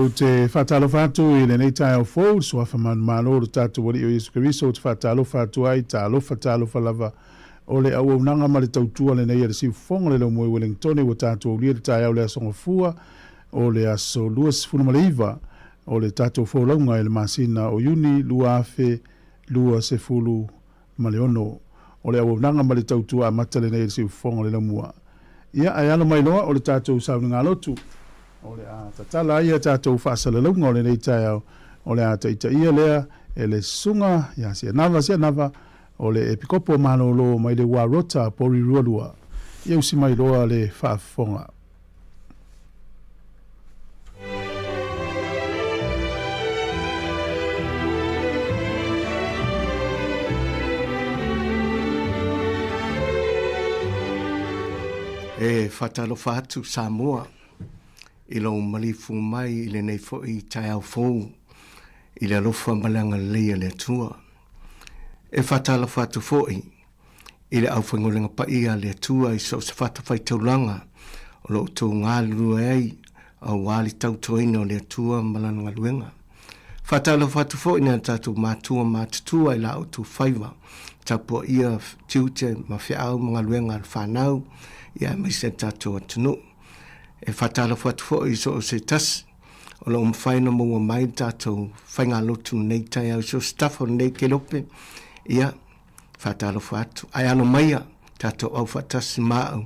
Ou te faatalofa atu i lenei taeao fou i le Suafa manumalo o lo tatou Alii o Iesu Keriso, ou te faatalofa atu ai, talofa, talofa lava, o le auaunaga ma le tautua lenei a le Siufofoga o le Laumua i Ueligitone ua tatou aulia i le taeao o le Aso Gafua o le aso 29 o le tatou folauga i le masina o Iuni 2026. O le auaunaga ma le tautua amata lenei a le Siufofoga o le Laumua. Ia, ae alo mai loa o le tatou sauniga lotu o le a tatala ai a tatou faasalalauga o lenei taeao, o le a taitaia lea e le Susuga ia Sianava Sianava o le Epikopo Malolo mai le Ua Rota Porirua. Ia usi mai loa le faafofoga. E faatalofa atu Samoa i lou malifu mai i lenei foi taeao fou i le alofa ma le agalelei a le Atua. E faatalofa atu foi i le aufaigaluega paia a le Atua i so o se fatafaitaulaga o lo o outou galulue ai aua le tautuaina o le Atua ma Lana galuega. Faatalofa atu foi i nai o tatou matua matutua i la outou faiva, tapuaia tiute ma feau ma galuega a le fanau, ia aemaise le tatou atunuu. E faatalofa atu foi i so o se tasi o lo o mafai ona maua mai le tatou faigalotu i lenei taeao i so o se tafa o lenei kelope, ia, Faatalofa atu. Ae alo maia, tatou au faatasi ma au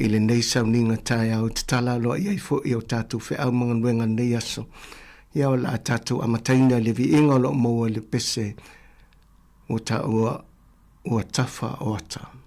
i lenei sauniga taeao e tatala aloaia ai foi o tatou feau ma galuega i lenei aso. Ia o le a tatou amataina i le viiga o lo o maua i le pese ua taua ua tafa o ata.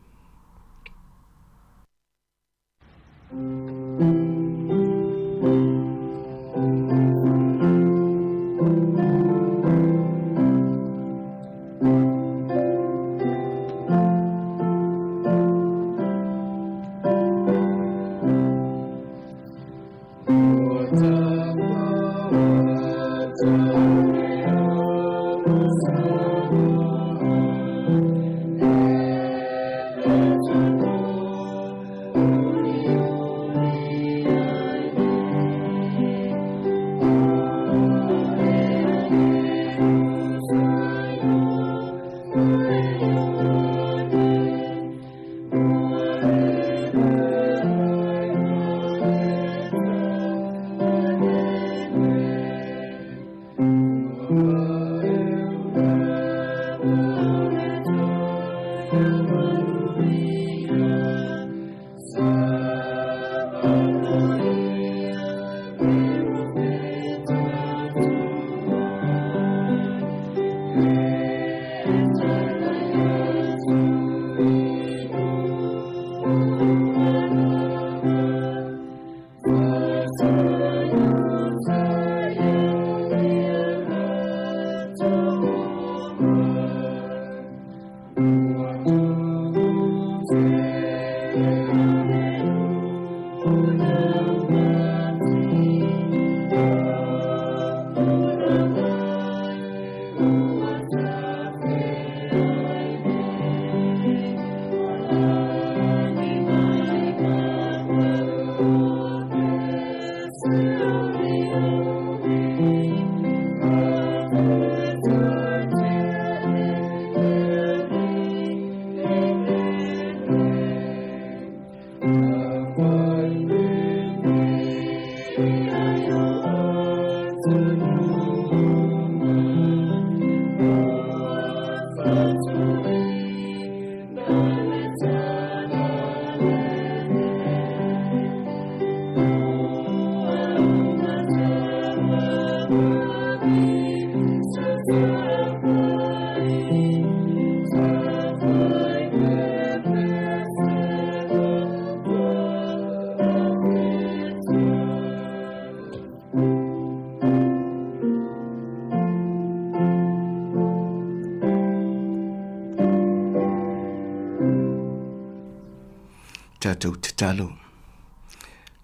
Tatou tatalo.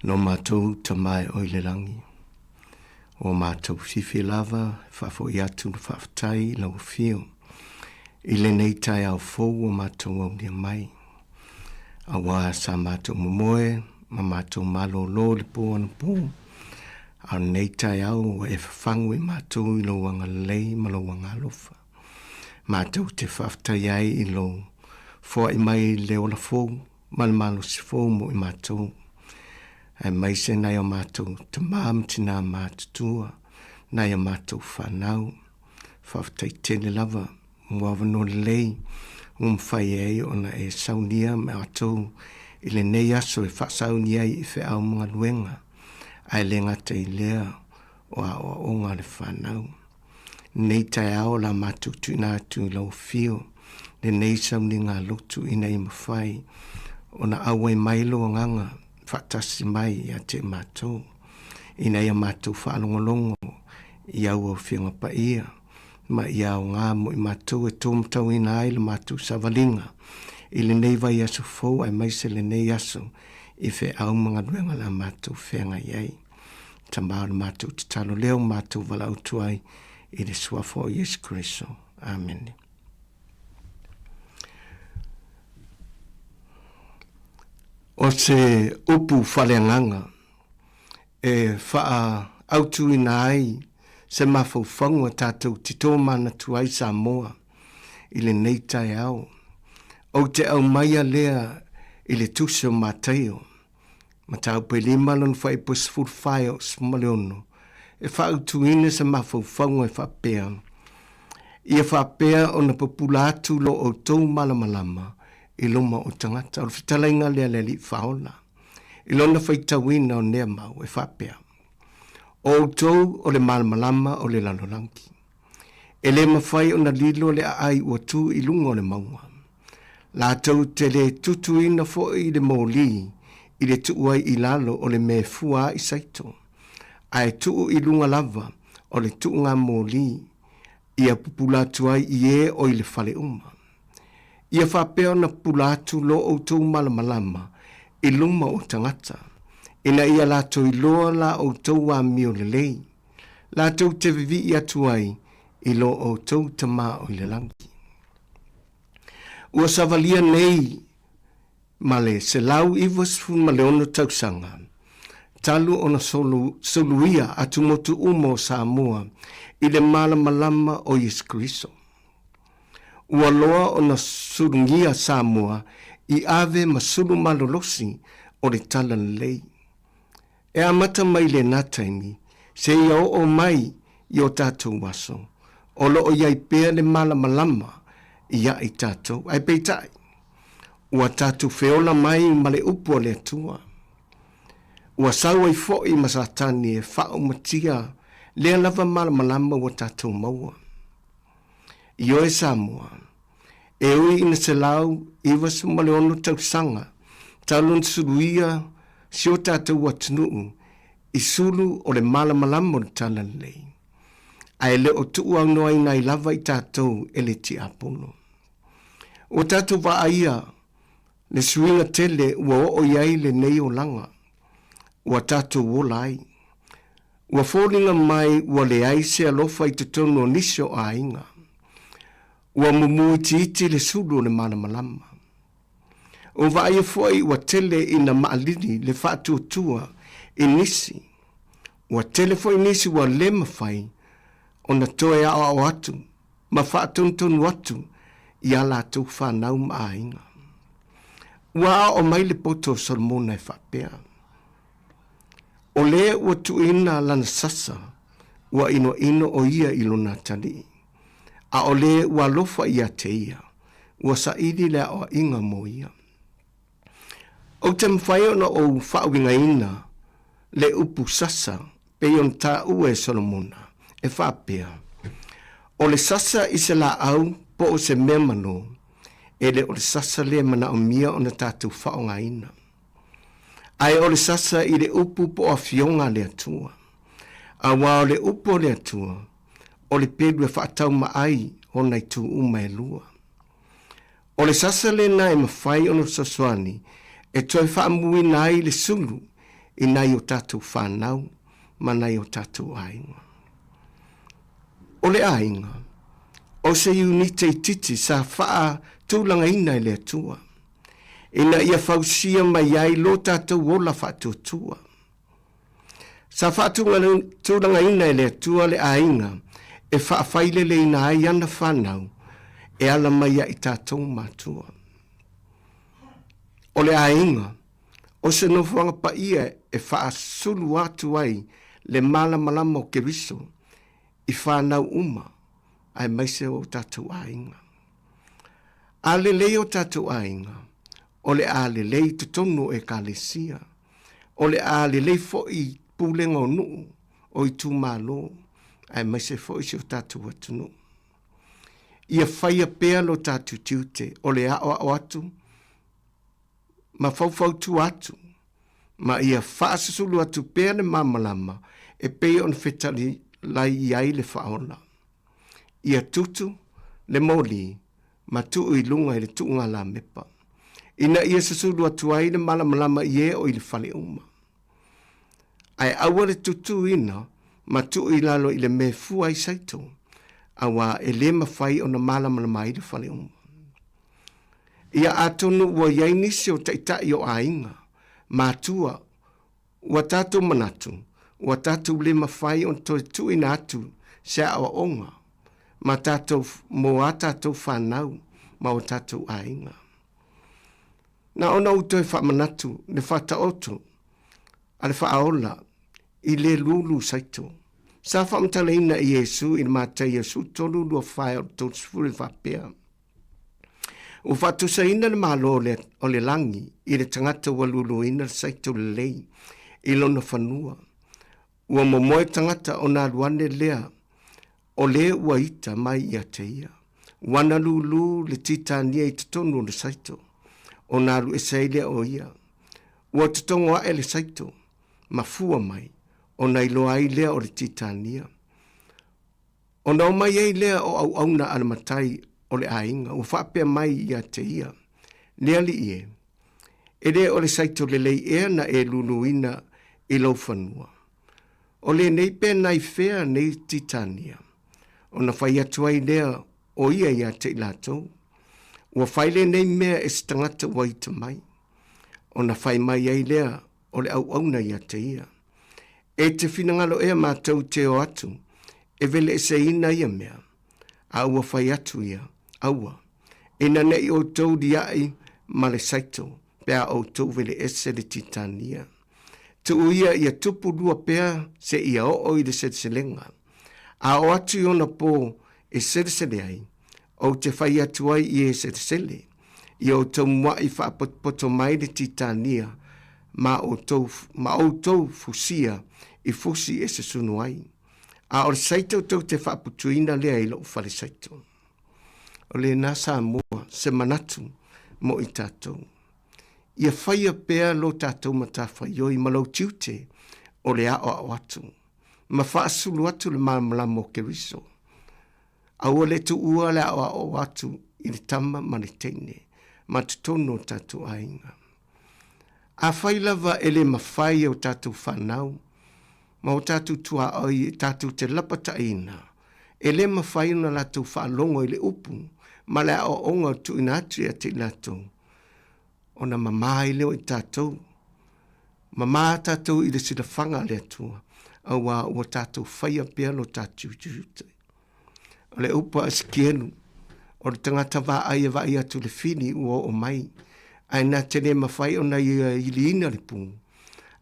Lo matou Tama e oe i le lagi, ua matou fiafia lava e faafoi atu le faafetai i lau afio i lenei taeao fou ua matou aulia mai. Aua sa matou momoe ma matou malōlō i le pō anapo. A o lenei taeao ua e fafagu i matou i lou agalelei ma lou agaalofa. Matou te faafetai ai i lou foai mai i le ola fou ma le malosi fou mo i matou, aemaise nai o matou tamā ma tinā matutua, nai a matou fanau. Faafetai tele lava mo avanoa lelei ua mafai ai ona e saunia ma matou i lenei aso e faasauni ai i feau ma galuega, ae le gata i lea o aoaoga a le fanau. Lenei taeao o la matou tuuina atu i lau afio lenei sauniga lotu ina ia mafai ona auai mai lou agaga faatasi mai ia te matou, ina ia matou faalogologo i au Afioga Paia ma ia aoga mo i matou e tōmatauina ai le matou savaliga i lenei vaiaso fou aemaise lenei aso i feau ma galuega la matou feagai ai. Tama o le matou tatalo lea ua matou valaautu ai i le Suafa o Iesu Keriso. Amene. O se upu faaleagaga e faaautuina ai se mafaufauga tatou te tomanatu ai Samoa i lenei taeao. Ou te aumaia lea i le Tusi o Mataio, mataupu e 5 lona fuaiupu e 14 e oo 16, e faaautuina se mafaufauga e faapea, Ia faapea ona pupula atu lo outou malamalama i luma o tagata. O le fetalaiga lea a le Alii Faaola. I lona faitauina o nea mau e faapea, O outou o le malamalama o le lalolagi. E le mafai ona lilo le aai ua tu i luga o le mauga. Latou te le tutuina foi le moli i le tuu ai i lalo o le mea e fua ai saito, ae tuu i luga lava o le tuuga moli ia pupula atu ai i e o i le fale uma. Ia faapea ona pupula atu lo outou malamalama i luma o tagata, ina ia latou iloa la outou amio lelei, latou te vivii atu ai i lo outou Tama o i le lagi. Ua savalia nei ma le 196 tausaga talu ona suluia atumotu uma o Samoa i le malamalama o Iesu Keriso. Ua loa ona sulugia Samoa i ave ma sulu malolosi o le Talalelei. E amata mai lena taimi seia oo mai i o tatou aso, o lo o i ai pea le malamalama ia i tatou. Ae peitai, ua tatou feola mai ma le upu a le Atua. Ua sau ai foi ma Satani e faaumatia lea lava malamalama ua tatou maua. Ioe Samoa, e ui ina 196 tausaga talu ona suluia si o tatou atunuu i sulu o le malamalama o le Talalelei, ae le o tuuaunoaina ai lava i tatou e le tiapolo. Ua tatou vaaia le suiga tele ua oo i ai lenei olaga ua tatou ola ai. Ua foliga mai ua leai se alofa i totonu o nisi o aiga. Ua mumu itiiti le sulu o le malamalama. Ua vaaia foi ua tele ina maalili le faatuatua i nisi. Ua tele foi nisi ua le mafai ona toe aoao atu ma faatonutonu atu i a latou fanau ma aiga. Ua aoao mai le poto o Solomona e faapea, O le ua tuuina lana sasa, ua inoino ʻo ia i lona atalii, a o le ua alofa ia te ia, ua saili le aoaiga mo ia. Ou te mafai ona ou faauigaina le upu sasa pei ona taua e Solomona, e faapea, O le sasa i se laau po o se mea manō, e le o le sasa lea e manaomia ona tatou faaaogaina. Ae o le sasa i le upu po o afioga a le Atua. Auā o le upu a le Atua, o le pelu e faatauma ai ona itu uma e lua. O le sasa lena e mafai ona fesoasoani e toe faamuina ai le sulu i nai o tatou fanau ma nai o tatou aiga. O le aiga, o se iunite itiiti sa faatulagaina e le Atua, ina ia fausia mai ai lo tatou ola faatuatua. Sa faatulagaina e le Atua le aiga e faafaileleina ai ana fanau e ala mai ia i tatou matua. O le aiga, o se nofoaga paia e faasulu atu ai le malamalama o Keriso i fanau uma aemaise o tatou aiga. A lelei o tatou aiga, o le a lelei i totonu o Ekalesia, o le a lelei foi i pulega o nuu, o itumalo, aemaise foi si o tatou atunuu. Ia faia pea lo tatou tiute o le aoao atu ma faufautua atu, ma ia faasusulu atu pea le malamalama e pei ona fetalai i ai le Faaola. Ia tutu le moli ma tuu i luga i le tuuga lamepa, ina ia susulu atu ai le malamalama i e o i le fale uma. Ae aua le tutuina ma tuu i lalo i le mea e fua ai saito, auā e le mafai ona malamalama ai le fale uma. Ia atonu ua i ai nisi o taitai o aiga, matua, ua tatou manatu, ua tatou le mafai ona toe tuuina atu se aoaoga ma tatou, mo a tatou fanau ma o tatou aiga. Na ona ou toe faamanatu le faataoto a le Faaola i le lulu saito. Sa faamatalaina e Iesu i le Mataia 13 24 o le 30 e faapea, Ua faatusaina le Malo o le lagi i le tagata ua luluina le saito lelei i lona fanua. Ua momoe tagata ona alu ane lea o le ua ita mai ia te ia. Ua ana lulu le titania i totonu o le saito, ona alu ese ai lea o ia. Ua totogo ae le saito, ma fua mai, ona iloa ai lea o le titania. Ona omai ai lea o auauna a le matai o le aiga, ua faapea mai ia te ia, Le alii e, e le o le saito lelei ea na e luluina i lou fanua? O lenei pe nai fea nei titania? Ona fai atu ai lea o ia ia te i latou, Ua fai lenei mea e se tagata ua ita mai. Ona fai mai ai lea o le auauna ia te ia, E te finagalo ea matou te o atu e veleeseina ia mea? A ua fai atu ia, Aua, ina ne i outou liaʻi ma le saito, pe a outou veleese le titania. Tuu ia ia tupu lua pea seia oo i le seleselega. A oo atu i ona po e selesele ai, ou te fai atu ai i e selesele, ia outou muaʻi faapotopoto mai le titania ma outou, ma outou fusia i fusi e susunu ai. A o le saito tou te faaputuina lea i lou fale saito. O lena Samoa se manatu mo i tatou. Ia faia pea lo tatou matafaioi ma lou tiute o le aoao atu ma faasulu atu le malamalama o Keriso. Aua le tuua le aoao atu i le tama ma le teine ma totonu o tatou aiga. Afai lava e le mafai e o tatou fanau ma o tatou tuaoi e tatou te lapataiina, e le mafai ona latou faalogo i le upu ma le aoaoga o tuuina atu ia te i latou, ona mama ai lea o i tatou. Mama tatou i le silafaga a le Atua, auā ua tatou faia pea lo tatou tiute. O le upu a Esekielu, o le tagata vaai e vaai atu i le fili ua oo mai, ae na te le mafai ona ia iliina le pū.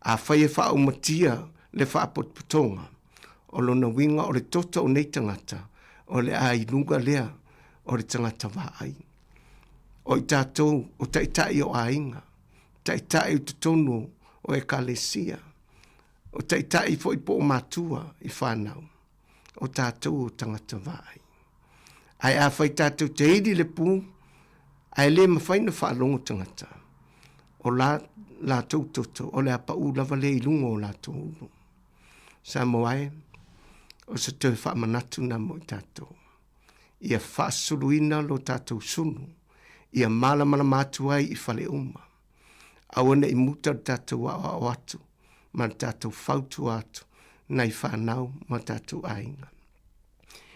Afai e faaumatia le faapotopotoga, o lona uiga o le toto o nei tagata, o le a i luga lea o le tagata vaai. O i tatou, o taitai o aiga, taitai i totonu o ekalesia, o taitai foi po o matua i whanau, o tatou o tagata vaai. Ae afai tatou te ili le pū, ae le mafai ona faalogo tagata, o la latou toto, o le a paʻū lava lea i luga o latou ulu. Samoa e, o se toe faamanatu na mo i tatou. Ia faasuluina lo tatou sulu, ia malamalama atu ai i fale uma. Aua ne i muta le tatou aoao atu ma le tatou fautua atu nai fanau ma tatou aiga.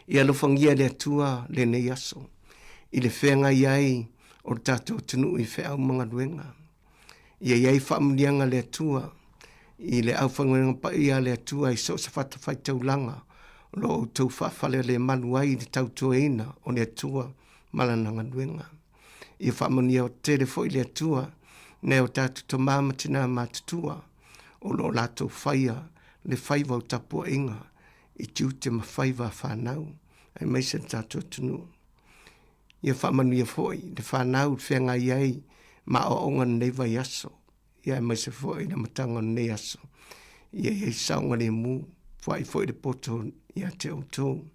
Ia alofagia e le Atua lenei aso i le feagai ai o le tatou atunuu i feau ma galuega. Ia i ai faamanuiaga a le Atua. i le aufaigaluega paia a le Atua i so o se fatafaitaulaga o lo o outou faafalelemalu ai i le tautuaina o le Atua ma Lana galuega. Ia faamanuia tele foi le Atua nai o tatou tama ma tinā matutua o lo o latou faia le faiva o tapuaiga i tiute ma faiva a fanau aemaise le tatou atunuu. Ia faamanuia foi le fanau i feagai ai ma aoaoga i lenei vaiaso, ia aemaise foi le amataga o lenei aso. Ia i ai saogalemu, foai foi le poto ia te outou.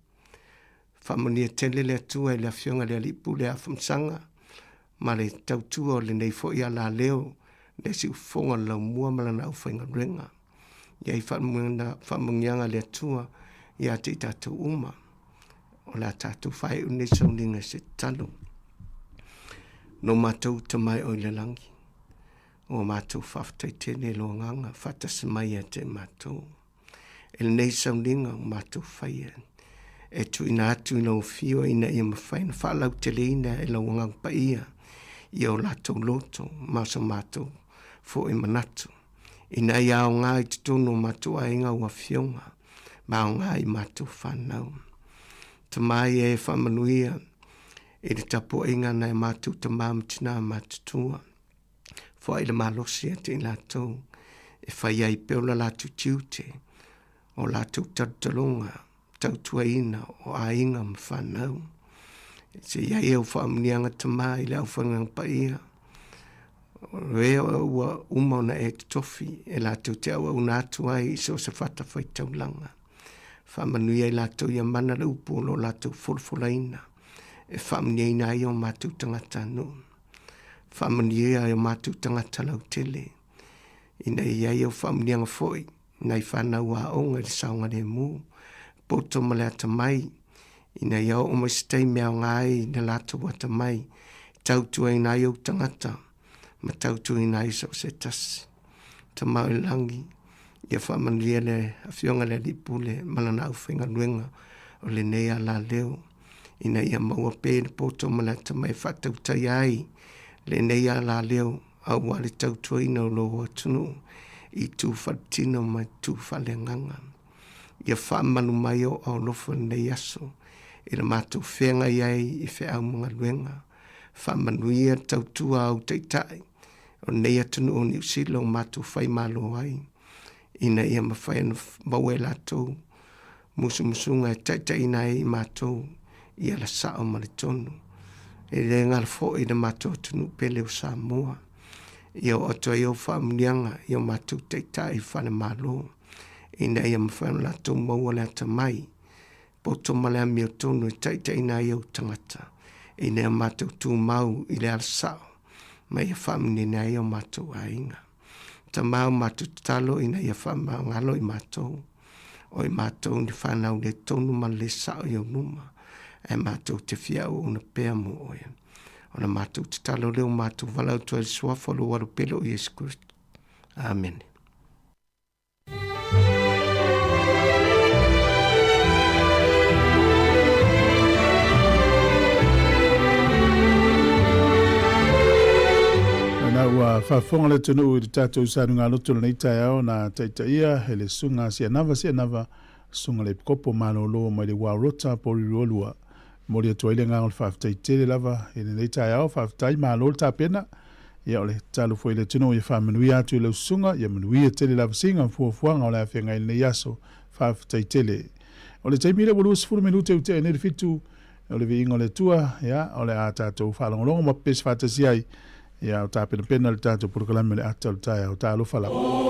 Faamanuia tele le Atua i le Afioga i le Alii Pule Afamasaga ma le tautua o lenei foi alaleo, le siufofoga o le laumua ma lana aufaigaluega. Ia i faamanuiaga a le Atua ia te i tatou uma. O le a tatou faaiu lenei sauniga i se tatalo. No matou Tama e oe i le lagi, ua matou faafetai tele i lo agaga faatasi mai ia te matou. E lenei sauniga ua matou faia e tuuina atu i lau afio ina ia mafai ona faalauteleina e lau Agaga Paia ia o latou loto ma so matou foi manatu, ina ia aoga i totonu o matou aiga au afioga ma aoga i matou fanau. Tama ia e faamanuia i le tapuaiga a nai o matou tama ma tina matutua, foai le malosi ia te i latou e fai ai pea o le latou tiute, o latou talotaloga, tautuaina o aiga ma fanau. Se i ai au faamanuiaga Tama i le aufaigaluega paia, o e ua uma ona e totofi e latou te auauna atu ai i so o se fatafaitaulaga. Faamanuia i latou ia mana le upu o lo o latou folafolaina e faamanuiaina ai o matou tagatanuu. Faamanuia ai o matou tagata lautele, ina ia i ai au faamanuiaga foi nai fanau aoga i le saogalemu, poto ma le atamai, ina ia oo mai se taimi e aoga ai i le latou atamai, e tautuaina ai ou tagata ma tautuaina ai so o se tasi. Tama o i le lagi, ia faamanuia le Afioga i le Alii Pule ma lana aufaigaluega o lenei alaleo, ina ia maua pea le poto ma le atamai e faatautaia ai lenei alaleo aua le tautuaina o lou atunuu i itu faaletino ma itu faaleagaga. Ia faamalu mai ou alofa i lenei aso i le matou feagai ai i feau ma galuega. Faamanuia le tautua a ou taitai o lenei atunuu o Niu Sila ua matou faimalo ai, ina ia mafai ona maua e latou musumusuga e taitaiina ai i matou i ala sao ma le tonu. E le galo foi le matou atunuu pele o Samoa. Ia oo atu ai ou faamanuiaga i o matou taitai faale-Malo, ina ia mafai ona latou maua le atamai, poto ma le amiotonu e taitaiina ai ou tagata, ina ia matou tumau i le ala sao, ma ia faamanuiaina ai o matou aiga. Tama o matou tatalo ina ia faamagalo i matou, o i matou ni fanau le tonu ma le sao i ou luma, ae matou te fia auauna pea mo oe. O la matou tatalo lea ua matou valaau atu ai i le suafa o lou Alo pele o Iesu Keriso. Amene. Na ua faafofoga le atunuu i le tatou sanuga-loto i lenei taeao na taitaia e le Susuga Sianava Sianava, Susuga le Epikopo malolo mai le Uaurota Porirua. Momoli atu ai le agaga o le faafetai tele lava i lenei taeao. Faafetai, malo le tapena. Ia o le tatalo foi i le atunuu ia faamanuia atu i lau susuga, ia manuia tele lava siga ma fuafuaga o le a feagai i lenei aso. Faafetai tele. O le taimi lea ua 20 minute ua tea ai nei le 7, o le viiga o le Atua, ia, o le a tatou faalogologo ma pepesi faatasi ai, ia, o tapenapena le tatou polokalame o le ata o le taeao. Talofa lava.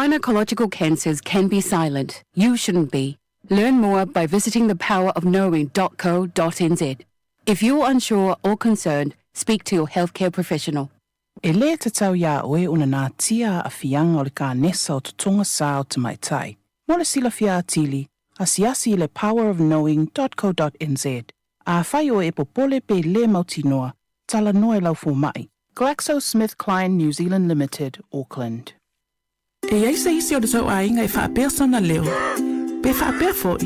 Gynecological cancers can be silent. You shouldn't be. Learn more by visiting thepowerofknowing.co.nz. If you're unsure or concerned, speak to your healthcare professional. E lē tatau iā oe ona natia aafiaga o le kanesa o totoga sā o tamaitai. Mo le silafia atili, asiasi i le powerofknowing dot co dot nz. Afai oe e popole pe lē mautinoa, talanoa i lau fomai. GlaxoSmithKline New Zealand Limited, Auckland. E i ai se isi o le tou aiga e faapea sona leo, pe faapea foi,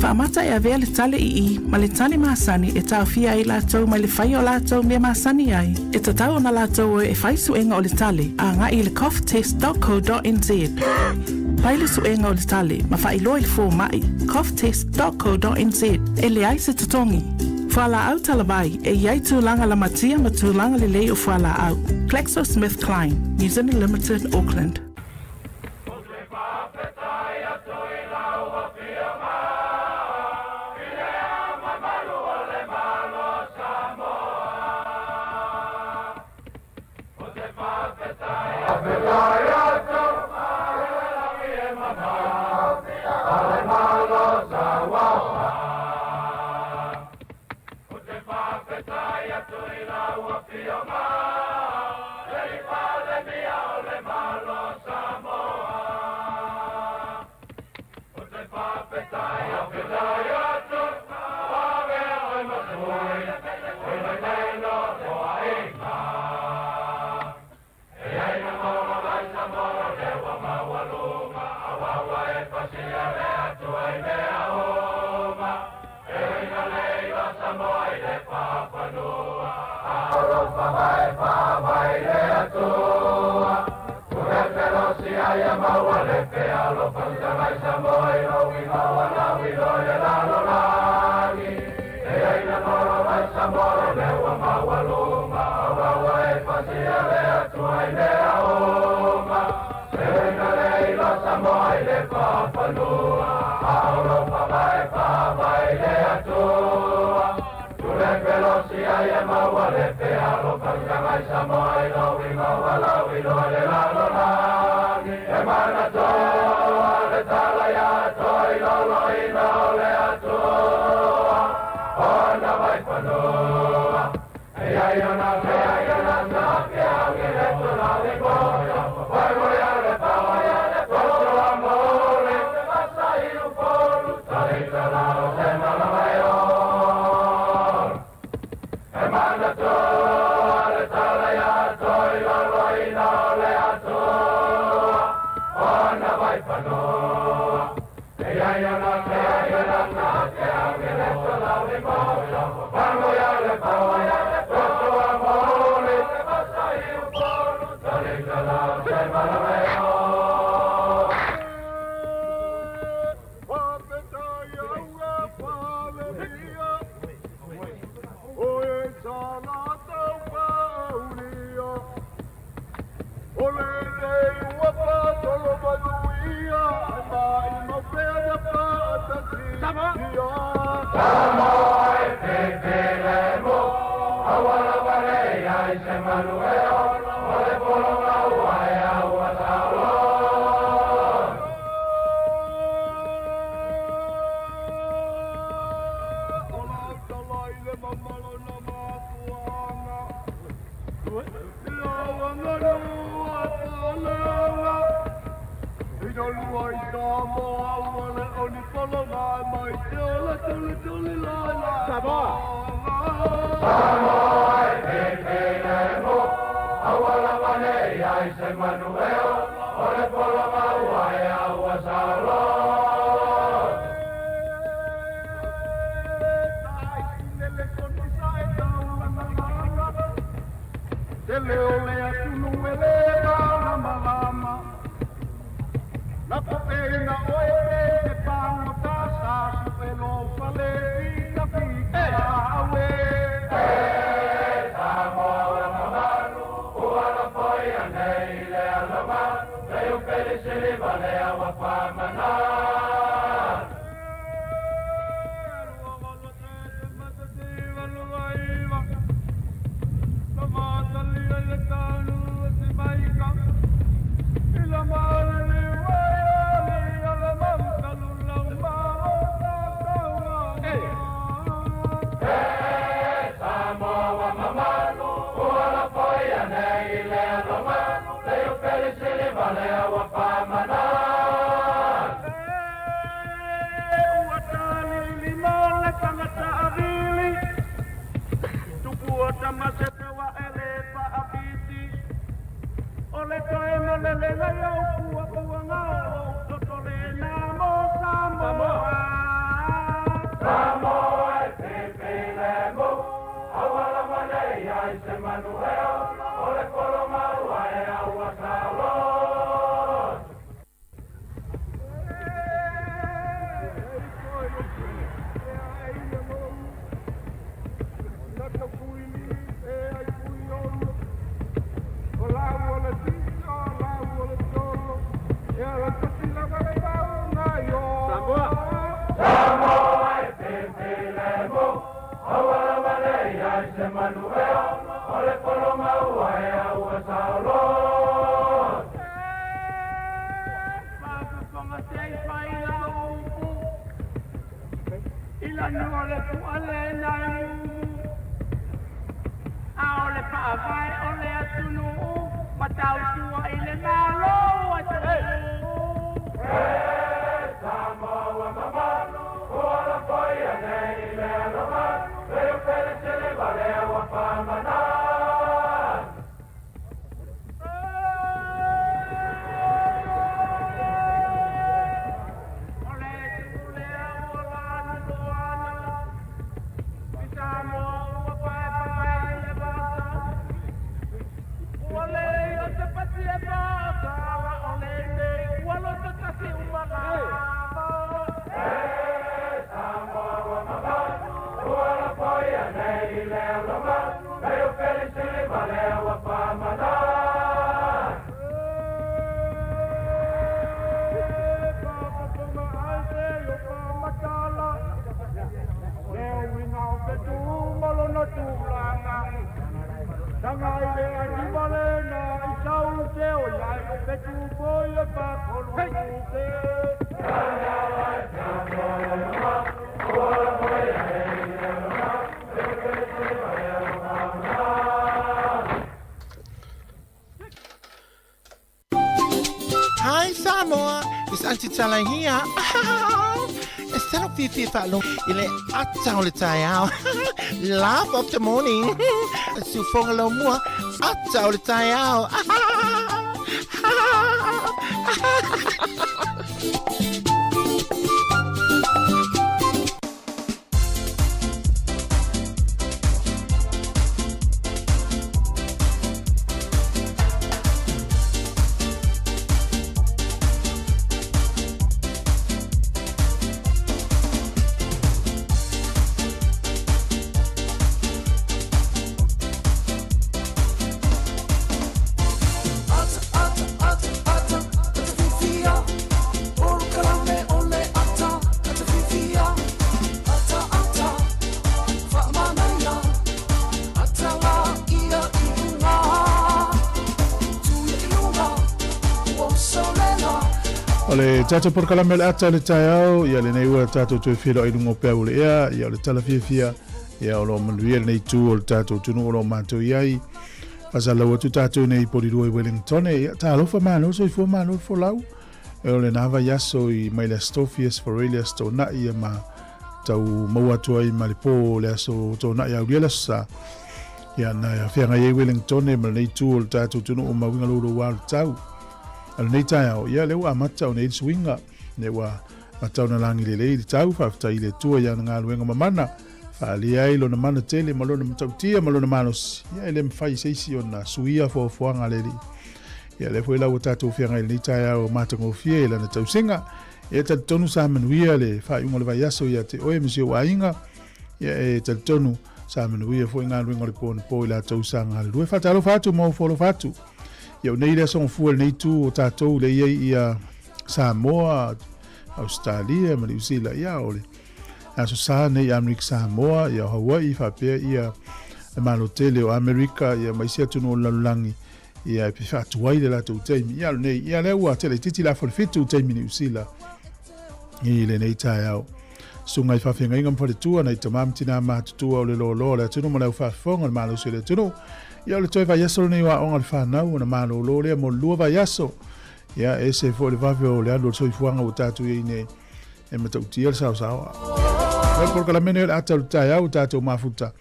faamata e avea le tale ii ma le tale masani e taofia ai latou mai le faia o latou mea masani ai, e tatau ona latou o e fai suega o le tale agai i le coughtest.co.nz. Fai le suega o le tale ma faailoa i le fomai, coughtest.co.nz, e leai se totogi. Fualaau talavai, e i ai tulaga lamatia ma tulaga lelei o fualaau. GlaxoSmithKline, New Zealand Limited, Auckland. Hi Samoa, it's Auntie Tala here. E salo fifi faalogo i le ata o le taeao. Laugh of the morning. Siufoga laumua, ata o le taeao. O le tatou polokalame o le ata o le taeao, ia lenei ua tatou toe feiloai i luga o peau o le ea, ia o le tala fiafia, ia o lo o manuia lenei itu o le tatou atunuu o lo o matou i ai. Faasalalau atu tatou nei i Polirua i Wellington, ia talofa malo, soifua malo le folau. E o lena vaiaso i mai le Aso Tofi, Aso Faraile, Aso Toonai, ia ma tau maua atu ai ma le pō o le Aso Toonai aulia le Aso Sa. Ia na feagai ai Wellington ma lenei itu o le tatou atunuu ma uiga louloua o le tau. A lenei taeao, ia lea ua amata ona i ai le suiga, lea ua amata ona lagi lelei le tau, faafetai i le Atua i ana galuega mamana, faaalia ai lona mana tele ma lona matautia ma lona malosi, ia e le mafai e se isi ona suia foafoaga a le Alii. Ia lea foi la ua tatou feagai i lenei taeao matagofie i lana tausiga. Ia e talitonu sa manuia le faaiuga o le vaiaso ia te oe ma si ou aiga. Ia e talitonu sa manuia foi galuega o le po anapo i latou sa galulue. Faatalofa atu ma ofo alofa atu. Ia o nei le aso gafua i lenei itu o tatou lea i ai ia Samoa, Ausetalia ma Niu Sila. Ia o le aso sa nei i Amerika Samoa, ia o Hawaii faapea ia le Malo tele o Amerika ia ma isi atunuu o le lalolagi. Ia, e faatuai le latou taimi. Ia, lenei, ia lea ua tele itiiti le afa o le 7 taimi Niu Sila i lenei taeao. Susuga i faafeagaiga ma faletua, nai tama ma tinā matutua o le loaloa o le atunuu ma le au faafofoga o le malosi o le atunuu. Ia, o le toe vaiaso lenei o aoga a le fanau, ona malolo lea mo le 2 vaiaso. Ia, e ese foi le vave o le alu o le soifuaga ua tatou i ai nei, e matautia le saosaoa. O le polokalame lenei o le ata o le taeao ua tatou mafuta,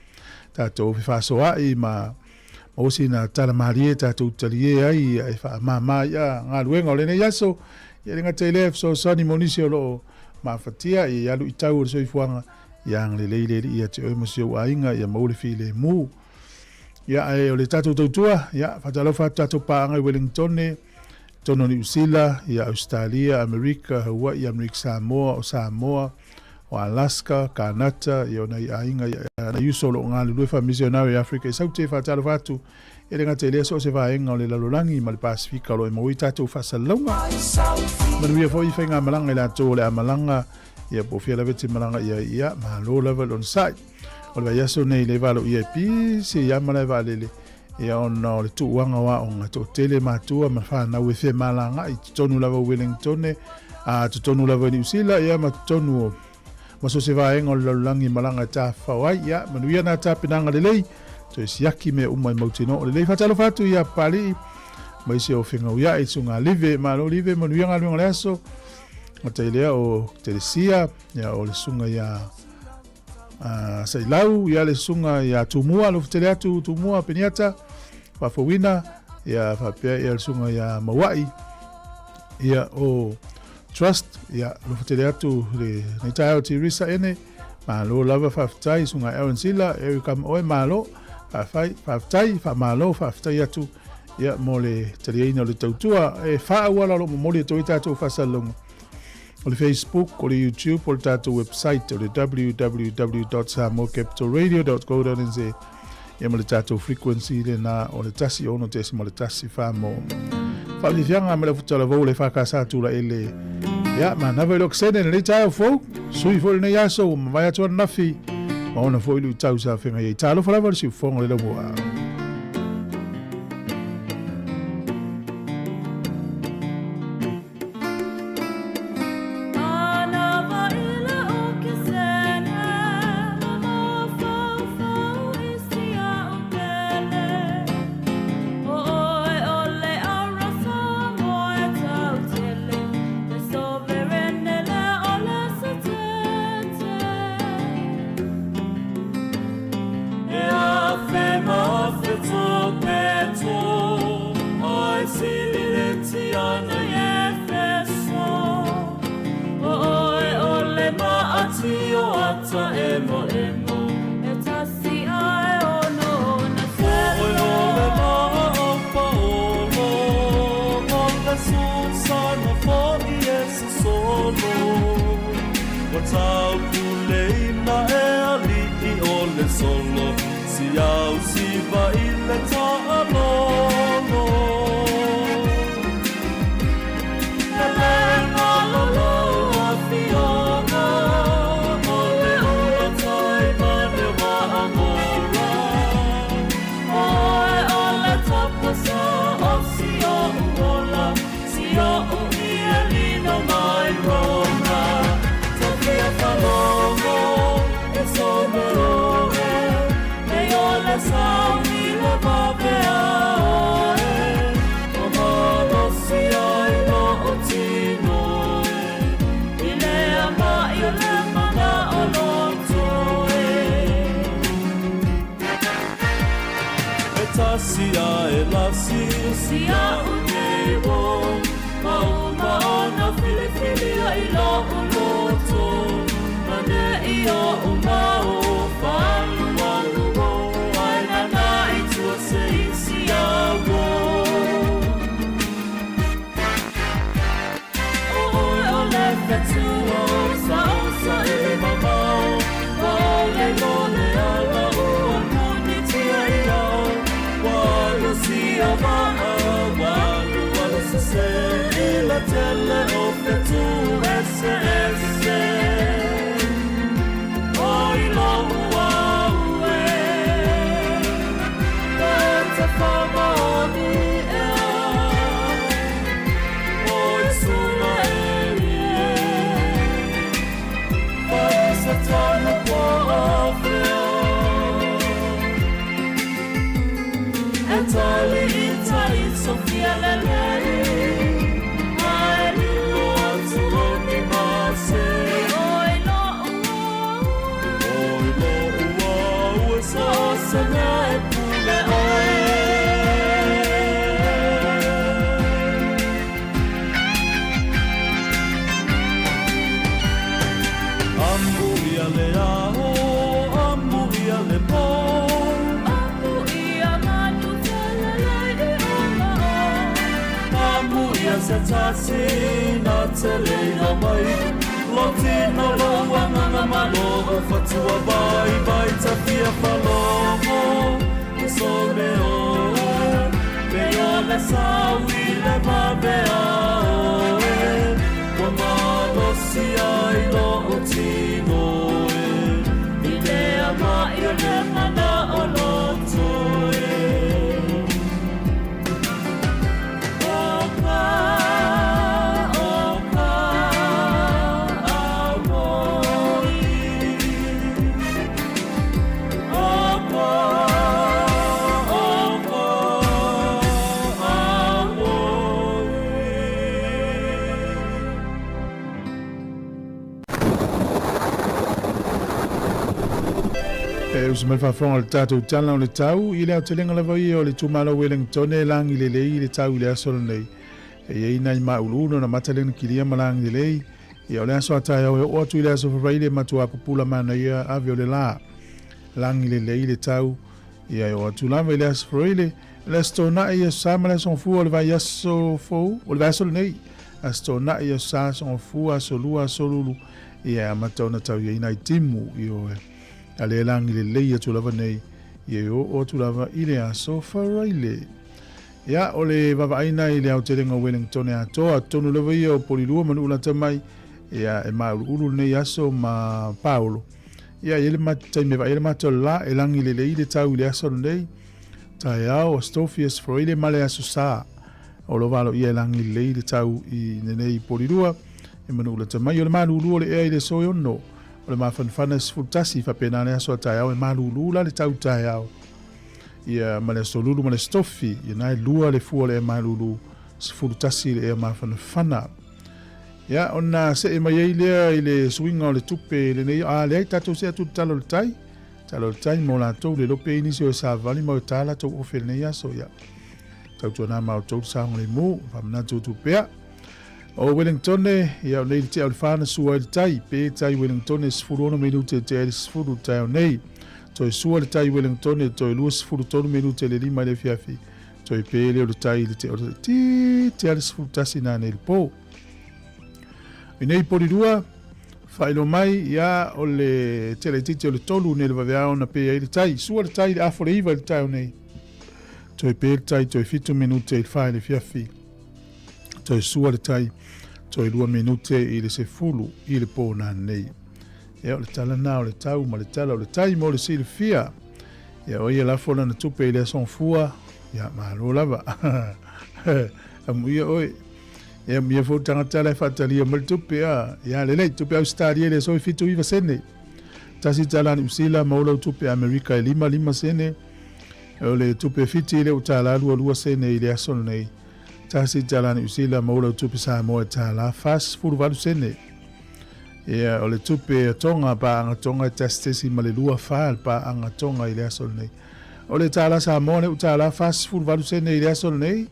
tatou fefaasoaai ma maua sina tala malie tatou talie ai e faamama ai galuega o lenei aso. Ia e le gata i lea e fesoasoani mo nisi o lo o maafatia i alu i tau o le soifuaga, ia agalelei le Alii ia te oe ma si ou aiga, ia maua le filemu. Ia ae o le tatou tautua, ia faatalofa atu tatou paaga i Wellingtone, totonu o Niu Sila, ia Ausetalia, Amerika, Hawaii, Amerika Samoa, o Samoa, o Alaska, Kanata, ia o nai aiga, ia nai uso o lo o galulue faamisionare i Afrika i Saute, e faatalofa atu, e le gata i lea so o se vaega o le lalolagi ma le Pasefika o lo o e maua ai tatou faasalalauga. Manuia foi faigamalaga i latou o le a malaga, ia po o fea lava e te malaga i ai, ia malo lava le onosai. O le vaiaso nei le valo ia e pisi ia malae vaalele, ia ona o le tuuaga o aoga, toatele matua ma fanau e femalagaai i totonu lava o Wellingtone, a totonu lava i Niu Sila, ia ma totonu o ma so o se vaega o le lalolagi malaga e tafafao ai. Ia, manuia nā tapenaga lelei, toe siaki mea uma e mautinoa o lelei. Faatalofa atu ia Papalii, ma isi o Fegauia'i, Susuga Live, malo Live, manuia galuega o le aso. Gata i lea o Telesia, ia o le susuga ia Sailau, ia le susuga ia Tumua, alofa tele atu Tumua, Peniata, Faafouina, ia faapea ia le susuga ia Mauai, ia o Trust, ia alofa tele atu le nei taeao Tirisa ene, malo lava faafetai susuga Aaron Sila, Eric Kamaoe, malo, faafai, faafetai, faamalo, faafetai atu, ia mo le taliaina o le tautua, e faaauala o lo o momoli atu ai tatou faasalalauga. O le Facebook, o le YouTube, o le tatou website, o le www.samoacapitalradio.co.nz ia ma le tatou frequency lena o le 106.1 mo faafiafiaga ma le afutalavaou le FKS Tulaele. Ia, manava i le okesene lenei taeao fou, sui foi lenei aso ua mavae atu ananafi, ma ona foi luitau sa feagai ai. Talofa lava le siufofoga o le laumua. E uso mai le faafofoga o le tatou tala o le tau i le aotelega lava ia o le itumalo o Wellingtone e lagi lelei le tau i le aso lenei. E i ai nai mauluulu na mata lena kilia ma lagi lelei. Ia o le aso a taeao e oo atu i le aso Faraile e matua pupula manaia ave o le la. Lagi lelei le tau. Ia e oo atu lava i le aso Faraile, le Aso Toonai, Aso Sa ma le Aso Gafua o le vaiaso fou, o le vaiaso lenei. Aso Toonai, Aso Sa, Aso Gafua, Aso Lua, Aso Lulu, ia e amata ona tau i ai nai timu, ioe. A lea e lagi lelei atu lava nei, ia e oo atu lava i le Aso Faraile. Ia, o le vaavaaina i le aotelega o Wellingtone atoa, totonu lava ia o Polilua ma Nu'ulata mai, ia e māuluulu lenei aso ma Paolo. Ia, e i ai le taimi e vaai ai le mata o le la, e lagi lelei le tau i le aso lenei, taeao, Aso Tofi, Aso Faraile ma le Aso Sa. O lo o valoia e lagi lelei le tau i lenei Polilua, e ma Nu'ulata mai. O le malulu o le ea i le aso e ono, o le mafanafana e 11, faapena le aso a taeao e malulu la le tau taeao. Ia, ma le Aso Lulu ma le Aso Tofi, ia na e lua le fua o le ea malulu, 11 le ea mafanafana. Ia, ona see mai ai lea i le suiga o le tupe i lenei, a leai, tatou see atu i le Tala o le Tai, Tala o le Tai mo latou le lope i nisi o e savali ma o e tā latou ofe i lenei aso, ia, tautuana ma outou le saogalemu, faamanatu atu pea. O Wellingtone, ia o nei le tea o le fa na sua ai le tai, pe tai Wellingtone 16 minute tea i le 10 le taeao nei. Toe sua le tai Wellingtone toe 23 minute le lima i le afiafi. Toe pe lea o le tai i le tea o le ti tea le 11 nanei le po. I nei Polirua, faailoa mai, ia o le tea laitiiti o le tolu nei le vaveao na pe ai le tai. Sua le tai i le afa o le iva i le taeao nei. Toe pe le tai toe 7 minute i le fa i le afiafi. Toe sua le tai toe 2 minute i le sefulu i le po nanei. Ia, o le tala na o le tau ma le tala o le tai mo le silafia. Ia, o ia lafo lana tupe i le aso fua. Ia, malo lava. Amuia oe. Ia, amuia fou tagata la e faatalia mai le tupe. A. Ia, lelei, tupe Ausetalia i le aso e 79 sene. Tasi tala Niu Sila maua lau tupe Amerika e 5 5 sene. O le tupe Fiti le $1 22 sene i le aso lenei. Tasi tala Niu Sila maua lau tupe Samoa e $1 48 sene. Ia, o le tupe a Tonga, paaga Tonga e 1.24 le paaga Tonga i le aso lenei. O le tala Samoa le tala 48 sene i le aso lenei,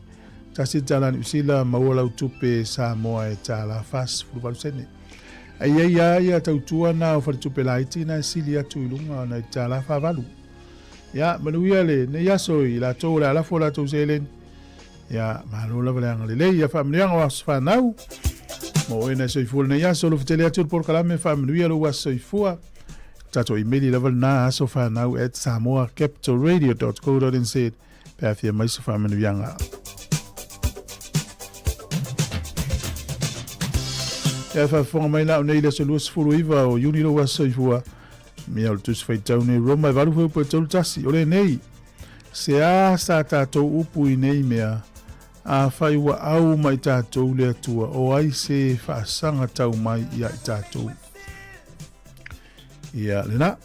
tasi le tala Niu Sila maua lau tupe Samoa e tala 48 sene. Ai ai a ia tautua na o faletupe laiti na e sili atu i luga na i tala 48. Ia, manuia le nei aso i latou o le alafo o latou seleni. Ia, malo lava le agalelei, ia faamanuiaga o aso fanau. Mo oe na soifua lenei aso, alofa tele atu le polokalame, faamanuia lou aso soifua. Tatou imeli lava lena asofanau at samoacapitalradio.co.nz pe a fia mai se faamanuiaga. Ia faafofoga mai la o nei le aso 29 o Iuni lou aso soifua. Mea o le tusi faitau nei Roma e valu fuaiupu e tolu tasi. O lenei, Se a sa tatou upu i nei mea, afai ua au mai tatou le Atua, o ai se faasaga tau mai ia i tatou? Ia lena,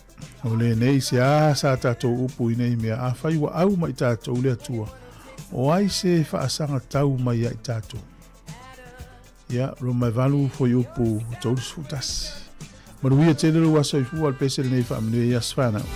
o lenei, se a sa tatou upu i nei mea, afai ua au mai tatou le Atua, O ai se faasaga tau mai ia i tatou? Ia, Roma e 8, fuaiupu 31. Manuia tele lou aso soifua, le pese lenei faamanuia i aso fanau.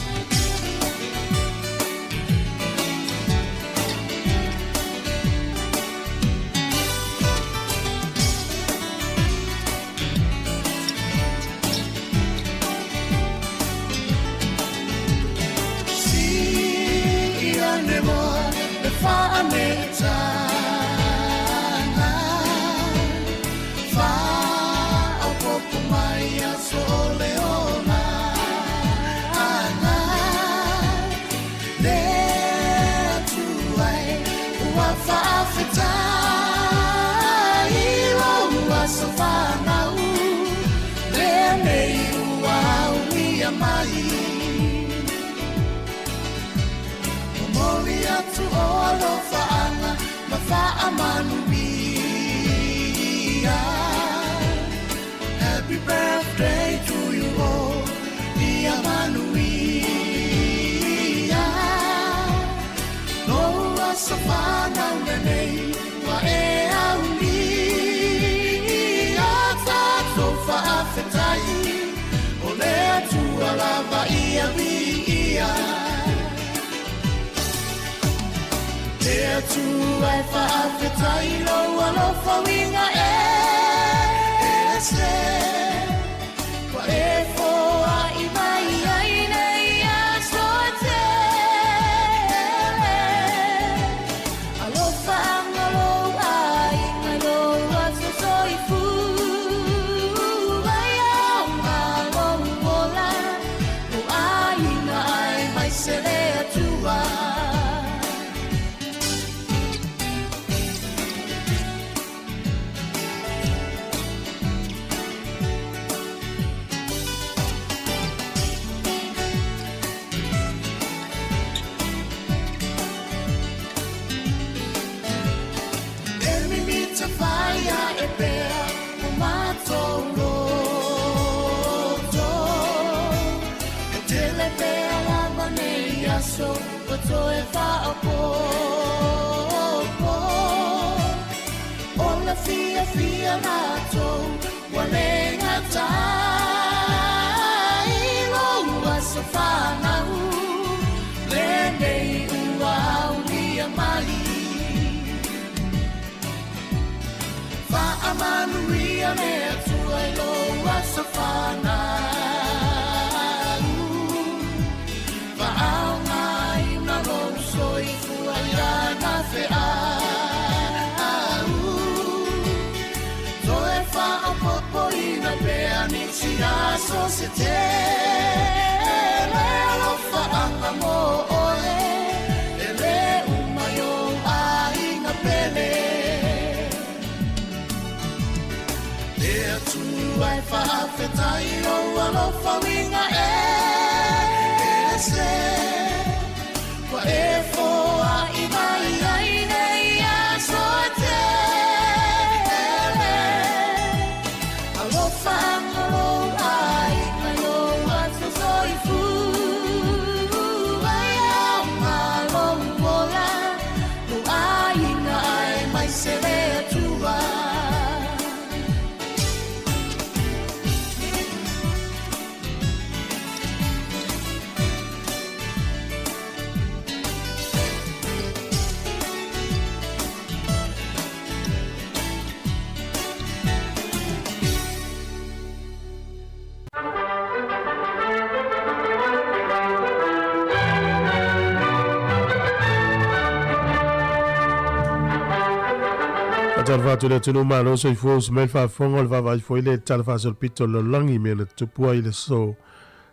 Faatalofa atu i le atunuu malo soifua uso mai le faafofoga o le vaavaai foi le tala faasolopito o le lalolagi i mea na tutupu ai i le aso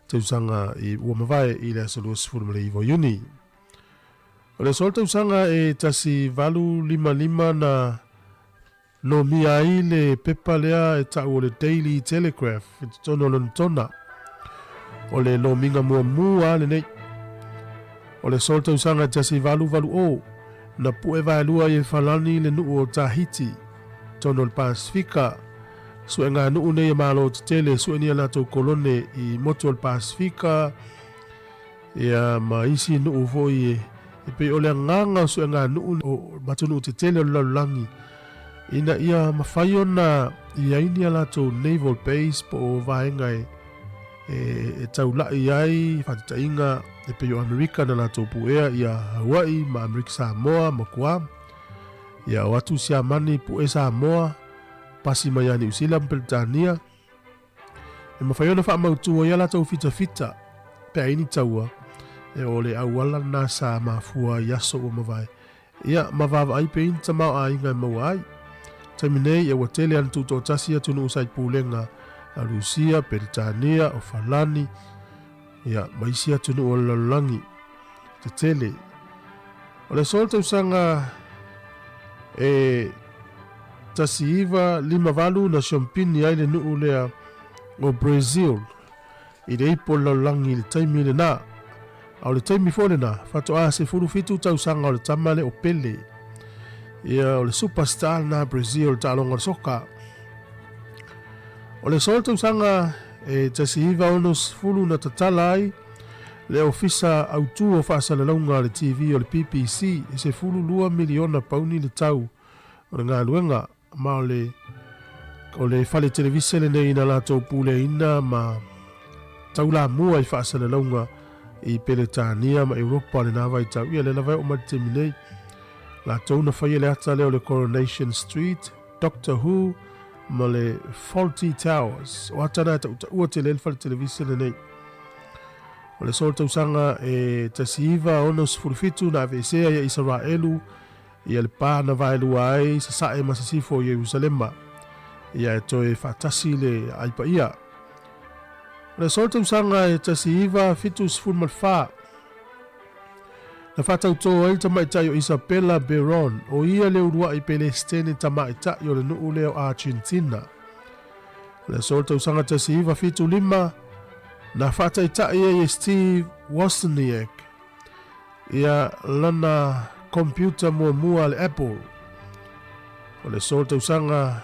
tausaga i ua mavae i le aso 29 o Iuni. O le aso o le tausaga e 1855 na Lomia ai le pepa lea e ta'u o le Daily Telegraph i totonu o Lonetona. O le lomiga muamua lenei. O le aso o le tausaga 1880, na pu'e vaelua ai e Falani le nu'u o Tahiti, totonu o le Pasifika. Su'eganu'u nei a Malo tetele e su'e ni a latou kolone i motu o le Pasifika, ia ma isi nu'u foi e E pei o le agaga o sueganuu o atunuu tetele o le lalolagi ina ia mafai ona i ai ni a latou naval base po o vaega e e taula'i ai, faataitaiga e pei o Amerika na latou puea ia Hawaii ma Amerika Samoa ma Guam. Ia o atu Siamani pue Samoa, pasi mai ia Niu Sila ma Peretania. E mafai ona faamautu ai a latou fitafita pe a i ai ni taua, e o le auala lena sa mafua i aso ua mavae. Ia, ma vaavaai pea i ni tamaoaiga e maua ai. Taimi nei, ia ua tele ana tutoatasi atunuu sa i pulega a Rusia, Peretania, o Falani, ia, ma isi atunuu o le lalolagi tetele. O le aso o le tausaga e 1958 na siompini ai le nuu lea o Brazil i le ipu o le lalolagi i le taimi lena. A o le taimi foi lena, faatoa 17 tausaga o le tama lea o Pele. Ia, o le superstar lena Brazil o le taaloga o le soka. O le aso o le tausaga e 1960 na tatala ai le Ofisa Autu o Faasalalauga a le TV o le BBC e 12 miliona pauni le tau o le galuega ma o le o le fale televise lenei na latou puleaina ma taulamua i faasalalauga i Peretania ma Europa lena vaitau. Ia lea lava e oo mai le taimi nei. Latou na faia le ata lea o le Coronation Street, Doctor Who ma le Fawlty Towers. O ata na e tautaua tele ai le fale televise lenei. O le aso o le tausaga e 1967 na aveesea ia Isaraelu ia le pa na vaelua ai sasae ma sisifo o Ierusalema, ia e toe faatasi le aai paia. O le aso o le tausaga e 1974, na faatautō ai le tamaitai o Isabela Beron, o ia le uluai Pelesitene tamaitai o le nuu lea o Argentina. O le aso o le tausaga 1975, na faataitai ai e Steve Wozniak ia lana computer muamua a le Apple. O le aso o le tausaga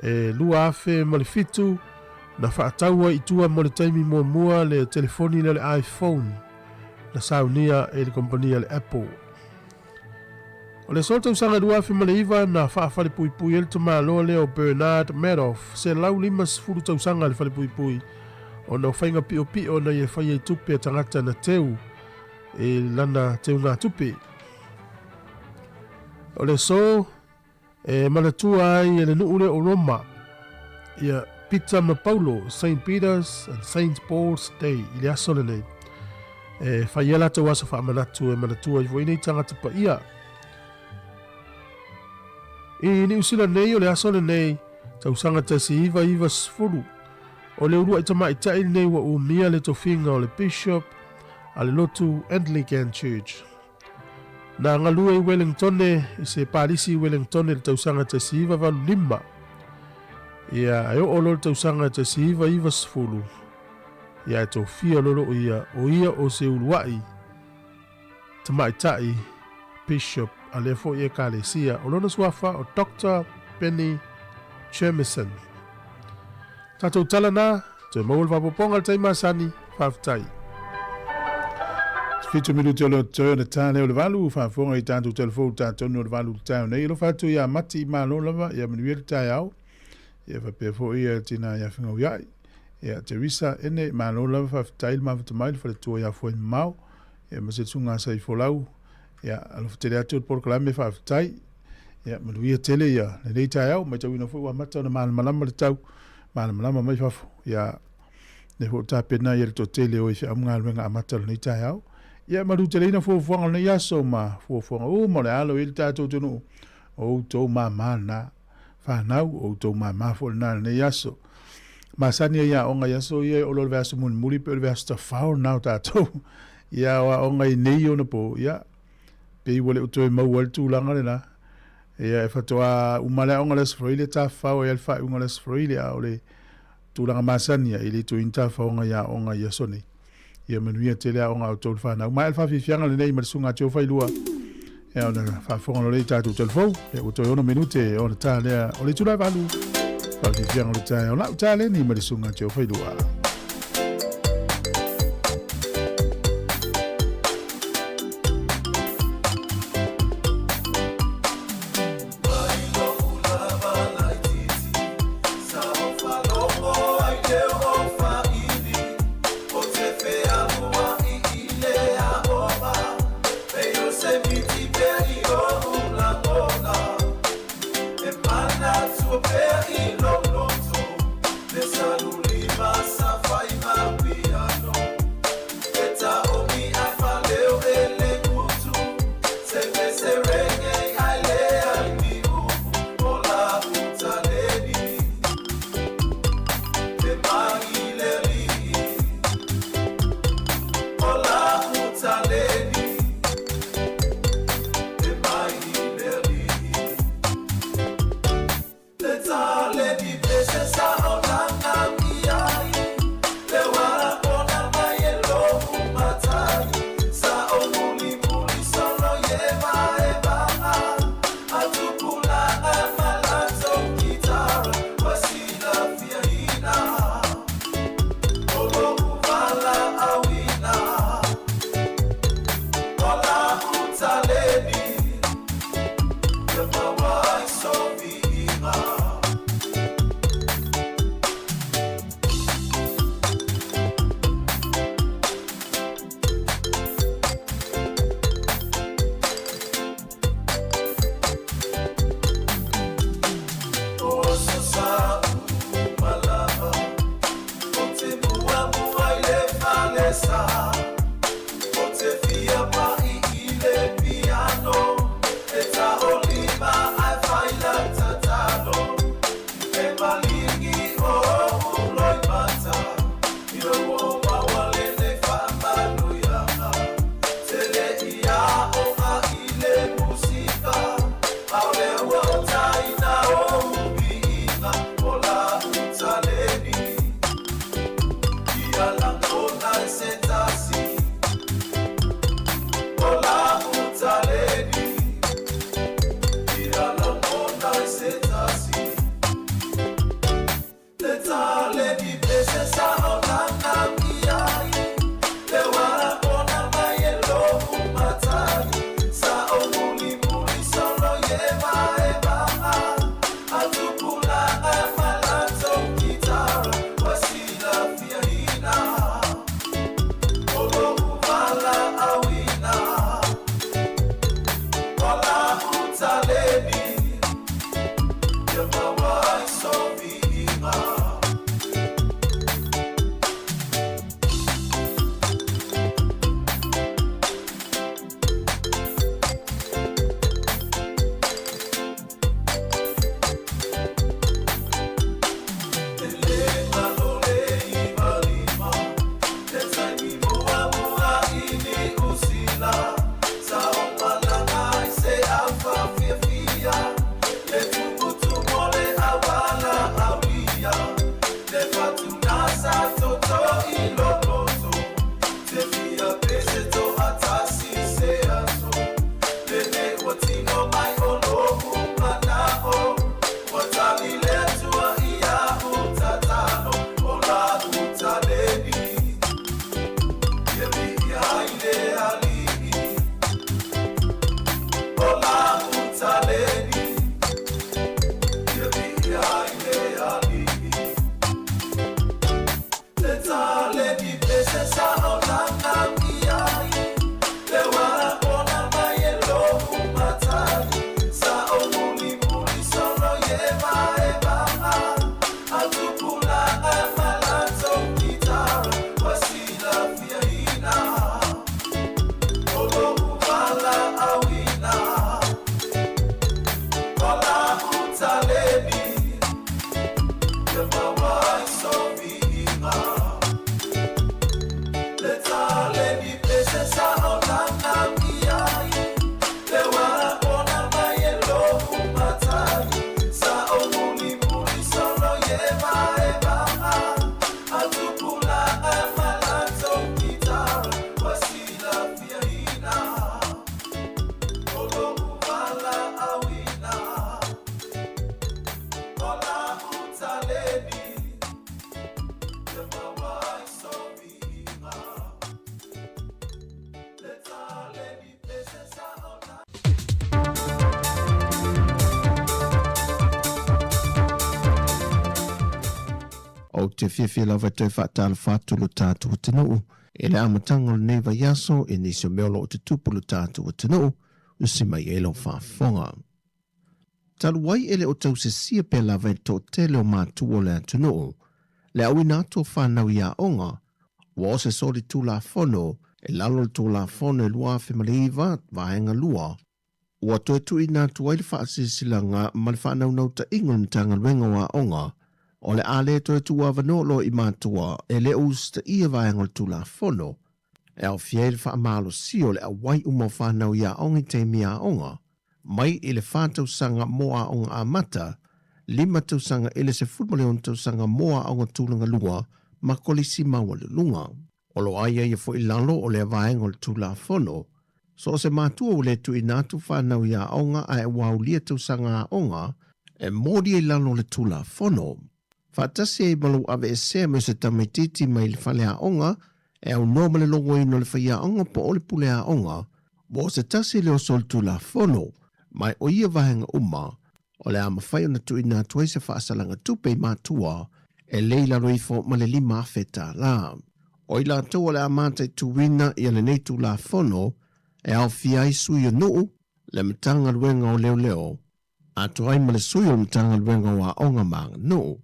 e 2007, na faatau ai i tua mo le taimi muamua le telefoni lea o le iPhone na saunia e le kompania le Apple. O le aso o le tausaga 2009 na faafalepuipui ai le tamaloa lea o Bernard Madoff, 150 tausaga le falepuipui ona o faiga piopio na ia faia i tupe a tagata na teu i lana teugatupe. O le aso e manatua ai e le nuu lea o Roma ia Pita ma Paulo, Saint Peter's and Saint Paul's Day, i le aso lenei. E fai ai latou aso faamanatu e manatua ai foi nei tagata paia. I Niu Sila nei o le aso lenei, tausaga 1990, o le uluai tamaitai lenei ua umia le tofiga o le Bishop a le lotu Anglican Church. Na galue i Wellingtone, i se palisi i Wellingtone i le tausaga 1985. Ia, e oo loa le tausaga 1990, ia e tofia loa loo ia, o ia o se uluai tamaitai bishop a lea foi ekalesia. O lona suafa o Doctor Benny Jamieson. Tatou tala na, toe maua le faaopoopoga i le taimi masani. Faafetai. 7 minute o le toe ona ta lea o le 8, faafofoga i tatou telefou tatonu o le 8 i le taeao nei. Alofa atu ia Mati malo lava, ia manuia le taeao. Ia faapea foi ia tina ia Fingauiai. Ia Teresa ene malo lava faafetai le mafuta mai le faletua ia Foe Mamao. Ia ma se susuga sa i Folau. Ia alofa tele atu le polokalame faafetai. Ia manuia tele ia lenei taeao, matauina foi ua amata ona malamalama le tau, malamalama mai fafo. Ia lea foi ua tapena ia le toatele o e feau ma galuega amata o lenei taeao. Ia maluteleina fuafuaga o lenei aso ma fuafuaga uma o le alo i le tatou atunuu, o outou māmā lena. Fanau, o outou māmā foi lena i lenei aso. Masani ai aoga i aso ia e olo le vaiaso mulimuli pe o le vaiaso tafao lena o tatou. Ia o aoga i nei ona po, ia pei ua le o toe maua ai le tulaga lena. Ia e faatoa uma le aoga le Aso Faraile tafafao ai le faaiuga o le Aso Faraile, a o le tulaga masani e le toe i ni tafaoga i aoga i aso nei. Ia manuia tele aoga a outou le fanau. Maea le faafiafiaga lenei ma le susuga a Teo Failua. Ia ona faafofoga loa lea i tatou telefou. Ia ua toe 6 minute ona ta lea o le itula e 8. Faafiafiaga o le taeao. Lau taleni ma le susuga a Teo Failua. Ou te fiafia lava e toe faatalofa atu lo tatou atunuu i le amataga o lenei vaiaso i nisi o mea o lo o tutupu lo tatou atunuu, usi mai ai lau faafofoga. Talu ai e le o tausisia pea lava e le toatele o matua o le atunuu le auina atu o fanau i aoga, ua o se solitulafono i lalo o le Tulafono e 2009, Vaega 2, ua toe tuuina atu ai le faasilasilaga ma le faanaunautaiga o le Matagaluega o Aoga o le a le toe tuuavanoa loa i matua e le o usitaia vaega o le Tulafono e aofia ai le faamalosia o le auai uma o fanau i aoga i taimi aoga mai i le fa tausaga mo aoga amata, lima tausaga i le 16 tausaga mo aoga tulaga lua ma kolisi maualuluga. O lo o aiaia foi i lalo o lea vaega o le Tulafono, so o se matua ua le tuuina atu fanau i aoga ae ua aulia tausaga aoga e molia i lalo o le Tulafono. Faatasi ai ma lou aveesea me se tamaitiiti mai le fale aoga e aunoa ma le logoina o le faiaoga po o le pule aoga, ua o se tasi lea o solitulafono, ma o ia vaega uma, O le a mafai ona tuuina atu ai se faasalaga tupe i matua e le i lalo ifo ma le $5,000. O i latou o le a mataituina ia lenei Tulafono e aofia ai sui o nuu, le Matagaluega o Leoleo, atoa ai ma le sui o le Matagaluega o Aoga ma Aganuu,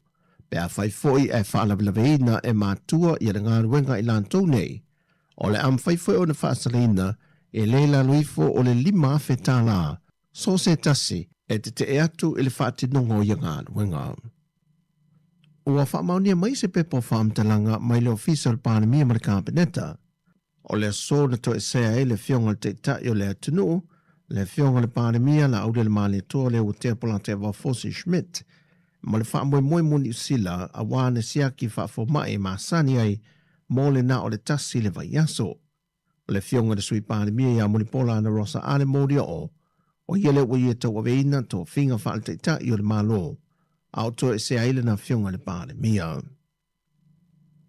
pe afai foi ae faalavelaveina e matua ia le galuega a i latou nei, o le a mafai foi ona faasalaina e le i lalo ifo o le $5,000 so o se tasi e tetee atu i le faatinoga o ia galuega. Ua faamaonia mai se pepa o faamatalaga mai le Ofisa o le Palemia ma le Kapeneta, O le aso na toesea ai le Afioga i le Taitai o le atunuu, le Afioga i le Palemia Laaulialemalietoa Leuatea Polataivao Fosi Schmidt, ma le faamoemoe mo Niu Sila aua na siaki faafomai e masani ai mo le na o le tasi le vaiaso. O le Afioga i le Sui Palemia ia Mulipola Anarosa Ale Molioo, o ia lea ua ia tauaveina tofiga faale-Taitai o le Malo, a o toesea ai lana Afioga i le Palemia.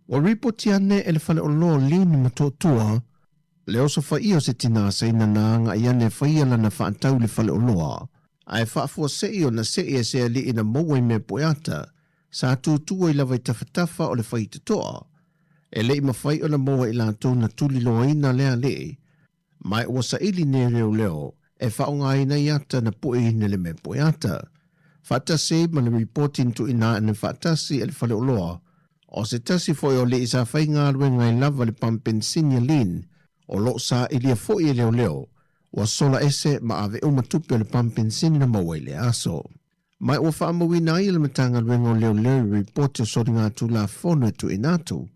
Ua ripoti ane e le faleoloa o Lin Motootua le osofaia o se tinā Saina na agai ane e faia lana faatau i le faleoloa, ae faafuasei ona sei e se alii na maua i mea pueata sa tūtū ai lava i tafatafa o le faitotoa. E le i mafai ona maua i latou na tuliloaina lea alii, Ma ua saili nei leoleo e faaaogaina ai ata na pueina le mea pueata. Faatasi ai ma le ripoti na tuuina ane faatasi e le faleoloa, o se tasi foi o alii sa faigaluega ai lava le pamu penisini a Lin, o lo o sailia foi e leoleo, ua sola ese ma ave uma tupe o le pamu penisini na maua i lea aso. Ma ua faamauina ai e le Matagaluega o Leoleo i ripoti o soligatulafono e tuuina atu,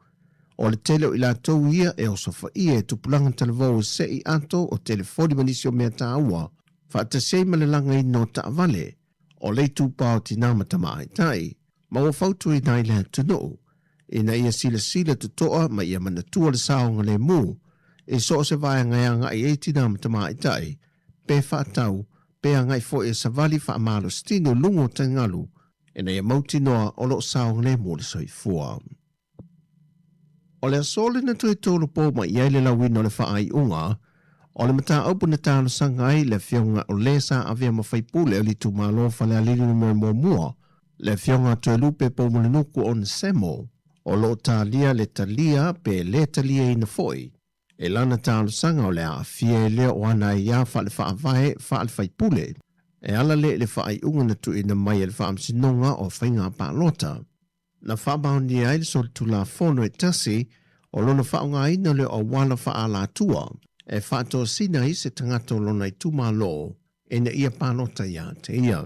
o le tele o i latou ia e osofaia e tupulaga talavou e se'i ato o telefoni ma nisi o mea taua, faatasi ai ma le lagaina o taavale, o le itupa o tinā ma tamāitai, ma ua fautuaina ai le atunuu ina ia silasila toto'a ma ia manatua le saogalemu i so o se vaega e agai ai tinā ma tamāitai pe faatau, pe agai foi e savali faamalositino i luga o taigalu ina ia mautinoa o lo o saogalemu le soifua. O le aso lena toe tolopo mai ai le lauina o le faaiuga o le mataupu na talosaga ai le afioga o le sa avea ma faipule o le itumalo o Falealili Numera Muamua, le afioga Toelupe Poumulinuku Onesemo, o lo o talia le talia pe le taliaina foi E lana talosaga o le aafia e lea o ana aiā faale-faavae faale-faipule, e ala lea i le faaiuga na tuuina mai e le Faamasinoga o Faiga Palota, na faamaonia ai le solitulafono e tasi o lona faaaogaina o le auala faaalatua e faatosina ai se tagata o lona itumalo ina ia palota ia te ia.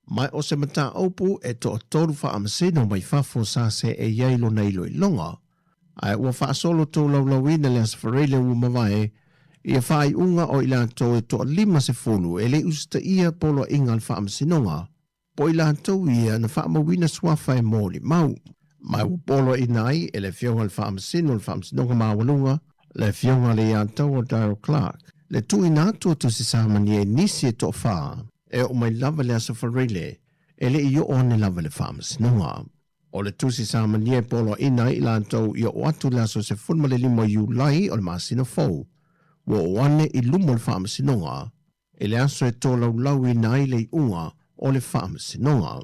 Ma o se mataupu e toatolu faamasino mai fafo sa seei ai lona iloiloga, ae ua faasolo tolaulauina le Aso Faraile ua mavae ia faaiuga o i latou e toa 50 e le i usitaia poloaiga a le faamasinoga, po o i latou ia na faamauina suafa e molimau. Ma ua poloaiina ai e le Afioga i le Faamasino o le Faamasinoga Maualuga, le Afioga a Leiataua Daryl Clarke, le tuuina atu o tusi samania i nisi e toafa E oo mai lava le Aso Faraile, e le i oo ane lava le Faamasinoga. O le tusi samania e poloaiina ai i latou i oo atu i le aso 15 o Iulai o le masina fou, ua oo ane i luma o le Faamasinoga i le aso e tolaulauina ai le iuga o le Faamasinoga.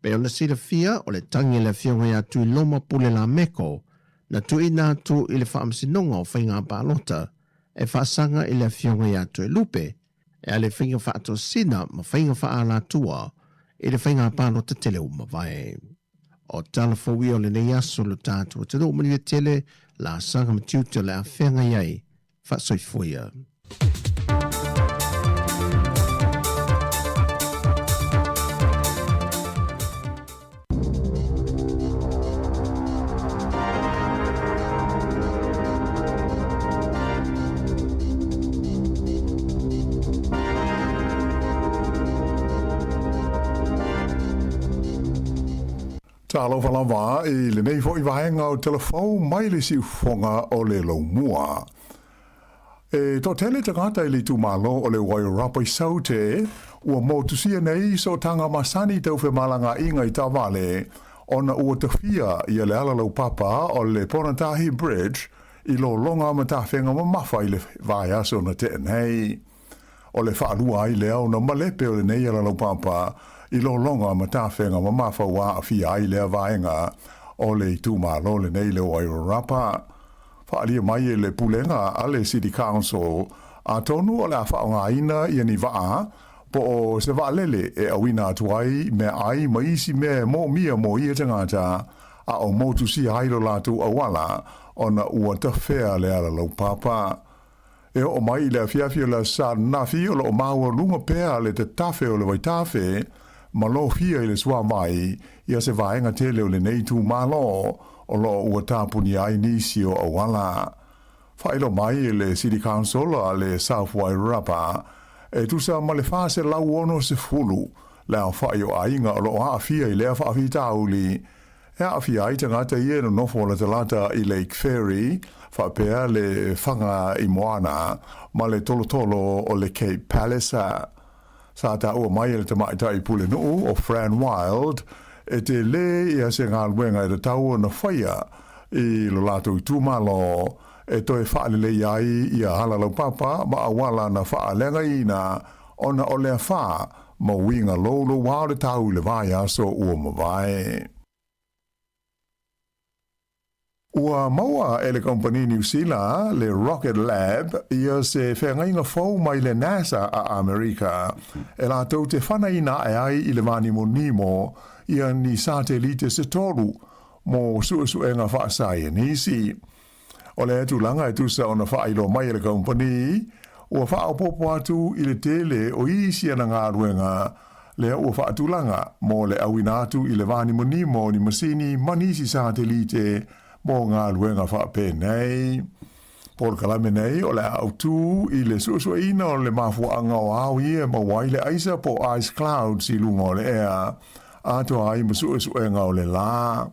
Pei ona silafia, o le tagi a le Afioga ia Tuiloma Pule Lameko na tuuina atu i le Faamasinoga o Faiga Palota e faasaga i le Afioga ia Toelupe e ala i faiga faatosina ma faiga faaalatua i le faiga palota tele ua mavae. O tala fou ia o lenei aso lo tatou atunuu manuia tele, laasaga ma tiute o le a feagai ai, faasoifua ia. Talofa lava i lenei foi vaega o Telefou mai le siufofoga o le Lomua. E toatele tagata i le itumalo o le Wairarapa i Saute ua motusia nei sootaga masani tau femalagaaiga i taavale ona ua tafia ia le ala laupapa o le Ponatahi Bridge i lologa ma tafega mamafa i le vaiaso na tea nei. O le faalua ai lea ona malepe o lenei alalaupapa i lologa ma tafega mamafa ua aafia ai lea vaega o le itumalo lenei le Wairarapa. Faaalia mai e le Pulega a le City Council, atonu o le a faaaogaina ia ni vaa po o se vaalele e auina atu ai meaai ma isi mea e moomia mo ia tagata a o motusia ai lo latou auala ona ua tafea le alalaupapa. E oo mai i le afiafi o le Aso Sa ananafi o lo o maualuga pea le tatafe o le vaitafe ma lofia i le suavai ia se vaega tele o lenei itumalo o lo o ua tapunia ai nisi o auala. Faailoa mai e le City Council a le South Wairarapa e tusa ma le 460 le aofai o aiga o lo o aafia i lea faafitauli E aafia ai tagata ia e nonofo latalata i Lake Ferry, faapea le Whanga i Moana, ma le tolotolo o le Cape Palliser. Sa taua mai e le tamaitai pulenuu o Fran Wilde e tele ia se galuega e tatau ona faia i lo latou itumalo e toe faalelei ai ia alalaupapa ma auala na faaleagaina ona o le afa ma uiga louloua o le tau i le vaiaso ua mavae. Ua maua e le kamupani Niu Sila le Rocket Lab ia se feagaiga fou mai le NASA a Amerika e latou te fanaina ae ai i le vanimonimo ia ni satelite se tolu mo suesuega faasaienisi. O lea tulaga e tusa ona faailoa mai e le kamupani, ua faaopoopo atu i le tele o isi ana galuega lea ua faatulaga mo le auina atu i le vanimonimo o ni masini ma nisi satelite mo galuega faapenei. Polokalame nei o le a autū i le suesueina o le mafuaaga o ao ia e maua ai le aisa po o ice clouds i luga o le ea, atoa ai ma suesuega o le lā.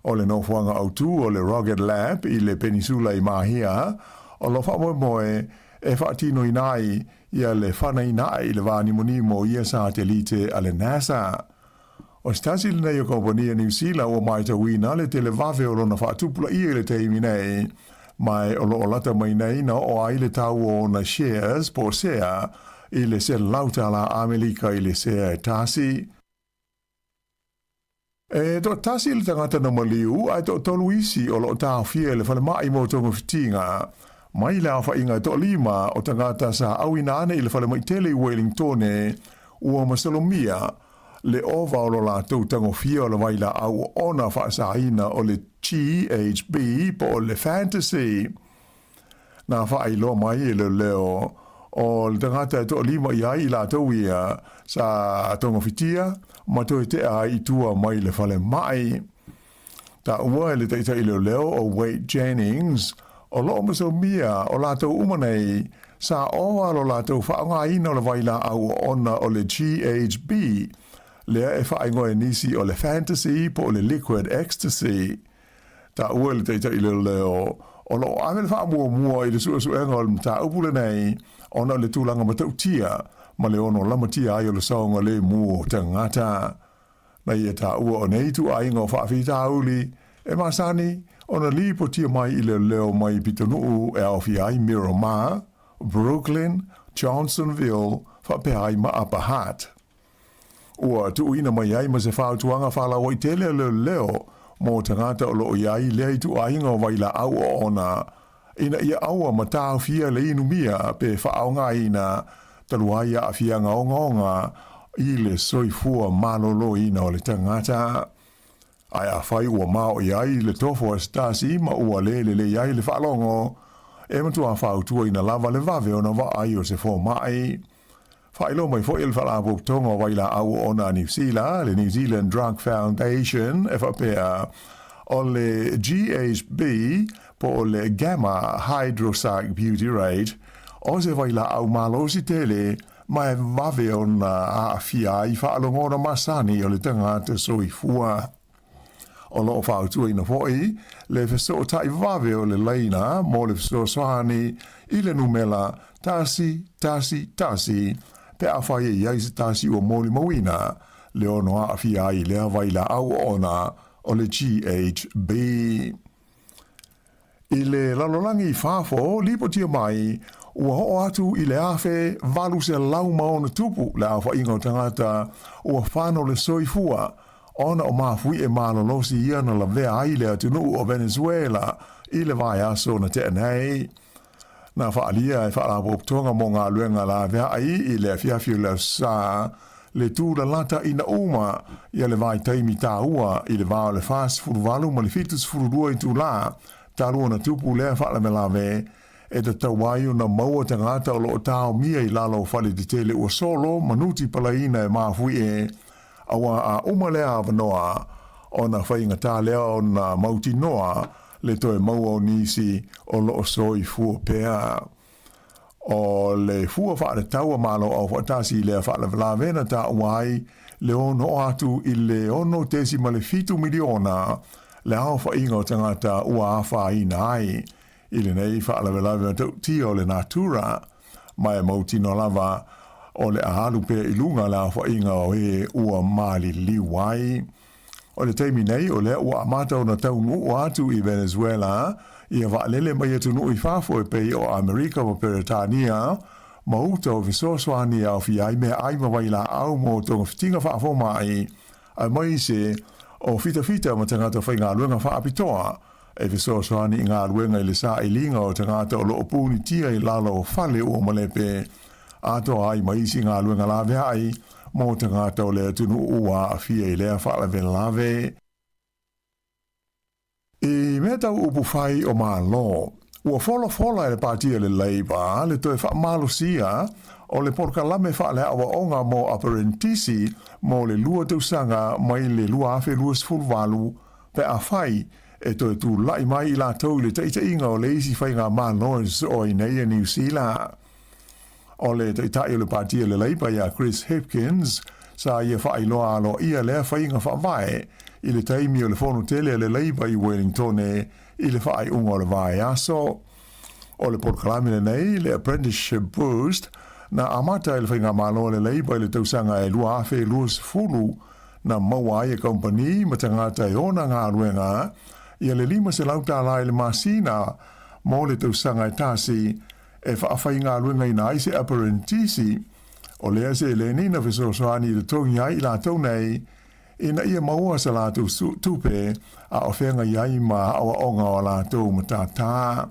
O le nofoaga autū o le Rocket Lab i le Penisula i Mahia, o lo o faamoemoe e faatinoina ai ia le fanaina ae i le vānimonimo o ia satelite a le NASA. O se tasi lenei o kamupani a Niu Sila ua matauina le televave o lona faatupulaia i le taimi nei, ma o lo o lata mai nei na oo ai le tau o ona shares po o sea i le $100 Amelika i le sea e tasi. E toatasi le tagata na maliu ae toatolu isi o lo o taofia i le falemai mo togafitiga. Mai le aofaiga e toalima o tagata sa auina ane i le falemai tele i Wellingtone, ua masalomia le ova o lo latou tagofia o le vailaau oona faasaina o le GHB po o le Fantasy. Na faailoa mai e leoleo o le tagata e toalima i ai i latou ia sa togafitia ma toe tea ai i tua mai le falemai. Taua e le taitai leoleo o Wade Jennings, o lo o masalomia o latou uma nei sa ova lo latou faaaogaina o le vailaau oona o le GHB, lea e faaigoa e nisi o le Fantasy po o le Liquid Ecstasy. Taua e le taitai leoleo, o lo o ave le faamuamua i le suesuega o le mataupu lenei ona o le tulaga matautia ma le ono lamatia ai o le saogalemu o tagata. Na ia taua o nei ituaiga o faafitauli e masani ona lipotia mai i leoleo mai pitonuu e aofia ai Miramar, Brooklyn, Johnsonville faapea ai ma Upper Hutt. Ua tuuina mai ai ma se fautuaga faalauaitele a leoleo mo tagata o lo o i ai lea ituaiga o vailaau oona, ina ia aua ma taofia le inumia pe faaaogaina talu ai aafiaga ogaoga i le soifua maloloina o le tagata. Ae afai ua maoʻi ai le tofo a se tasi ma ua le lelei ai le faalogo, e matua fautuaina lava le vave ona vaai o se fomai. Faailoa mai foi e le Faalapotopotoga o Vailaau Oona a Niu Sila, le New Zealand Drug Foundation, e faapea, o le GHB po o le Gamma Hydroxybutyrate, o se vailaau malosi tele ma e vave ona aafia ai faalogona masani o le tagata soifua. O lo o fautuaina foi le fesootai vave o le laina mo le fesoasoani i le numela 111 pe afai e i ai se tasi ua molimauina le ono aafia ai i lea vailaau oona o le GHB. I le lalolagi i fafo, lipotia mai, ua oo atu i le 1860 le aofaiga o tagata ua fano le soifua ona o mafuie malolosi ia na lavea ai le atunuu o Venezuela i le vaiaso na tea nei. Na faaalia e Faalapotopotoga mo Galuega Laveai i le afiafi o le Aso Sa le tūlalata ina uma ia le vaitaimi tāua i le va o le 48 ma le 72 itulā talu ona tupu lea faalavelave e tatau ai ona maua tagata o lo o taomia i lalo o fale tetele ua solo ma nuti palaina e mafuie auā a uma lea avanoa ona faigata lea ona mautinoa le toe maua o nisi o lo o soifua pea. O le fua faatatau a Malo Aufaatasi i lea faalavelave na taua ai le ono oo atu i le 6.7 miliona le aofaiga o tagata ua afaina ai i lenei faalavelave matautia o le natura, ma e mautinoa lava o le a alu pea i luga le aofaiga o e ua maliliu ai. O le taimi nei, o lea ua amata ona taunuu atu i Venezuela ia vaalele mai atunuu i fafo e pei o Amerika ma Peretania, ma uta o fesoasoani e aofia ai meaai ma vailaau mo togafitiga faafomai, aemaise o fitafita ma tagata faigaluega faapitoa e fesoasoani i galuega i le sailiga o tagata o lo o punitia i lalo o fale ua malepe, atoa ai ma isi galuega laveai mo tagata o le atunuu ua aafia i lea faalavelave. I mea tau upu fai o Malo, ua folafola e le Pāti a le Labour le toe faamalosia o le polokalame faaleaoaoga mo aperenitisi mo le lua tausaga mai le 2028 pe afai e toe tulai mai i latou i le taitaiga o le isi faigamalo e sosoo ai nei a Niu Sila. O le Taitai o le Pāti a le Labour ia Chris Hipkins, sa ia faailoa aloaia lea faiga faavae i le taimi o le fono tele a le Labour i Wellingtone i le faaiuga o le vaiaso. O le polokalame lenei, le Apprenticeship Boost, na amata e le faigamalo a le Labour i le tausaga e 2020, na maua ai e kamupani ma tagata e ona galuega ia le $500 i le masina mo le tausaga e tasi e faafaigaluegaina ai se aperenitisi. O lea seleni na fesoasoani i totogi ai i latou nei ina ia maua sa latou tupe a o feagai ai ma aoaoga o a latou matata.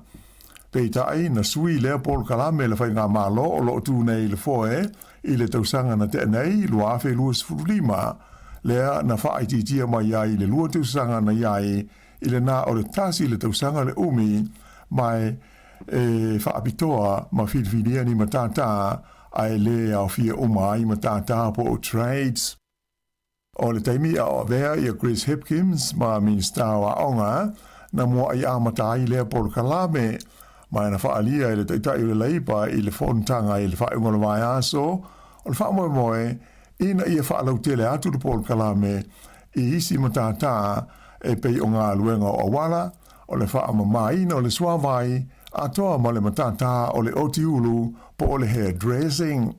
Peitai, na sui lea polokalame le faigamalo o lo o tu nei i le foe i le tausaga na tea nei, 2025, lea na faaitiitia mai ai i le lua tausaga na i ai i le na o le tasi le tausaga le umi, ma e faapitoa ma filifilia ni matata ae le aofia uma ai matata po o trades. O le taimi a o avea ia Chris Hipkins ma Minista o Aoga, na muaʻi amata ai lea polokalame, ma na faaalia e le Taitai o le Leipa i le fonotaga i le faaiuga o le vaiaso o le faamoemoe ina ia faalautele atu le polokalame i isi matata e pei o galuega o auala, o le faamamaina o le suavai, atoa ma le matata o le otiulu po o le hairdressing.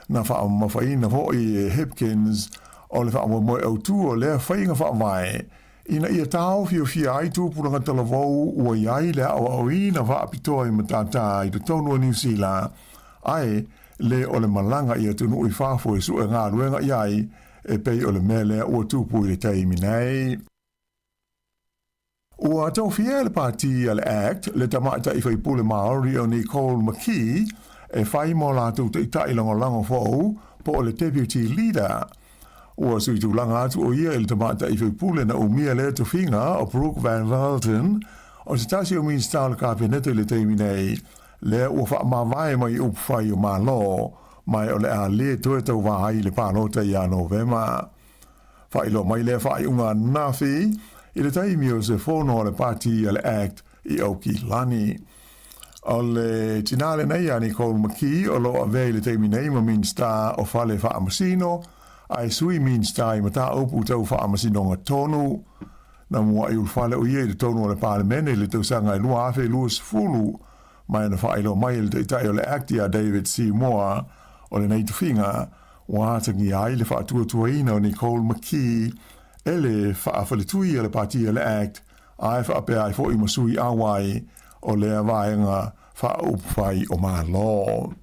Na faamamafaina foi e Hipkins o le faamoemoe autū o lea faiga faavae ina ia taofiofia ai tupulaga talavou ua i ai le aoaoina faapitoa i matata i totonu o Niu Sila, ae le o le malaga i atunuu i fafo e sue galuega i ai e pei o le mea lea ua tupu i le taimi nei. Ua tofia e le Pāti a le act le tamaitai faipule Māori o Nicole McKee e fai mo latou taitai lagolago fou po o le Deputy Leader. Ua sui tulaga atu o ia i le tamaitai faipule na umia lea tofiga o Brooke Van Velden, o se tasi o Minisita o le Kapeneta i le taimi nei, lea ua faamavae mai i upufai o Malo, ma o le a le toe tauvā ai i le palota ia Novema. Faailoa mai lea faaiuga ananafi i le taimi o se fono a le pati a le act i Aukilani. O le tinā lenei a Nicole McKee o lo o avea i le taimi nei ma Minista o Fale Faamasino, ae Sui Minista i Mataupu Tau Faamasinoga Tonu. Na muaʻi ulufale o ia i totonu o le Palemene i le tausaga e 2020, ma na faailoa mai e le Taitai o le act ia David Seymour o lenei tofiga Ua atagia ai le faatuatuaina o Nicole McKee e le faafaletui a le Pati a le act ae faapea ai foi ma sui auai o lea vaega faaupufai o Malo.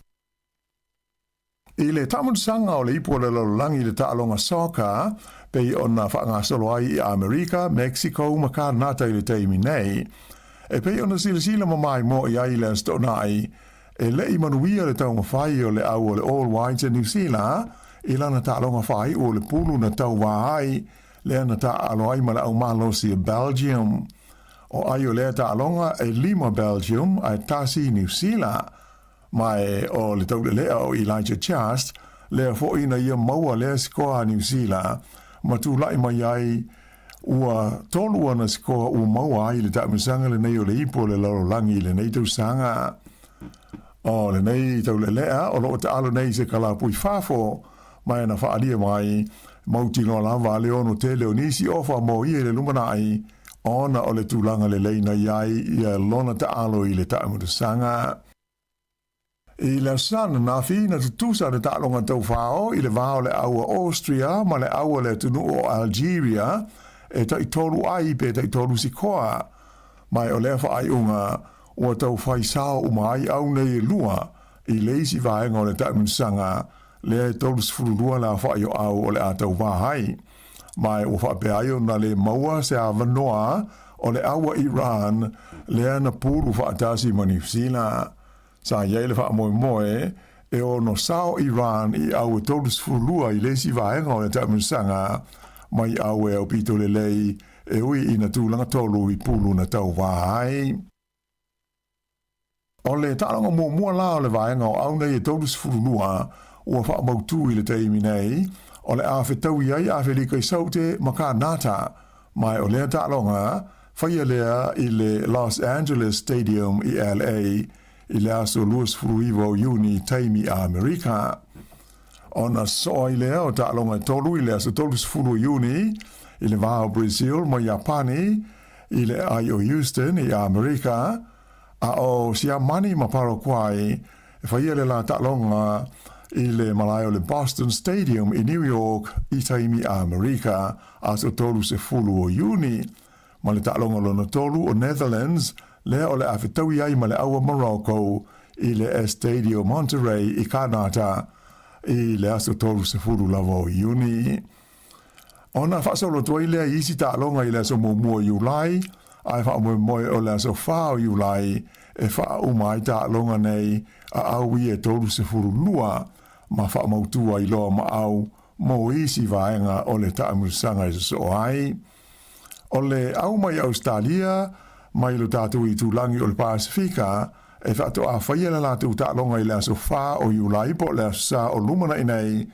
I le taamutisaga o le ipu o le lalolagi i le taaloga soccer, pei ona faagasolo ai i Amerika, Mexico ma Kanata i le taimi nei, e pei ona silasila ma maimoa i ai i le Aso Toonai, e le i manuia le taumafai o le au o le All Whites a Niu Sila i lana taaloga faaiu o le pulu na tauva ai, lea na taaalo ai ma le au malosi a Belgium. O ai o lea taaloga e lima Belgium ae tasi Niu Sila. Ma e o le taulelea o Elijah Just, lea foi na ia maua lea sikoa a Niu Sila, ma tulai mai ai ua tolu ana sikoa ua maua ai i le taamilosaga lenei o le ipu o le lalolagi i lenei tausaga. O lenei taulelea o lo o taalo nei i se kalapui fafo, ma e na faaalia mai, mautinoa lava le ono tele o nisi ofa mo ia i le lumanai, ona o le tulaga lelei na i ai ia lona taalo i le taamilosaga. I le Aso Sa ananafi, na tutusa le taaloga taufao i le va o le au a Austria ma le au a le atunuu o Algeria e taitolu ai pe taitolu sikoa. Ma o lea faaiuga ua tau fai sao uma ai au nei e lua i le isi vaega o le taamilosaga lea e 32 le aofai o au o le a tauvā ai. Ma ua faapea ai ona le maua se avanoa o le au a Iran lea na pulu faatasi ma Niu Sila. Sa i ai le faamoemoe e ono sao Iran i au e 32 i le isi vaega o le taamilosaga mai au e aupito lelei e ui ina tulaga tolu i pulu na tauvā ai. O le taaloga muamua la o le vaega o au nei e 32 ua faamautū i le taimi nei, o le a fetaui ai Afelika i Saute ma Kanata, ma o lea taaloga, faia lea i le Los Angeles Stadium i LA i le aso 29 o Iuni taimi a Amerika. Ona sosoo ai lea o taaloga e tolu i le aso 30 o Iuni i le va o Brazil ma Iapani i le aai o Houston i Amerika, a o Siamani ma Paraguay e faia le la taaloga i le malae o le Boston Stadium i New York i taimi a Amerika aso 30 o Iuni, ma le taaloga lona tolu o Netherlands lea o le a fetaui ai ma le au a Morocco i le Estadio Monterrey i Kanata i le aso 30 lava o Iuni. Ona faasolo atu ai lea i isi taaloga i le aso muamua o Iulai, ae faamoemoe o le aso 4 o Iulai e faauma ai taaloga nei a au ia e 32 ma faamautu ai loa ma au mo isi vaega o le taamilosaga e sosoo ai. O le au mai Ausetalia mai lo tatou itulagi o le Pasefika e faatoa faia le latou taaloga i le aso 4 o Iulai po o le aso Sa o lumanai nei,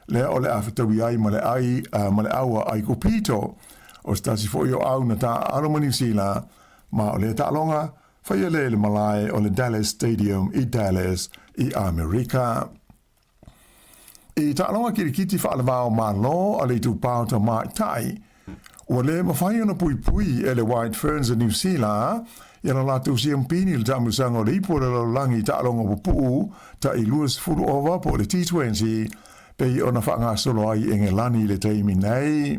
lea o le a fetaui ai ma le ai ma le au a Aikupito, o se tasi foi o au na taaalo ma Niu Sila, ma o lea taaloga, faia lea i le malae o le Dallas Stadium i Dallas i Amerika. I taaloga kilikiti faalevao Malo a le Itupa o Tamaitai, ua le mafai ona puipui e le White Ferns a Niu Sila ia la latou siampini i le taamilosaga o le ipu o le lalolagi i taaloga pupuu tai 20 ova po o le T20 pei ona faagasolo ai i Engelani i le taimi nei.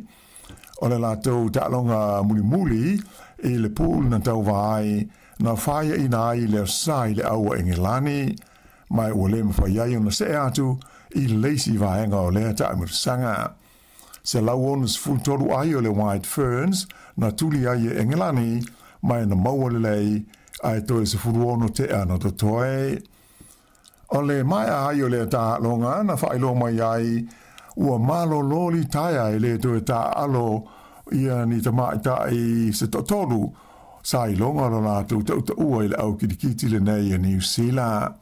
O le latou taaloga mulimuli i le pool na tauva ai na faiaina ai le Aso Sa i le au a Engelani, ma ua le mafai ai ona see atu i le isi vaega o lea taamilosaga. 163 ai o le White Ferns na tuli ai e Engelani ma e na maua lelei ae toe 16 tea na totoe. O le maea ai o lea taaloga na faailoa mai ai ua malolo litaea e le toe taaalo ia ni tamaitai se toatolu sa iloga lo latou tautaua i le au kilikiti lenei a Niu Sila.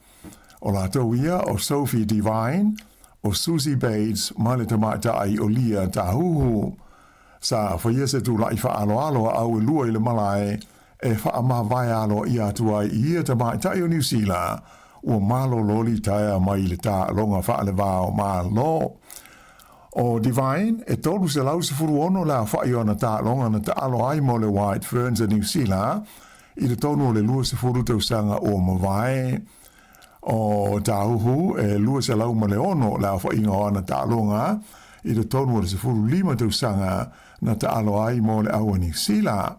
O latou ia o Sophie Devine, o Suzie Bates ma le tamaitai o Lia Tahuhu. Sa faia se tula'i faaaloalo a au e lua i le malae e faamavae aloaia atu ai i ia tamaitai o Niu Sila ua malolo litaea mai i le taaloga faalevao Malo. O Devine, e 316 le aofa'i o ana taaloga na taalo ai mo le White Ferns a Niu Sila i totonu o le 20 tausaga ua mavae. O Tāhuhu e 206 le aofaiga o ana taaloga i totonu o le 15 tausaga na taalo ai mo le au a Niu Sila.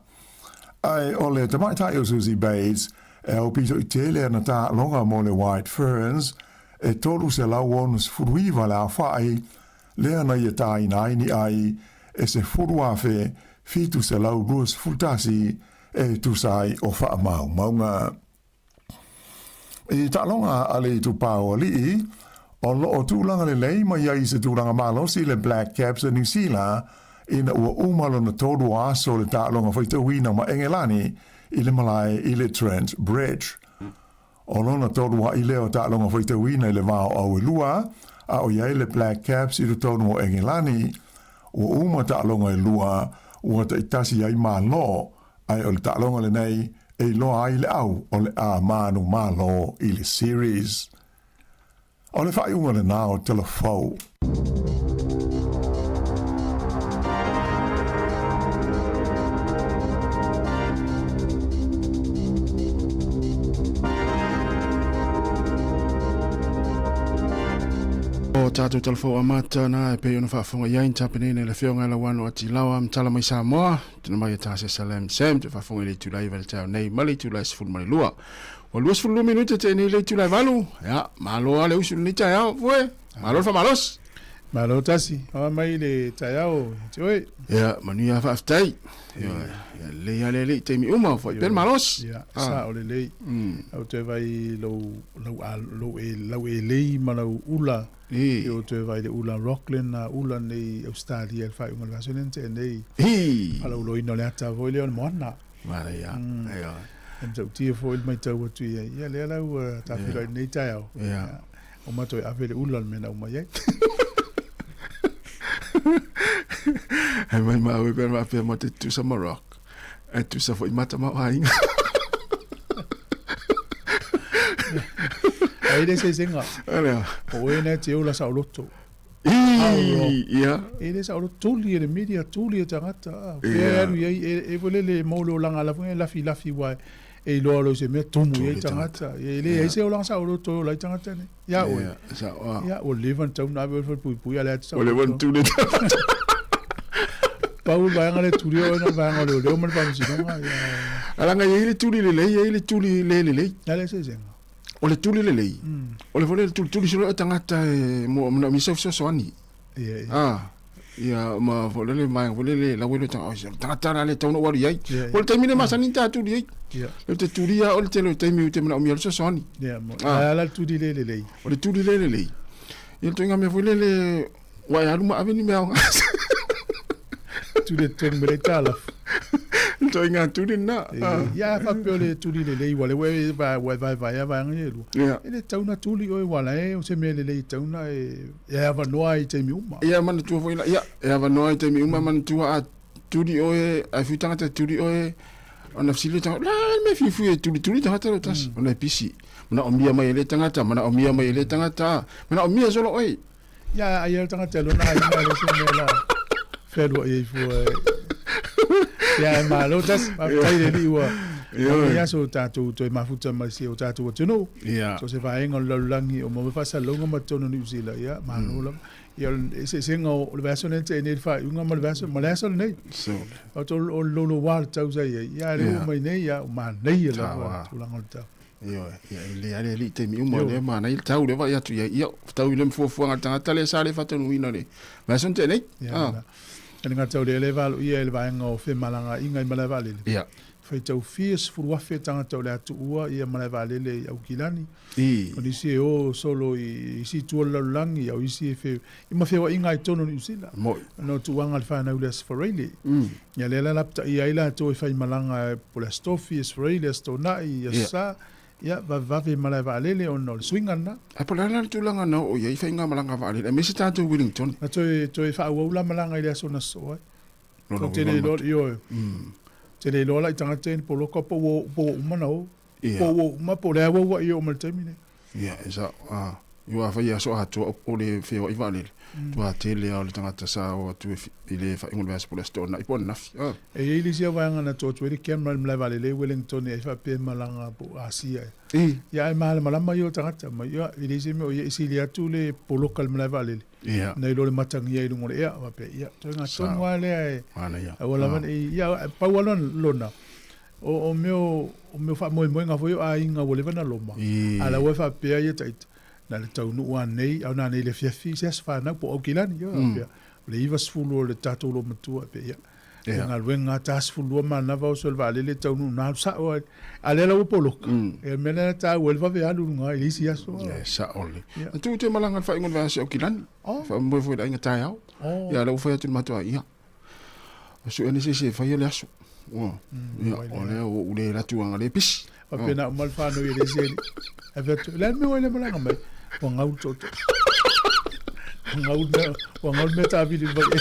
Ae o le tamaitai o Suzie Bates, e aupito i tele ana taaloga mo le White Ferns, e 369 le aofai, lea na ia tāina ai ni ai e 10,721 e tusa ai o faamaumauga. I taaloga a le itupa o alii, o loo tulaga lelei mai ai i se tulaga malosi le Black Caps a Niu Sila ina ua uma lona tolu o aso o le taaloga faitauina ma Engelani i le malae i le Trent Bridge. O lona tolu aʻi lea o taaloga faitauina i le va o Auelua a o i ai le Black Caps i totonu o Engelani. Ua uma taaloga e lua ua taitasi ai Malo, ae o le taaloga lenei e iloa ai le au o le a manumalo i le series. O le faaiuga lena o Tala Fou. O tātou talafou amata na e pei ona faafofoga i ai ni tapenina i le afioga i Lauano Atilawa Matala mai Samoa tuna mai e tā se Salam Sam te faafofoga i le itula 9 i le taeao nei ma le itula 12. Ua 22 minute te nei le itula e 8. Ia, malo lava le usu i lenei taeao, Fue. Malo le faamalosi. Malo tasi, awa mai le taeao ia te oe. Ia, manuia faafetai. Ia, ia lelei lava le alii i taimi uma, fo'i pea le malosi. Ia, sao lelei. Au toe vai lou, lau, lou, lau elei ma lau ula. I. O toe vai le ula Rockland, a ula nei Australia i le faaiuga o le vaiaso lea na tea nei. I. Faalauiloaina o le ata foi lea o le moana. Manaia. Ia. E matautia foi le matau atu i ai. Ia lea la ua tafeloai i lenei taeao. Ia. O matou e ave le ula le mea na uma i ai. Hei mai māu e pea faapea mo te tusa ma rock. E tusa foi mata ma aiga. Ai le sesenga. Alea. O oe na te ola saoloto. Ii, ia. E le saoloto tuli e le media, tuli e tagata. Pea e alu i ai, e, e foi lele e mau le olaga ala foi e lafi lafi wa e iloa loa i se mea tumu i ai tagata. E le ai se olaga saoloto e ola ai tagata nei. Ia oe. Ia, ua leva ona tatau ona ave oe i le falepuipui a o lea te Ua leva ona tuli tagata. Pau le vaega lea e tuli oe na o le vaega o leoleo ma le faamasinoga. Ia. Alaga e i ai le tuli lelei, e i ai le tuli le lelei. O le a le eseesega? O le tuli lelei, o le foi lea tulituli solo e tagata e mo manaomia sau fesoasoani. Ia, ia. Ah, ia ma foi lele vaega foi lele lau ai tagata, oh, tagata la le tatau ona ou alu i ai. Ia, ia. O le taimi le masani ta tuli ai. Ia. Le te tulia o le tele o taimi ou te manaomia le fesoasoani. Ia, mo. Ah. A la le tuli le lelei. O le tuli le lelei. Ia le ituaiga mea foi lele ua e alu ma ave ni mea aoga. Tuli e totogi mai le aitalafu. Le ituaiga tuli lena. Ia, a faapea o le tuli lelei ua lea ua e ua e vaevaea vaega ia e lua. Ia. E le tatau ona tuli oe aua la e o se mea lelei e tatau ona e e avanoa ai i taimi uma. Ia manatua foi la, ia, e avanoa i taimi uma, manatua a tuli oe, a fiu tagata e tuli oe, ona fesili le tagata, la le mea fiufui e tulituli tagata leo tasi, ona e pisi. Manaomia mai e le tagata, manaomia mai e le tagata, manaomia solo oe. Ia, ai le tagata e lona aiga e le se mea la fealuai ai fua e. Ia, e malo tasi, faafetai le Alii ua maua aso o tatou toe mafuta mai si o tatou atunuu. Ia. So se vaega o le lalolagi o maua faasalalauga ma totonu o Niu Sila, ia, malo lava. Ia, o le eseesega o le vaiaso lea na tea nei le faaiuga ma le vaiaso, ma le aso lenei. So. O o le louloua o le tau sa i ai, ia, lea ua mai nei, ia, ua manaia lava le tulaga o le tau. Ioe, ia e le ale alii taimi uma lea manaia le tau lea vaai atu i ai. Ia, tau i le fuafuaga a le tagata lea sa le faatonuina le vaiaso na tea nei. Ia, e le gata o lea, lea e valoia e le vaega o femalagaaiga i malaevaalele. Ia. Faitau fia 10,000 tagata o le a tuua ia malaevaalele i Aukilani. I. O nisi e o solo i isi itu o le lalolagi, a o isi e fe, i ma feoaiga i totonu o Niu Sila. Moi. Ona o tuuaga a le fanau i le Aso Faraile. Ia lea la lapataia ai latou e faimalaga po o le Aso Tofi, Aso Faraile, Aso Toonai, Aso Sa, ia vavevave i malae vaalele ona o le suiga lena. Ae po o le a la le tulaga na oo i ai faigamalaga vaalele aemaise tatou Wellington? Na toe toe faaauau la malaga i le aso na sosoo ai. Lona Ou te le uiga iloa, ioe. Te le iloa la i tagata ia ni poloka po ua po ua uma na o. Ia. Po ua uma po o le a ua ua i oo mai le taimi nei. Ia, e sao. A, ua fai aso atoa o le feoai vaalele. Tua tele lava o le tagata sa o atu e i le faaiuga o le vaiaso po o le Aso Toonai po o ananafi. A. E i ai le isi vaega na tuu atu ai le camera i le malae vaalele i Wellington e ai faapea e malaga po o Asia ea. I. Ia ae malamalama ia o tagata mai, ia, e leai se mea o ia e sili atu le poloka i le malae vaalele. Ia. Nai lo le matagia i luga o le ea, faapea, ia, toega tonu Sao. lava lea e Manaia. aua lava A. ne i, ia, pau lava lona, lona. O, o mea o, o mea o faamoemoega foi o aiga ua leva na loma. A la ua e faapea ia taita, na le taunuu a nei, au na nei le afiafi, se aso fanau po o Aukilani, ia, mm. O le 90 o le tatou loomatua, pe ia. Yeah. Le galuega 42 manava oso le vaalele taunuu na alu sa'o ai. A lea la ua poloka. E mea lea na taua ai le vave alu i luga i le isi aso. E sa'o le. Na tuu te malaga i le faaiuga o le vaiaso i Aukilani. Faamoemoe foi i le aiga taeao. Ia lea ua fai atu i le matou aiga, ia, su'e ane se isi e faia le aso. Ua. Ia, o lea ua ou le alu atu leaga o lea e pisi. Faapena uma le fanau i le isi alii. Ae fai atu, o le a le mea ua e le malaga mai? Ua gau le tootoo. Ua gau le mea, ua gau le mea taavili i le vaieli.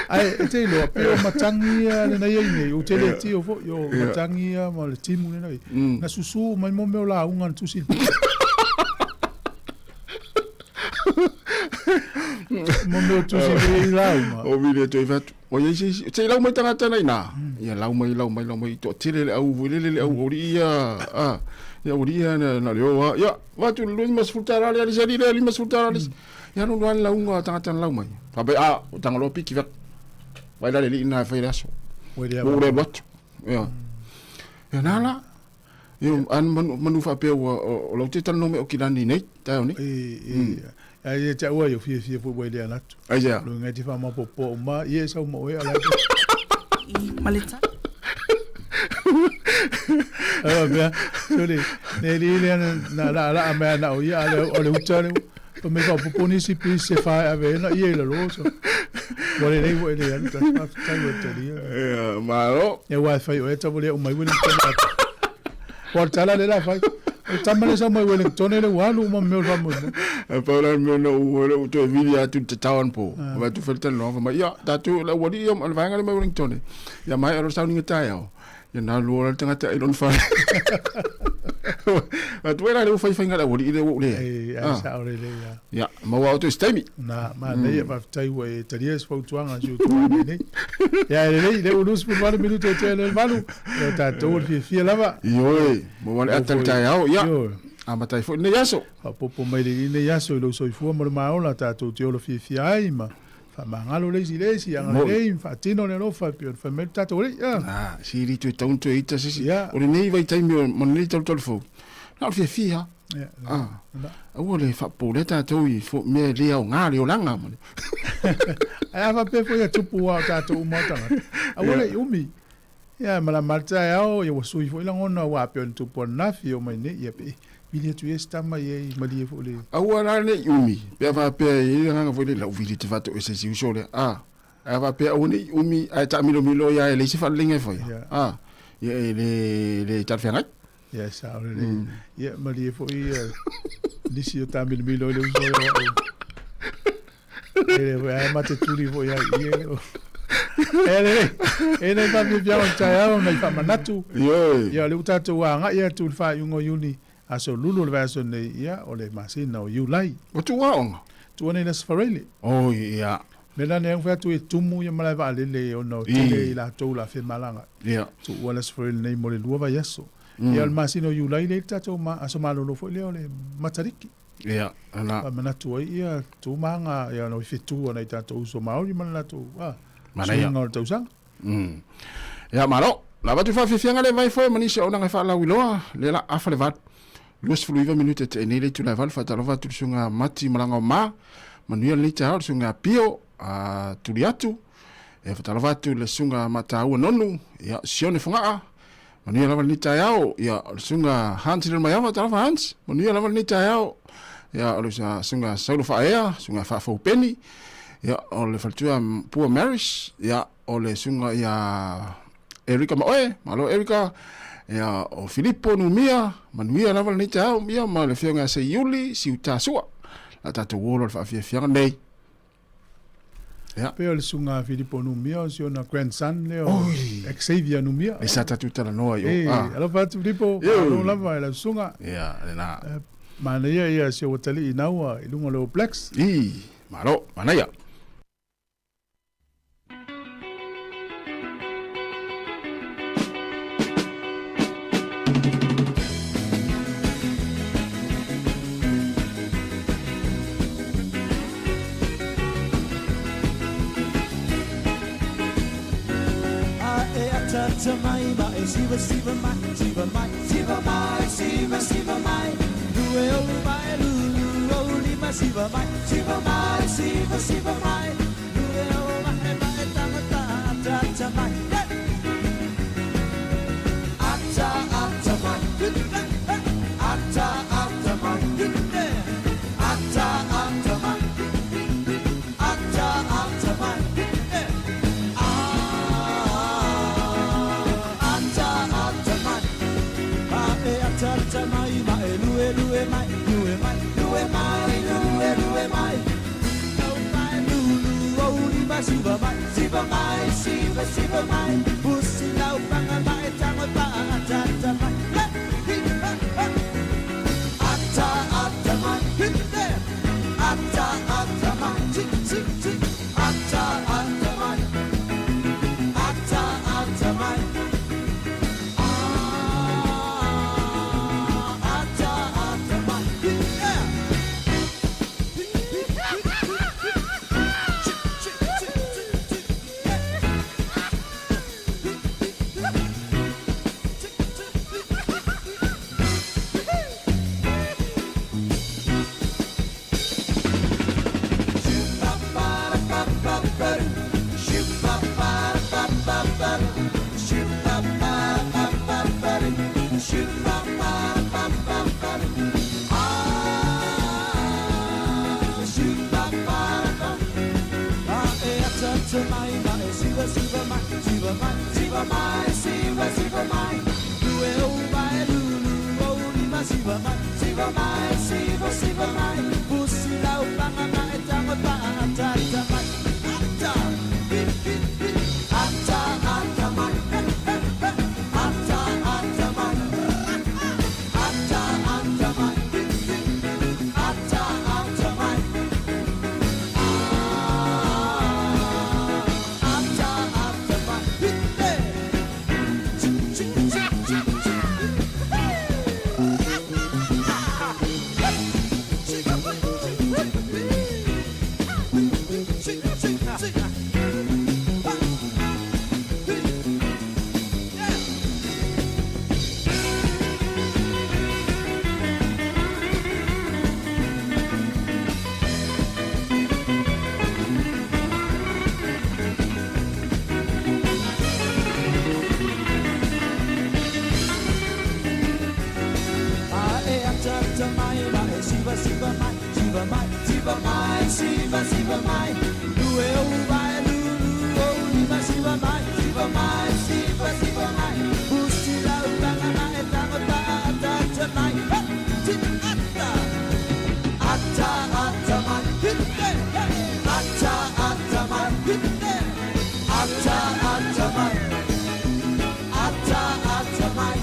Ae e te iloa, pei o matagi ia lena i ai nei, ou te le tio foi, o matagi ia ma le timu lena i. Na susu mai mo mea o lauga na tusi i le pito. Mo mea o tusi i le lauga. O vili atu ai fai atu, Ua iai se isi, se i lau mai tagata na ina. Ia lau mai, lau mai, lau mai, toatele le au foi lele le au aualii ia, a, ia aualii ia na, na le o lava. Ia, avatu le $50 lea le isi alii lea, $50 le isi. Ia alu lava le lauga a tagata na lau mai. Faapea, a, ua taga loa piki fai atu. Vaai la le alii lena e fai le aso. Ua ou le alu atu. Ia. Ia na la. Ia, a manu, manu faapea ua, o lau te talanoa mai o Kilani nei, taeao nei. E, e, ia te au ai o fiafia foi ua e le alu atu. Aisea? Luga e te faamaopoopo uma, ia e sau ma oe a la. Ma le ta. Ai mea, sole, ne li le na la la mea na o ia ale o le uta le. Pa me faaopoopo nisi pisi se fa e ave na ia i lalo so. Ua lelei foi le alu ta faafetai ua talia. Ia, malo. Ia ua e fai o e tau le umai Wellington. Ua tala le la fai. O tama le sau mai Wellington le ua alu uma mea o le faamoemoe. E pau la le mea na ou le ou toe vili atu i le tatao anapo. Avatu atu fai le talanoa fai mai, ia, tatou le aualii ia ma le vaega lea mai Wellington. Ia maea loa le sauniga taeao. Ia na alu loa le tagata i lona fale. Atu ai la le ua fai faiga le aualii lea ua ou leai. E, ai sao lelei ia. Ia, maua au toe se taimi. Na, manaia, faafetai ua e talia se fautuaga a si ou tuaina nei. Ia, e lelei, lea ua 28 minute e tea i le 8, ia o tatou o le fiafia lava. Ioe, maua le ata i le taeao, ia, amata ai foi lenei aso. Faaopoopo mai lenei aso i lou soifua ma le maola tatou te ola fiafia ai ma Faamagalo le isi i le isi, agalelei ma faatino le alofa e pei ona fai mai lo tatou Alii. Ah, si li toe tau na toe ita se isi. O lenei vaitaimi o ma lenei talutalu fou, na o le fiafia lava. Ah, aua le faapopolea tatou i mea e le aoga le olaga ma le. Ae a faapea foi e tupu aua o tatou uma o tagata, aua le i umi. Ia, e malama lava le taeao, ia ua sui foi lagona aua pei ona tupu ananafi e oo mai nei, ia pe vili atu ia si tama ia i malie foi le. Aua la ne i umi, pe a faapea e i ai le agaga foi lele, lau vili te faatoese i si uso lea, a, ae a faapea aua ne i umi ae taamilomilo ia e leai se faaleleiga e faia, a, ia e le, le talafeagai. Ia e sao lelei. Ia malie foi ia nisi o taamilomilo i le uso lea o au. E le foi ae ma te tuli foi ai i e o. E lelei, e nei faafiafiaga o le taeao nai faamanatu. Ioe. Ia o lea ua tatou agai atu i le faaiuga o Iuni, aso lulu o le vaiaso nei, ia o le masina o Iulai. Ua tuu aoga? Tuu nei le Aso Faraile. Oi, ia. Mea la nei fai atu e tumu ia malae vaalele ona o tele i latou la femalaga. Ia. Tuua le Aso Faraile nei mo le 2 vaiaso. Ia o le masina o Iulai lea i le tatou aso malolo foi lea o le Matariki. Ia, ana. Faamanatu ai ia tūmāga ia no i whetū ana i tātou uso Māori ma le latou Manaia. suiga o le tausaga. Ia, malo. Na avatu i faafiafiaga le vai foe ma nisi o auaunaga e faalauiloa, lea la afa le 8. 29 minute te nei le itula e 8, faatalofa atu i le susuga Mati Malaga o Ma, manuia lenei taeao, le susuga Pio, a tuli atu, e faatalofa atu i le susuga Mataua Nonu, ia, Sione Fogaa, Manuia lava lenei taeao, ia, o le susuga Hans Lilomaiava, talofa Hans, manuia lava lenei taeao, ia, o le susuga Saulo Faaea, susuga Faafou Peni, ia, o le faletua Pua Maris, ia, o le susuga ia Erika Maoe, malo Erika, ia, o Filipo Numia, manuia lava lenei taeao, ia, ma le afioga ia Seiuli Siutasua, la tatou uo loa le faafiafiaga nei. Ia. Pei o le susuga Filipo Numia o si ona grandson lea o Xavier Numia. E sa tatou talanoa i o. E, alofa atu Filipo, malo lava e lau susuga. Ia, lena. Manaia ia si ou atalii naua i luga o le All Blacks. I, malo, manaia. ata mai ma e siva siva mai siva mai siva mai siva siva mai lue o mai lulu o lima siva mai siva mai siva siva mai lue o mai mai tangata ata ata mai ata ata mai ata ata mai ata ata mai ata ata mai ata ata mai e ata ata mai ma e lue lue mai lue mai lue mai lue lue mai au mai lulu au lima siva mai siva mai siva siva mai pusi lau panga mai tango pa ata ata mai ata ata mai ata ata mai ti ti ti ata ata mai ata ata mai ata ata mai Siva mai, siva, siva mai, pusi lau panga mai, tango pa, ata, ata mai, ata, hip, hip, hip, ata, ata mai, ata, ata mai, ata, ata mai, hip, hip, ata, ata mai, ata, ata mai, hip, hip, chi, chi, chi, chi, chi. E ata ata mai ma e siva siva mai siva mai siva mai siva siva mai lue o mai lulu o lima siva mai siva mai siva siva mai pusi lau panga mai tango pa ata ata mai ti ata ata ata mai ata ata mai ata ata mai ata ata mai ata ata mai.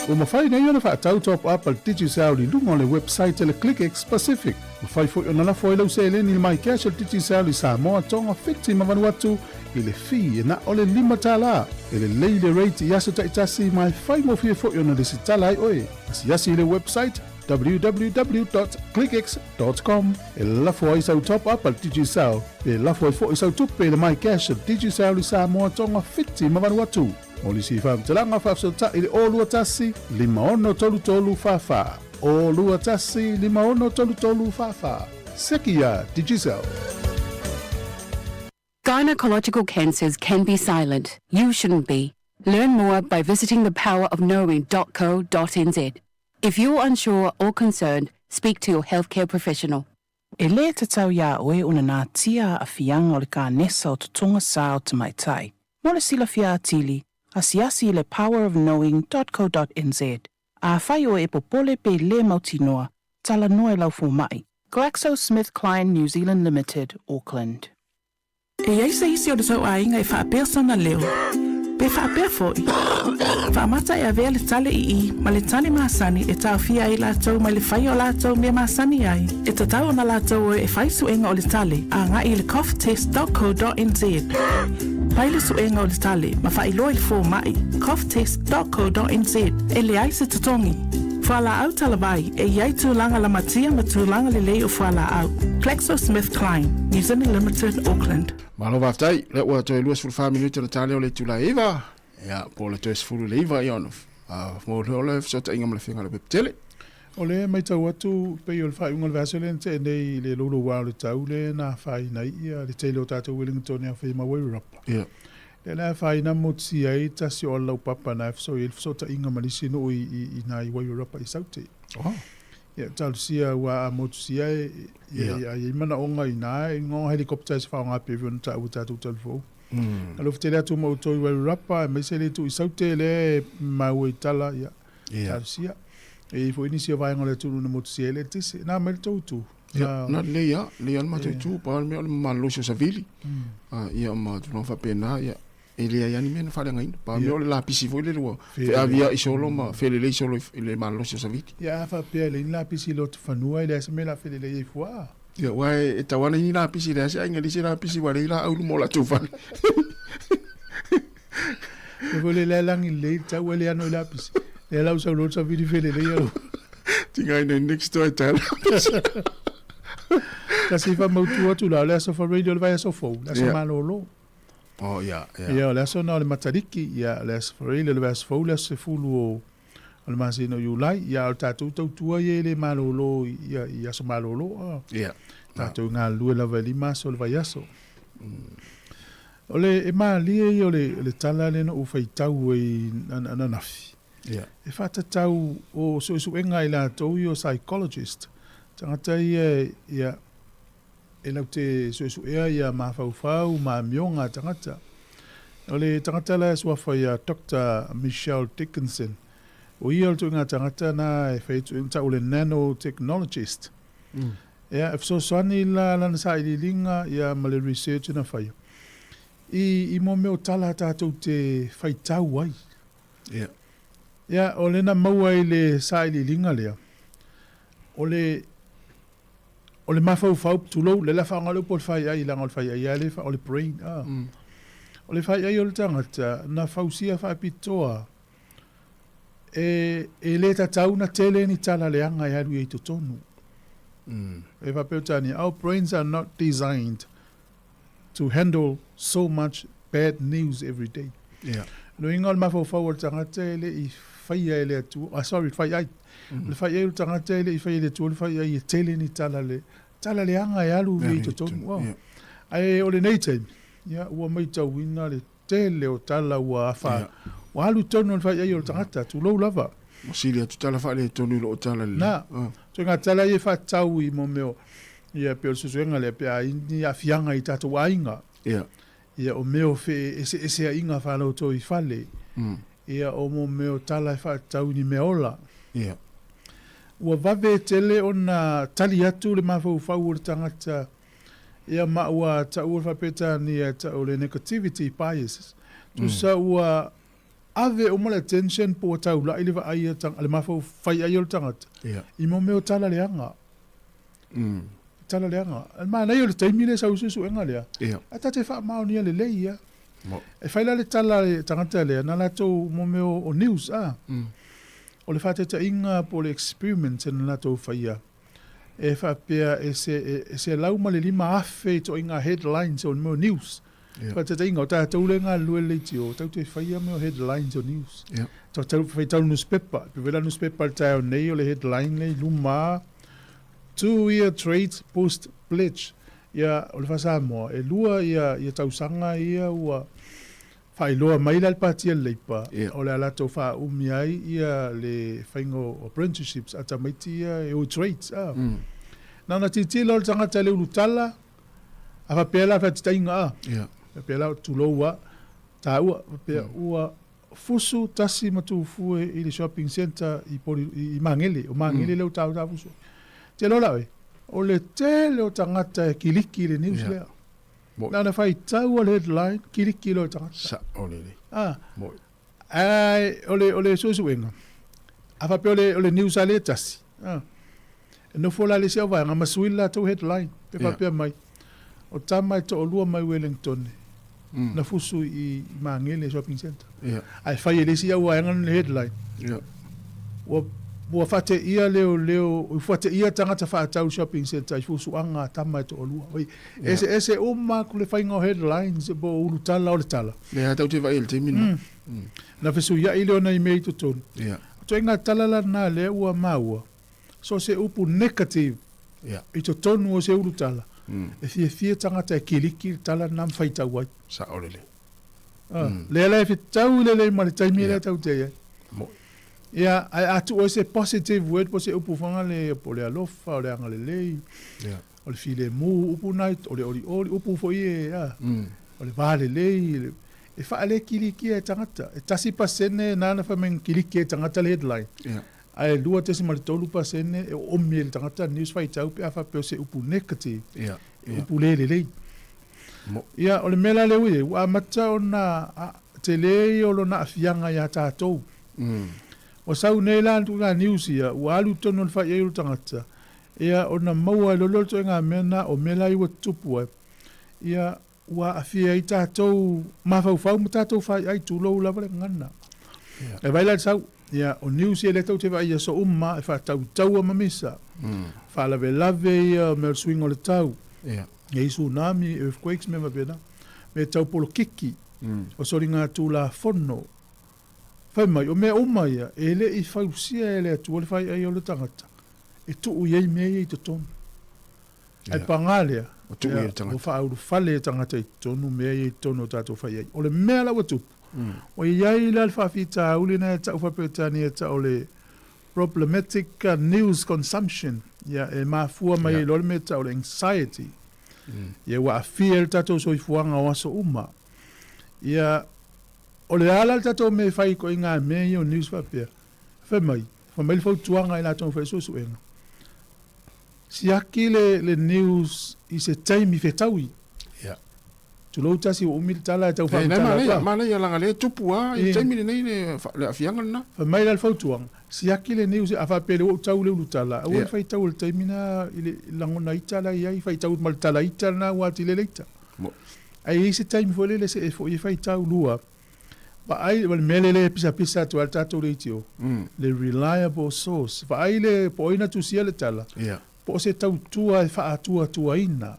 Ua mafai nei ona faatau top up a le Digicel i luga o le website a le ClickX Pacific. Mafai foi ona lafo ai lau seleni i le MyCash a le Digicel i Samoa, Tonga, Fiti ma Vanuatu i le fee e na o le $5. E lelei le rate i aso taitasi ma e faigofie foi ona lesitala ai oe. Asiasi i le website www.clickx.com e lafo ai sau top up a le Digicel pe lafo ai foi sau tupe i le MyCash a le Digicel i Samoa, Tonga, Fiti ma Vanuatu. Mo nisi faamatalaga faafesootai i le 021 5633 44. 021 5633 44. Seki iā Digicel. Gynecological cancers can be silent. You shouldn't be. Learn more by visiting thepowerofknowing.co.nz. If you're unsure or concerned, speak to your healthcare professional. E lē tatau iā oe ona natia aafiaga o le kanesa o totoga sa o tamaitai. Mo le silafia atili, asiasi i le powerofknowing.co.nz. Afai oe e popole pe lē mautinoa, talanoa i lau fomaʻi. GlaxoSmithKline New Zealand Limited, Auckland. E i ai se isi o le tou aiga e faapea sona leo, Pe faapea foi, faamata e avea le tale ii ma le tale masani e taofia ai latou mai le faia o latou mea masani ai. E tatau ona latou o e fai suega o le tale agai i le coughtest.co.nz. Fai le suega o le tale ma faailoa i le fomai, coughtest.co.nz. E leai se totogi. Fualaau talavai, e i ai tulaga lamatia ma tulaga lelei o fualaau. GlaxoSmithKline, New Zealand Limited, Auckland. Malo faafetai, lea ua toe 24 minute ona ta lea o le itula e 9, ia, po o le toe 19 ia ona maua loa le fesootaiga ma le Afioga i le Pepetele. O lea e matau atu pei o le faaiuga o le vaiaso lea na tea nei i le louloua o le tau lea na afaina ai ia le tele o tatou Wellingtone e afai mai Wairarapa. Ia. Lea na afaina motusia ai tasi o alaupapa na fesoo i ai le fesootaiga ma nisi nuu i i ina i Wairarapa i Saute. Oh. Ia, talosia ua a motusia e, ia, ia, ia i manaoga ina e ngō helicopter e se whaonga pe ona taua tatou talufou. Alofa tele atu ma outou i Wairarapa, aemaise le itu i Saute lea e maua i tala, ia, talosia. E i ai foi nisi o vaega o le atunuu na motusia ai le eletise. Na mai le tou itu. Ia, na lelei lava, lelei lava le matou itu, pau lava le mea o le malolosi o savili, ia ma tulaga faapena, ia, e leai lava ni mea na faaleagaina. Pau le mea o le lapisi foi lele ua feaveai solo ma felelei solo i le malolosi o savili. Ia, a faapea e leai ni lapisi i Lotofanua, e leai se mea o le a felelei ai fua. Ia, aua e tatau lava ona i ai ni lapisi, e leai se aiga e leai se lapisi ua leai laau i luma o latou fale. E foi le lea lagi lelei le tau e le ano i lapisi. Lea lau sau loa savili felelei alo. Tiga ina next door e tae lapisi. Tasi faamautu atu la, o le aso Friday o le vaiaso fou, le aso malolo. Oh, ia, ia. Ia, o le aso na o le Matariki, ia, o le aso Friday o le vaiaso fou, le aso 10 o o le masina o Iulai, ia, o le tatou tautua ia e le malolo i, i aso malolo. Ah. Ia. Tatou galulue lava i 5 aso o le vaiaso. O le e malie ia o le, le tala lea na ou faitau ai ananafi. Ia. E faatatau o suesuega a i latou ia o psychologist, tagata ia ia e latou te suesuea ia mafaufau ma amioga a tagata. O le tagata la e suafa ia Doctor Michelle Dickinson, o ia o le ituaiga tagata na e fai atu, tau o le nanotechnologist. Ia, e fesoasoani la lana sailiiliga ia ma le research na faia i i mo mea o tala tatou te faitau ai. Ia. Ia, o le na maua i le sailiiliga lea, o le o le mafaufau, tulou, le la faaaoga le upu o le faiai, leaga o le faiai lava le, o le brain, a. O le faiai o le tagata, na fausia faapitoa e, e le tatau ona tele ni tala leaga e alu i ai totonu. E faapea Peretania, our brains are not designed to handle so much bad news every day. Yeah. Lona uiga o le mafaufau o le tagata e le i faia e le Atua, ah, sorry, fai ai. Mm. Le fai ai o le tagata e le i faia e le Atua, le fai ai e tele ni tala le, tala leaga e alu i totonu. Oh. Yeah. Ae o lenei taimi, ia, ua maitauina le tele o tala ua afa, ua alu tonu le faiai o le tagata, tulou lava. Ua sili atu tala faaletonu i loo tala lelei. Na, ituaiga tala ia e faatatau i mo mea o, ia pei o le suesuega lea pe a i ni aafiaga i tatou aiga. Ia. Ia o mea o feeseeseaiga faalotoifale. Ia o mo mea o tala e faatatau i ni mea ola. Ia. Ua vave tele ona tali atu le mafaufau o le tagata Ia ma ua taua le faa-Peretania e tau o le negativity bias. Tusa ua ave uma le attention po ua taulai le vaai a le mafaufai ai o le tagata i mo mea o tala leaga. Tala leaga. E manaia o le taimi lea e sau ai suesuega lea, ae ta te faamaonia lelei ia. E fai la le tala a le tagata lea na latou mo mea o news a. O le faataitaiga po o le experiment na latou faia e faapea e se e 105,000 ituaiga headlines o mea o news. Yeah. Faataitaiga, o tatou lea e galulue i le leitio, tatou te faia mea o headlines o news. Yeah. Tatou faitau newspaper, pe fai la newspaper i le taeao nei o le headline lea i luma, 2 year trade post pledge. Ia, o le faa-Samoa, e lua ia, ia tausaga ia ua Faailoa mai la le Pati a le Leipa, o le a latou faaumi ai ia le faiga o apprenticeships a tamaiti ia e o i trades. A. Na ona tilotilo le tagata i le ulutala, a faapea la faatitaiga a. Faapea la, tulou a, taua, faapea ua fusu tasi ma tufue i le shopping centre i Poli, i Magele, o Magele lea ua taua ta fusu ai. Te iloa la oe, o le tele o tagata e kiliki i le news lea. Na ona faitau o le headline, kiliki loa le tagata. Sa'o lelei. Ah. Mo'i. Ae o le, o le suesuega, a faapea o le, o le news a le tasi, ah, e nofo la le isi auvaega ma sui le latou headline, pe faapea mai, o tama e toalua mai Wellington, na fusu i Magele Shopping Centre. Ae fai e le isi auvaega le headline. Ua, ua faateia leoleo, ua faateia tagata faatau shopping centre i fusuaga a tama e toalua. Oi, eseese uma atu le faiga o headlines po o ulutala o le tala. Lea tatou te vaai i le taimi lena. Na fesuiai lea o nai mea i totonu. O ituaiga tala la lena lea ua maua, so o se upu negative i totonu o se ulutala, e fiafia tagata e kiliki le tala lena ma faitau ai. Sao lelei. Lea la e fetau lelei ma le taimi lea tatou te i ai. Ia, ae a tuu ai se positive word po o se upu foi lea po o le alofa, o le agalelei, o le filemu, upu na, o le olioli, upu foi e, a, o le va lelei, e faalekilikia e tagata. E 1% na na fai mai na kiliki e tagata le headline. Ae 2.3% e oomi e le tagata news faitau pe a faapea o se upu negative, e upu le lelei. Ia, o le mea la lea ua i ai, ua amata ona tele ia o lona aafiaga ia tatou. Ua sau nei la ituaiga news ia, ua alu i totonu o le faiai o le tagata, ia ona maua ai loa lea o le ituaiga mea lena, o mea la ia ua tutupu ai, ia ua aafia ai tatou mafaufau ma tatou faiai, tulou lava le gagana. E vaai la i le sau, ia o news ia lea tou te vaai i aso uma e faatautaua ma misa, faalavelave ia o mea o le suiga o le tau, e i ai tsunami, earthquakes mea faapena, mea tau polokiki, o soligatulafono. Fai mai, o mea uma ia, e le i fausia e le Atua le faiai o le tagata, e tuu i ai mea ia i totonu. Ae paga lea, ua faaulufale e tagata i totonu mea ia i totonu o tatou faiai. O le mea la ua tupu, ua i ai la le faafitauli lena e tau faa-Peretania e tau o le problematic news consumption, ia, e mafua mai ai loa le mea e tau o le anxiety. Ia, ua aafia ai le tatou soifuaga o aso uma. Ia, o le a la le tatou mea e fai i ituaiga mea ia o news faapea? Fai mai, fai mai le fautuaga i latou na fai suesuega, siaki le, le news i se taimi fetaui. Ia. Tulou tasi ua umi le tala e tau Ei, la e faamatala manaia, atu a. manaia leaga lea e tupu lava i le Ii. taimi lenei le, le aafiaga lena. Fai mai la le fautuaga, siaki le news, a faapea lea ua ou tau i le ulutala, aua Ia. le faitau i le taimi lena i le lagona ita la e i ai, faitau ma le tala ita lena ua atili ai le ita. Mo. Ae i ai se taimi foi lele se e foi e faitau lua, vaai, o le mea lea e pisapisa atu ai le tatou leitio, le reliable source, vaai le, po o ai na tusia le tala, Ia. po o se tautua e faatuatuaina.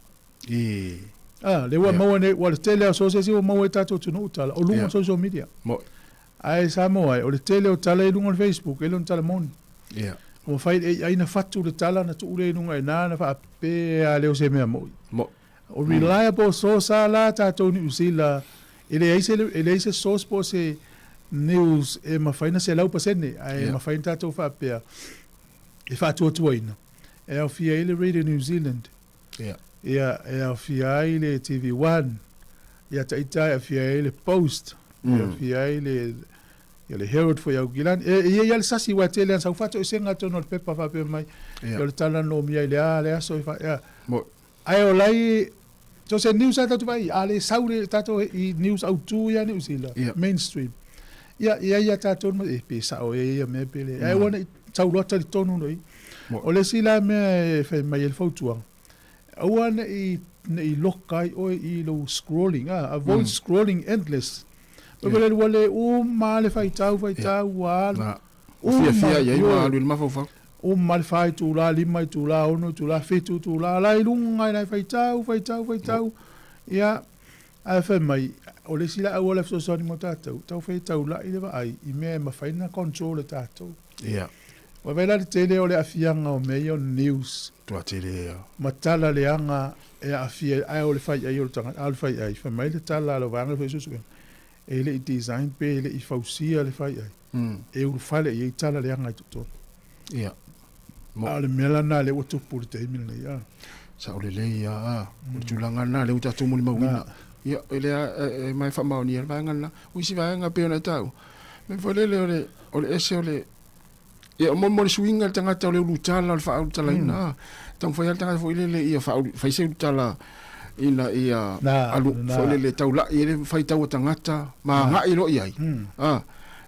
I. Ah, lea ua maua nei, ua le tele lava o sources ia ua maua ai tatou atunuu tala, o luga o social media. Moi. Ae Samoa e, o le tele o tala i luga o le Facebook, e le o ni tala moni. Ia. Ua mafai e le AI na fatu le tala ona tuu lea i luga i ina ona faapea lea o se mea moi. Moi. O reliable source a la tatou Niu Sila, e leai se, e leai se source po o se news e mafai ona 100%, ae mafai ona tatou faapea e faatuatuaina. E aofia ai le Radio New Zealand, ia, e aofia ai le TV One, ia ita e aofia ai le Post, e aofia ai le, ia le Herald foi Aukilani. E, e i ai lava le sasi aua e tele lava ina sau faatoesega i totonu o le pepa faapea mai, ia o le tala na omia i le a le aso e fa, ia. Ae o la e, so se news lava tatou te vaai, a le sau le tatou i news autu ia Niu Sila, mainstream, ia e i ai lava tatou e pe sao ea ia mea pe leai. Ae aua ne i sau loa talitonu loa i i. O le isi la mea e fai mai ai le fautuaga, aua ne i ne i loka ai oe i lou scrolling, a, avoid scrolling endless. Ua le ua le uma lava le faitau faitau ua alu. Ua fiafia i ai ma alu i le mafaufau. Uma le 4 itula, 5 itula, 6 itula, 7 itula, la i luga i la e faitau, faitau, faitau. Ia, ae fai mai, o le isi la auala e fesoasoani mo tatou, tau fai e taulai le vaai i mea e mafai ona control e tatou. Ia. Ua vaai la le tele o le aafiaga o mea ia o news. Matua tele ia. Ma tala leaga e aafia ai, ae o le fai ai o le tagata, a o le fai ai, fai mai le tala a le vaega lea suesuega, e le i design pe e le i fausia le fai ai, e ulufale i ai tala leaga i totonu. Ia. A o le mea la lena lea ua tupu i le taimi lenei, a. Sao lelei ia, a. O le tulaga lena lea ua tatou molimauina. Ia, e le e ma e faamaonia le vaega lena. O isi vaega e pei ona e taua, mea foi lele o le, o le ese o le, ia mo mo le suiga le tagata o le ulutala o le faaulutalaina, a. Taumafai lava le tagata foi lele ia faaulu, fai se ulutala. Ina ia alu foi lele taula'i ai le faitau a tagata ma agai loa i ai. A,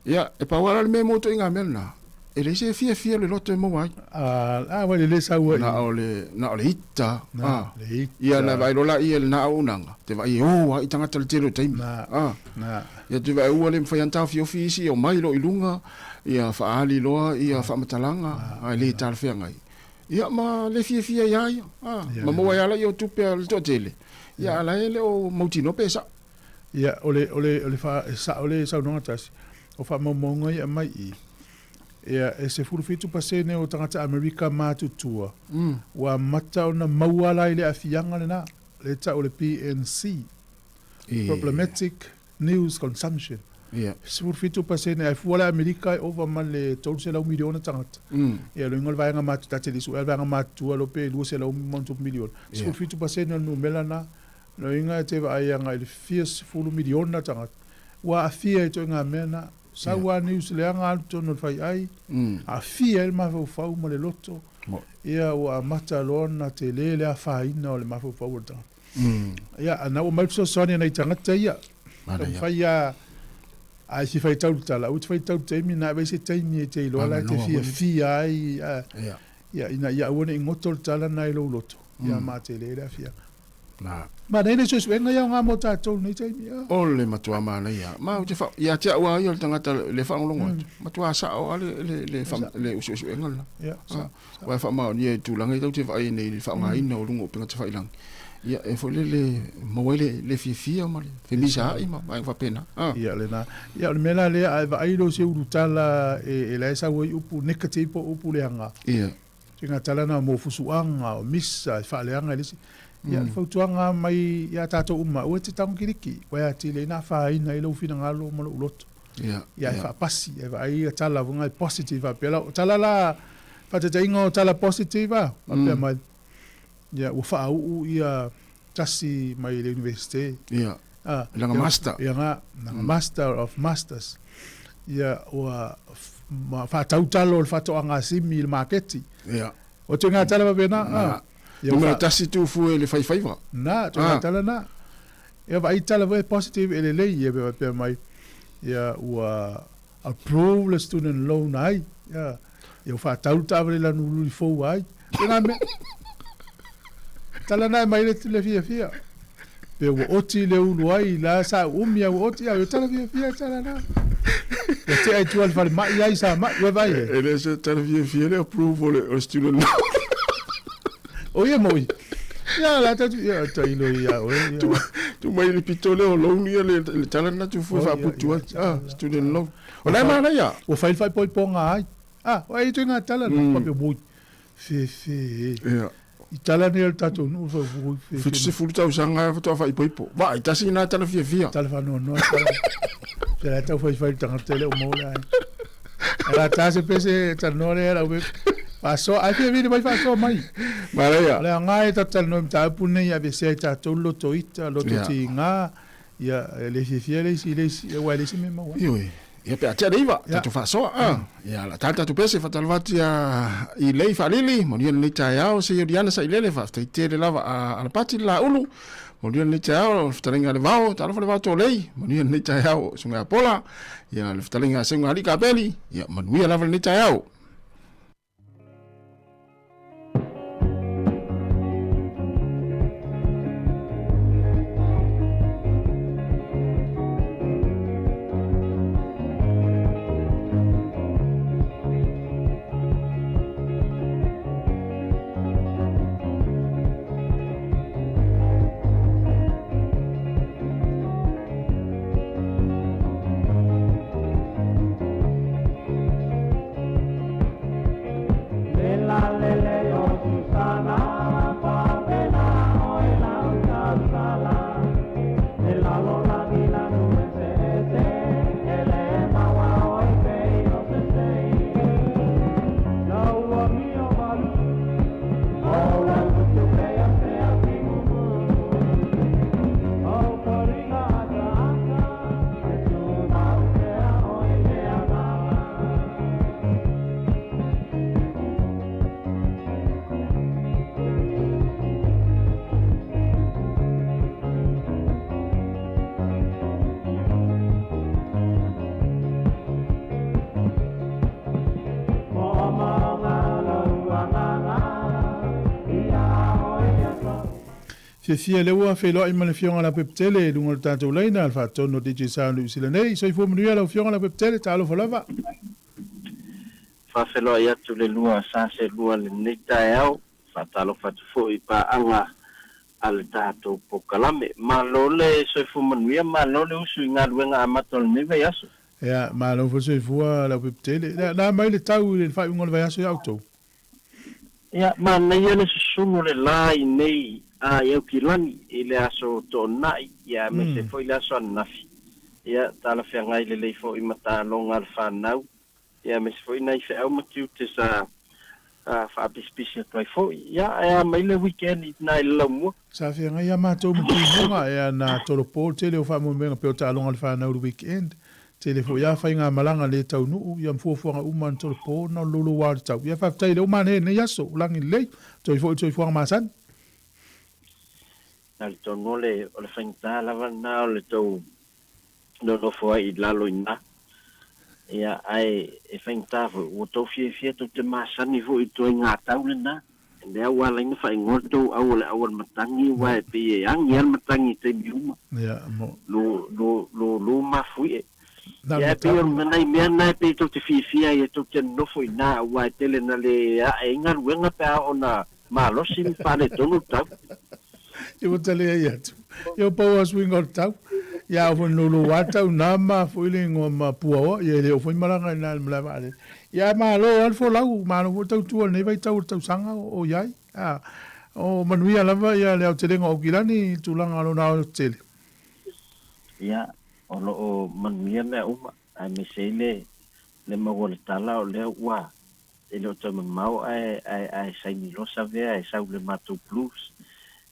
ia, e pau lava la le mea e maua ituaiga mea lena, e leai se fiafia o le loto e maua ai. A, ua lelei sau ai. Na o le, na o le ita. A, ia na vaai loa laia i lena auaunaga, te vaai e o lava i tagata i le tele o taimi. A, ia te vaai ua le mafai lava ona taofiofi isi e omai loa i luga, ia faaali loa ia faamatalaga, ae le talafeagai. Ia ma le fiafia ia ia, a, ma maua ai lava laia o tupe a le toatele, ia a la e le o mautinoa pe sa'o. Ia, o le, o le, o le fa, e sa'o le saunoaga tasi, o faamaumauga ia e aumai i i, ia, e 17% o tagata Amerika matutua ua amata ona maua la i le aafiaga lena, lea e ta'u o le PNC, Problematic News Consumption. Ia. 17% ae fua le Amerika e ova ma le 300 miliona tagata. Ia, lona uiga o le vaega matutua, ta te le i suea le vaega matutua lo pe 200 ma ona tupu miliona. 17% o le numera lena, lona uiga e te vaai agai i le fia sefulu miliona tagata ua aafia i ituaiga mea na. Sau lava news leaga alu totonu o le faiai, aafia ai le mafaufau ma le loto. Ia, ua amata loa ona tele le afaina o le mafaufau o le tagata. Ia, a na ua mai le fesoasoani a nai tagata ia. Taumafai lava, a e fia faitau i le tala, aua e te faitau i le taimi lena, ave i se taimi e te iloa la e te fiafia ai, ia, ina ia aua ne i goto le tala lena i lou loto, ia ma tele le aafiaga. Manaia le suesuega ia aoga mo tatou i lenei taimi. O le matua manaia. Ma ou te wha, ia te au a ia o le tangata le whaalongo atu. Matua sao a le usuesuega lena. Ia, sao. Aua e faamaonia i tulaga ia tatou te vaai ai nei i le faaaogaina o luga o upega tafailagi, ia e foi lele maua ai le, le fiafia ma le femisaai ma vaega faapena. Ah. Ia lena. Ia o le mea la lea, a e vaai loa i se ulutala e, e la e sau ai upu negative po o upu leaga. Ia. Ituaiga tala na mo fusuaga, o misa e faaleaga i le isi. Ia o le fautuaga mai ia tatou uma, aua e te tago kiliki, ua e atili ai ona afaina ai lou finagalo ma lou loto. Ia, ia e faapasi, e vaai ia tala foi e positive faapea la. O tala la, faataitaiga o tala positive a, faapea mai, ia ua faauu ia tasi mai le Universite. Ia, lana master. Ia nga, lana master of masters. Ia ua faatau talo o le faatoaga a Simi i le maketi. Ia. O ituaiga tala faapena, a. Numera tasi tufu e le faifaiva. Na, ituaiga tala na. Ia vaai tala foi e positive e lelei ia pe faapea mai ia ua approve le student loan ai ia ia ua faatau le taavale lanu luli fou ai. Tena mea. Tala na e mai le le fiafia. Pe ua oti le ulu ai la sa umi au oti au tala fiafia tala na. Ua tea i tua le falemai ai sa mai ua vai e. E le se tala fiafia le approve o le student loan. O ia moi. Ia la ta ia ta ilo ia oe. Tu tu mai le pito le o loan ia le le tala na tu fu fa putu ai. Ah, student loan. O la ma ia. O fai fai poi ponga ai. Ah, o ai tu nga tala na pa pe boi. Fe fe. Ia. I tala nei o le tatou nuu fa boi fe. 70 tausaga faatoa faaipoipo. Vaai tasi ina tala fiafia. Tala faanoanoa tala. Se la tau fai fai tangata le o mau le ai. Ala ta se pese talanoa lea lau pepe. Faasoa, ai fia vili mai faasoa mai. Manaia. O le aoga e tatou talanoa i mataupu nei, aveesea ai tatou le loto ita, loto tiga, ia, e le fiafia le isi i le isi, aua e leai se mea e maua ai. Ioe. Ia pe a tea le iva, tatou faasoa, a. Ia, la ta tatou pese faatalofa atu ia i lei faalili, manuia lenei taeao, se Ioliana Sailele, faafetai tele lava a Alapati le Laulu, Manuia lenei taeao, le fetalaiga a Levao, talofa Levao Tolei, manuia lenei taeao, Susuga ia Pola, ia le fetalaiga a Seuga Alii Kapeli, ia manuia lava lenei taeao. Fiafia lea ua feiloai ma le Afioga Leaupepetele i luga o le tatou laina, le faatonu o DJ Sound Niu Sila nei. Soifua manuia lau Afioga Leaupepetele, talofa lava. Faafeiloai atu le lua sa selua lenei taeao, faatalofa atu foi i paaga a le tatou polokalame. Malo le soifua manuia, malo le usu i galuega amata o lenei vaiaso. Ia, malo foi le soifua Leaupepetele. Ia, na mai le tau i le faaiuga o le vaiaso ia outou. Ia, manaia le susunu o le la i nei a i Aukilani i le aso Toonai, ia aemaise foi le aso ananafi. Ia, talafeagai lelei foi ma taaloga a le fanau, ia aemaise foi nai feau ma tiute sa faapisipisi atu ai foi. Ia, ae a mai le weekend i ina i le laumua. Sa feagai a matou ma timuga ea na tolopo le tele o faamoemoega pei o taaloga a le fanau i le weekend. Tele foi a faigamalaga le taunuu ia ma fuafuaga uma na tolopo ona o le louloua o le tau. Ia faafetai lea ua manaia i lenei aso, ua lagi lelei. Toe foi i le soifuaga masani. Talitonu o le o le faigata lava lena o le tou nonofo ai i lalo i ina. Ia, ae e faigata foi, ua tou fiafia tou te masani foi i ituaiga tau lena. Lea ua ala ai ona faaigoa le tou au o le au a le matagi, aua e pei e agi lava le matagi i taimi uma. Ia, mo. Lu, lu, lu, lu mafuie. Na Ia, e pei o nai mea na e pei tou te fiafia ai e tou te nonofo i ina, aua e tele na le ae ai galuega pe a oo ina malosi ma faaletonu le tau. Ia ua tali ai atu. Ia ua pau lava suiga o le tau. Ia a oo foi ina louloua tau na ma foi le igoa ma Puaoa, ia e le oo foi malaga i ina i le malae vaalele. Ia ae malo lava le folau, malo foi le tautua i lenei vaitau o le tausaga o i ai. A o manuia lava ia le aotelega o Aukilani i le tulaga o lona aoaotetele. Ia, o lo o manuia mea uma, aemaise ai le le maua o le tala o lea ua e le o toe mamao ae ae ae saini loa Savea e sau i le matou Blues.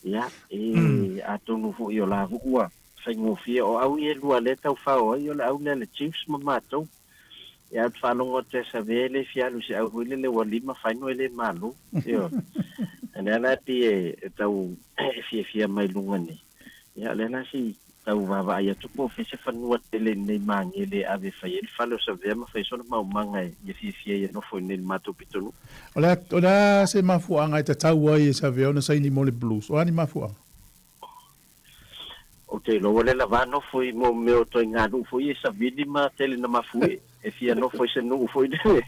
Ia, e atonu foi o la foi ua faigofie, o au ia e lua lea e tau fao ai, o le au lea a le Chiefs ma matou. Ia, ou te faalogo atu ia Savea e le fia alu i se au foi lele ua lima final e le malo. Ioe. O lea la e pei e tau e fiafia mai luga nei. Ia, o lea la se i tau vaavaai atu po o fea se fanua tele i lenei Magele e ave e fai ai le fale o Savea ma fai ai sona maumaga e fiafia ai e nofo i inei i le matou pitonuu. O le a, o le a se mafuaaga e tatau ai e Savea ona saini mo le Blues? O a ni mafuaaga? Ou te iloa ua le lava nofo i mo mea o ituaiga nuu foi e savili ma tele na mafuie e fia nofo i se nuu foi lele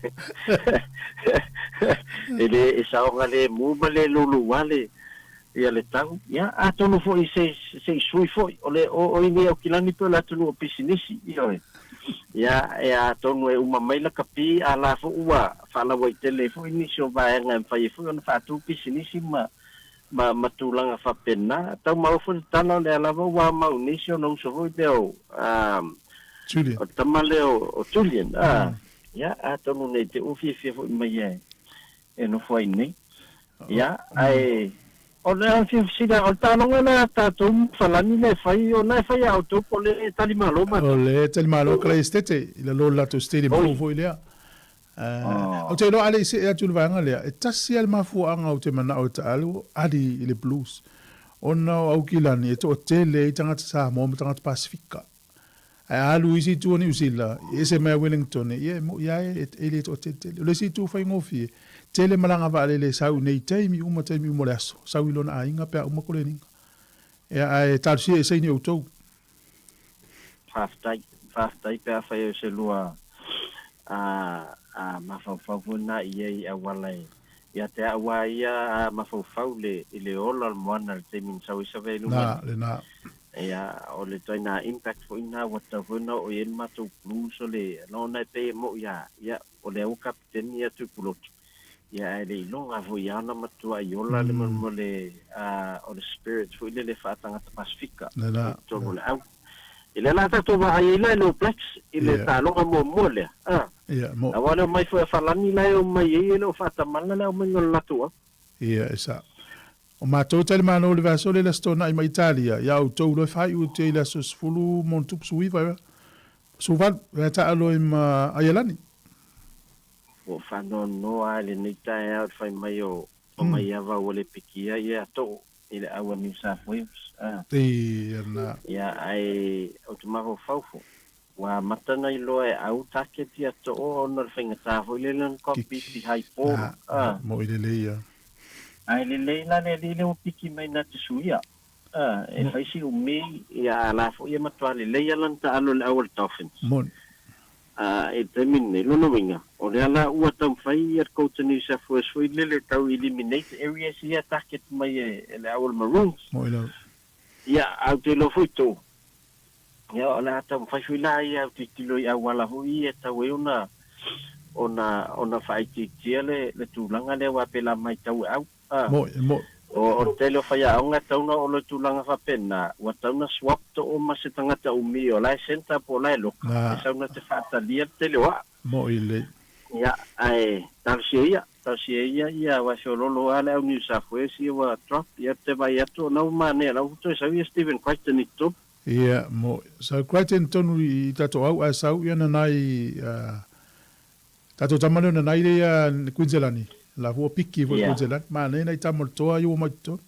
e le e saogalemu ma le luluua le ia le tau. Ia, atonu foi se se i sui foi o le o o i nei Aukilani pei o le atunuu o pisinisi, ioe. Ia, e atonu e uma mai lakapi a la foi ua faalauaitele ai foi nisi o vaega e mafai ai foi ona faatu pisinisi ma ma ma tulaga faapena. Tau maua foi le tala o lea lava ua mau nei si ona uso foi lea o Julian. O le tama lea o Julian. Ia, atonu nei te ua fiafia foi mai e e nofo ai nei. Ia, ae o le fia fesili o le taaloga lea a tatou ma Falani lea e fai, o lena e fai ia outou po o le talimalo matou? O le talimalo Kalai Esitete i lalo o le latou stadium fou foi lea. Ou te iloa a le i see atu i le vaega lea, e tasi lava le mafuaaga ou te manao e taalu ali i le Blues, ona o Aukilani e toatele ai tagata Samoa ma tagata Pasefika. Ae a alu i isi itu o Niu Sila, e ese mai a Wellington, ia e moi lava e le toatele. O le isi itu faigofie, tele malaga vaalele e sau i nei taimi uma taimi uma o le aso, sau i lona aiga pe a uma koleniga. Ia ae talosia e saini outou. Faafetai, faafetai pe afai o se lua a a mafaufau foi lena i ai auala e ia te au a ia a mafaufau le i le ola o le moana i le taimi na sau ai Savaii i luga nei. Lena. Ia, o le ituaiga impact foi lena ua tatau foi ona oo i ai le matou Blues o le lona e pei e moi a ia o lea ua kapeteni ia Tuipulotu. Ia ae le iloga foi ia ona matuai ola le mo le o le spirit foi lele faatagata Pasefika i totonu o le au. I lea la tatou vaai ai la i le All Blacks i le taaloga muamua lea. A. Aua o le omai foi a Falani la e omai ai e le o faatamala le aumaiga o le latou au. Ia, e sao. O matou talimalo o le vaiaso lea i le Aso Toonai ma Italia, ia outou loa e faaiu atu ai i le aso 10 ma ono tupu 19, 18, e taalo ai ma Aialani. Ua faanoanoa lava i lenei taeao i le fai mai o Maiava ua le pikia ia Too i le au a New South Wales. Ia na. Ia, ae ou te mafaufau foi, ua amata ona iloa e au target ia Too ona o le faigata foi lele ona compete i high ball. Moi lelei ia. Ae lelei la le alii lea ua piki mai na te suia. E fai si umi, ia a la foi e matua lelei lava lana taalo i le au a le Dolphins. Moni. A i le taimi lenei, lona uiga, o lea la ua taumafai ia le coach a New South Wales foi lele tau eliminate areas ia target mai e le au a le Maroons. Moni lava. Ia, ae ou te iloa foi tou, ia o le a taumafai foi la ia au tilotilo i auala foi ia e tatau ai ona ona ona faaitiitia le le tulaga lea aua pei la matau e au. A. Moni, e moni. O o le tele o faiaoga e tatau ona oo loa i tulaga faapena, ua tatau ona swap too ma se tagata umi o la e centre po o la e loka, e sau na te faatalia le tele o aa. Moni lelei. Ia, ae talosia ia, talosia ia ia aua e feoloolo lava le au New South Wales ia ua drop, ia ou te vaai atu o na ua manaia la ua toe sau ia Stephen Crichton i totonu. Ia, mo, sau Crichton tonu i tatou au ae sau ia nanai tatou tama lea o nanai lea ia Quinzelani, la ua piki foi Quinzelani, manaia nai tama o le toa ia ua mai totonu.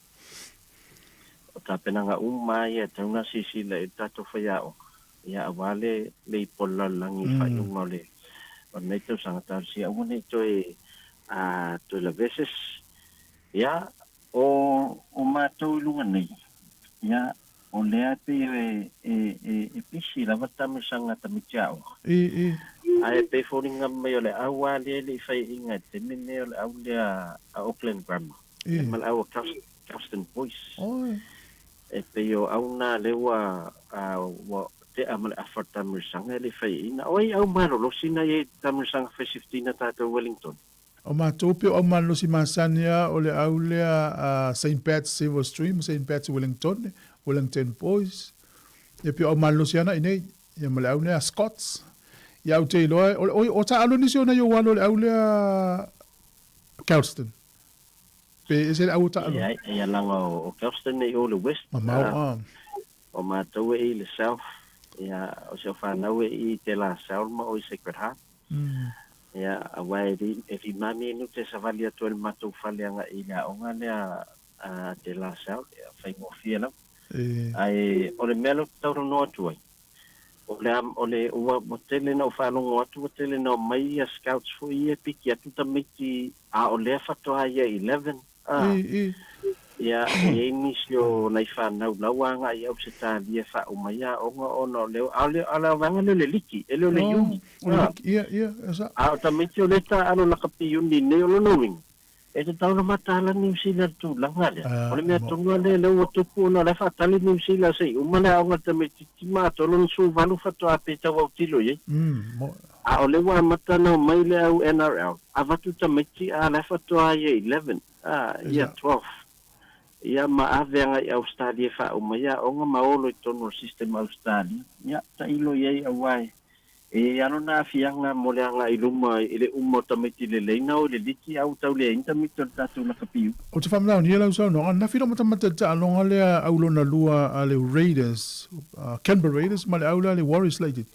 O tapenaga uma lava ia e tatau ona silasila i ai le tatou faiaoga, Ia aua le le ipo le lalolagi i le faaiuga o le o lenei tausaga talosia aua ne i toe a toe lavea se isi. Ia o o matou i luga nei, ia o lea e pei e e e e pisi lava tamisaga a tamaiti aoga. I i. Ae pei e foliga mai o le au lava lea e le i faiaina i le taimi lenei o le au lea a Auckland Grammar. I. Ma le au a Kelston Boys. Oi. E pei o au na lea ua ua tea ma le afa o le taamilosaga e le i faiaina. O ai au malolosi na i ai i le taamilosaga fai siftina tatou Wellington? O matou pei o au malolosi masani a o le au lea a Saint Pat's Silver Stream, Saint Pat's Wellington, Wellington Boys. Ia pei o au malolosi ana i nei. Ia ma le au lea a Scots. Ia ou te iloa o o o taalo nisi o nai ou alo o le au lea Kelston. Pe ese le au o taalo. Ia, ia laga o Kelston nei o le West. Mamao a. O matou e i le South, ia, o si au fanau e i te La Salle ma o i Sacred Heart. Ia, aua e li, e limami inu te savali atu ai le matou fale agai i le aoga lea a te La Salle, ia, faigofie lava. Ae o le mea lea ou te talanoa atu ai, O le, o le, ua, ua tele na ou faalogo atu, ua tele na omai ia scouts foi ia e piki atu tamaiti, a o lea faatoa ia 11, a. I, i. Ia, e i ai nisi o nai fanau la ua agai i Ausetalia e faauma ai aoga ona o le, a o le, a o le vaega lea o le liki, e le o le uni, O le liki, ia, ia, e sa. A o tamaiti o lea e taaalo lakapi uni nei, o lona uiga, E tatau ona mataala Niu Sila i le tulaga lea. O le mea tonu lava lea, lea ua tupu ona o la e faatali Niu Sila se i uma le aoga a le tamaitiiti ma atoa lona 18 faatoa pe tau autilo i ai. A o lea ua amata ona omai le au NRL, avatu tamaiti a la e faatoa ia 11, a, ia 12. Ia ma ave agai i Ausetalia e faauma ai aoga ma olo i totonu o le system a Ausetalia. Ia, tailo i ai aua e E i ai lava lona aafiaga mo le agai i luma i le uma o tamaiti lelei na o i le liki a ua tau leai ni tamaiti o le tatou lakapiu. Ou te faamalaonia lau saunoaga, ananafi lou matamata i le taaloga lea au lona lua a le Raiders, Canberra Raiders ma le au lea a le Warriors laitiiti.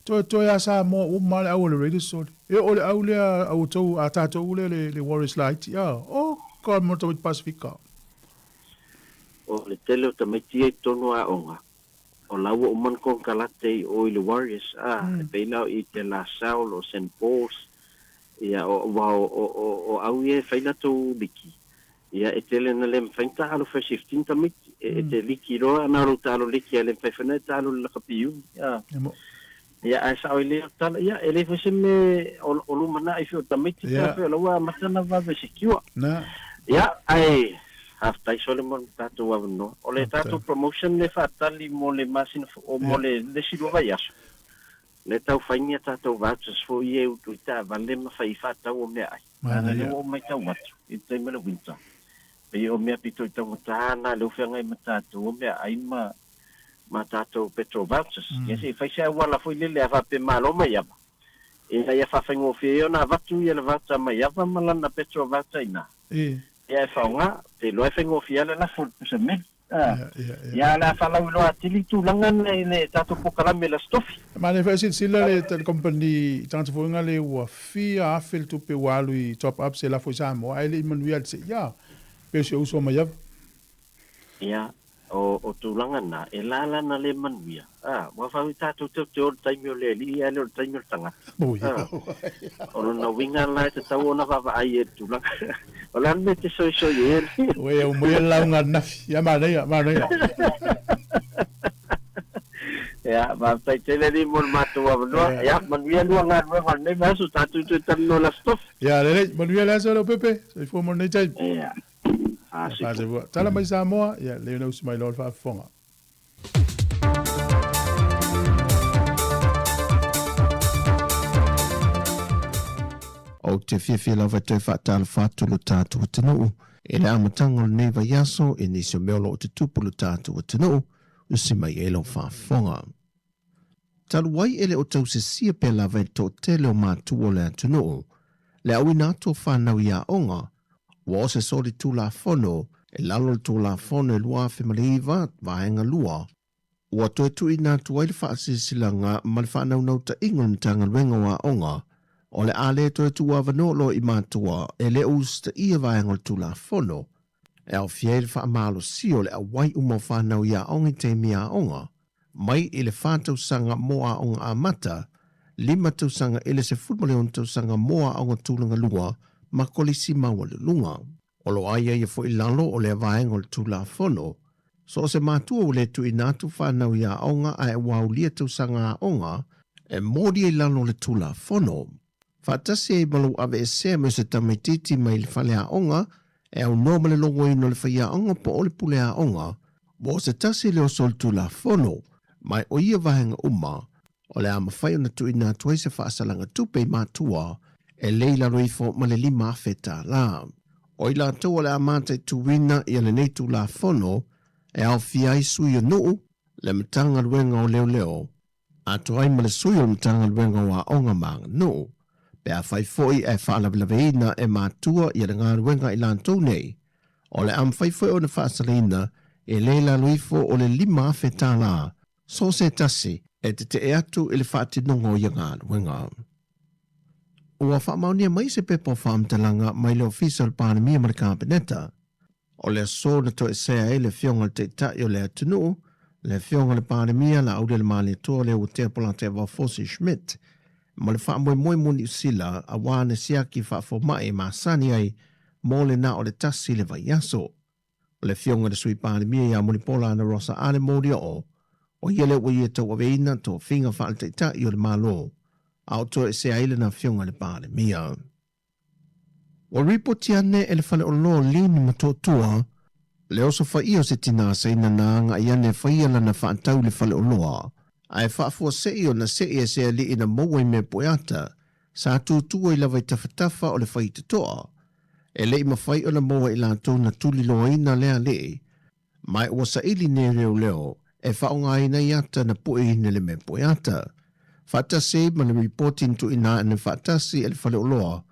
Toe toe a Samoa uma lava le au a le Raiders sole. E oo le au lea a outou a tatou lea le le Warriors laiti a, oh God mo tamaiti Pasifika. O le tele o tamaiti ia i totonu o aoga, O la ua uma ona konekarate i o i le Warriors, a, e pei la o i te La Salle, o Saint Paul's, ia, o, aua o, o, o, o au ia e fai latou liki, ia, e tele ina le mafai ona taalo first 15 tamaiti, e, e te liki loa, na o lou taalo liki a le mafai foi ona e taalo i le lakapi umi, a. Ia, ae sao i lea tala, ia, e leai foi se mea o, o lumanai foi o tamaiti, pe afai o la ua amata ona vave secure. Ia, ae, Faafetai Solomon mo tatou avanoa. O le tatou promotion lea faatali mo le masina o mo le le isi lua vaiaso. Lea tau fai ni a tatou vouchers foi ia e utu i taavale ma fai faatau o meaai. Leaga lea ua ou matau atu i le taimi o le winter, pei o mea pito i taugata na lea ua feagai ma tatou o meaai ma ma tatou petrol vouchers. Ia se i fai se auala foi lele a faapea malo mai ava ina ia faafaigofie ai ona avatu ia le voucher mai ava ma lana petrol voucher i ina. Ia e faoga, te iloa e faigofie lava le lafo i le pusa meli. Ia o le a faalauiloa atili tulaga na i le tatou polokalame le Aso Tofi. Manaia foi silasila le company tagata foi le ua fia afe le tupe ua alu i top ups e lafo i Samoa ae le i manuia le seia pe o si ou uso mai ava. Ia, o tulaga na, e lala na le manuia. A, ua fai tatou te o le taimi o le alii ae le o le taimi o le tagata. A, o lona uiga la e tatau ona vaavaai i le tulaga. O le a le mea e te soisoi ai alii? Ua e aumaia le lauga ananafi. Ia, manaia, manaia. Ia, faafetai tele alii mo le matou avanoa. Ia, manuia lua galuega o lenei vaiaso, tatou toe talanoa i le Aso Tofi. Ia, lelei, manuia le aso Leaupepe. Soifua mo lenei taimi. Ia, faasoifua. Tala mai Samoa, ia, lelei ona usi mai loa le faafofoga. Ou te fiafia lava e toe faatalofa atu lo tatou atunuu i le amataga o lenei vaiaso i nisi o mea o lo o tutupu i lo tatou atunuu, usi mai ai lau faafofoga. Talu ai e le o tausisia pea lava e le toatele o matua o le atunuu le auina atu o fanau i aoga, ua o se solitulafono i lalo o le Tulafono e 2009, Vaega 2, ua toe tuuina atu ai le faasilasilaga ma le faanaunautaiga o le Matagaluega o Aoga o le a le toe tuuavanoa loa i matua e le o usitaia vaega o le Tulafono e aofia ai le faamalosia o le auai uma o fanau i aoga i taimi aoga, mai i le fa tausaga mo aoga amata, lima tausaga i le 16 tausaga mo aoga tulaga lua ma kolisi maualuluga. O lo o aiaia foi i lalo o lea vaega o le Tulafono, so o se matua ua le tuuina atu fanau i aoga ae ua aulia tausaga aoga, e molia i lalo o le Tulafono. Faatasi ai ma lou aveesea mai o se tamaitiiti mai le faleaoga e aunoa ma le logoina o le faiaoga po o le pule aoga, ua o se tasi le oso o le Tulafono, ma o ia vaega uma, o le a mafai ona tuuina atu ai se faasalaga tupe i matua e le i lalo ifo ma le $5,000. O i latou o le a mataituina ia lenei Tulafono e aofia ai sui o nuu, le Matagaluega o Leoleo, atoa ai ma le sui o le Matagaluega o Aoga ma Aganuu, pe afai foi ae faalavelaveina e matua ia le galuega i latou nei, o le a mafai foi ona faasalaina e le i lalo ifo o le $5,000 so o se tasi e tetee atu i le faatinoga o ia galuega. Ua faamaonia mai se pepa o faamatalaga mai le Ofisa o le Palemia ma le Kapeneta, O le aso na toesea ai le Afioga i le Taitai o le atunuu, le Afioga i le Palemia Laaulialemalietoa Leuatea Polataivao Fosi Schmidt, ma le faamoemoe mo Niu Sila aua ana siaki faafomai e masani ai mo le na o le tasi le vaiaso. O le Afioga i le Sui Palemia ia Mulipola Anarosa Ale Molioo, o ia lea ua ia tauaveina tofiga faale-Taitai o le Malo, a o toesea ai lana Afioga i le Palemia. Ua ripoti ane e le faleoloa o Lin Motootua le oso faia o se tinā Saina na agai ane e faia lana faatau i le faleoloa, ae faafuasei ona sei e se alii na maua i mea pueata sa tūtū ai lava i tafatafa o le faitotoa. E le i mafai ona maua i latou na tuliloaina lea alii, Ma ua saili nei leoleo e faaaogaina ai ata na pueina i le mea pueata. Faatasi ai ma le ripoti na tuuina ane faatasi e le faleoloa,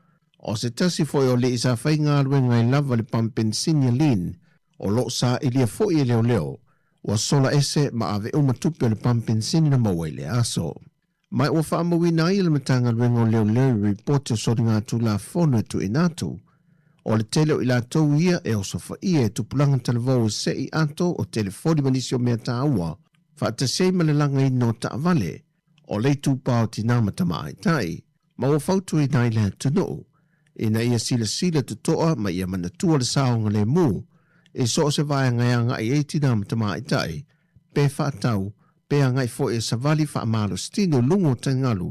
o se tasi foi o alii sa faigaluega ai lava le pamu penisini a Lin, o lo o sailia foi e leoleo, ua sola ese ma ave uma tupe o le pamu penisini na maua i lea aso. Ma ua faamauina ai e le Matagaluega o Leoleo i ripoti o soligatulafono e tuuina atu. O le tele o i latou ia e osofaia e tupulaga talavou e se'i ato o telefoni ma nisi o mea taua, faatasi ai ma le lagaina o taavale, o le itupa o tinā ma tamāitai, ma ua fautuaina ai le atunuu ina ia silasila toto'a ma ia manatua le saogalemu i so o se vaega e agai ai tinā ma tamāitai pe faatau, pe agai foi e savali faamalositino i luga o taigalu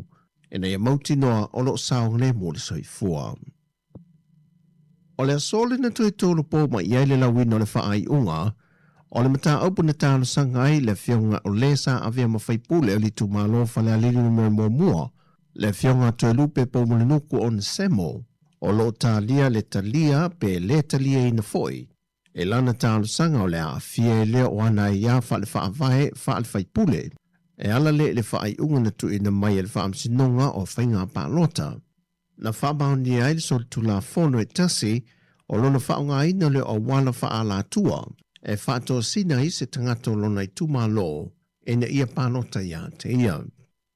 ina ia mautinoa o lo o saogalemu le soifua. O le aso lena toe tolopo mai i ai le lauina o le faaiuga o le mataupu na talosaga ai le afioga o le sa avea ma faipule o le itumalo o Falealili Numera Muamua, le afioga Toelupe Poumulinuku Onesemo, o lo o talia le talia pe le taliaina foi E lana talosaga o le aafia e lea o ana aiā faale-faavae faale-faipule, e ala lea i le faaiuga na tuuina mai e le Faamasinoga o Faiga Palota. Na faamaonia ai le solitulafono e tasi o lona faaaogaina lea o auala faaalatua e faatosina ai se tagata o lona itumalo ina ia palota ia te ia.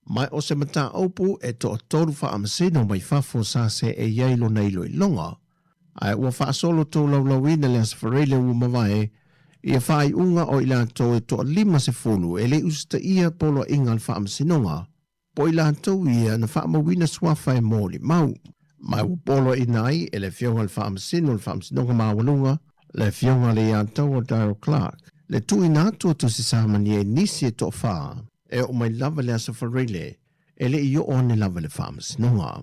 Ma o se mataupu e toatolu faamasino mai fafo sa seei ai lona iloiloga, ae ua faasolo toulaulauina le Aso Faraile ua mavae Ia faaiuga o i latou e toa-50 e le i usitaia poloaiga a le Faamasinoga, po o i latou ia na faamauina suafa e molimau. Ma ua poloaiina ai e le Afioga i le Faamasino o le Faamasinoga Maualuga, le Afioga i le Iataua Daryl Clarke, le tuuina atu o tusi samania i nisi e toafa e oo mai lava i le Aso Faraile e le i oo ane lava i le Faamasinoga.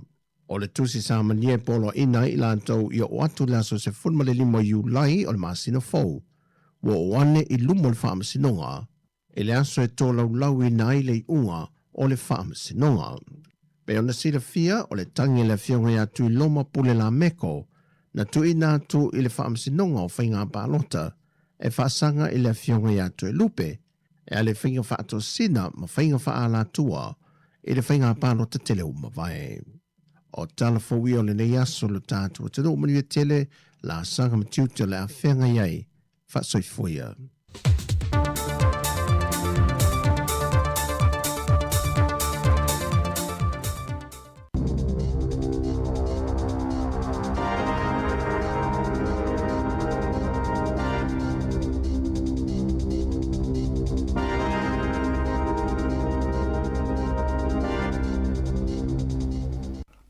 O le tusi samania e poloaiina ai i latou i oo atu i le aso 15 o Iulai o le masina fou, ua oo ane i luma o le Faamasinoga i le aso e tolaulauina ai le iuga o le Faamasinoga. Pei ona silafia, o le tagi a le Afioga ia Tuiloma Pule Lameko na tuuina atu i le Faamasinoga o Faiga Palota e faasaga i le Afioga ia Toelupe e ala i faiga faatosina ma faiga faaalatua i le faiga palota tele ua mavae. O tala fou ia o lenei aso lo tatou atunuu manuia tele, laasaga ma tiute o le a feagai ai faasoifua ia.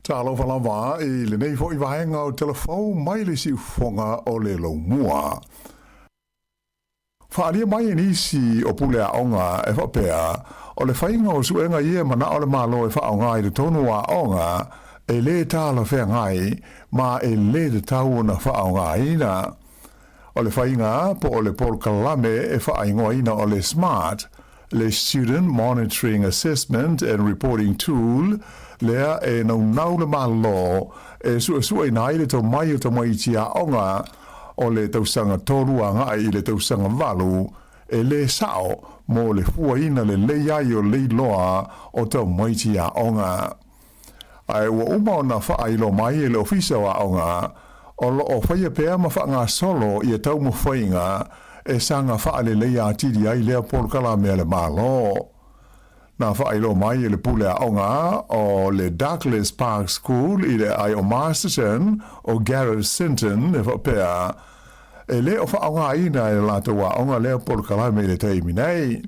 Talofa lava i lenei foi vaega o Telefou mai le siufofoga o le Laumua. Faaalia mai e nisi o pule aoga e faapea, o le faiga o suega ia e manao le Malo e faaaoga i totonu o aoga e lē talafeagai ma e lē tatau ona faaaogaina. O le faiga po o le polokalame e faaigoaina o le SMART, le Student Monitoring Assessment and Reporting Tool, lea e naunau le Malo e suesueina ai le tomai o tamaiti aoga o le tausaga tolu agai i le tausaga valu, e lē sao mo le fuaina lelei ai o leiloa o tamaiti aoga. Ae ua uma ona faailoa mai e le Ofisa o Aoga, o lo o faia pea ma faagasolo ia taumafaiga e saga faaleleia atili ai lea polokalame a le Malo. Na faailoa mai e le pule aoga o le Douglas Park School i le aai o Masterton o Gareth Sinton e faapea, e le o faaaogaina e le latou aoga lea polokalame i le taimi nei.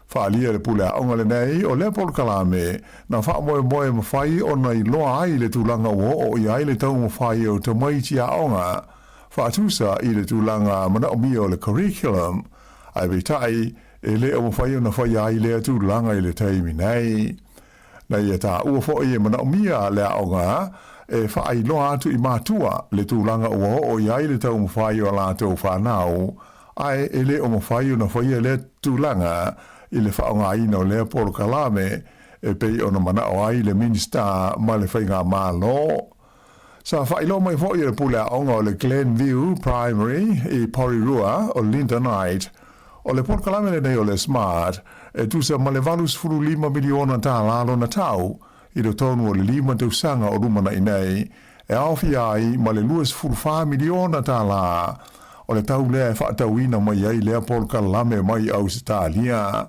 Faaalia le pule aoga lenei o lea polokalame na faamoemoe mafai ona iloa ai le tulaga ua oo i ai le taumafai o tamaiti aoga faatusa i le tulaga manaomia o le curriculum, ae peitai E le o mafai ona faia ai lea tulaga i le taimi nei. Na ia taua foi e manaomia le aoga e faailoa atu i matua le tulaga ua oo i ai le taumafai o a latou fanau, ae e le o mafai ona faia lea tulaga i le faaaogaina o lea polokalame e pei ona manao ai le Minisita ma le Faigamalo. Sa faailoa mai foi e le pule aoga o le Glenview Primary i Porirua o Linda Knight, o le polokalame lenei o le SMART e tusa ma le $85 miliona tālā lona tau i totonu o le lima tausaga o lumanai nei, e aofia ai ma le $24 miliona tālā o le tau lea e faatauina mai ai lea polokalame mai Ausetalia.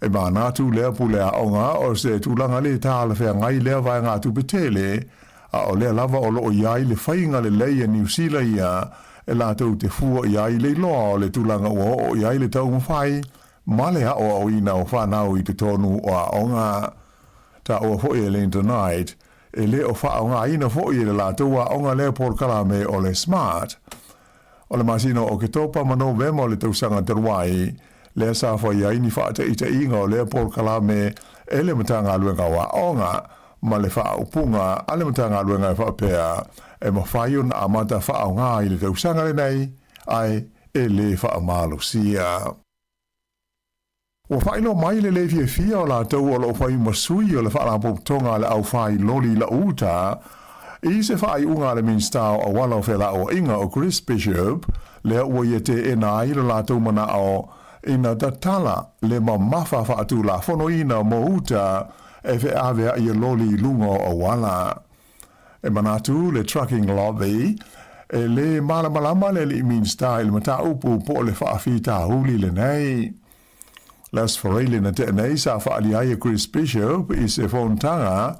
E manatu lea pule aoga o se tulaga lē talafeagai lea vaegatupe tele, a o lea lava o lo o i ai le faiga lelei a Niu Sila ia e latou te fua i ai le iloa o le tulaga ua oo i ai le taumafai ma le aoaoina o fanau i totonu o aoga. Taua foi e Linda Knight, e le o faaaogaina foi e le latou aoga lea polokalame o le SMART. O le masina o Oketopa ma Novema o le tausaga talu ai, lea sa fai ai ni faataitaiga o lea polokalame e le Matagaluega o Aoga ma le faaupuga a le Matagaluega e faapea, e mafai ona amata faaaoga i le tausaga lenei, ae e lē faamalosia. Ua faailoa mai le lē fiafia o latou o lo o fai ma sui o le Faalapotopotoga a le Aufai Loli Lauta i se faaiuga a le Minisita o Auala o Felauaiga o Chris Bishop, lea ua ia teena ai lo latou manao ina tatala le mamafa faatulafonoina mo uta e feaveai loli i luga o auala. E manatu le Trucking Lobby, e lē malamalama le alii Minisita i le mataupu po o le faafitauli lenei. Les Farrelly na tea nei sa faaalia ai e Chris Bishop i se fonotaga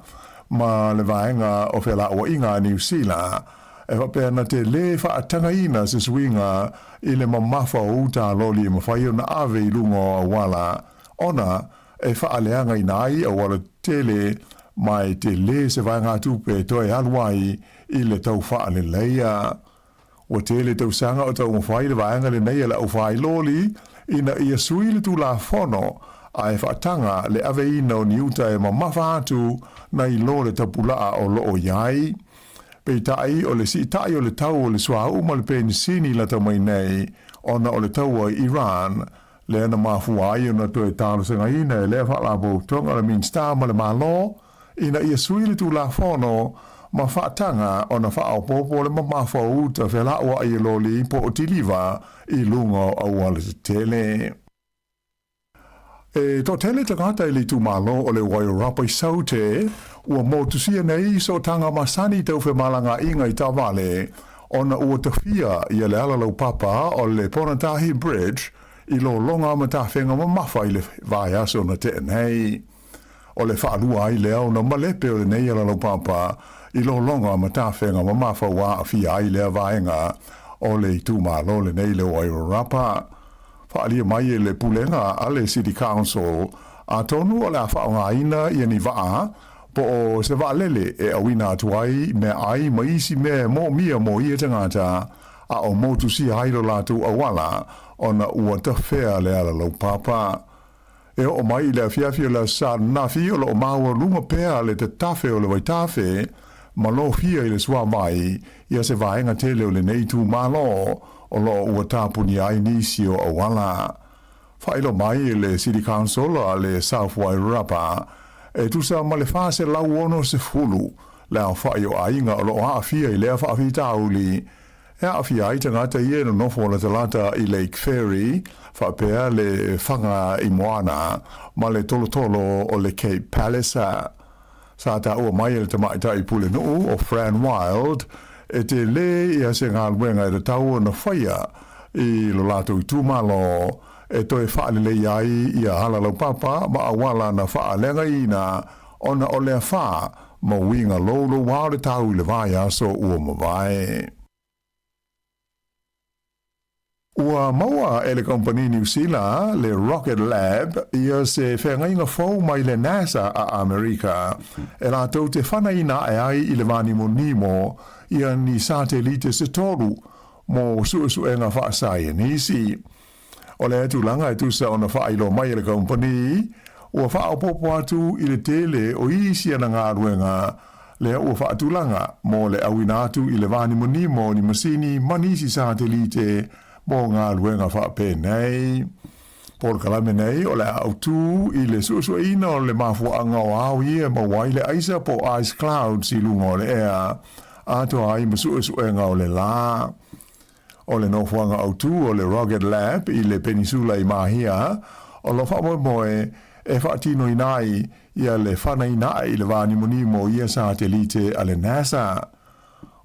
ma le vaega o felauaiga a Niu Sila. E faapea na te lē faatagaina se suiga i le mamafa o uta a loli e mafai ona ave i luga o auala, ona e faaleagaina ai auala tetele ma e telē se vaegatupe e toe alu ai i le tau faaleleia. Ua tele tausaga o taumafai le vaega lenei a le aufailoli ina ia sui le Tulafono ae faataga le aveina o ni uta e mamafa atu nai lo le tapulaa o loo i ai. Peitai, o le siitai o le tau o le suauu ma le penisini lata mai nei ona o le taua i Iran, lea na mafua ai ona toe talosagaina e lea Faalapotopotoga le Minisita ma le Malo ina ia sui le Tulafono ma faataga ona faaopoopo le mamafa o uta felauai e loli po o tiliva i luga o auala tetele. E toatele tagata i le itumalo o le Wairarapa i Saute ua motusia nei sootaga masani tau femalagaaiga i taavale ona ua tafia ia le ala laupapa o le Ponatahi Bridge i lologa ma tafega mamafa i le vaiaso na tea nei. O le faalua ai lea ona malepe o lenei ala laupapa i lologa ma tafega mamafa ua aafia ai lea vaega o le itumalo lenei le Wairarapa. Faaalia mai e le Pulega a le City Council, atonu o le a faaaogaina ia ni vaa po o se vaalele e auina atu ai meaai ma isi mea e moomia mo ia tagata a o motusia ai lo latou auala ona ua tafea le ala laupapa. E oo mai i le afiafi o le Aso Sa ananafi o lo o maualuga pea le tatafe o le vaitafe ma lofia i le suavai ia se vaega tele o lenei itumalo o lo o ua tapunia ai nisi o auala. Faailoa mai e le City Council a le South Wairarapa e tusa ma le 460 le aofai o aiga o lo o aafia i lea faafitauli E aafia ai tagata ia e nonofo latalata i Lake Ferry, faapea le Whanga i Moana, ma le tolotolo o le Cape Palliser. Sa taua mai e le tamaitai pulenuu o Fran Wilde e tele ia se galuega e tatau ona faia i lo latou itumalo e toe faalelei ai ia ala laupapa ma auala na faaleagaina ona o le afa ma uiga louloua o le tau i le vaiaso ua mavae. Ua maua e le kamupani Niu Sila le Rocket Lab ia se feagaiga fou mai le NASA a Amerika e latou te fanaina ae ai i le vanimonimo ia ni satelite se tolu mo suesuega faasaienisi. O lea tulaga e tusa ona faailoa mai e le kamupani, ua faaopoopo atu i le tele o isi ana galuega lea ua faatulaga mo le auina atu i le vanimonimo o ni masini ma nisi satelite mo galuega faapenei. Polokalame nei o le a autū i le suesueina o le mafuaaga o ao ia e maua ai le aisa po o ice clouds i luga o le ea, atoa ai ma suesuega o le lā. O le nofoaga autū o le Rocket Lab i le Penisula i Mahia, o lo o faamoemoe e faatinoina ai ia le fanaina ae i le vanimonimo o ia satelite a le NASA.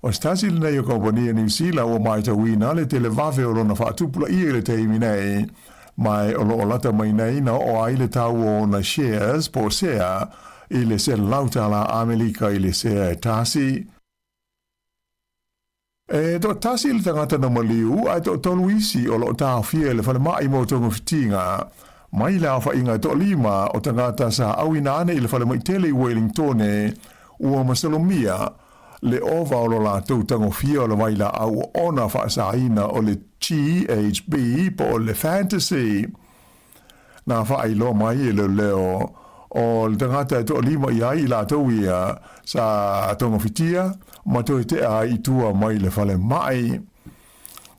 O se tasi lenei o kamupani a Niu Sila ua matauina le televave o lona faatupulaia i le taimi nei, ma o lo o lata mai nei na oo ai le tau o ona shares po o sea i le $100 Amelika i le sea e tasi. E toatasi le tagata na maliu ae toatolu isi o lo o taofia i le falemai mo togafitiga. Mai le aofaiga e toalima o tagata sa auina ane i le falemai tele i Wellingtone, ua masalomia le ova o lo latou tagofia o le vailaau oona faasaina o le GHB po o le Fantasy. Na faailoa mai e leoleo o le tagata e toalima i ai i latou ia sa togafitia ma toe tea ai i tua mai le falemai.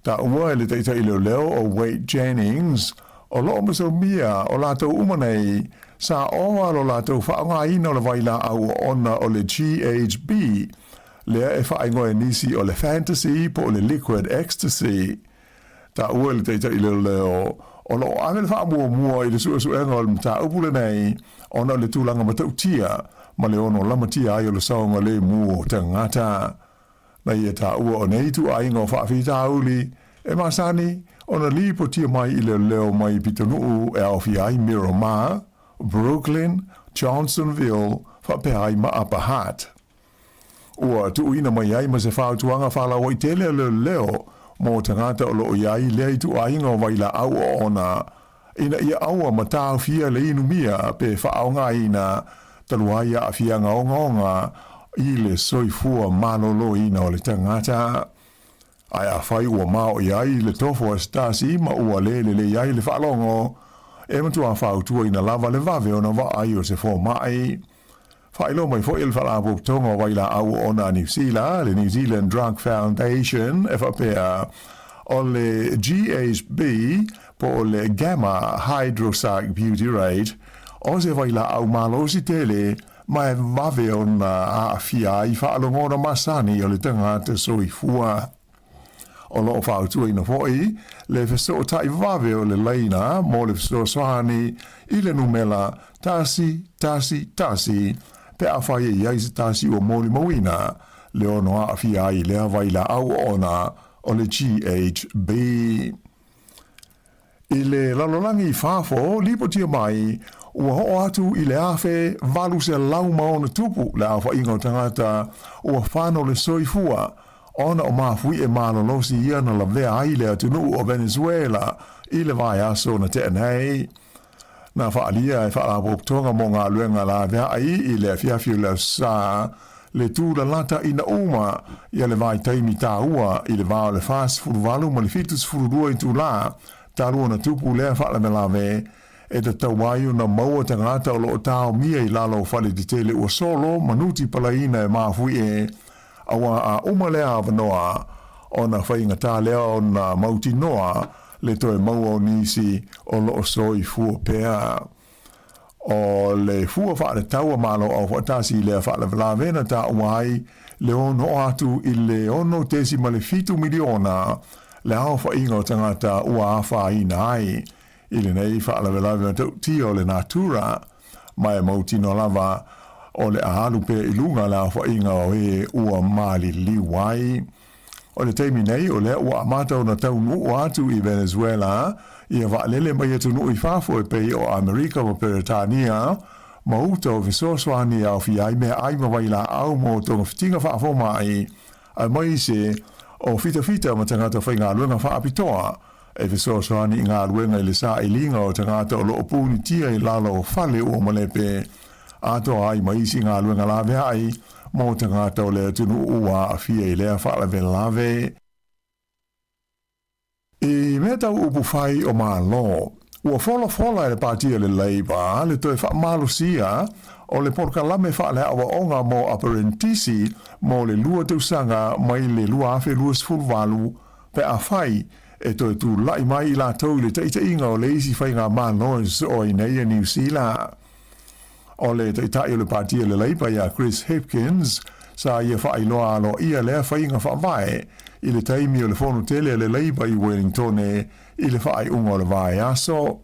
Taua e le taitai leoleo o Wade Jennings, o lo o masalomia o latou uma nei sa oa lo latou faaaogaina o le vailaau oona o le GHB, lea e faaigoa e nisi o le Fantasy po o le Liquid Ecstasy. Taua e le taitai leoleo, o lo o ave le faamuamua i le suesuega o le mataupu lenei ona o le tulaga matautia ma le ono lamatia ai o le saogalemu o tagata. Na ia taua o nei ituaiga o faafitauli e masani ona lipotia mai i leoleo mai pitonuu e aofia ai Miramar, Brooklyn, Johnsonville faapea ai ma Upper Hutt. Ua tuuina mai ai ma se fautuaga faalauaitele a leoleo mo tagata o lo o i ai lea ituaiga o vailaau oona ina ia aua ma taofia le inumia pe faaaogaina talu ai aafiaga ogaoga i le soifua maloloina o le tagata. Ae afai ua maoʻi ai le tofo a se tasi ma ua le lelei ai le faalogo, e matua fautuaina lava le vave ona vaai o se fomai. Faailoa mai foi e le Faalapotopotoga o Vailaau Oona a Niu Sila, le New Zealand Drug Foundation, e faapea, o le GHB po o le Gamma Hydroxybutyrate, o se vailaau malosi tele ma e vave ona aafia ai faalogona masani o le tagata soifua. O lo o fautuaina foi le fesootai vave o le laina mo le fesoasoani i le numela 111 pe afai e i ai se tasi ua molimauina le ono aafia ai i lea vailaau oona o le GHB. I le lalolagi i fafo, lipotia mai, ua oo atu i le 1860 le aofaiga o tagata ua fano le soifua ona o mafuie malolosi ia na lavea ai le atunuu o Venezuela i le vaiaso na tea nei. Na faaalia e Faalapotopotoga mo Galuega Laveai i le afiafi o le Aso Sa le tūlalata ina uma ia le vaitaimi tāua i le va o le 48 ma le 72 itulā talu ona tupu lea faalavelave e tatau ai ona maua tagata o lo o taomia i lalo o fale tetele ua solo ma nuti palaina e mafuie auā a uma lea avanoa ona faigata lea ona mautinoa le toe maua o nisi o lo o soifua pea. O le fua faaletau a Malo Aufaatasi i lea faalavelave na taua ai le ono oo atu i le 6.7 miliona le aofaiga o tagata ua afaina ai i lenei faalavelave matautia o le natura, ma e mautinoa lava o le a alu pea i luga le aofaiga o e ua maliliu ai. O le taimi nei, o lea ua amata ona taunuu atu i Venezuela ia vaalele mai atunuu i fafo e pei o Amerika ma Peretania, ma uta o fesoasoani e aofia ai meaai ma vailaau mo togafitiga faafomai, aemaise o fitafita ma tagata faigaluega faapitoa e fesoasoani i galuega i le sailiga o tagata o lo o punitia i lalo o fale ua malepe atoa ai ma isi galuega laveai mo tagata o le atunuu ua aafia i lea faalavelave. I mea tau upu fai o Malo, ua folafola e le Pāti a le Labour le toe faamalosia o le polokalame faaleaoaoga mo aperenitisi mo le lua tausaga mai le 2028 pe afai e toe tulai mai i latou i le taitaiga o le isi faigamalo e sosoo ai nei a Niu Sila. O le taitai o le Pāti a le Labour ia Chris Hipkins, sa ia faailoa aloaia lea faiga faavae i le taimi o le fono tele a le Labour i Wellingtone i le faaiuga o le vaiaso.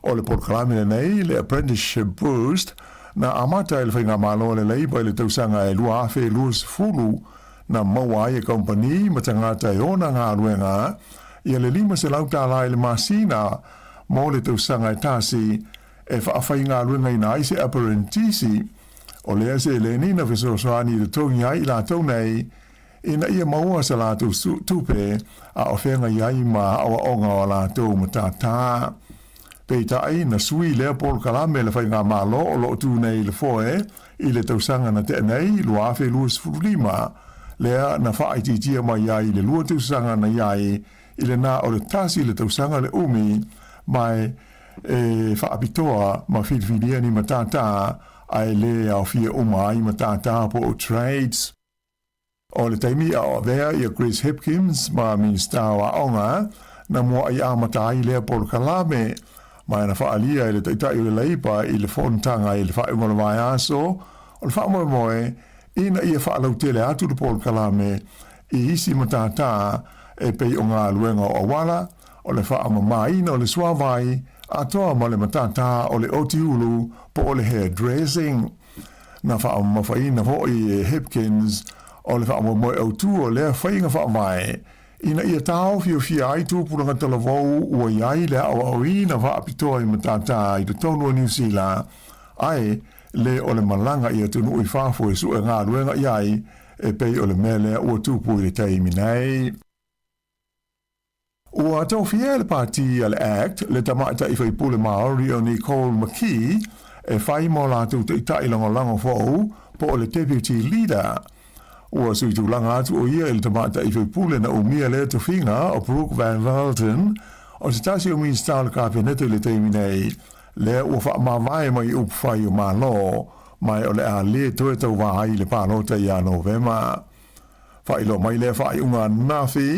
O le polokalame lenei, le Apprenticeship Boost, na amata e le faigamalo a le Labour i le tausaga e 2020, na maua ai e kamupani ma tagata e ona galuega ia le $500 i le masina mo le tausaga e tasi e faafaigaluegaina ai se aperenitisi. O lea seleni na fesoasoani i totogi ai i latou nei ina ia maua sa latou tupe a o feagai ai ma aoaoga o a latou matata. Peitai, na sui lea polokalame le faigamalo o lo o tu nei i le foe i le tausaga na tea nei, 2025, lea na faaitiitia mai ai i le lua tausaga na i ai i le na o le tasi le tausaga le umi, ma e faapitoa ma filifilia ni matata ae le aofia uma ai matata po o trades. O le taimi a o avea ia Chris Hipkins ma Minista o Aoga, na muaʻi amata ai lea polokalame, ma na faaalia e le Taitai o le Leipa i le fonotaga i le faaiuga o le vaiaso o le faamoemoe ina ia faalautele atu le polokalame i isi matata e pei o galuega o auala, o le faamamaina o le suavai atoa ma le matata o le otiulu po o le hairdressing. Na faamamafaina foi e Hipkins o le faamoemoe autu o lea faiga faavae ina ia taofiofia ai tupulaga talavou ua i ai le aoaoina faapitoa i matata i totonu o Niu Sila, ae le o le malaga i atunuu i fafo e sue galuega i ai. e pei o le mea lea ua tupu i le taimi nei. Ua tofia e le Pati a le act le tamaitai faipule Māori o Nicole McKee e fai mo latou taitai lagolago fou po o le Deputy Leader. Ua suitulaga atu o ia i le tamaitai faipule na umia lea tofiga o Brooke Van Velden, o se tasi o Minisita o le Kapeneta i le taimi nei, lea ua faamavae mai upufai o Malo, ma o le a le toe tauvā ai i le palota ia Novema. Faailoa mai lea faaiuga ananafi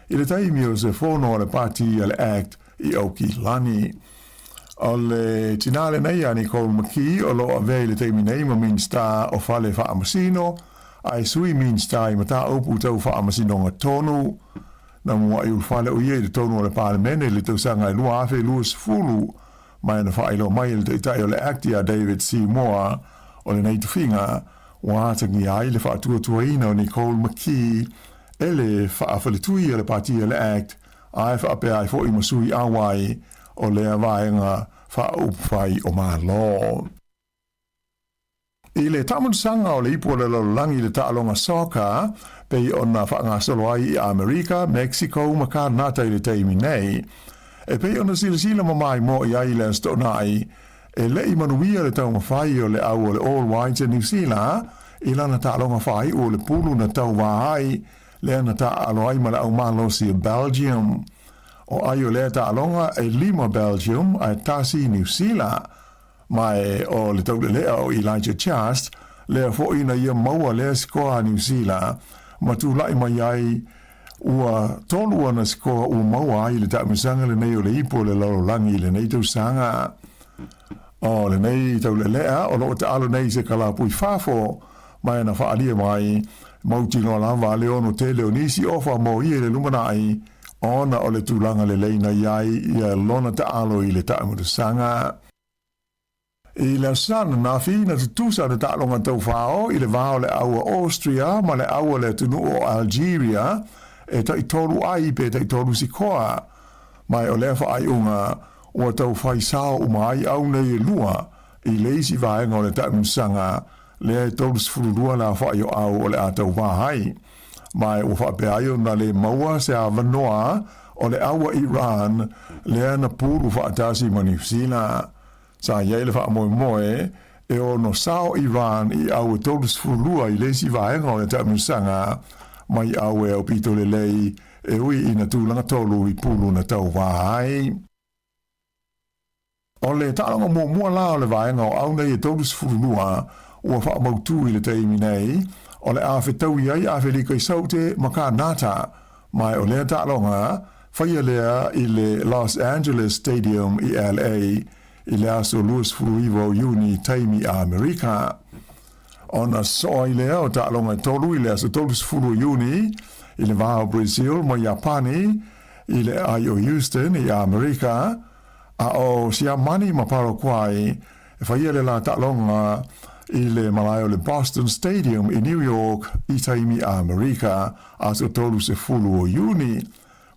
i le taimi o se fono a le Pati a le act i Aukilani. O le tinā lenei a Nicole McKee o lo o avea i le taimi nei ma Minisita o Fale Faamasino ae Sui Minisita i Mataupu Tau Faamasinoga Tonu. Na mua'i ulufale o ia i totonu o le Palemene i le tausaga e 2020 ma na faailoa mai e le Taitai o le act ia David Seymour o lenei tofiga ua atagia ai le faatuatuaina o Nicole McKee e le faafaletui a le Pati a le act ae faapea ai foi ma sui auai o lea vaega faaupufai o Malo. I le taamulusaga o le ipu o le lalolagi i le taaloga soccer, pei ona faagasolo ai i Amerika, Mexico ma Kanata i le taimi nei, e pei ona silasila ma maimoa i ai i le Aso Toonai, e le i manuia le taumafai o le au o le All Whites a Niu Sila i lana taaloga faaiu o le pulu na tauvā ai, lea na taaalo ai ma le au malosi o Belgium. O ai o lea taaloga e lima Belgium ae tasi Niu Sila. Ma o le taulelea o Elijah Chast, lea foi na ia maua lea sikoa a Niu Sila ma tulai mai ai ua tolu ana sikoa ua maua ai i le taamilosaga lenei o le ipu o le lalolagi i lenei tausaga. O lenei taulelea o lo o taalo nei i se kalapui fafo, ma e na faaalia mai, mautinoa lava le ono tele o nisi ofa mo ia i le lumanai, ona o le tulaga lelei na i ai ia lona taalo i le taamilosaga. I le Aso Sa ananafi, na tutusa le taaloga taufao i le va o le au a Austria ma le au a le atunuu o Algeria e taitolu ai pe taitolu sikoa. Ma o lea faaiuga ua tau fai sao uma ai au nei e lua i le isi vaega o le taamilosaga lea e 32 le aofai o au o le a tauvā ai. Ma ua faapea ai ona le maua se avanoa o le au a Iran lea na pulu faatasi ma Niu Sila. Sa i ai le faamoemoe e ono sao Iran i au e 32 i le isi vaega o le taamilosaga mai au e aupito lelei e ui ina tulaga tolu i pulu na tauvā ai. O le taaloga muamua la o le vaega o au nei e 32 ua faamautū i le taimi nei, o le a fetaui ai Afelika i Saute ma Kanata, ma o lea taaloga faia lea i le Los Angeles Stadium i LA i le aso 29 o Iuni taimi a Amerika. Ona sosoo ai lea o taaloga e tolu i le aso 30 o Iuni i le va o Brazil ma Iapani i le aai o Houston i Amerika, a o Siamani ma Paraguay e faia le la taaloga i le malae o le Boston Stadium i New York i taimi a Amerika aso 30 o Iuni,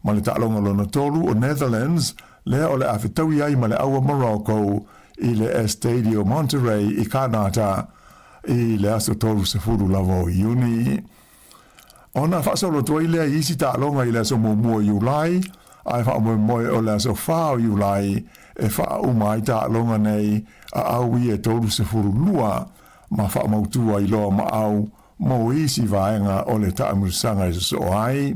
ma le taaloga lona tolu o Netherlands lea o le a fetaui ai ma le au a Morocco i le Estadio Monterrey i Kanata i le aso 30 lava o Iuni. Ona faasolo atu ai lea i isi taaloga i le aso muamua o Iulai, ae faamoemoe o le aso 4 o Iulai e faauma ai taaloga nei a au ia e 32 ma faamautu ai loa ma au mo isi vaega o le taamilosaga e sosoo ai.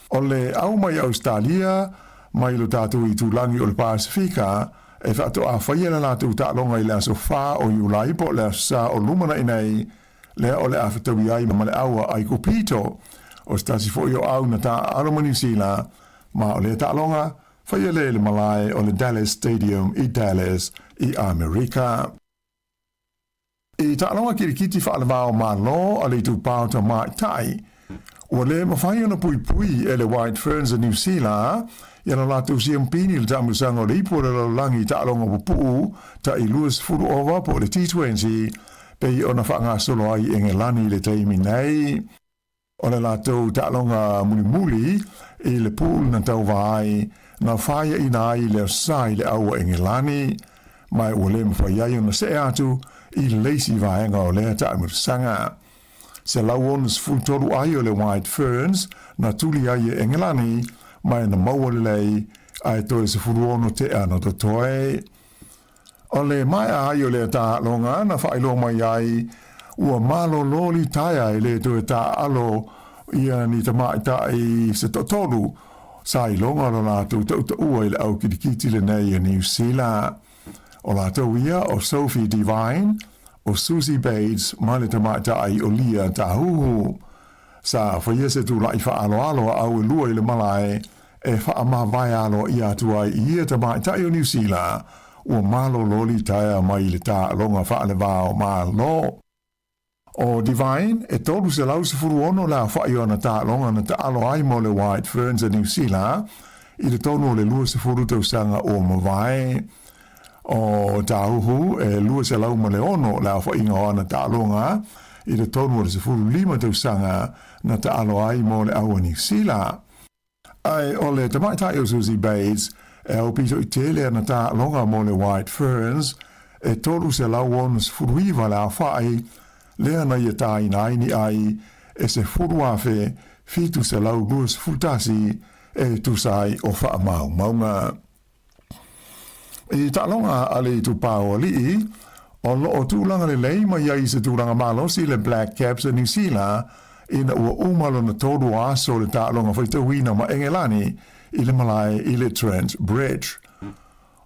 O le au mai Ausetalia mai lo tatou itulagi o le Pasefika e faatoa faia le latou taaloga i le aso 4 o Iulai po o le Aso Sa o lumanai nei, lea o le a fetaui ai ma le au a Aikupito, o se tasi foi o au na taaalo ma Niu Sila, ma o lea taaloga, faia lea i le malae o le Dallas Stadium i Dallas i Amerika. I taaloga kilikiti faalevao Malo a le Itupā o Tamaitai, ua le mafai ona puipui e le White Ferns a Niu Sila ia lo latou siampini i le taamilosaga o le ipu o le lalolagi i taaloga pupuu ta'i 20 ova po o le T20 pei ona faagasolo ai i Engelani i le taimi nei. O le latou taaloga mulimuli i le pool na tauvā ai, na faiaina ai le Aso Sa i le au a Engelani, ma ua le mafai ai ona see atu i le isi vaega o lea taamilosaga. 163 ai o le White Ferns na tuli ai e Engelani ma e na maua lelei ae toe 16 tea na totoe. O le maea ai o lea taaloga na faailoa mai ai ua malolo litaea e le toe taaalo ia ni tamaitai se toatolu sa iloga lo latou tautaua i le au kilikiti lenei a Niu Sila. O latou ia o Sophie Devine, o Suzie Bates ma le tamaitai o Lia Tahuhu. Sa faia se tula'i faaaloalo a au e lua i le malae e faamavae aloaia atu ai i ia tamaitai o Niu Sila ua malolo litaea mai i le taaloga faalevao Malo. O Devine, e 316 le aofa'i o ana taaloga na taalo ai mo le White Ferns a Niu Sila i totonu o le 20 tausaga ua mavae. O Tāhuhu, e 206 le aofaiga o ana taaloga i totonu o le 15 tausaga na taalo ai mo le au a Niu Sila. Ae o le tamaitai o Suzie Bates, e aupito i tele ana taaloga mo le White Ferns, e 369 le aofai, lea na ia tāina ai ni ai e 10,721 e tusa ai o faamaumauga. I taaloga a le itupa o alii, o lo o tulaga lelei mai ai i se tulaga malosi le Black Caps a Niu Sila ina ua uma lona tolu o aso o le taaloga faitauina ma Engelani i le malae i le Trent Bridge.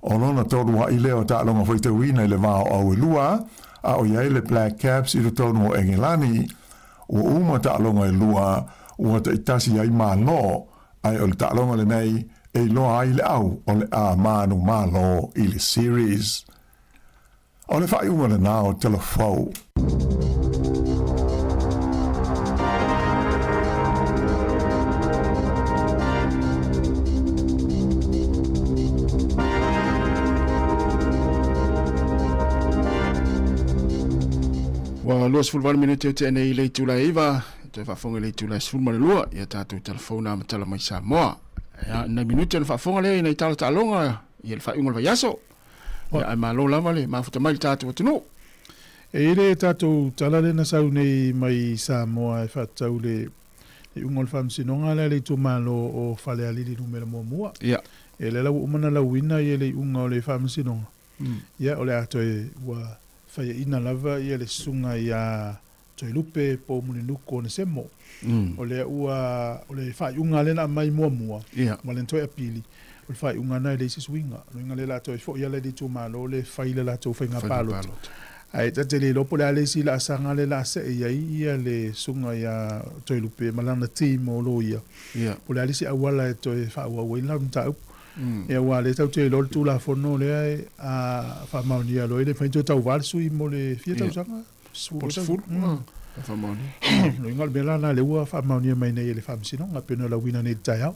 O lona tolu aʻi lea o taaloga faitauina i le va o Auelua a o i ai le Black Caps i totonu o Engelani. Ua uma taaloga e lua ua taitasi ai Malo Ae o le taaloga lenei e iloa ai le au o le a manumalo i le series. O le faaiuga lena o Telefou. Ua 28 minute o tea nei i le itula e 9. Toe faafofoga i le itula e 12 ia tatou telefona matala mai Samoa. Ia, nai minute ona faafofoga lea i nai tala taaloga ia le faaiuga o le vaiaso. Ia, ae malo lava le mafuta mai le tatou atunuu. E i ai le tatou tala lea na sau nei mai Samoa e faatatau le iuga o le faamasinoga lea a le itumalo o Falealili Numera Muamua. Ia. Ia lea la ua uma ona lauina ia le iuga o le faamasinoga. Ia o le a toe ua faiaina lava ia le susuga ia Toelupe po o Mulinuku Onesemo. O lea ua, o le faaiuga lea na aumai muamua, ma lea na toe apili, o le faaiuga lena e leai se suiga. O le uiga lea o le a toe foi lava le itumalo lea e fai le latou faiga palota. Ae ta te le iloa po o le a le isi laasaga lea o le a see i ai ia le susuga ia Toelupe ma lana team o loia, po o le a le isi auala e toe faaauau ai le mataupu. Ia aua o lea tatou te iloa le Tulafono lea a faamaonia loa e le mafai ona toe tauva le sui mo le fia tausaga. Po o le 10. Faamaonia. Loiga o le mea la lena lea ua faamaonia mai nei e le Faamasinoga pei ona lauina nei i le taeao.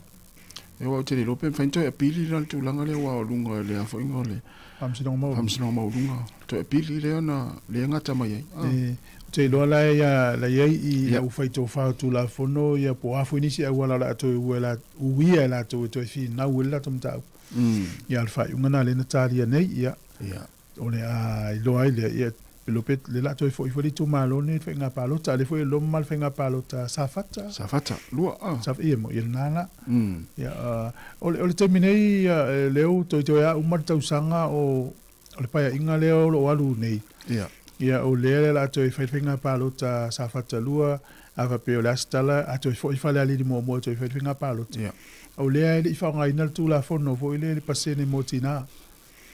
Ia aua ou te le iloa pe mafai ona toe apili la le tulaga lea aua o luga i le a foi o le Faamasinoga Maualuga. Faamasinoga Maualuga. Toe apili lea na lea e gata mai ai. E, ou te iloa la ia la i ai i au faitofa o Tulafono ia po o a foi nisi auala o le a toe uia e latou e toe finau ai le latou mataupu. Ia o le faaiuga lena lea na talia nei, ia. O le a iloa ai lea, ia, pe pe le la toe foi foi le itumalo nei i le faiga palota, a lea foi e loma le faiga palota a Safata. Safata, lua, ah. Saf, ia, mo, ia lena la. Ia, o le, o le taimi nei, ia, lea ua toetoe lava uma le tausaga o, o le paeaiga lea o lo o alu nei. Ia. Ia, o lea o le a toe fai le faiga palota a Safata 2, a faapea o le a se tala, a toe foi Falealili muamua e toe fai le faiga palota. Ia. O lea e le i faaaogaina le Tulafono foi lea i le pasene mo tina.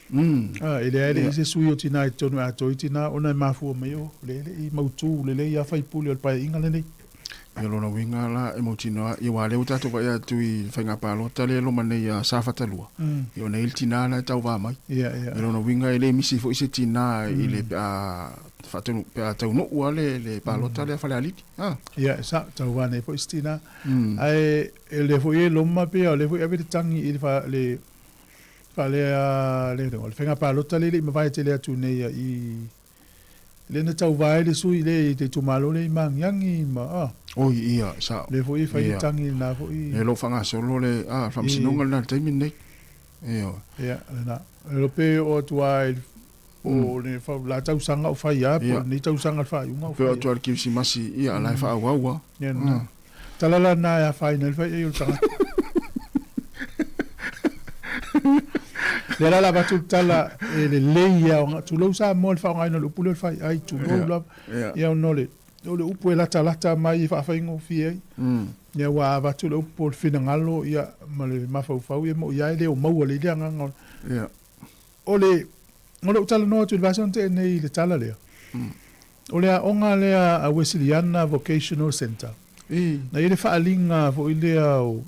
A, e leai e le i se sui o tina i totonu e atoa ai tina ona e mafua mai o lea e le i mautu lelei a faipule o le paeaiga lenei. Ia lona uiga la e mautinoa ia aua lea ua tatou vaai atu i faiga palota lea e loma nei a Safata 2, ia ona e i ai le tina la e tauva mai. Ia, ia. Ia lona uiga e le misi foi se tina i le pe a faataunuu pe a taunuu lava le le palota lea a Falealili. A. Ia, e sao, tauva nei foi se tina. Ae o lea foi e loma pei o lea foi e ave le tagi i le le Faalea le o le faiga palota lea e le i mavae tele atu nei i lea na tauva ai le sui lea i le itumalo lea i Magiagi ma a. Oi ia, sao. Lea foi e fai le tagi i lena foi. E lo o faagasolo le a faamasinoga lena i le taimi lenei. Ioe. Ia, lena. E iloa pe oo atu lava i le. Po o le fa la tausaga o fai a, po o lenei tausaga le faaiuga o Pe fai o atu lava i le Kerisimasi, ia, la e faaauau lava. Ia lena. Tala la lena e afaina ai le faiai o le tagata. Lea la o le a avatu le tala e lelei e aoga, tulou Samoa i le faaaogaina o le upu lea o le faiai, tulou lava. Ia ona o le o le upu e latalata mai e faafaigofie ai. Ia aua a avatu le upu o le finagalo ia ma le mafaufau ia e moni lava e le o maua lelei le agaga o le O le, o lou talanoa atu i le vaiaso na tea nei i le tala lea, o le aoga lea a Wesiliana Vocational Centre, na i ai le faaaliga foi lea o,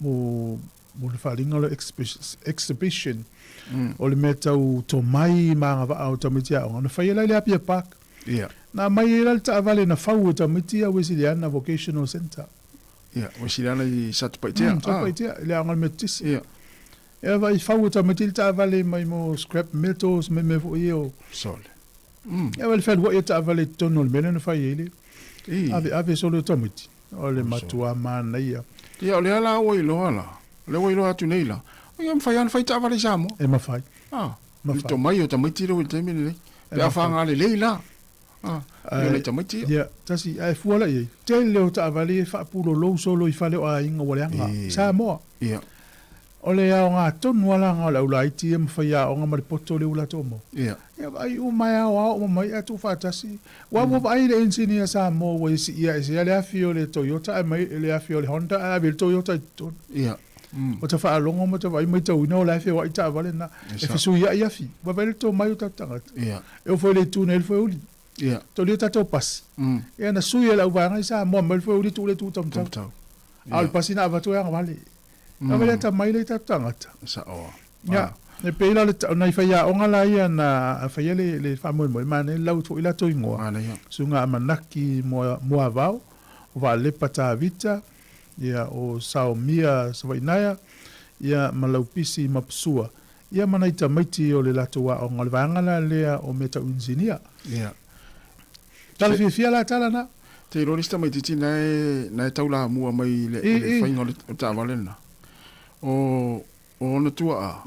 o, o le faaaliga o le exhibition o le mea tau tomai ma agavaa o tamaiti aoga, na fai ai la i le Apia Park. Na aumai ai la le taavale na fau e tamaiti a Wesiliana Vocational Centre. Ia, Wesiliana i Satupaitea. Satupaitea, i le aoga a le Metotisi. Ea vaai fau e tamaiti le taavale mai mo scrap metals ma mea foi ia o. Sole. Ea vaai le fealuai o taavale i totonu o le mea lea na fai ai le ave ave sole o tamaiti. O le matua manaia. Ia o lea la ua iloa la, o lea ua iloa atu nei la, ia mafai lava ona fai taavale i Samoa. E mafai. Ah, le tomai o tamaiti lea ua i le taimi lenei. Pe a fagalelei la. Ah, ia nai tamaiti ia. Ia, tasi, ae fua la i ai, tele o taavale ia e faapulolou solo i fale o aiga ua leaga. Samoa. Ia. O le aoga tonu lava la o le aulaiti ia ma faiaoga ma le poto lea ua latou maua. Ia. Ia vaai uma e aoao uma mai ae tuufaatasi. Aua ua vaai le engineer Samoa ua siia ese ai le afi o le Toyota ae aumai le afi o le Honda ae ave i le Toyota i totonu. Ia. Ua ta faalogo ma ta vaai matauina o la e feoai taavale na. E fesuiai afi. Ua vaai le tomai o tatou tagata. Ia. E oo foi i le itu nei le foeuli. Ia. Tolia tatou pasi. Ia na sui e le auvaega i Samoa mai le foeuli tuu le itu taumatau. A o le pasi na avatu e agavale. Ave le atamai lea i tatou tagata. Sao. Ia, e pei la o le, o nai faiaoga la ia na faia le, le faamoemoe, manaia le lau foi latou igoa. Manaia. Susuga Amanaki Moavao, o Vaalepa Tavita, ia, o Saomia Savainaea, ia, ma Laupisi Mapusua, ia ma nai tamaiti o le latou aoga, o le vaega la lea o mea tau inisinia. Ia. Tala fiafia la tala na. Te iloa le isi tamaitiiti na e, na e taulamua mai i le, i le faiga o le taavale lena. O, o ona tuaa,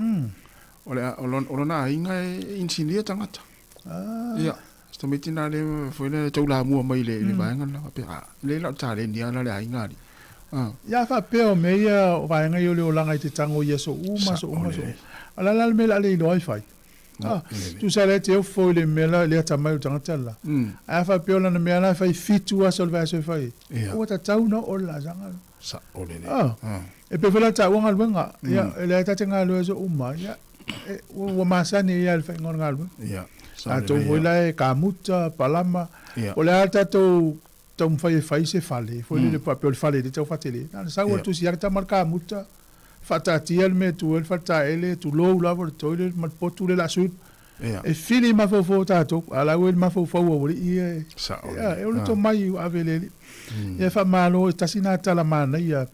o le, o lona, o lona aiga e inisinia tagata. Ah. Ia, si tamaiti na le, foi lea e taulamua mai i le, i le vaega lena. Faapea, ah, lea la o le taleni lava la le aiga alii. Ah. Ia faapea o mea ia, o vaega ia o le olaga i te tago i aso uma, aso uma, aso uma. A o le a la le mea o le a le iloa ai fai? Ah, tusa lea te ofo i le mea la, le atamai o le tagata la. Ae a faapea o lana mea la e fai fitu aso o le vaiaso e fai ai. Ua tatau ona oo le laasaga la. Sao lelei. Ah, e pei foi la taua galuega. Ia, e leai ta te galue aso uma. Ia, e, ua masani ai lava i le faiga o le galuega. Ia, sao lelei. Tatou foi la e kamuta, palama. Ia. O le a le tatou taumafai e fai se fale, foi lele faapea o le fale lea tau faatele. Na ona sau atu siaki tama le kamuta, faataatia le mea e tu ai le faletaele, tulou lava o le toilet ma le potu lea o le a sui. E fili mafaufau o tatou, a o la ua i le mafaufau o aualii ia e, ia, e ono tomai ua ave e le alii. Ia faamalo, e tasi lena tala manaia,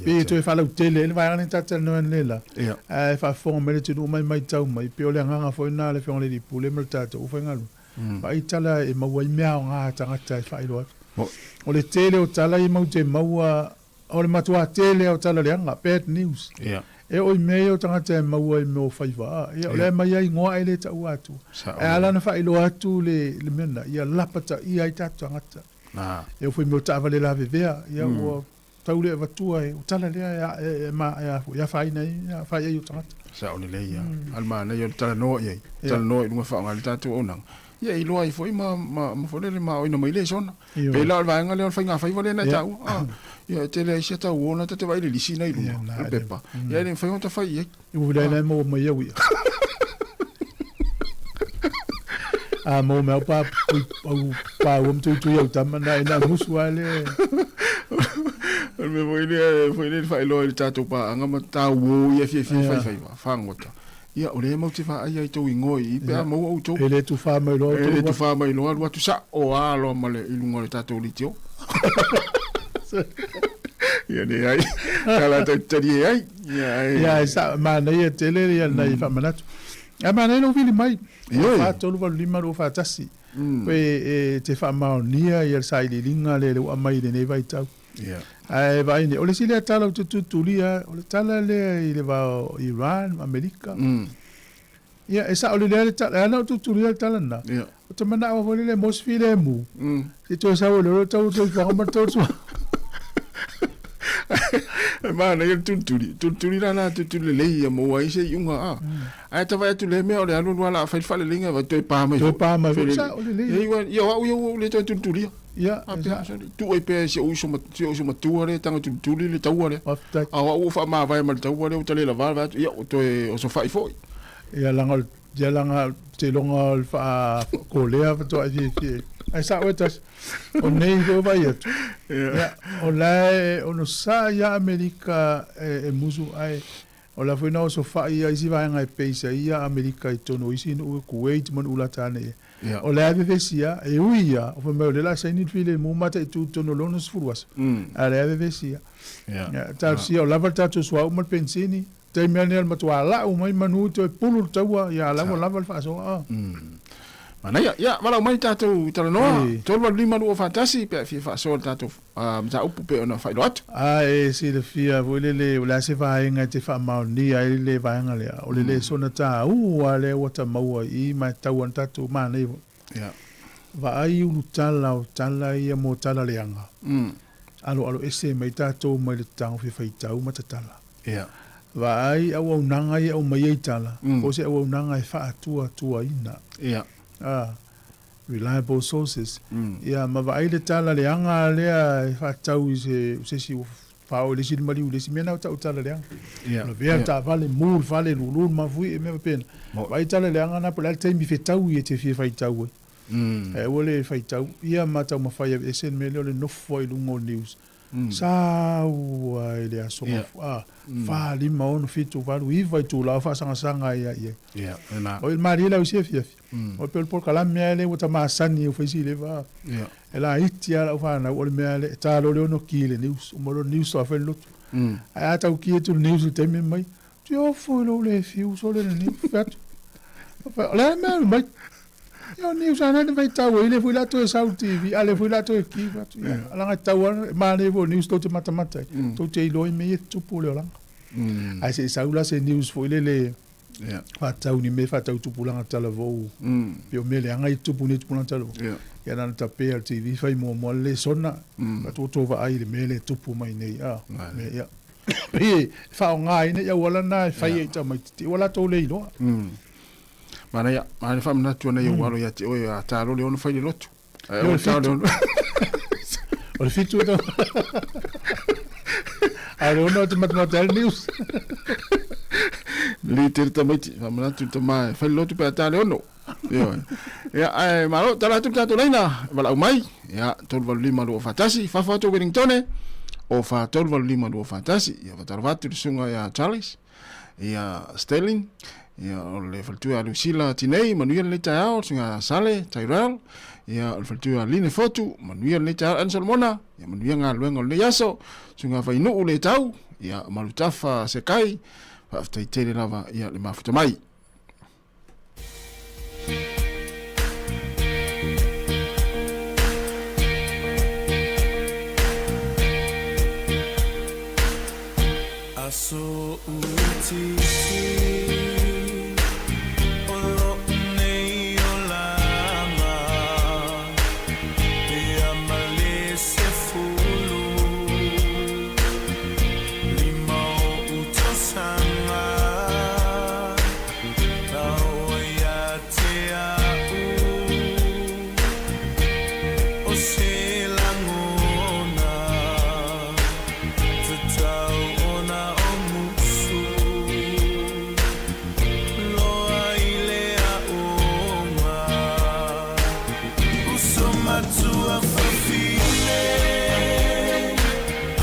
pe toe faalautele ai le vaega lea na tatou talanoa ai analeila, ae faafofoga mai le atunuu ma e matau mai, pei o le agaga foi lena a le Afioga i le Alii Pule ma le tatou aufaigaluega. Vaai tala e maua ai mea aoga a tagata e faailoa atu. O le tele o tala ia matou te maua, o le matuā tele lava o tala leaga, bad news. E oo i mea ia o tagata e maua i mea o faiva, ia o lea e aumai lava igoa ae le taua atu. Ae ala ona faailoa atu le mea lena, ia lapataia ai tatou tagata. E oo foi i mea o taavale lavevea, ia ua Tau le avatua e o tala lea e e afaina ai e aafai ai o tagata. Sao lelei ia. A o le manaia o le talanoa i ai, talanoa i luga faaaoga ai le tatou auaunaga, ia e iloa ai foi ma ma foi lele ma aoina mai le sona. Pei la o le vaega lea o le faigafaiva lea na e taua, a, ia e tele ai sia tauo na ta te vaai i le lisi na i luga o le pepa, ia e le mafai ona ta fai i ai. Ua leai la e maua mai au ia. A maua mai au pa pui au pāua ma tuitui au tama na ina musu a le. O le mea foi lea foi lea faailoa i le tatou paaga ma tauo ia fiafia faifaiva fagota. Ia o lea matou te vaai ai i tou igoa i i pe a maua outou. E le tufa mai loa outou. E le tufa mai loa alu atu sao lava loa ma le i luga o le tatou litio. Ia leai, sa latou te talie ai. Ia ai. Ia e sa manaia tele ia nai faamanatu. Ae manaia lou vili mai. Ioe. 4 3 8 5 2 4 1. Pe e te faamaonia ia le sailiiliga lea lea ua aumai i lenei vaitau. Ia. Ae vaai nei, o le isi lea tala ou te tutulia, o le tala lea i le va o Iran ma Amerika. Ia, e sao lelei lava le tala, e ala ona ou tulitulia le tala lena. Ia. Ou te manao foi lele mo se filemu. Se i toe sau ai loa le tau o le soifuaga ma le tau o le suauu. E manaia le tulituli, tulituli la la tulituli lelei ia maua ai se iuga a. Ae ta vaai atu i lea mea o le alu alu lava o le a fai le faaleleiga vai toe pa mai Toe foi. pa mai foi, Felele. sao lelei. Ia ua ia o au ia ua ou le toe tulitulia. Ia, A e pea, sao. sorry, tuu ai pea e si ou uso ma- si ou uso matua lea e tago tulituli le taua lea. Faafetai. A o au ua ou faamavae ma le taua lea ua ta le lavā vae atu, ia ua toe osofai foi. Ia leaga o le ia leaga seiloga o le faakolea faatoa e fiafia ai. Ae sao e tasi, o nei foi vaai atu, ia, o la e onosai lava Amerika e musu ae o la foi na osofai lava isi vaega e base ai ia Amerika i totonu o isi nuu, Kuwait ma nuu lata ane i ai. O la e vevesi lava, e ui lava, o fai mai o lea o le a saini le filemu ma mataitu i totonu o le 60 aso, a o la e vevesi lava. Ia, talosia o lava le tatou suauu ma le penisini. Taimi lava lenei o le matua lau mai manu toe pulu le taua, ia la ua lava le faasoa. Ah. Manaia. Ia, valaau mai tatou talanoa, 385 241 pe a e fia faasoa i le tatou mataupu pei ona faailoa atu. A e silafia foi lele, o le a se vaega e te faamaonia ai le vaega lea, o le lesona taua lea ua ta maua i i ma e tau ana tatou manaia foi. Vaai ulutala o tala ia mo tala leaga, aloalo ese mai tatou mai le tagofi faitau ma tatala. Ia. Vaai auaunaga ia aumai ai tala, po o se auaunaga e faatuatuaina. Ia. A, reliable sources. Ia, ma vaai le tala leaga lea e faatatau i se, se isi ua faaoo i le isi le maliu i le isi mea na ua tau tala leaga. Ia. Lavea le taavale, mu le fale, lulu le mafuie, mea faapena. Vaai tala leaga na po o le a le taimi fetaui e te fia faitau ai. Ae aua le faitau ia ma taumafai e aveese le mea lea o le nofo ai i luga o news. Sau lava i le aso a, 4, 5, 6, 7, 8, 9 itula o faasagasaga ai lava i ai. O le malie lau isi afiafi, o pei o le polokalame lava lea ua ta masani e fai si leva. E laiti lava lau fanau o le mea lea, e ta loa le ono ki i le news, uma loa le news faatoa fai le lotu. Ae a tau ki atu le news i le taimi mai, te ofo i lou le fiu sole le news, fai atu. O le a le mea alu mai? Ia o news lava na faitau ai, lea foi la toe sau i le TV, a lea foi la toe ki atu. Ia, leaga e tatau lava, e manaia foi o news tou te matamata ai, tou te iloa i mea ia e tutupu o le olaga. Ae se i sau la se news foi lele faatatau i ni mea faatatau i tupulaga talavou, pei o mea leaga ia e tutupu nei i tupulaga talavou. Ia na ona tapea le TV fai muamua le lesona, atu ua tou vaai i le mea lea e tupu mai nei, a, mea ia. Pei e faaaogaina i auala na e fai ai i tamaitiiti, ua latou le iloa. Manaia, manaia faamanatu ana ia ua alo ia te oe a talo le ono fai le lotu. Ae o talo le ono. O le fitu tau. A le ono te matamata ai le news. Le tele tamaiti, faamanatu i tama e fai le lotu pe a ta le ono. Ioe. Ia, ae malo, tala atu le tatou laina, valaau mai, ia, 385 241, fafo atu o Wellingtone, o 4 3 8 5 2 4 1, ia, faatalofa atu i le susuga ia Charles, ia Sterling, ia o le faletua ia Lucilla Tinei, manuia lenei taeao, le susuga ia Sale Tyrell, ia o le faletua ia Line Fotu, manuia lenei taeao, Anne Solomona, ia manuia galuega o lenei aso, susuga Fainuu Letau, ia Malutafa Sekai, faafetai tele lava ia le mafuta mai. Aso utiuti o lo'u nei olaga Pea ma le sefulu lima o'u tausaga Taoa ia te a'u O se lagona Tatau ona o musu Loa i le aoga Uso matua fafine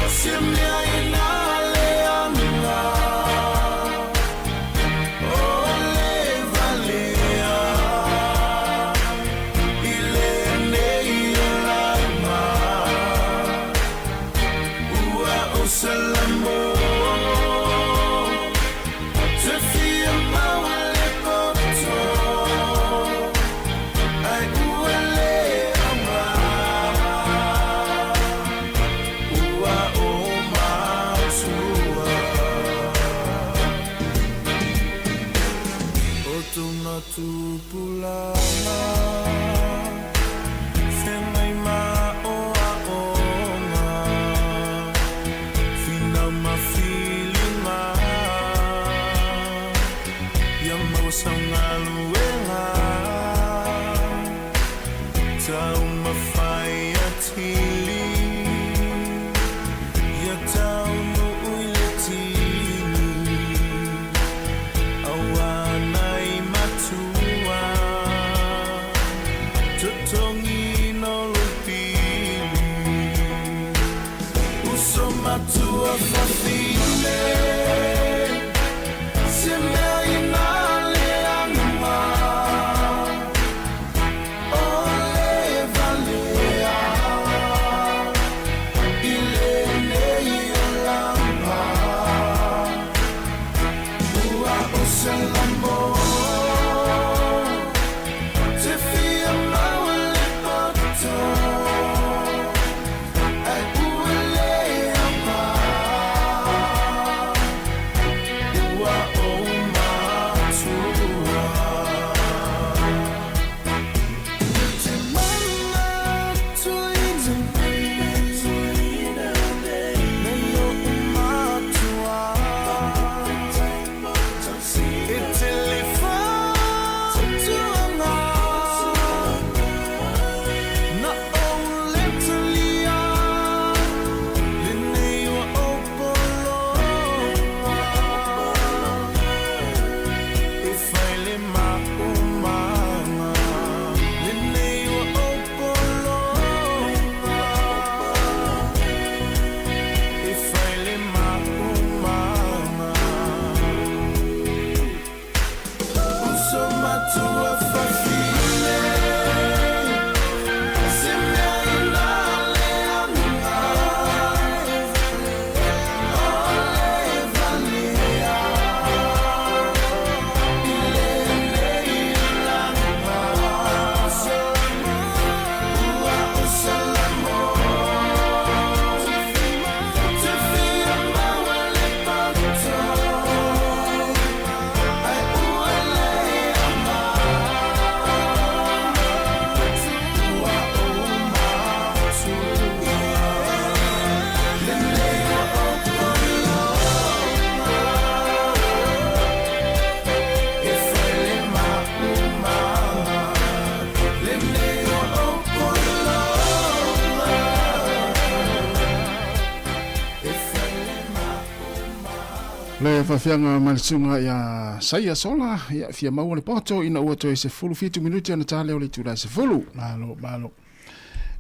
O se mea e na leaga O le valea I lenei olaga Ua ou salamo Te fia maua le poto Ai ua le aoga. Taumafai atili Ia taunuu i le tini Auā nai matua Totogiina o lou pili Uso matua fafine Se mea ina leaga O le valea I lenei olaga Ua ou Salamo Te fia maua le poto Ae ua le aoga Ua ou matua Te manatuina nei Nei oʻu matua E tele fautuaga Na ou le talia Lenei ua ou pologa E fai le maumaga Lenei ua ou pologa E fai le maumaga Uso matua fafine Se mea ina leaga O le valea I lenei olaga Ua ou Salamo Te fia maua le poto Ae ua le aoga Ua ou matua Lenei ua ou pologa E fai le maumaga Lenei ua ou pologa E fai le Le faafiaga mai le susuga ia Saia Sola, ia fia maua le poto ina ua toe 17 minute ona ta lea o le itula e 10. Malo, malo.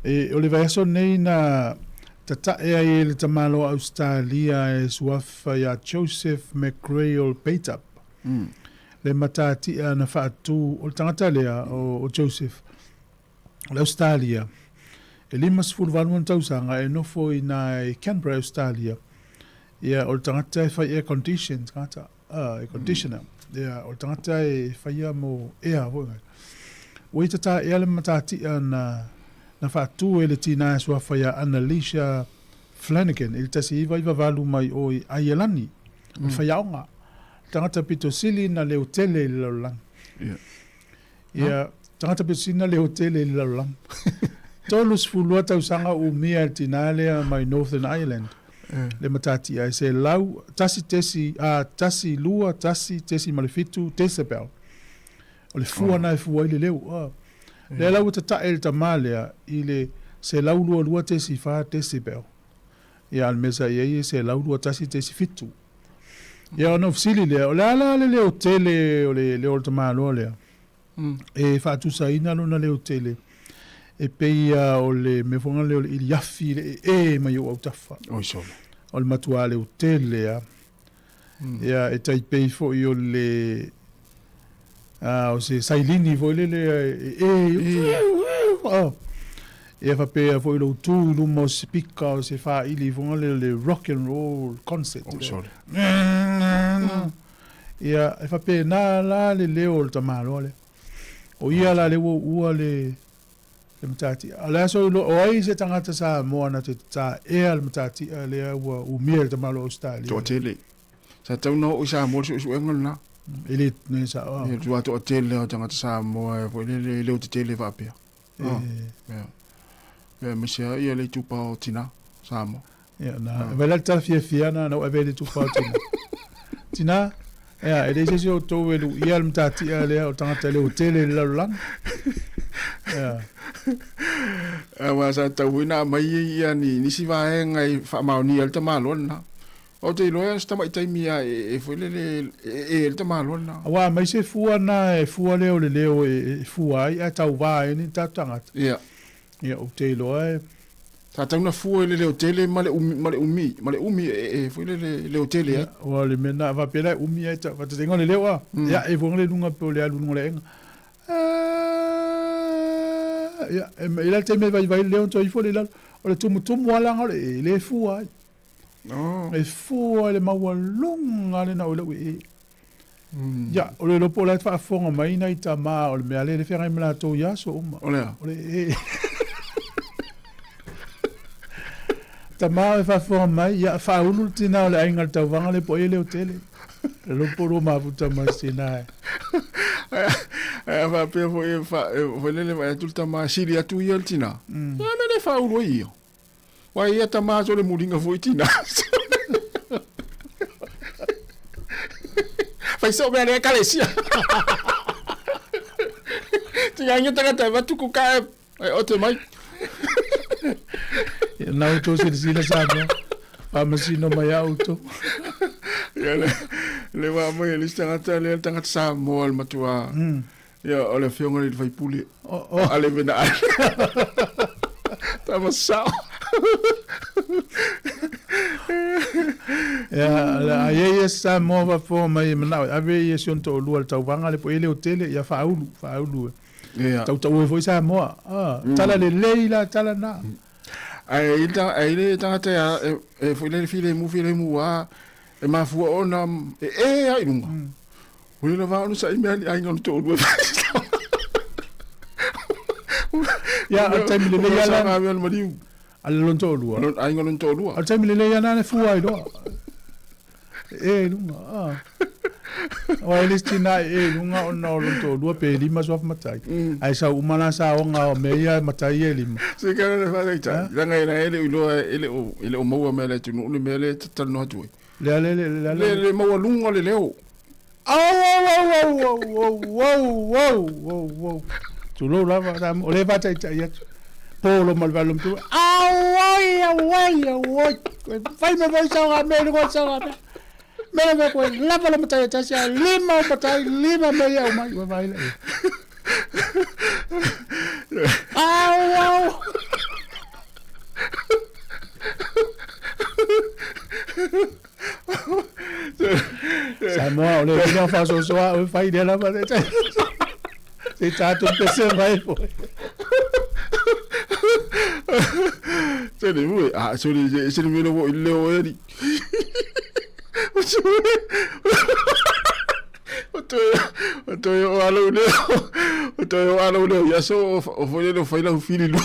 E, o le vaiaso nei na tatae ai e le tamaloa Ausetalia e suafa ia Joseph McGrail Bateup, le matatia na faatu, o le tagata lea o, o Joseph, o le Ausetalia, e 58 ona tausaga e nofo i ina i Canberra, Ausetalia. Ia, o le tagata e fai air condition, tagata, air conditioner. Ia, o le tagata e faia mo ea foi ngai. Ua ia tatā ea le matatia na, na faatu e le tinā e suafa ia Annalisa Flanagan i le 1998 mai o i Aielani, o le faiaoga. Le tagata pito sili na leo tele i le lalolagi. Ia. Ia, tagata pito sili na leo tele i le lalolagi. 32 tausaga o umia e le tinā lea mai Northern Ireland le matatia e selau, tasi tesi, a, tasi lua, tasi tesi ma le fitu decibel. O le fua na e fua ai le leo. A. Lea la ua tatae le tamā lea i le 122.4 decibel. Ia, a o le mea sa i ai e 121.7. Ia, ona ou fesili lea, o le a la le leo tele o le leo o le tamaloa lea? E faatusaina lona leo tele e pei lava o le mea foi lea o le iliafi i le ee mai ou autafa. Oi solo. O le matua leo tele lava. Ia, e tai pei foi o le a, o se sailini foi lele e ee, oh. Ia faapea foi lou tu i luma o se sipika o se faaili foi lele o le rock and roll concert. Oi solo. Ia, e faapena la le leo o le tamaloa lea. O ia la lea ua uua le, le matatia. A o le aso o ai se tagata Samoa na te tatā ea le matatia lea ua umia e le tamaloa Ausetalia. Toatele. Sa tatau ona oo i Samoa le suesuega lena. E le, ne sa, oh. Ia, tua toatele o tagata Samoa e foi lele e leo tetele faapea. E. Ia. Ia, aemaise lava ia le itupa o tina Samoa. Ia, na, vai la le tala fiafia na, na ou ave ai le itupa o tina. Tina, ia, e leai se isi o outou e luia le matatia lea o le tagata leotele i le lalolagi. Ia. Aua sa tatau foi ona aumai ia ni nisi vaega e faamaonia ai le tamaloa lena. Ou te iloa o se tamai taimi lava e foi lele e ee ai le tamaloa lena. Aua aumai se fua lena e fua lea o le leo e fua ai ae tauva ai ni tatou tagata. Ia. Ia ou te iloa e. Sa tatau ona fua i le leotele ma le umi ma le umi ma le umi e e foi lele leotele ai. Aua o le mea lena a faapea la e umi ae faataitaiga o le leo a. Ia e fua le luga pe o le alu i luga o le aega. Ia e i ai le taimi e vaivai le leo ona toe ifo lea i lalo. O le tumutumu lava leaga o le e, e le fua ai. E fua i le maualuga lena o lau ee. Ia, o le iloa po o la e faafofoga mai nai tama o le mea lea e feagai ma latou i aso uma. O le a? O le ee. Tama e faafofoga mai, ia faaulu le tina o le aiga i le tauvaga lea po o ai e leotele. Le iloa po o lua mafuta ma se tina e. Ae a faapea foi e foi lele vaai atu le tama e sili atu ia i le tina. Ia mea le faaulu ai ia. Wa ia tama so le muliga foi tina. Fai soo mea le ekalesia. Tigagia tagata e matuku ka e e ote mai. Ia na outou silasila Samoa. Faamasino mai a outou. Ia le le wa mai e le isi tagata lea le tagata Samoa le matua. Ia, o le afioga i le faipule. Oh, oh. Ale mena ale. Tama sao. Ia, a ia ia Samoa faafofoga mai e manao e ave ia si ona toalua i le tauvaga le po e leotele, ia faaulu, faaulu e. Ia. Tautau ai foi Samoa. Ah, tala lelei la tala na. Ae i le i le tagata e, e foi le filemu filemu a e mafua ona e e ai lunga. Ua lava ona sa'i mea ni aiga o le toalua e fai. Ia, o le taimi lelei lava. Sa le maliu. A le lona toalua. Lon aiga lona toalua. O le taimi lelei lava na e fua ai loa. E i luga. Ah. Aua e le isi tina e i luga ona o lona toalua pe lima suafa matai. Ae sau uma la saoga o mea ia matai ia e lima. Se kana le faataitai. Leaga e le o iloa e le o e le o maua mai e le atunuu le mea lea e te talanoa atu ai. Le a le le le le le maualuga o le leo. Au au au au au au au au au au. Tulou lava, sa o lea e faataitai atu. Polo ma le valo matua. Au ai au ai au ai. Koe fai me fai sao ga me le koe sao ga me. Me le me koe lava le matai e tasi a lima o matai lima me ia o mai ua vai le. Au au. Samoa o le vina faasoasoa o fai lea lava se tatou pese mai foi. Se le mue, ah, se le se le mele wo ile o eri. O toe o toe o alo leo. O toe o alo leo ia so o foi le fai lau fili lua.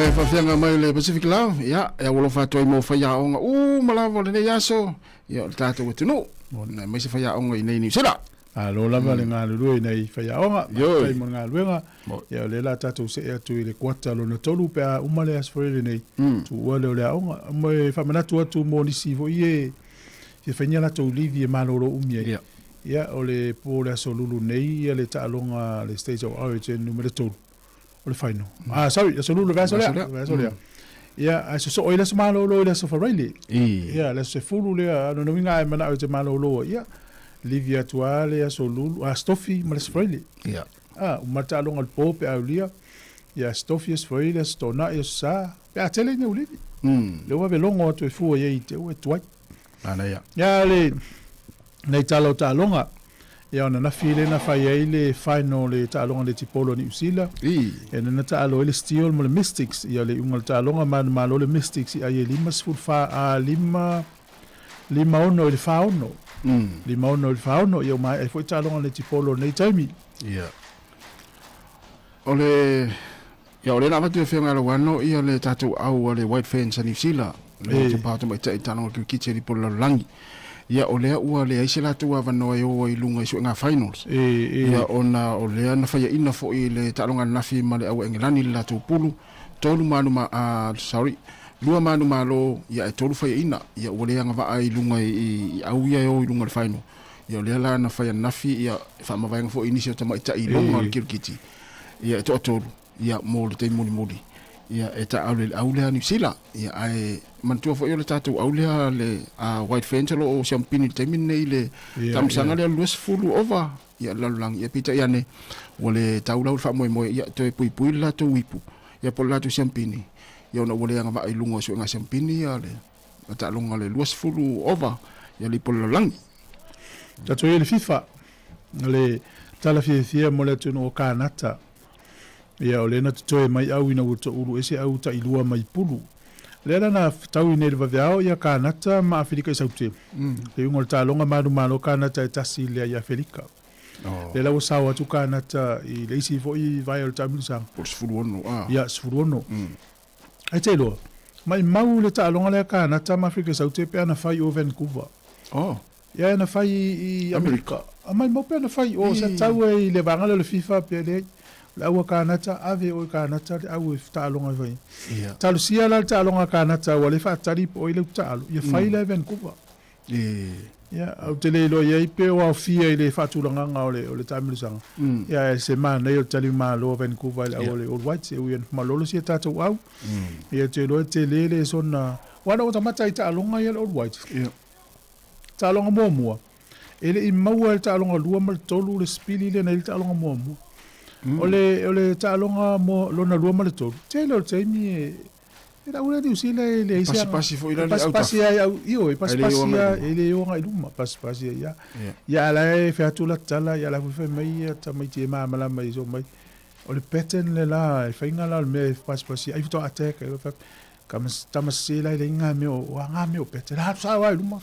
le faafiaga mai le Pacific Love, ia, e aualofa atu ai mo faiaoga uma lava o lenei aso, ia, o le tatou atunuu, aemaise faiaoga i inei i Niu Sila. Malo lava le galulue i nai faiaoga, faafetai mo le galuega. Ia o lea la tatou see atu i le kuata lona tolu pe a uma le Aso Faraile nei, tuua lea o le aoga. Ma e faamanatu atu mo nisi foi e fia fai ni a latou livi e malolo umi ai. Ia o le po o le Aso Lulu nei ia le taaloga a le State of Origin numera 3 o le final. Ah sorry, Aso Lulu le vaiaso lea, le vaiaso lea. Ia ae sosoo ai le aso malolo i le Aso Faraile. Ia le aso 10 lea, lona uiga a e manao e te malolo ai, ia livi atu lava le Aso Lulu, Aso Tofi ma le Aso Faraile. Ah, uma le taaloga i le po pe a aulia, ia Aso Tofi, Aso Faraile, Aso Toonai, Aso Sa, pe a tele ni au livi. Lea ua vave logo atu e fua i ai i te ua e tuai. Manaia. Ia le nei tala o taaloga, ia ona nafi lea na fai ai le final o le taaloga netipolo a Niu Sila. Ia lea na taalo ai le Steel ma le Mystics. Ia le iuga o le taaloga manumalo le Mystics i ai e 54 a 5 56 i le 46. 56 i le 46, ia ua maea ai foi taaloga netipolo i lenei taimi. Ia. O le Ia, o lea na avatu e Afioga ia Lauano ia le tatou au a le White Ferns a Niu Sila, le latou pā tamaitai i taaloga kirikiti a Lipo le Lalolagi. Ia, o lea ua leai se latou avanoa e o ai i luga i suega finals. Ia, ona o lea na faiaina foi i le taaloga ananafi ma le au a Engelani le latou pulu, tolu manu ma, a, sorry, lua manu malo, ia ae tolu faiaina. Ia, ua le agavaa i luga i, i au ia e o i luga i le final. Ia, o lea la na fai ananafi, ia, e faamavaega foi i nisi o tamaitai i luga o le kirikiti. Ia, e toatolu, ia, mo le taimi mulimuli, ia, e taaalo i le au lea a Niu Sila. Ia, ae manatua foi o le tatou au lea le a White Ferns o lo o siamupini i le taimi lenei i le taamilosaga lea o le 20 ova, ia, le lalolagi. Ia, peitai ane, ua le tau lau le faamoemoe, ia, toe puipui le latou ipu, ia, po o le latou siamupini, ia, ona ua le agavaa i luga o suega siamupini, ia, le taaloga o le 20 ova, ia, le ipu o le lalolagi. Tatou i ai i le FIFA, le tala fiafia mo le atunuu o Kanata. Ia, o lea na totoe mai au ina ua toulu ese au tailua mai Pulu. Lea la na tau i nei le vaveao ia Kanata ma Afelika i Saute. Le iuga o le taaloga manumalo Kanata e tasi lea i Afelika. Oh. Lea la ua sao atu Kanata i le isi foi vae o le taamilosaga. Po o le 16, ah. Ia, 16. Ae te iloa, maimau le taaloga lea Kanata ma Afelika i Saute pe ana fai o Vancouver. Oh. Ia na fai i Amerika. A maimau pea na fai o sa tau ai i le vaega lea o le FIFA pe leai. O le au a Kanata, ave oe Kanata le au e taaloga e fai. Ia. Talosia la le taaloga a Kanata ua le faatali po o ai le taalo, ia fai la e Vancouver. Ia, ou te le iloa i ai pe o aofia i le faatulagaga o le o le taamilosaga. Ia ae se manaia o le talimalo a Vancouver i le au a le All Whites e ui ina malolo si a tatou au. Ia ou te iloa e tele le sona aua na ou tamata i taaloga ia le All Whites. Ia. Taaloga muamua, e le i maua e le taaloga lua ma le tolu le sipili lea na i ai le taaloga muamua. O le, o le taaloga mua, lona lua ma le tolu, tele o le taimi e, e lau lea Niu Sila e leai se aga. Pasipasi foi la le autafa. Pasipasi ai au, ioe, Ae le pasipasi o agai a, luma. e le o agai luma, pasipasi ai ia. Ia. Ia a la e fai atu la tala, ia la foi fai mai ia tamaiti e malamalama i so mai. O le pattern le la, e faiga la o le mea e pasipasi ai faatoa attack ai, fai atu, Ka tama sese la i le inga mea o a ngā mea o pete. La atu sao ai luma.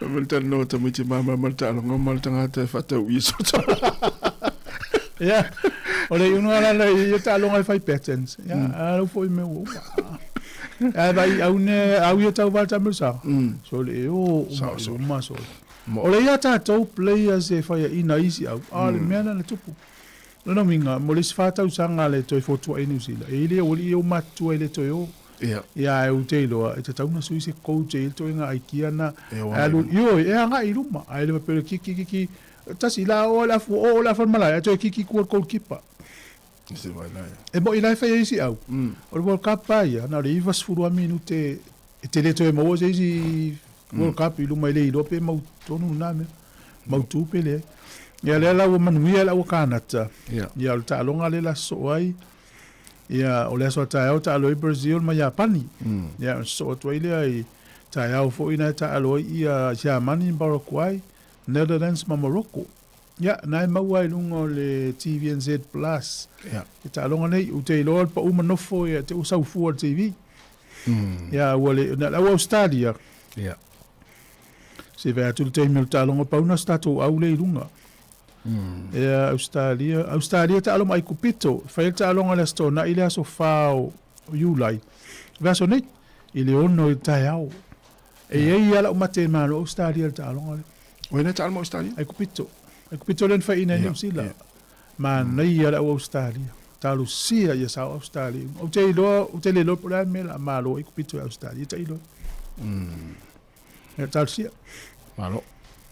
Ma le talanoa tamaiti malamalama le taaloga ma le tagata e faatau i so Ia, o le iuga la la i taaloga e fai patterns. Ia, a lau foi mea ua uma. Ae vai au ne au ia tau val tamilu sa. So le o uma i luma so. O le ia tatou players e whaia ina isi au. A le mea na tupu. Lona uiga, mo le isi fa tausaga le toe fotuai i Niu Sila, e le o alii e o matutua e le toe o. Ia. Ia, ae ou te iloa, e tatau ona sui se coach e i ai le toega aikia na. E o ae alu, ioe, e agai i luma. Ae le faapea o le kiki kiki, tasi la o le afu, o le afu o le malae, ae toe kiki i tua le goalkeeper. Se vai la ia. E moi la e fai ai isi au. O le World Cup lava ia, na o le 90 lava minute e te le toe maua se isi World Cup i luma e le iloa pe mautonu lena mea. Mautu pe leai. Ia lea la ua manuia le au a Kanata. Ia. Ia o le taaloga lea la sosoo ai. Ia o le aso a taeao taalo ai Brazil ma Iapani. Ia ona sosoo atu ai lea i taeao foi na e taalo ai ia Siamani ma Paraguay, Netherlands ma Morocco. Ia na e maua ai i luga o le TVNZ Plus. Ia. I taaloga nei, ou te iloa le pau ma nofo ia te ua sau fua le TV. Ia ua le, na le au Australia. Ia. Se vae atu le taimi o le taaloga pau na o se tatou au lea i luga. Ia, Ausetalia, Ausetalia taalo ma Aikupito, e fai ai le taaloga i le Aso Toonai i le aso 4 o Iulai, le vaiaso nei, i le 6 i le taeao. E i ai lava lau mate e malo Ausetalia i le taaloga lea. O ai lea taalo ma Ausetalia? Aikupito. Aikupito lea na faiina e Niu Sila. Manaia le au Ausetalia. Talosia ia sao Ausetalia. Ou te iloa, ou te le iloa po o le a le mea o le a malo ai Aikupito i Ausetalia, tailo. Ia, talosia. Malo.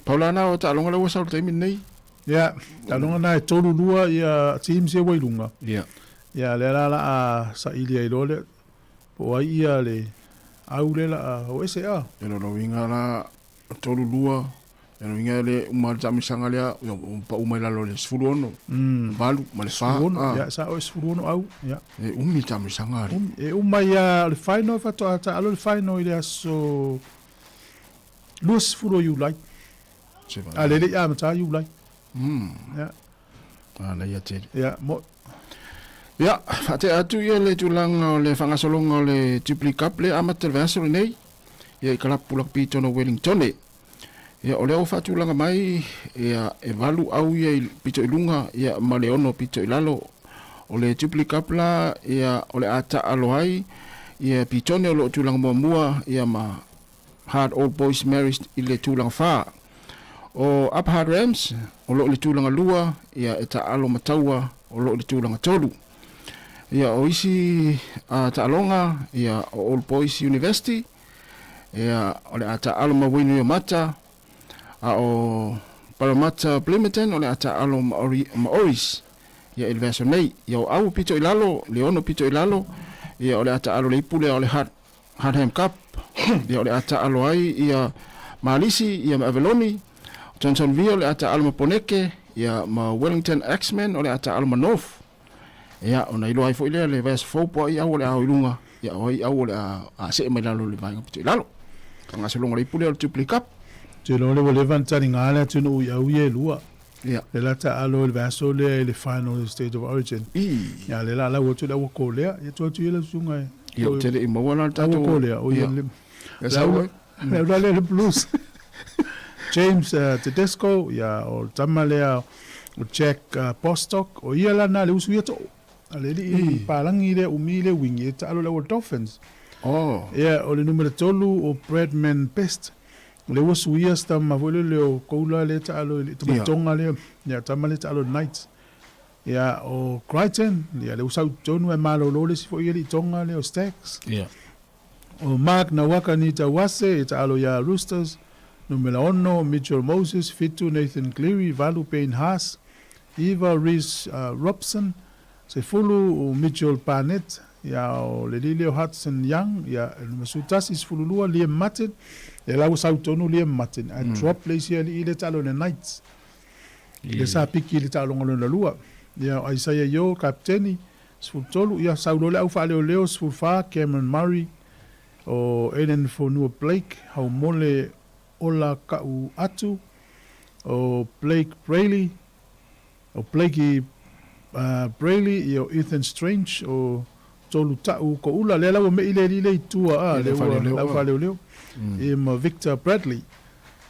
Pau la na o taaloga lea ua sau i le taimi lenei. Ia, taaloga na e 3-2 ia teams ia ua i luga. Ia. Ia, lea la la a saili ai loa lea, po o ai ia le au lea la a o ese a. Ia lona uiga la, 3-2, ia lona uiga e le uma le taamilosaga lea, ia ua pau mai lalo i le 16, 8 ma le 4. 16, ia sao e 16 au, ia. E umi le taamilosaga alii. Umi, e uma ia, o le final faatoa taalo le final i le aso 20 o Iulai. A le le i amata Iulai. Ia. Manaia tele. Ia, mo. Ia, faatea atu ia le tulaga o le faagasologa o le Jubilee Cup lea amata i le vaiaso lenei, ia i kalapu lakapi i totonu o Wellingtone. Ia, o lea ua faatulaga mai, ia, e valu au ia i pito i luga, ia, ma le ono pito i lalo. O le Jubilee Cup la, ia, o le a taalo ai, ia, Pitone o lo o tulaga muamua, ia, ma Hard Old Boys Marist i le tulaga 4. O Upper Hard Rams o lo o i le tulaga 2, ia e taaalo ma Taua o lo o i le tulaga 3. Ia o isi uh, taaloga, ia o Old Boys University, ia o le a taaalo ma Wainuiomata, a o Parramatta Bloomington o le a taaalo ma, Ori, ma Oris. Ia i le vaiaso nei, ia o Au pito i lalo, le ono pito i lalo, ia o le a taaalo le ipu lea o le Hard Hardham Cup, ia o le a taaalo ai ia Malisi ia ma Aveloni, Johnsonville o le a taaalo ma Poneke, ia ma Wellington Axemen o le a taaalo ma North. Ia ona iloa ai foi lea le vaiaso fou po o ai au o le a o i luga, ia o ai au o le a a see mai lalo i le vaega pito i lalo. Faagasologa o le ipu lea o le Jubilee Cup. Ou te iloa o lea ua leva ona taliga le atunuu i au ia e lua. Ia. Lea la taalo i le vaiaso lea i le final o le State of Origin. Ia lea la lau atu le auakolea, ia tuu atu ia lau susuga e. Ia ou te le i maua la le tatou. Auakolea, o ia le. Ia sau ai. Le aula lea le Blues. James Tedesco, ia o le tama lea o Jack Bostock, o ia la na le usu ia too. A le alii palagi lea umi le wingi e taalo le aua Dolphins. Oh. Ia o le numera 3 o Bradman Best. O lea ua suia si tama foi lele o Koula lea e taalo i le tamaitoga lea, ia tama lea e taalo i le Knights. Ia o Crichton, ia lea ua sau i totonu ae malolo le isi foi alii Tonga lea o Stacks. Ia. O Mark Nawakani Tauase e taalo ia Roosters, numera 6 Mitchell Moses, 7 Nathan Cleary, 8 Payne Haas, 9 Reece Robson, 10 o Mitchell Barnett, ia o le alii lea o Hudson Young, ia e numera 11, 12 Liam Martin, ia la ua sau tonu Liam Martin, ae drop le isi alii lea taalo i le Knights. Lea sa piki i le taaloga lona lua. Ia o Isaiah Yo, kapiteni, 13, ia sau loa le au faaleoleo, 14 Cameron Murray, o Aiden Fonua Blake, Haumole Ola Ka'u Atu, o Blake Brailey, O Blakey Brailey ia o Ethan Strange, o Tolu Ta'u Ko'ula, lea la ua me'i le alii lea i tua a, lea ua lau faaleoleo, ia ma Victor Bradley.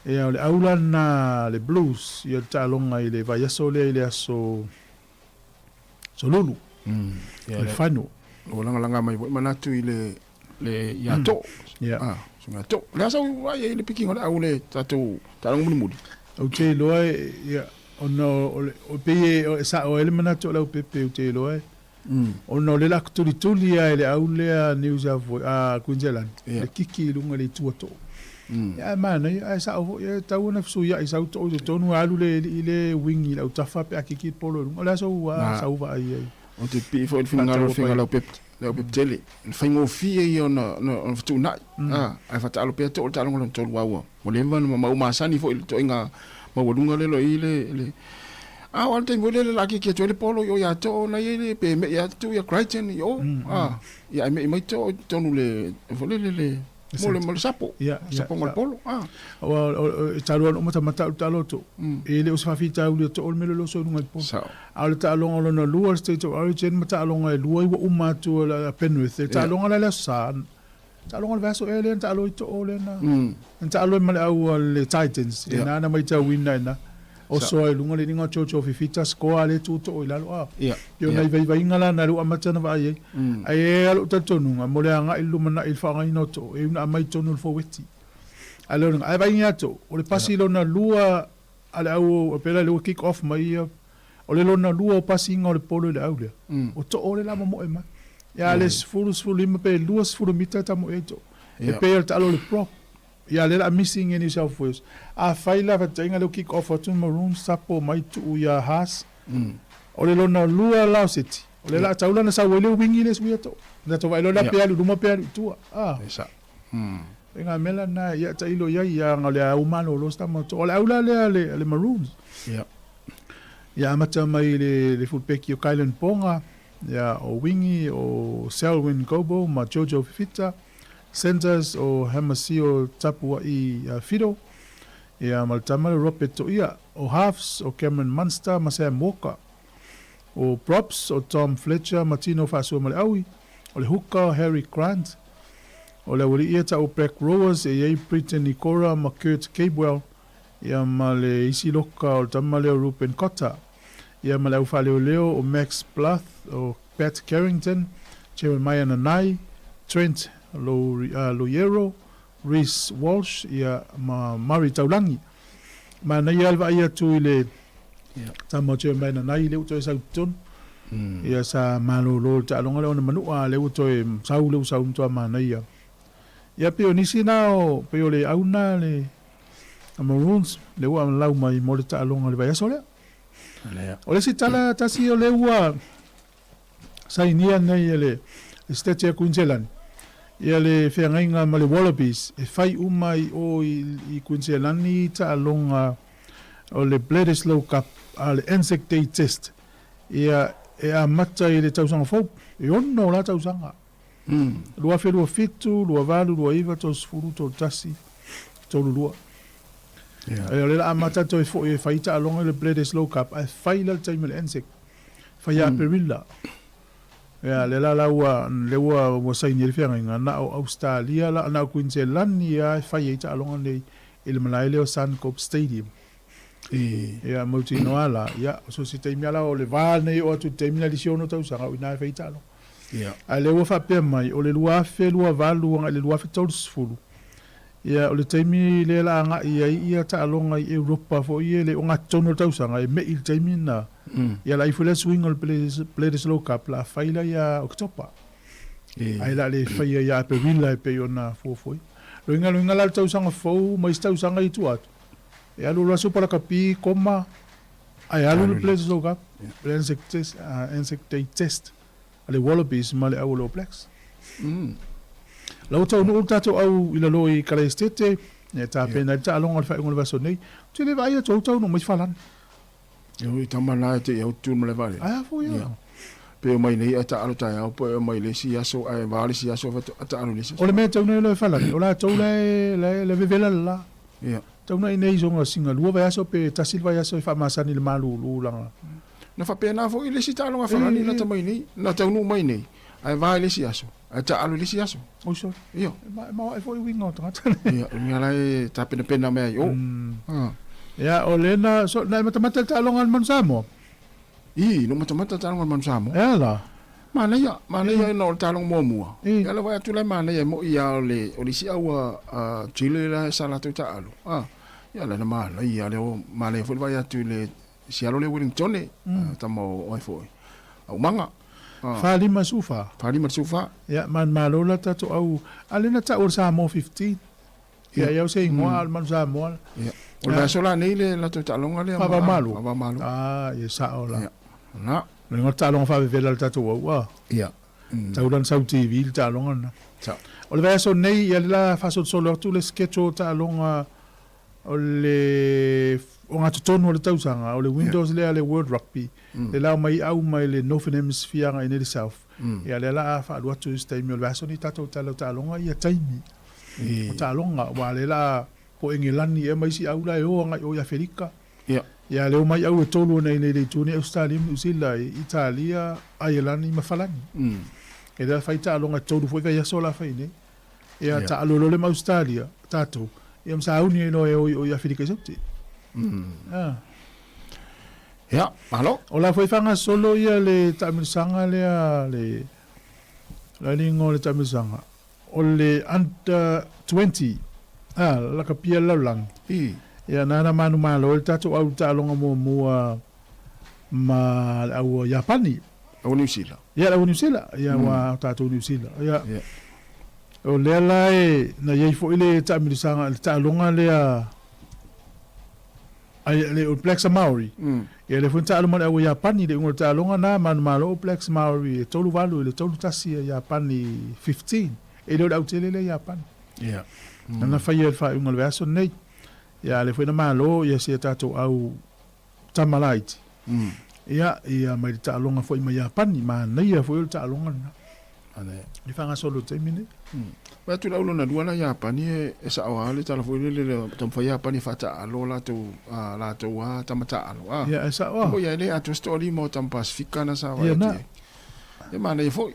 Ia o le au la lena le Blues ia le taaloga i le vaiaso lea i le aso Solulu, le final. Ua lagalaga mai foi manatu i le le ia to. Yeah. Ah, sunga to. Le asa ua ia i le pikinga o le au le tatou taaloga mulimuli. Ou te iloa e, ia, ona o le, o pei e, e sa'o ai le manatu o Leaupepe, ou te iloa e, ona o le la tulituli lava e le au lea New South Wales, a Queensland, Ia. le kiki i luga i le itu a too. Ia, ae manaia, ae sa'o foi, e tatau ona fesuia'i sau too i totonu, alu le alii le wing i le autafa pe a kiki le polo i luga. O le aso ua Na. sau vaai ai. Ou te pipii foi i le finagalo o le Faataua faiga Leaupepe, Leaupepe tele. Le faigofie ia ona, ona, ona fetuunai. Ah, ae faataalo pea too le taaloga lona tolu aua. Ua leva ona ma ua masani foi i le ituaiga maualuga lea o lo o i ai le, le A o le taimi foi lea le lakiki atu ai le polo i o ia Too na i ai le pe me'i atu ia Crichton i o, a, ia ae me'i mai Too i totonu le, foi lele le, mo le, mo le sapo, Ia, ia, sapoga o le sa- polo, a. Aua e talu lava ona uma matamata au i le taalo o Too. E le o se faafitauli o Too le mea lea o lo o soi i luga i le polo. Sao. A o le taaloga lona lua, le State of Origin ma taaloga e lua i ua uma atu a Penrith, le taaloga la i le Aso Sa, Taaloga o le vaiaso ea lea na taalo ai Too lea na na taalo ai ma le au a le Titans. Ia na na maitauina i na. Oso ai i luga le iliga o Jojo Fifita score a lea tu too i lalo a. Ia. Pei o nai vaivaiga la na lea ua amata ona vaai ai. Ae i ai lava lou talitonuga mo le agai i le lumanai i le faaaogaina o too, e iu ina aumai i totonu o le foueti. A le o lena, ae vaai ia too, o le pasi lona lua a le au, pei la lea ua kick off mai ia, o le lona lua o pasiga o le polo i le au lea, o too lea la momoe mai. Ia a le 10, 15 pe 20 mita e tamoe ai too. E pei o le taalo o le prop. Ia lea la missing e New South Wales. Afai la faataitaiga lea ua kick off atu Maroons tapo mai tuu ia Haas. O le lona lua la o seti, o lea la tau la na sau ai le wingi le sui atu. Na tatou vaai loa la pe alu i luma pe alu i tua. Ah. E ngā mea la na ia tailo i ai ia nga le au malolo sa tama O le au la lea le, le Maroons. Ia amata mai le, le fullback o Kylan Ponga, ia o Wingi, o Selwyn Gobo ma Jojo Fifita. Centres o Hamasio Tapua'i Fido, ia ma le tama lea o Robert Toia, o Halves o Cameron Munster ma Sam Walker, o Props o Tom Fletcher ma Tino Faasuamaleaui, o le Hooker o Harry Grant, o le aualii ia ta'u Back Rowers e i ai Britton Nikora ma Kurt Capewell, ia ma le isi loka o le tama lea o Reuben Cotter, ia ma le au faaleoleo o Max Bluth, o Pat Carrington, Jeremiah Nanai, Trent Loiero, Reece Walsh ia ma Murray Taulangi. Manaia le vaai atu i le tama o Jeremiah Nanai lea ua toe sau i totonu. Ia sa malolo le taaloga lea ona manua a lea ua toe sau lea ua sau matua manaia. Ia pei o nisi na o pei o le au na le Maroons lea ua lau mai mo le taaloga i le vaiaso lea. O le isi tala tasi o lea ua sainia nei e le Esetete a Kuiniselani ia le feagaiga ma le Wallabies e fai uma i o i Kuiniselani taaloga o le Bledisloe Cup a le Anzac Day Test ia e amata i le tausaga fou, e ono la tausaga. 2027, 28, 29, 30, 31, 32. Ia o lea la amata toe foi e fai taaloga i le Bledisloe Cup ae fai la le taimi o le Anzac. Fai ia Aperila. Ia lea la la ua lea ua ua saini ai le feagaiga na o Australia la na o Queensland ia e fai ai taaloga nei i le malae lea o Suncorp Stadium. Ia mautinoa la ia so se taimi lava la o le va lenei oo atu i le taimi lena i le isi ono tausaga o i ina e fai ai taaloga. A o lea ua faapea mai, o le 2028 agai i le 2030, ia, o le taimi lea o le a agai ai ia taaloga i Europa foi ia i le ogatotonu o le tausaga, e me'i i le taimi lena, ia o le a ifo lea suiga o le Bledisloe Cup, o le a fai la ia Oketopa. Ae o le a le faia ia Aperila e pei ona fuafuaina. Loiga loiga la le tausaga fou ma isi tausaga i tua atu, e alu loa Super Lakapi, koma, ae alu le Bledisloe Cup, le Anzac Test, Anzac Day Test. a le Wallabies ma le au o le All Blacks. La ua taunuu le tatou au i lalo i Kalaesetete, e tapena ai le taaloga o le faaiuga o le vaiaso nei. Ou te le vaai atu au taunuu mai Falani. E ui tama na e te i au tu ma le vale. Ai a foi ia. Pe o mai nei a taalo taeao po e o mai le isi aso ae va le isi aso faatoa taalo le isi aso. O le mea tau nei loa e Falani, o latou la e la e vevela le la. Ia. Tau nei nei soga singa lua vaiaso pe tasi le vaiaso e faamasani i le malulu langa. Na faapena foi le isi taaloga Falani lata mai nei, na taunuu mai nei, ae va i le isi aso, ae taaalo i le isi aso. Oi sorry. Io. E maoae foi uiga o tagata nei. Ia, o le mea la e tapenapena mai ai o. Ia, o lea na, so, na e matamata le taaloga a le Manu Samoa? Ii, na matamata le taaloga a le Manu Samoa. E a la? Manaia, manaia ina o le taaloga muamua. Ia le vaai atu la e manaia e moi lava o le, o le isi au a Chile la sa latou taaalo. A, ia la na manaia lea o, manaia foi le vaai atu i le Sialo le Wellingtone, tama o ai foi. Aumaga. 45 sufa. 45 sufa. Ia, manumalo la tatou au, a lea na tau o le Samoa 15. Ia, ia o se igoa a o le Manu Samoa. Ia. O le vaiaso la nei le latou taaloga lea. Faavaomalo. Faavaomalo. Ah, ia sao la. Ia. La. O le taaloga faavevela a le tatou au, ah. Ia. Tau la na sau TV le taaloga lena. Sao. O le vaiaso nei, ia lea la faasolosolo atu le schedule o taaloga O le ogatotonu o le tausaga, o le windows lea a le World Rugby, le la omai au mai le Northern Hemisphere agai nei le South. Ia lea la a faalu atu i se taimi o le vaiaso nei tatou tala o taaloga ia taimi o taaloga aua lea la po Engelani ea ma isi au la e o agai o i Aferika. Ia lea omai au e tolu ona i nei le itu nei Australia ma Niu Sila, Italia, Aielani ma Falani. E lea la fai taaloga e tolu foi vaiaso la fai nei. Ia taalo loa le ma Australia, tatou, ia ma sauni ai loa e o i o i Aferika i Saute. Ah. Ia, malo. O la foi faagasolo ia le taamilosaga lea le le liga o le taamilosaga o le under 20 a lakapia le lalolagi. I. Ia na na manumalo ai le tatou au taaloga muamua ma le au Iapani. Au Niu Sila. Ia le au Niu Sila, ia ua tatou Niu Sila. Ia. O lea la e na i ai foi le taamilosaga le taaloga lea Ai le All Blacks a Maori. Ia lea foi na taalo ma le au a Iapani i le iuga o le taaloga na manumalo All Blacks Maori e 3-8 i le 3-1 a Iapani 15. E le o le au tele lea Iapani. Ia. Na na faia i le faaiuga o le vaiaso lenei. Ia a lea foi na malo ia si a tatou au tama laiti. Ia, ia mai le taaloga foi ma Iapani, manaia foi o le taaloga lena. Ane. Le faagasolo i le taimi lenei. Vaai atu le au lona lua la Iapani e, e sao lava le tala foi lele le taumafai Iapani e faataalo latou a latou a tama taalo a. Ia, e sao lava. Ia e le atoa se toalima o tama Pasifika na sa vaai Ia atu na. i ai. Ia manaia foi.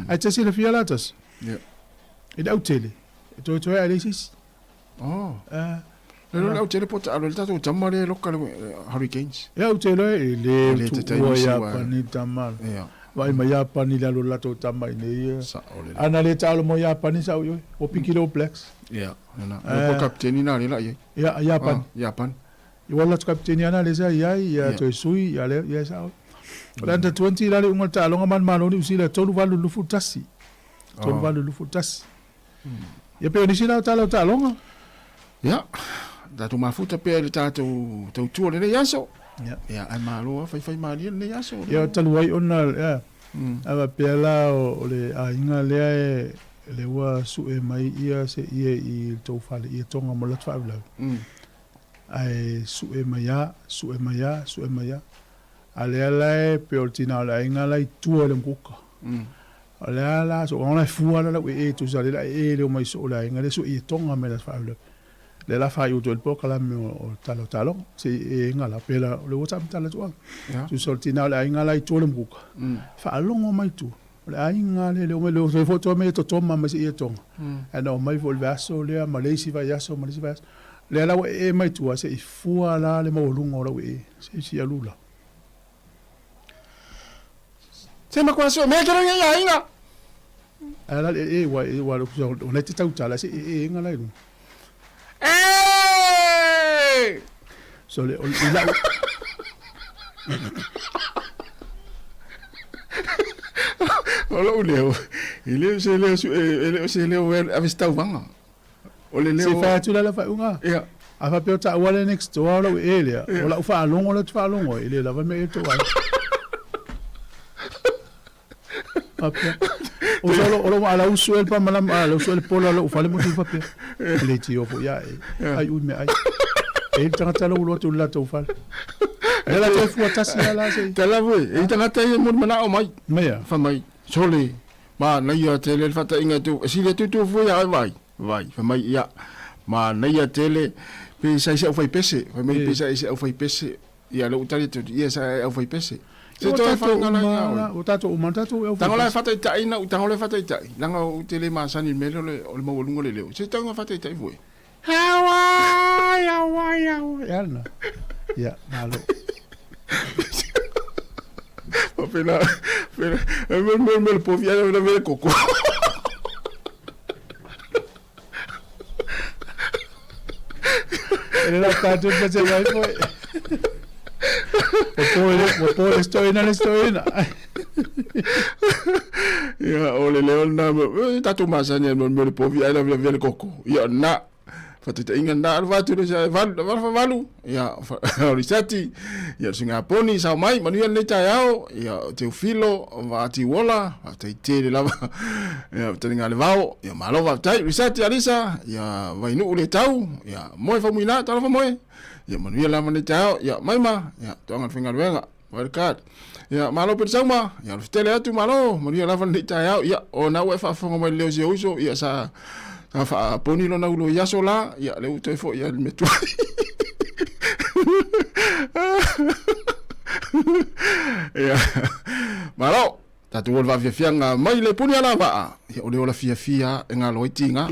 Ae te silafia la tasi. Ia. I le autele, e toetoe ae leai se isi. Oh. Ah. Le le au tele po taalo le tatou tama le loka le Hurricanes. Ia ou te iloa e le Le te tuua taimi ia siwa. pani tama. Ia. Vaai mai Iapani i le alu o le latou tama i nei ia. Sao lele. Ana le taalo mo Iapani sa ui oi. Ua piki le All Blacks. Ia. Nana. Le po kapiteni na le la i ai. Ia, Iapani. Ah, Iapani. I wala latou kapiteni ana le sa i ai, ia Ia. toe sui, ia le, ia sa oi. O le under 20 la le iuga o le taaloga manumalo Niu Sila 3-8 21. 3-8 21. Ia pei o nisi la o tala o taaloga. Ia, tatou mafuta pea i le tatou tautua i lenei aso. Ia. Ia, ae malo lava, faifai malie lenei aso. Ia, talu ai ona, ia, a faapea la o le aiga lea e, lea ua sue mai ia se ie i le tou fale ia Tonga mo le latou faalavelave. Ae sue mai lava, sue mai lava, sue mai lava. A lea la e pei o le tina o le aiga la e i tua i le mukuka. O le a la so ona e fua la lau ee tusa le la ee le o mai soo le aiga le sue i Tonga mai la faalavelave. Le la faaiu atu ai le polokalame o le tala o taaloga se i e gala pe la o le ua taamatala atu au. Tusa o le tina o le aiga la i tua le mukuka. Faalogo mai tua. O le aiga le le o mai le o foi toa mai e totoma mai se i e Tonga. Ae na omai foi i le vaiaso lea ma le isi vaiaso ma le isi vaiaso. Lea la ua ee mai tua se i fua la le maualuga o lau ee se i si alu la. Se makuā sue mea ke rangi ia aiga. Ae la le ee ua ee ua o nei te tautala se ee ega la i luga. Ee! So le o i lau O lou leo, e le o se leo su, e le o se leo e ave se tauvaga. O le leo. Se fai atu la la faaiuga. Ia. A faapea o taua le next door o lau ee lea, o lau faalogo lea ou te faalogo ai, e le lava mea e tou ai. Faapea. O so o lou alausu e le pamalama, alausu e le pola o lou fale mo tu faapea. E le tio foi ia e. Ai ui mea ai. E i le tagata la ua alu atu i le latou fale. E la toe fua tasi lava la se i. Tala foi, e i tagata ia e molimana mai. Mea. Fai mai, sole, Manaia tele le faataiga tu, e sili atu tu fua ia oe vai, vai, fai mai ia, manaia tele, pe sa i se aufai pese, fai mai pe sa i se aufai pese, ia lea ua tali atu, ia sa i aufai pese. Se toe whaingala ia oe. Ua tatou uma, tatou e aufai pese. Tago la e faataitai na, tago la e faataitai, leaga ou te le masani i le mea lea o le maualuga o le leo, se tago e faataitai foi. Hawaii, Hawaii, Hawaii. Ia lena. Ia, malo. Faapena, faapena, e mea mea mea le povi ai le mea le koko. E le la tātou pa te mai foi. Ua po le, ua po le stoina le stoina. Ia, o le leo lena, e tatou masani ai mea le povi ai lavelaveia le koko. Ia, na, faataitaiga lena, alu atu le valu, valu faavalu, ia, o Lisati, ia, le suiga poni, sao mai, manuia lenei taeao, ia, o Teofilo, Vaati Uola, faafetai tele lava, ia, taliga le vao, ia, malo faafetai, Lisati, Alisa, ia, Vainuu le tau, ia, moe faumuina, talofa moe, ia, manuia lava lenei taeao, ia, maima, ia, toaga le faigaluega. Wildcard. Ia, malo pe sauma. Ia, alofa tele atu, malo. Manuia lava lenei taeao. Ia, o na ua e faafofoga mai le leo si ou uso, ia, sa, sa faaponi lona ulo i aso la. Ia, lea ua toe foi ia le mea tuai. Ia, malo. Tatou o le vaafiafiaga mai le puni alavaa. Ia, o le ola fiafia e galo ai tiga.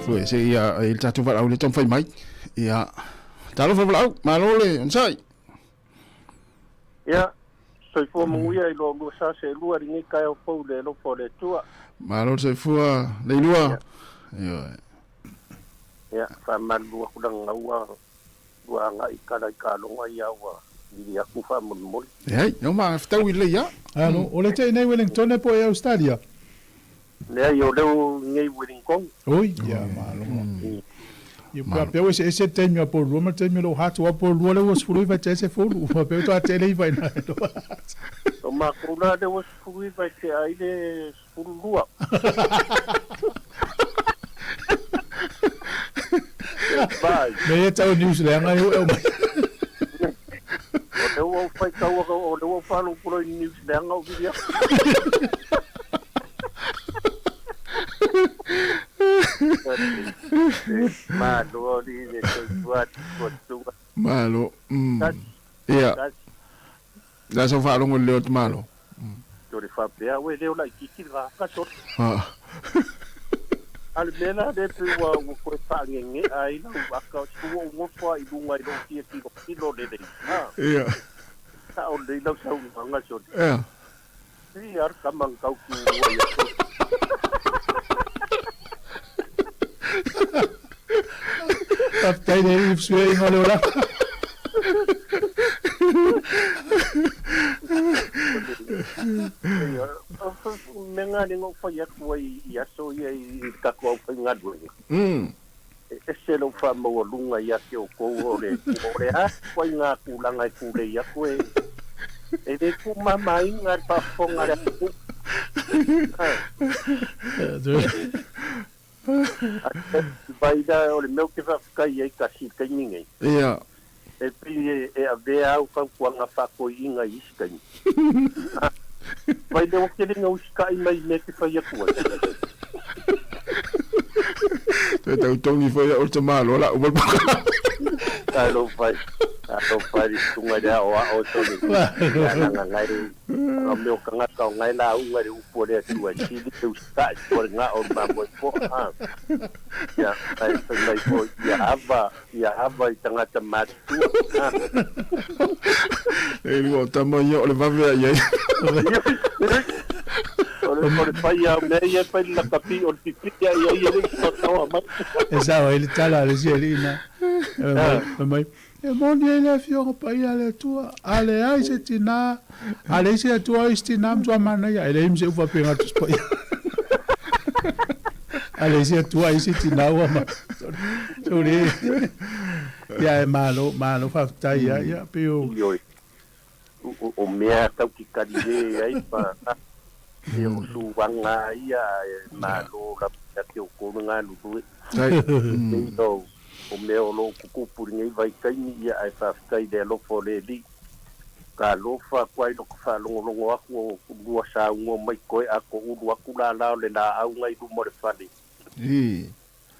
Foi se ia e le tatou valaau le taumafai mai. Ia, talofa valaau, malo le onosai. Ia, soifua manuia i lo lua sa se lua lenei taeao fou i le alofa o le Atua. Malo le soifua, Leilua. Ioe. Ia, faamalulu atu leaga ua ua agai tala i taaloga ia ua vili atu faamolemole. Leai, no ma fetaui lelei lava. Alo, o le te i nei Wellington po i Australia? Leai, o leo nei Wellington. Oi, ia malo. Ia pea pea ese ese taimi a Paul ma taimi lo hatu a Paul le ua 19 te se fulu. Ua pea to atele i vai na. O makou la le ua 19 te ai le 12. Vai. Me e tau news le anga e o mai. O le ua fai tau o le ua falo pulo i news le anga o vilia. Malo li le soifua tua. Malo. Ia. La sa faalogo i le leo o le tamaloa. O le faapea, ue leo laitiiti le vaka sole. A o le mea la lea pei ua ua toe faagegea ai lau aka, ua ou nofo lava i luga i lou fia tilotilo lelei. Ia. Sao lelei lau saunoaga sole. Ia. Ia le tama na tau tulua ia sole. Faafetai le alii fesuiaiga o le olaga. Mea na lea na ou fai atu ai i aso ia i le tatou aufaigaluega. E ese lou faamaualuga ia te outou o le o le a ituaiga tulaga e tulei atu e e le tuumamaina le faafofoga a le atunuu. Vai la o le mea ou te faafetai ai tasi i le taimi nei. Ia. E pei e avea au fautuaga faatoiina i isi taimi. Vai lea ua tele ina usitai mai i mea e te fai atu ai. Toe tau togi foi au o le tamaloa la uma le polokalame. Talofa e, talofa e le susuga i le aoao tonu ia leaga na e o mea o tagata o na e lauga i le upu a le Atua e sili le usitai po o le gao o le mamoe poa a. Ia ae fai mai foi ia ava ia ava i tagata matutua a. E lua o tama ia o le vave a i ai. O le, o le fai a mea ia e fai le lakapi o le pipii a i ai e le i taotaoa mai. E sao ai le tala a le isi alii na. Fai mai, e moni ai le Afioga Paia a le Atua, a leai se tinā, a leai se Atua o isi tinā matua manaia, e leai ma se upu faapena Tusi Paia. A leai se Atua isi tinā ua ma. Sorry. Ia e malo, malo faafetai ia, ia pei o. Ioe. O mea tau ki kari ai pa e o suaga ia e malo lava ia te o kou le galulue. Nei o o mea o lo o tutupu i lenei vaitaimi ia ae faafetai i le alofa o le Alii. Ka alofa atu ai lota faalogologo atu o lua saunoa mai toe a toulu atu lala o le laau na i luma o le fale.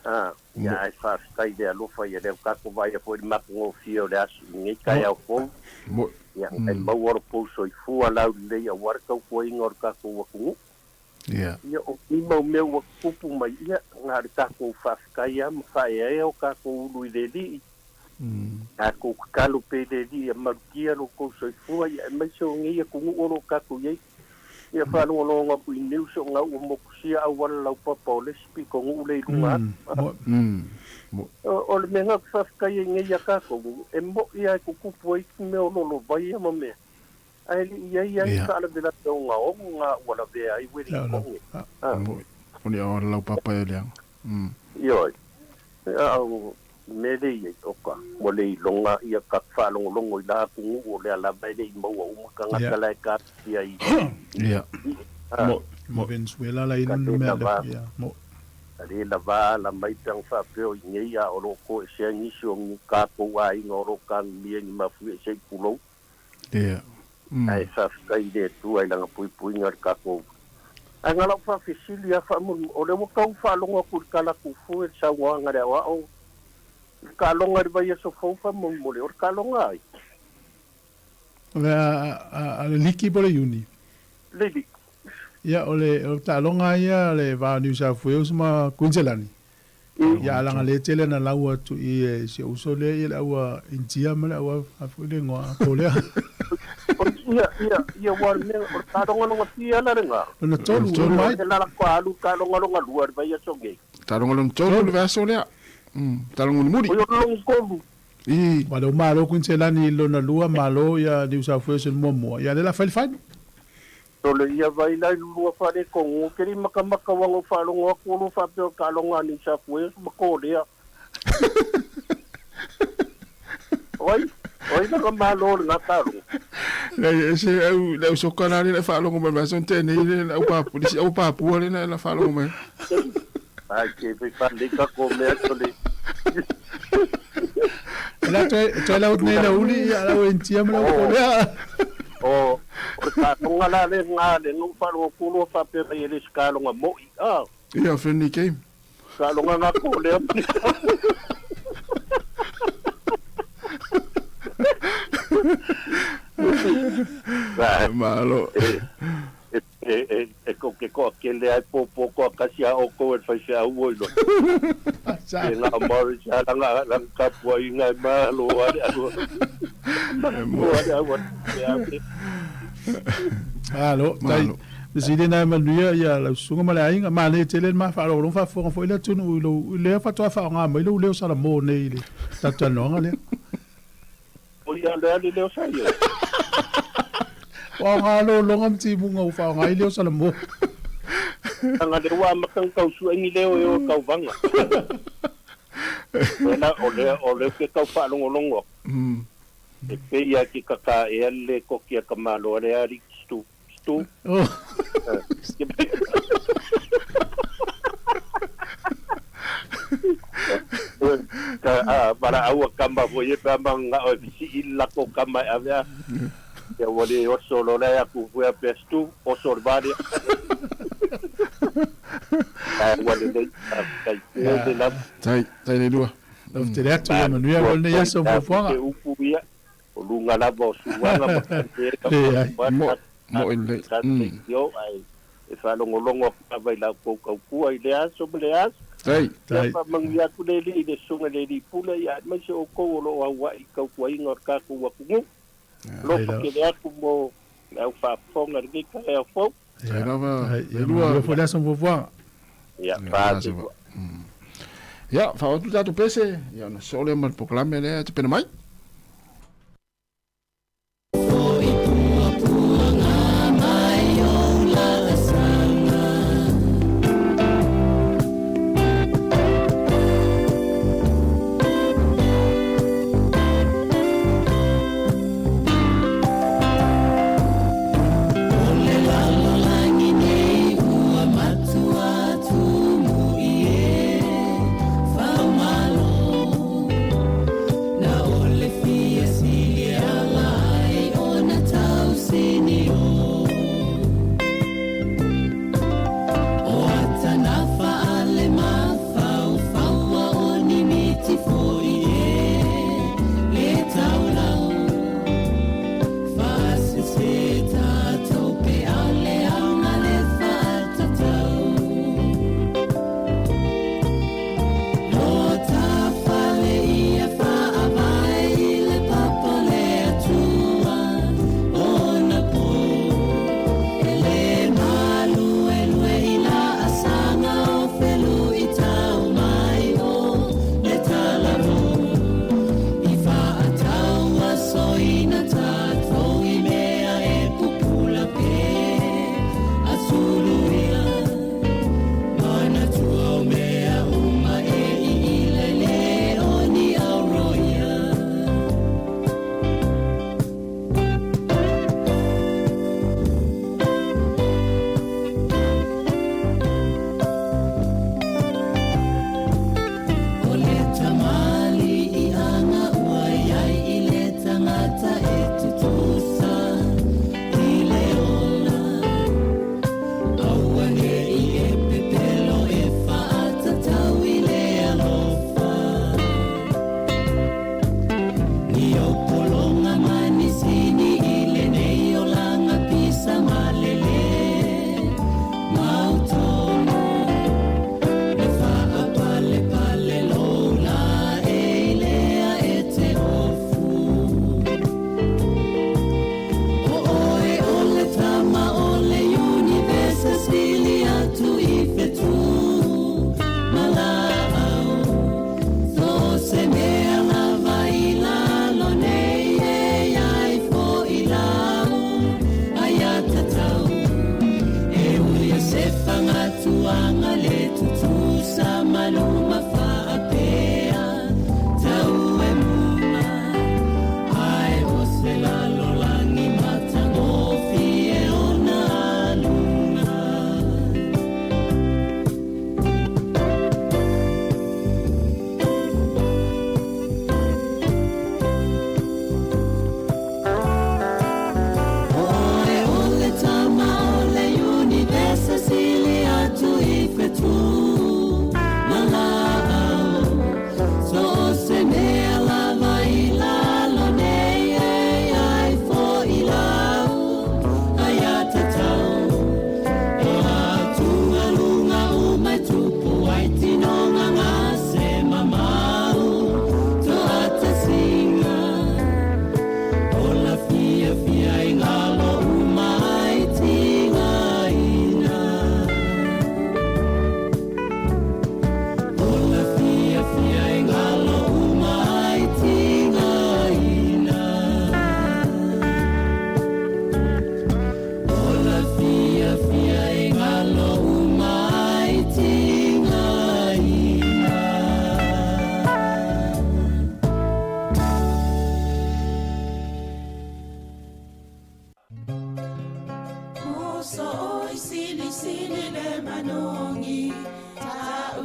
A, ia ae faafetai i le alofa ia lea ua tatou vaaia foi i le matagofie o le aso i lenei taeao fou. Ia, ae maua lo tou soifua laulelei aua le tautuaina o le tatou atunuu. Ia, o ni mau mea ua tutupu mai, ia, na o le tatou faafetai lava ma faaeaea o tatou ulu i le Alii. Tatou tatalo pea i le Alii ia malutia lo tou soifua, ia aemaise o nei atunuu o lo o tatou i ai. Ia faalogologo atu i news o na ua motusia auala laupapa o le isi pitonuu lea i luga atu. O le mea na ou te faafetai ai nei ia tatou, e mo'i lava e tutupu ai mea o lolovaia ma mea, ae le i i ai lava ni faalavelave ogaoga na ua lavea ai Welington. O le auala laupapa e leaga. Ioe. A o le mea lea i ai, oka, ua le iloga ia ka faalogologo i la atunuu o lea lava e le i maua uma tagata la e taatia i Ia. Mo, mo Venezuela la Ka ina le mea lava, ia, mo. ka le lava ala mai pe ana faapea o i nei a o lo o toesea nisi o ni tatou aiga o lo o tanumia i ni mafuie se i tulou. Ia. Ae faafetai i le Atua i lana puipuiga o le tatou. Ae na lau faafesili lava faamolemole, o lea ua tau faalogo atu i le tala tufu e le saunoaga a le aoao i le taaloga i le vaiaso fou faamolemole, o le taaloga ai? O le a le liki po o le iuni? Le liki. Ia, o le taaloga ia le va o New South Wales ma Queensland. Ia a laga le tele na lau atu i e si ou uso lea ia le au a India ma le au a foi le igoa Korea. Ia, ia, ia ua le mea, o le taaloga fia la lena. Lona tolu, e mai. E lala ko alu taaloga longa lua le vaiaso nei. Taaloga lona tolu le vaiaso lea. Taaloga mulimuli. Oi o le lona tolu. I. Ua lea ua malo Kuiniselani i lona lua, malo ia Niu South Wales i le muamua. Ia lea la fai le final. Sole ia vai la i lua faaletonu, ke le makamaka ua na ou faalogo atu o lo o faapea o le taaloga a New South Wales ma Korea. O ai, o ai lana malo o lena taaloga? Leai, e ese le au, le au soka la lea na e faalogo mai le vaiaso na tea nei le, le au papu, le isi au papua lea na faalogo mai ai. Ai, ke fai faalelei tatou mea sole. E la toe, toe lau atu nei le uli, ia lau India ma lau Korea. O, o le taaloga la lena lea na ou faalogo atu loa faapea mai e le se taaloga mo'i, a. Ia, friendly game. Taaloga na Korea ma le Malo. E kou te toakele a e pōpō toatasi a outou e le faifeau oi loa. E na o Morris a lana lana tapuaiga e malo a le au. Malo a le au a le Malo, tai. Fesili na e manuia ia lau susuga ma le aiga. Manaia tele le ma faalogologo faafofoga foi le atunuu i lou lea faatoa faaaoga mai lou leo Salamo nei i le talatalanoaga lea. O ia lea le leo sa i ai. Ua aoga lologa ma timuga ua faaaoga ai leo Salamo. Leaga lea ua amata ona tau sue ni leo e o e tauvaga. Lea o lea o lea ou te tau faalogologo atu. E pei lava ke kaka ea le lekoti a ka Malo a le alii stu stu. Ka a valaau a kama foi e pe a mananao e fesii le latou kama e ave a ia ua le oso loa lea atu foi a pea stu oso le va lea. Ae ua lelei faafetai tele lava. Tai tai le lua. Lau tele atu ia manuia mo lenei aso fuafuaga. Te upu ia, o luga lava o suaga ma faipea Leai. Mo, mo i lelei. Yo, ae e faalogologo atu lava i la outou tautua i lea aso ma lea aso. Tai. Ia Tai. faamanuia atu le Alii i le susuga i le Alii Pule, ia aemaise outou o lo o aua'i i tautuaina o le tatou atunuu. Alofa tele atu mo le au faafofoga i lenei taeao fou. Tai lava. Ia manuia foi le aso ma fuafuaga. Ia, fa lua. Ia, faaoo atu le tatou pese, ia ona sosoo lea ma le polokalame lea e tapena mai.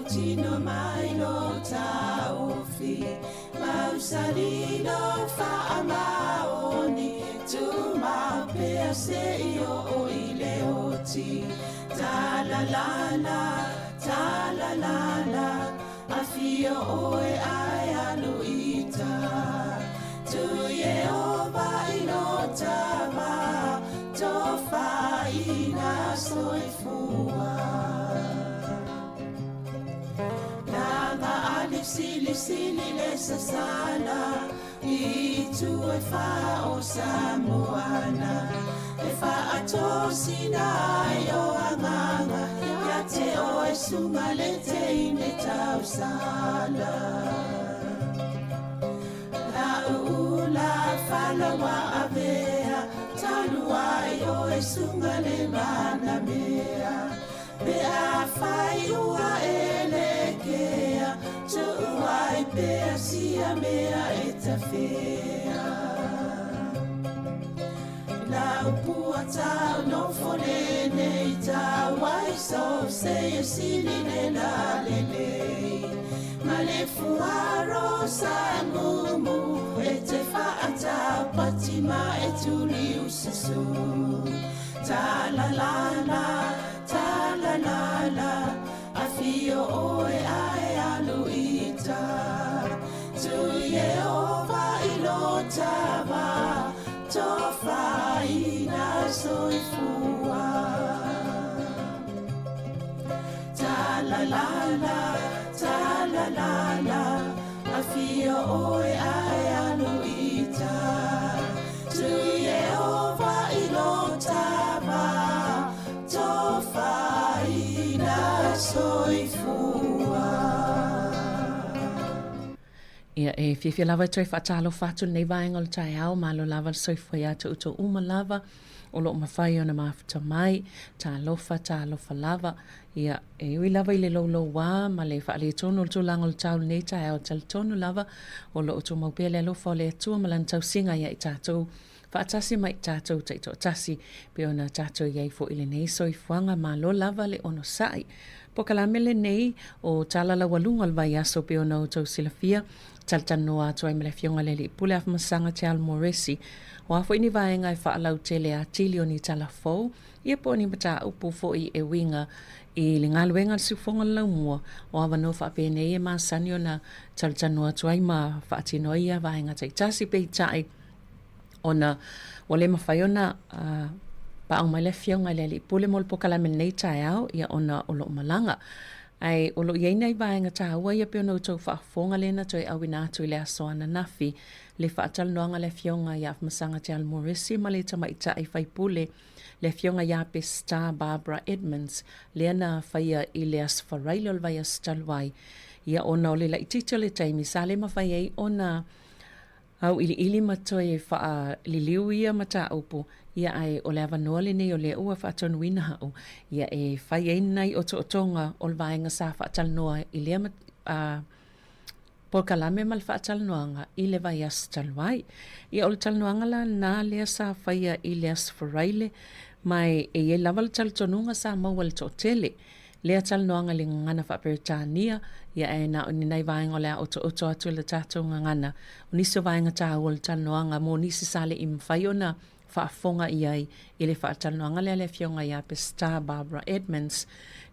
tino mai lo taofi Mausali lo faamaoni Tumau pea seia oo i le oti Talalala, talalala Afio oe ae alu i uta Tu Ieova i lo tama Tofaina soifua Langa ali sili sili le sasala I itu e fa o Samoana E faatosina ai o agaga Ia te oe suga le teine tausala La'u ula fala ua avea Talu ai oe suga le manamea Pe afai ua e lekea Tuu ai pea sia mea e tafea Lau pua tau nofo lenei tau ai so se e sili le la lelei Ma le fuaro sa mumu e te faatau pati ma e tuli ususu Ta la la la, ta la la la Afio oe ae alu i uta Tu Ieova i lo tama Tofaina soifua Ta la la la, ta la la la Afio oe ae alu i uta Tu Ieova i lo tama Tofaina soifua. Ia, e fiafia lava e toe faatalofa atu lenei vaega o le taeao, malo lava le soifua ia te outou uma lava o lo o mafai ona mafuta mai, talofa, talofa lava. Ia, e ui lava i le louloua ma le faaletonu o le tulaga o le tau i lenei taeao, e talitonu lava o lo o tumau pea le alofa o le Atua ma Lana tausiga ia i tatou faatasi ma i tatou taitoatasi, pei ona tatou i ai foi i lenei soifuaga malo lava le onosai. Polokalame lenei o Tala Laualuga o le Vaiaso pei ona outou silafia, talatalanoa atu ai ma le Afioga i le Alii Pule Afamasaga Te Alo Moresi. O a foi ni vaega e faalautele atili o ni tala fou, ia po o ni mataupu foi e uiga i le galuega a le Siufofoga o le Laumua, o avanoa faapenei e masani ona talatalanoa atu ai ma faatino ai ia vaega taitasi. Peitai, ona ua le mafai ona paau mai le Afioga i le Alii Pule mo le polokalame i lenei taeao, ia ona o lo o malaga. Ae o lo o i ai nai vaega taua ia pei ona outou faafofoga lea na toe auina atu i le aso ananafi, le faatalanoaga a le Afioga ia Afamasaga Te Alo Morisi ma le Tamaitai Faipule, le Afioga ia Peseta Barbara Edmonds, lea na faia i le Aso Faraile o le vaiaso talu ai. Ia ona o le laitiiti o le taimi sa le mafai ai ona auiliili ma toe faaliliu ia mataupu, ia ae o le avanoa lenei o lea ua faatonuina au, ia e fai ai nai otootoga o le vaega sa faatalanoa i lea polokalame ma le faatalanoaga i le vaiaso talu ai. Ia o le talanoaga la lena lea sa faia i le Aso Faraile, ma e i ai lava le talitonuga sa maua e le toatele. Lea talanoaga i le gagana faa-Peretania, ia ae na o ni nai vaega o le a otooto atu i le tatou gagana. O nisi o vaega taua o le talanoaga mo nisi sa le i mafai ona faafofoga i ai i le faatalanoaga lea a le Afioga ia Peseta Barbara Edmonds,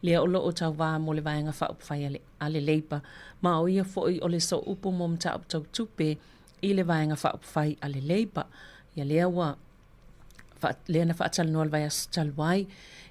lea o lo o tauva mo le Vaega Faaupufai a le, a le Leipa, ma o ia foi o le sooupu mo mataupu tau tupe i le Vaega Faaupufai a le Leipa. Ia lea ua lea na faatalanoa i le vaiaso talu ai.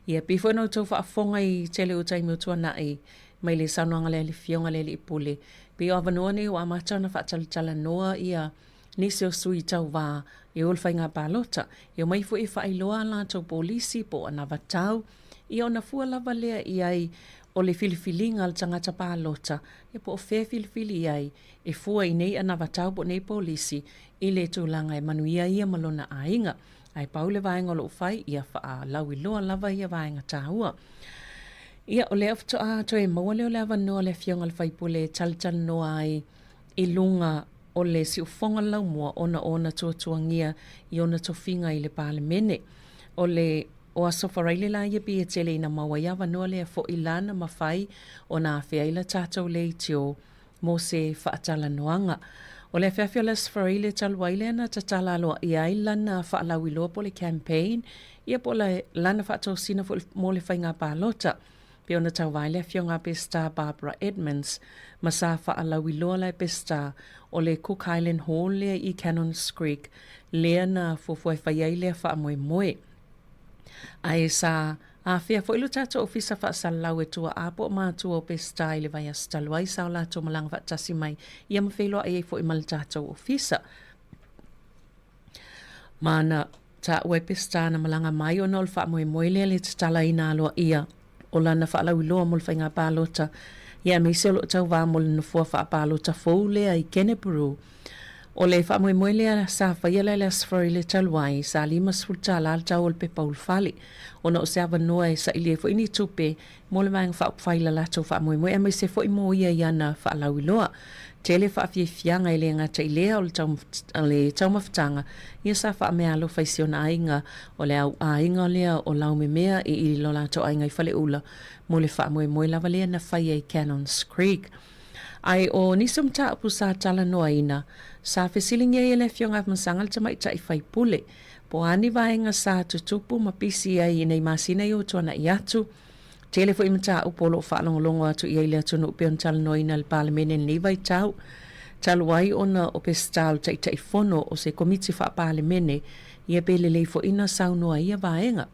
Ia pei foi ona outou faafofoga i tele o taimi o tuanai mai le saunoaga lea a le Afioga i le Alii Pule, pei o avanoa nei ua amata ona faatalatalanoa ia nisi o sui tauva e o i le faiga palota. E omai foi e faailoa a latou polisi po o anavatau, ia ona fua lava lea i ai o le filifiliga a le tagata palota, ia po o fea e filifili i ai e fua i nei anavatau po o nei polisi i le tulaga e manuia ia ma lona aiga. Ae pau le vaega o lo o fai, ia faalauiloa lava ia vaega taua. Ia, o lea faatoa toe maua lea o le avanoa o le Afioga i le sui usufono e talatalanoa ai i luga o le siufofoga o le laumua ona o ona tuatuagia i ona tofiga i le Palemene. O le. O Aso Faraile la ia pei e tele ina maua ai avanoa lea foʻi la na mafai ona afea ai la tatou leitio mo se faatalanoaga. O le afiafi o le Aso Faraile talu ai lea na tatala aloaia ai lana faalauiloa po o le campaign ia po o lana faatosina foi mo le faiga palota. Pei ona tauva ai le afioga a Peseta Barbara Edmonds ma sa faalauiloa la e Peseta o le Cook Island Hall lea i Cannons Creek lea na fuafua e fai ai lea faamoemoe. Ae sa afea foi lo tatou ofisa faasalalau e tuaa po o matua o Peseta i le vaiaso talu ai sa o latou malaga faatasi mai ia ma feiloai ai foi ma le tatou ofisa. Ma na taua e Peseta na malaga mai ona o le faamoemoe lea le tatalaina aloaia o lana faalauiloa mo le faiga palota ia aemaise o lo o tauva mo le nofoa faapalota fou lea i Kenepuru. O le faamoemoe lea sa faia la i le Aso Faraile talu ai, sa $50 le tau o le pepa ulufale, ona o se avanoa e saili ai foi ni tupe mo le Vaega Faaupufai i la latou faamoemoe aemaise foi mo ia i ana faalauiloa. Tele faafiafiaga e le gata i lea o le taumafataga ia sa faameaalofa i si ona aiga o le au aiga lea o Laumemea i i lo latou aiga i Faleula mo le faamoemoe lava lea na faia i Cannons Creek. Ae o nisi o mataupu sa talanoaina, sa fesiligia ai e le Afioga Afamasaga le tamaitai faipule, po o a ni vaega sa tutupu ma pisi ai i nei masina i o tuanai atu. Tele foi mataupu o lo o faalogologo atu i ai le atunuu pei ona talanoaina e le Palemene i lenei vaitau, talu ai ona o Peseta o le Taitaifono o se Komiti Faa-Palemene, ia pe lelei foi na saunoa ai ia vaega.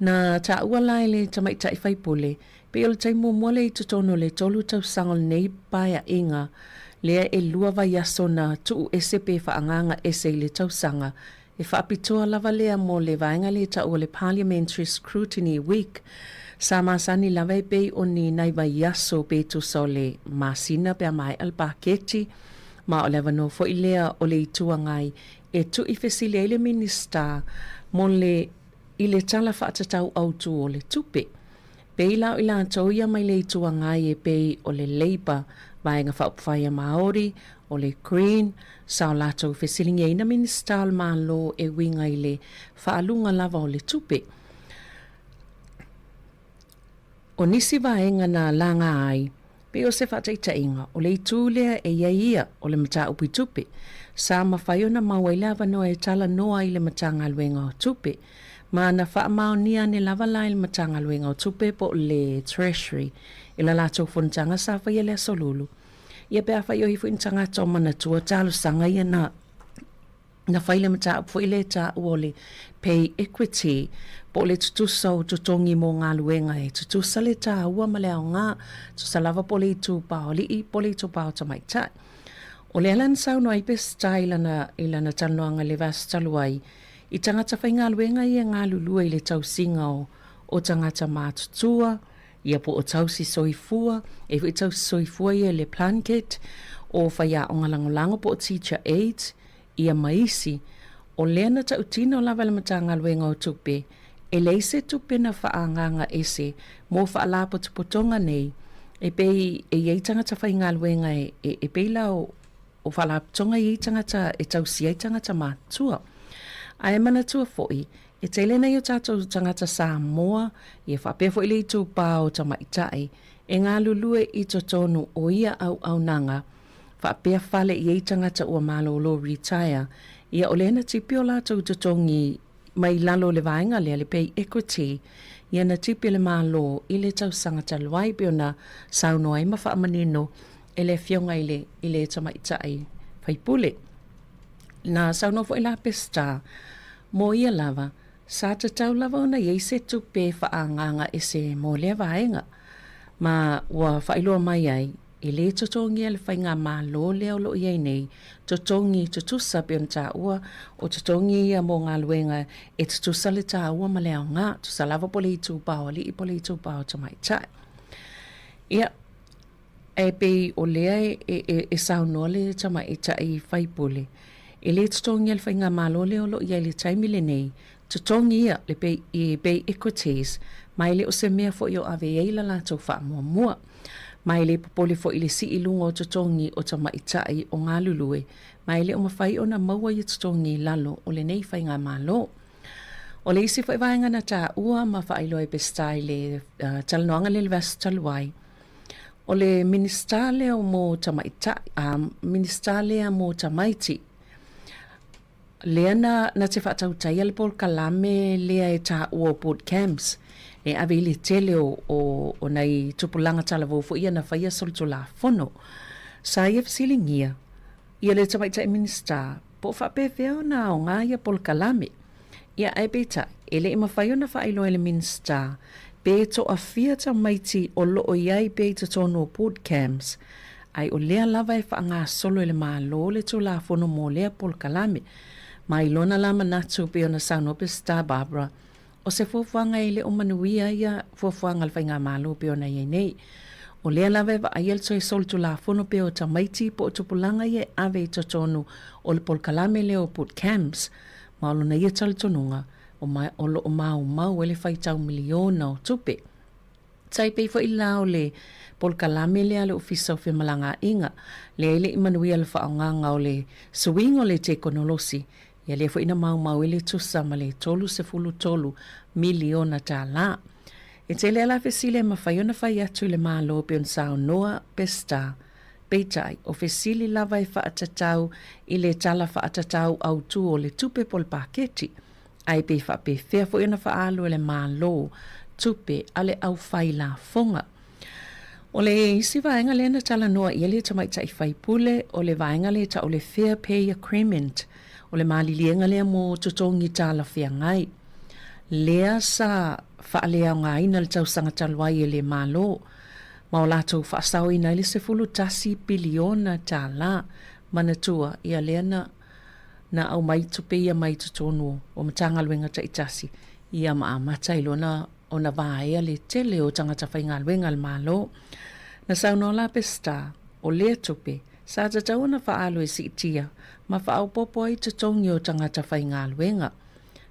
Na taua la e le tamaitai faipule, pei o le taimi muamua lea i totonu o le 3 tausaga o lenei paeaiga lea e lua vaiaso na tuu ese pe faaagaaga ese i le tausaga E faapitoa lava lea mo le vaega lea e taua o le Parliamentary Scrutiny Week. Sa masani lava e pei o ni nai vaiaso pe tusa o le masina pe a maea le paketi, ma o le avanoa foi lea o le Itu Agai e tui fesili ai le Minisita mo le i le Tala Faatatau Autu o le Tupe. Pei la o i latou ia mai le Itu Agai e pei o le Labour, Vaega Faaupufai a Māori, o le Green, sa o latou fesiligiaina Minisita o le Malo e uiga i le faaluga lava o le tupe. O nisi vaega na laga ai, pei o se faataitaiga, o le itu lea e i ai ia o le mataupu i tupe, sa mafai ona mau ai le avanoa e talanoa i le Matagaluega o Tupe, ma na faamaonia ane lava la e le Matagaluega o Tupe po o le Treasury i la latou fonotaga sa faia i le Aso Lulu. Ia pe afai o i ai foi ni tagata o manatua talosaga ia na na fai le mataupu foi lea e taua o le pay equity po o le tutusa o totogi mo galuega e tutusa le taua ma le aoga, tusa lava po o le itupa o alii po o le itupa o tamaitai. O le ala na saunoa ai Peseta i lana, i lana talanoaga i le vaiaso talu ai, i tagata faigaluega ia e galulue i le tausiga o, o tagata matutua, ia po o tausi soifua, e foi tausi soifua ia i le Plunket, o faiaoga lagolago po o teacher aides, ia ma isi. O lea na tautino lava e le Matagaluega o Tupe, e leai se tupe na faaagaaga ese mo faalapotopotoga nei, e pei e i ai tagata faigaluega e, e, e pei la o, o faalapotopotoga e i ai tagata e tausia ai tagata matutua. Ae manatua foi, E tele nei o tatou tagata Samoa, ia faapea foi le itupa o tamaitai, e galulue i totonu o ia auaunaga, faapea fale i ai tagata ua malolo retire, ia o lea na tipi o latou totogi mai lalo o le vaega lea, le pay equity, ia na tipi e le Malo i le tausaga talu ai, pei ona saunoa ai ma faamanino e le Afioga i le i le tamaitai faipule. Na saunoa foi la Peseta, Mo ia lava, sa tatau lava ona i ai se tupe faaagaaga ese mo lea vaega. Ma ua faailoa mai ai, e lē totogia le faigamalo lea o lo o i ai nei, totogi tutusa pei ona taua, o totogi ia mo galuega e tutusa le taua ma le aoga, tusa lava po o le itupa o alii po o le itupa o tamaitai. Ia, E pei o lea e saunoa le tamaitai faipule, e le totogia le faigamalo lea o lo o i ai i le taimi lenei, totogi ia le pay, i pay equities, ma e le o se mea foi o ave i ai la latou faamuamua. Ma e le popole foi i le sii i luga o totogi o tamaitai o galulue, ma e le o mafai ona maua ia totogi i lalo o lenei faigamalo. O le isi foi vaega na taua ma faailoa e Peseta i le talanoaga lea i le vaiaso talu ai, o le Minisita lea mo Tamaitai, Minisita lea mo Tamaiti, lea na, na te faatautaia le polokalame lea e taua o boot camps, e ave i le tele o, o, o nai tupulaga talavou foi ia na faia solitulafono. Sa ia fesiligia ia le Tamaitai Minisita po o faapefea ona aoga ia polokalame. Ia, ae peitai, e le i mafai ona faailoa e le Minisita pe toafia tamaiti o lo o i ai pea i totonu o boot camps, ae o lea lava e faagasolo e le Malo le Tulafono mo lea polokalame. Ma i lona la manatu pei ona saunoa Peseta Barbara, o se fuafuaga e le o manuia ia fuafuaga a le Faigamalo pei ona i ai nei. O lea lava e vaaia le toe solitulafono pea o tamaiti po o tupulaga ia e ave i totonu o le polokalame lea o boot camps, ma o lona ia talitonuga, o, ma, o lo o maumau ai le faitau miliona o tupe. Tai pei foi la o le polokalame lea a le Ofisa o Femalagaaiga, lea e le i manuia le faaaogaga o le suiga o le tekonolosi, ia lea foi na maumau ai le tusa ma le $33 miliona tālā. E tele a la fesili e mafai ona fai atu i le Malo pei ona saunoa Peseta. Peitai, o fesili lava e faatatau i le Tala Faatatau Autu o le Tupe po o le Paketi, ae pe faapefea foi ona faaalu e le Malo tupe a le aufai lafoga. O le isi vaega lea na talanoa i ai le tamaitai faipule, o le vaega lea e tau o le Fair Pay Agreement, o le maliliega lea mo totogi talafeagai, lea sa faaleaogaina le tausaga talu ai e le Malo ma o latou faasaoina ai le $11 piliona tala. Manatua, ia lea na na aumai tupe ia mai totonu o Matagaluega taitasi, ia ma amata ai loa na ona vaea le tele o tagata faigaluega a le Malo. Na saunoa la Peseta, o lea tupe, sa tatau ona faaalu e siitia ma faaopoopo ai totogi o tagata faigaluega.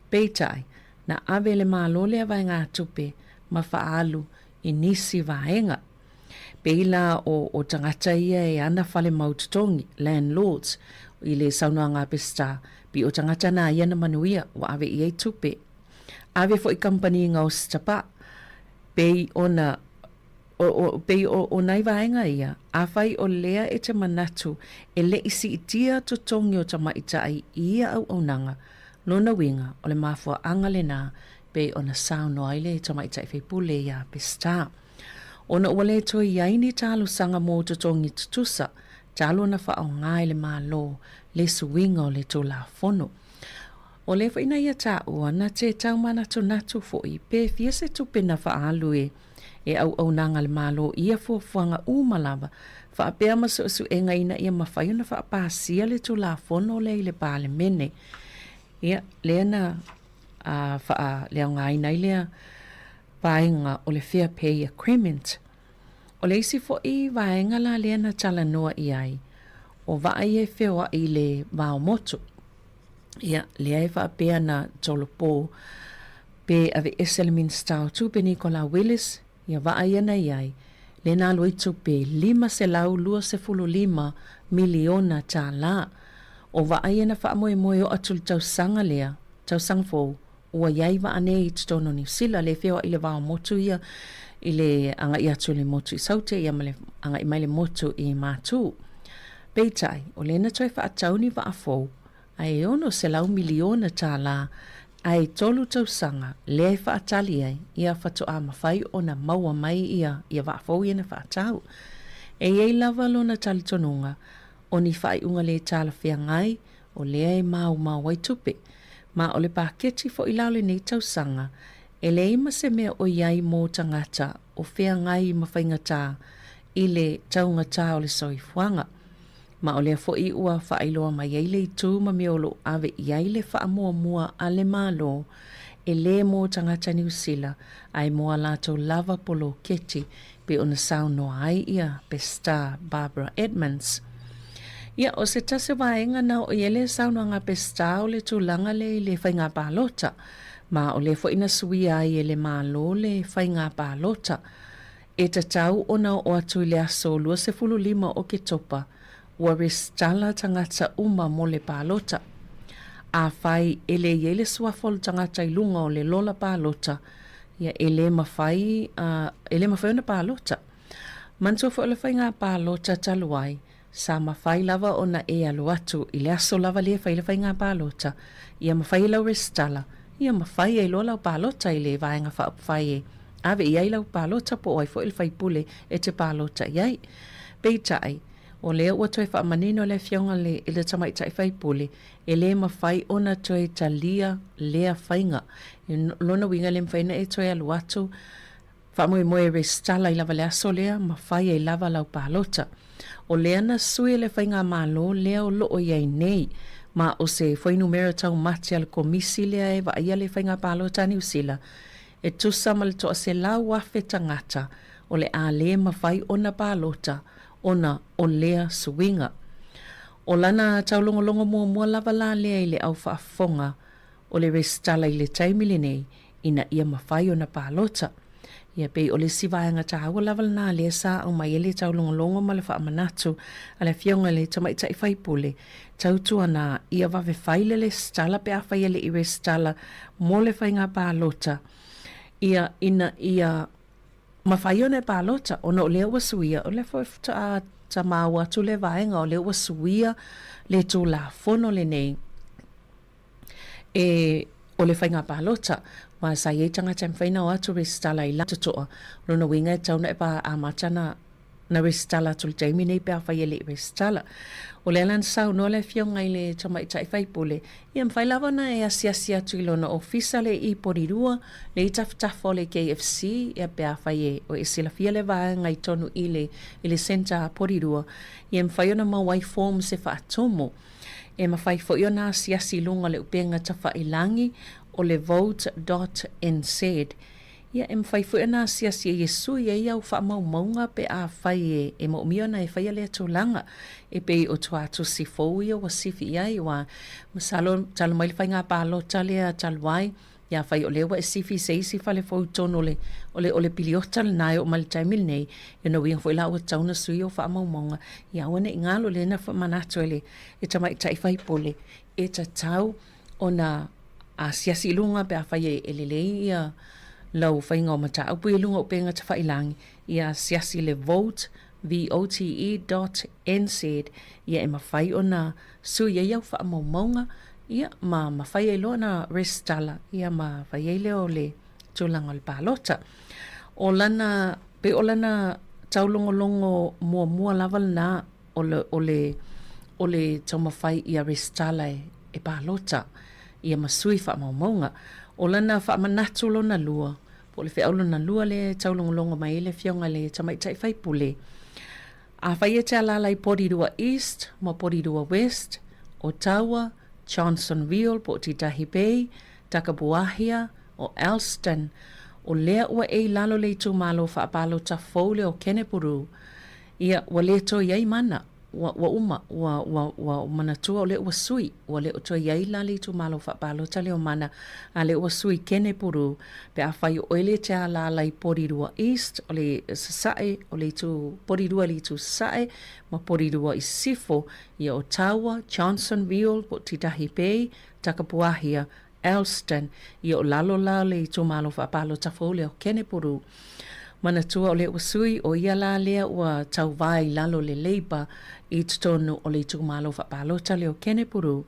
Peitai, na ave e le Malo lea vaegatupe ma faaalu i nisi vaega. Pei la o, o tagata ia e ana fale mau totogi, landlords, i le saunoaga a Peseta, pei o tagata na ia na manuia, ua ave i ai tupe. Ave foi kamupani gaosi tapa, pei ona, o, o, pei o, o nai vaega ia, afai o lea e te manatu e le i siitia totogi o tamaitai i ia auaunaga, lona uiga o le mafuaaga lena pei ona saunoa ai le tamaitai faipule iā Peseta. Ona ua le toe i ai ni talosaga mo totogi tutusa, talu ona faaaoga e le Malo le suiga o le Tulafono. O lea foi na ia taua, na te taumanatunatu foi pe fia se tupe na faaalu e e auaunaga a le Malo i ia fuafuaga uma lava, faapea ma suesuega ina ia mafai ona faapasia le Tulafono lea i le Palemene. Ia, lea na faaleaogaina ai lea vaega o le Fair Pay Agreement. O le isi foi vaega la lea na talanoa i ai, o vaa ia e feoai i le vao motu. Ia, lea e faapea na tolopo pe aveese le Minisita o Tupe Nicola Willis ia vaa ia na i ai, lea na alu ai tupe $525 miliona tālā. O vaa ia na faamoemoe oo atu i le tausaga lea, tausaga fou, Ua i ai vaa nei i totonu o Niu Sila, lea e feoai i le vao motu ia i le agai atu i le motu i Saute ia ma le agai mai le motu i Matū. Peitai, o lea na toe faatau ni vaa fou, ae e $600 miliona tālā, ae e tolu tausaga lea e faatali ai ia faatoa mafai ona maua mai ia ia vaa fou ia na faatau. E i ai lava lona talitonuga, o ni faaiuga le talafeagai o lea e maumau ai tupe. Ma o le paketi foi la o lenei tausaga, e leai ma se mea o i ai mō tagata o feagai ma faigata i le taugatā o le soifuaga. Ma o lea foi ua faailoa mai ai le itu ma mea o lo o ave i ai le faamuamua a le Malo, e lē mō tagata Niu Sila, ae mō a latou lava poloketi pei ona saunoa ai ia Peseta Barbara Edmonds. Ia, o se tasi o vaega na oo i ai le saunoaga a Peseta o le tulaga lea i le faiga palota, ma o lea foi na suia ai e le Malo le faiga palota. E tatau ona oo atu i le aso 25 o Oketopa, ua resitala tagata uma mo le palota. Afai e le i ai le suafa o le tagata i luga o le lola palota, ia e le mafai, e le mafai ona palota. Manatua foi o le faiga palota talu ai, sa mafai lava ona e alu atu i le aso lava lea e fai le faiga palota, ia ma fai ai lau resitala, ia ma fai ai loa lau palota i le Vaega Faaupufai e ave i ai lau palota po o ai foi le faipule e te palota i ai. Peitai, o lea ua toe faamanino le Afioga i le Tamaitai Faipule, e le mafai ona toe talia lea faiga. O lona uiga e le mafai ona e toe alu atu Faamoemoe e resitala ai lava le aso lea ma fai ai lava lau palota. O lea na sui e le faigamalo lea o loo i ai nei, ma o se fuainumera taumate a le Komisi lea e vaaia le faiga palota a Niu Sila, e tusa ma le 100,000 tagata o le a le mafai ona palota ona o lea suiga. O lana taulogologo muamua lava la lea i le au faafofoga o le resitala i le taimi lenei ina ia mafai ona palota. Ia pei o le isi vaega taua lava lena lea sa aumai ai le taulogologo ma le faamanatu a le Afioga i le Tamaitai Faipule, tautuana ia vave fai le resitala pe afai e le i resitala mo le faiga palota, ia ina ia mafai ona e palota ona o lea ua suia, o lea foi faatoa maua atu lea vaega o lea ua suia le Tulafono lenei. E o le faiga palota, aua sa i ai tagata e mafai ona o atu resitala i totoa, o lona uiga e tatau ona e pa amata na na resitala atu i le taimi nei pe afai e le i resitala. O lea la na saunoa le Afioga i le Tamaitai Faipule, ia mafai lava ona e asiasi atu i lona ofisa le i Porirua, le i tafatafa o le KFC, ia pe afai e o e silafia le vaega i tonu i le i le centre a Porirua, ia e mafai ona maua ai forms e faatumu. E mafai foi ona asiasi i luga o le upega tafailagi o le vote dot nz. Ia, e mafai foi ona asiasi ai e sui ai au faamaumauga pe afai e, e moomia ona e faia lea tulaga. E pei o tuatusi fou ia ua sifi i ai, aua masalo talu mai le faiga palota lea talu ai, Ia afai o lea ua e sifi i se isi fale fou i totonu o le, o le, o le piliota lena e oo mai i le taimi lenei, ia ona uiga foi la ua tatau ona sui ou faamaumauga, ia aua ne i galo lea na manatu ai le, le tamaitai faipule, e tatau ona asiasi i luga pe afai e, e lelei ia lau faiga o mataupu ia i luga o upega tafailagi, ia asiasi i le vote, V-O-T-E dot NZ, ia e mafai ona sui ai au faamaumauga, ia, ma ma fai ai loa ona resitala, ia ma fai ai lea o le tulaga o le palota. O lana, pei o lana taulogologo muamua lava lena o le, o le, o le taumafai ia resitala e, e palota, ia ma sui faamaumauga. O lana faamanatu lona lua, po o le feau lona lua lea e taulogologo mai ai le Afioga i le Tamaitai Faipule, Afai e te alaala i Porirua East ma Porirua West, Otaua, Johnsonville po o Titahi Bay, Takapuahia, o Elston, o lea ua e i lalo le itumalo faapalota fou lea o Kenepuru, ia, ua le toe i ai mana, ua, ua uma, ua, ua, ua manatua o lea ua sui, ua le o toe i ai la le itumalo faapalota lea o Mana, a lea ua sui Kenepuru, Pe afai o oe le te alaala i Porirua East, o le Sasae, o le itu Porirua i le itu Sasae, ma Porirua i Sisifo, ia Otaua, Johnsonville, po o Titahi Bay, Takapuahia, Elston, ia o lalo la o le itumalo faapalota fou lea o Kenepuru. Manatua o lea ua sui, o ia la lea ua tauvae i lalo o le Labour i totonu o le itumalo faapalota lea o Kenepuru.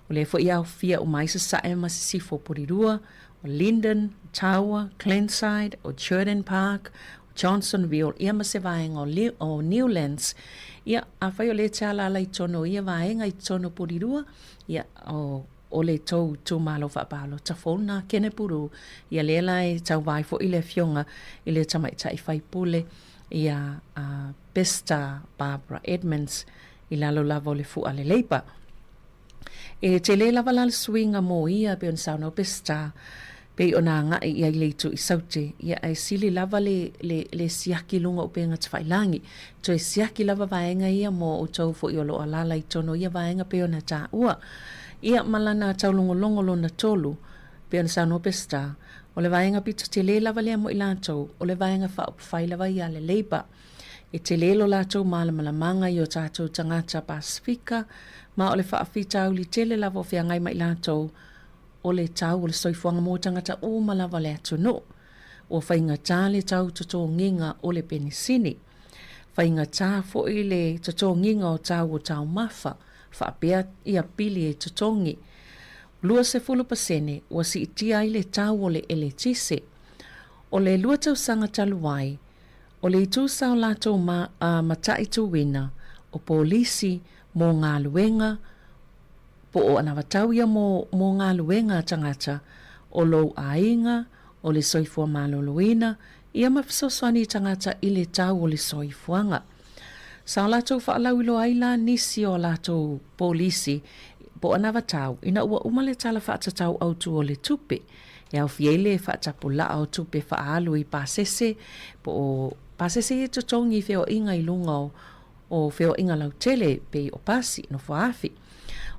O lea foi e aofia uma ai Sasae ma Sisifo Porirua, o Linden, Ottawa, Glenside, o Churdan Park, o Johnsonville, ia ma se vaega o, o Newlands. Ia, afai o lea e te alaala i totonu o ia vaega i totonu o Porirua, ia, o, o le tou itumalo faapalota fou lena Kenepuru, ia lea la e tauva ai foi le afioga i le tamaitai faipule ia a Pestar Barbara Edmonds i lalo lava o le fua a le Labour. E tele lava la le suiga mo ia pei ona saunoa Peseta, pei ona agai i ai le itu i Saute, ia ae sili lava le, le, le siaki i luga o upega tafailagi. Toe siaki lava vaega ia mo outou foi o lo o alaala i totonu o ia vaega pei ona taua. Ia ma lana taulogologo lona tolu, pei ona saunoa Peseta, o le vaega pito tele lava lea mo i latou, o le vaega faaupufai lava ia a le Labour. E tele lo latou malamalamaga i o tatou tagata Pasefika, ma o le faafitauli tele lava o feagai ma i latou, o le tau o le soifuaga mo tagata uma lava o le atunuu. Ua faigata le tau totogiga o le penisini. Faigata foi le totogiga o tau o taumafa, faapea ia pili e totogi. 20% ua siitia ai le tau o le eletise. O le lua tausaga talu ai, o le itu sa o latou ma, a, mataituina o polisi mo galuega po o anavatau ia mo, mo galuega a tagata, o lou aiga, o le soifua maloloina, ia ma fesoasoani i tagata i le tau o le soifuaga. Sa o latou faalauiloa ai la nisi o a latou polisi po o anavatau ina ua uma le Tala Faatatau Autu o le Tupe, e aofia ai le faatapulaa o tupe faaalu i pasese po o pasese ia e totogi i feoaiga i luga o o feoaiga lautele e pei o pasi, nofoaafi.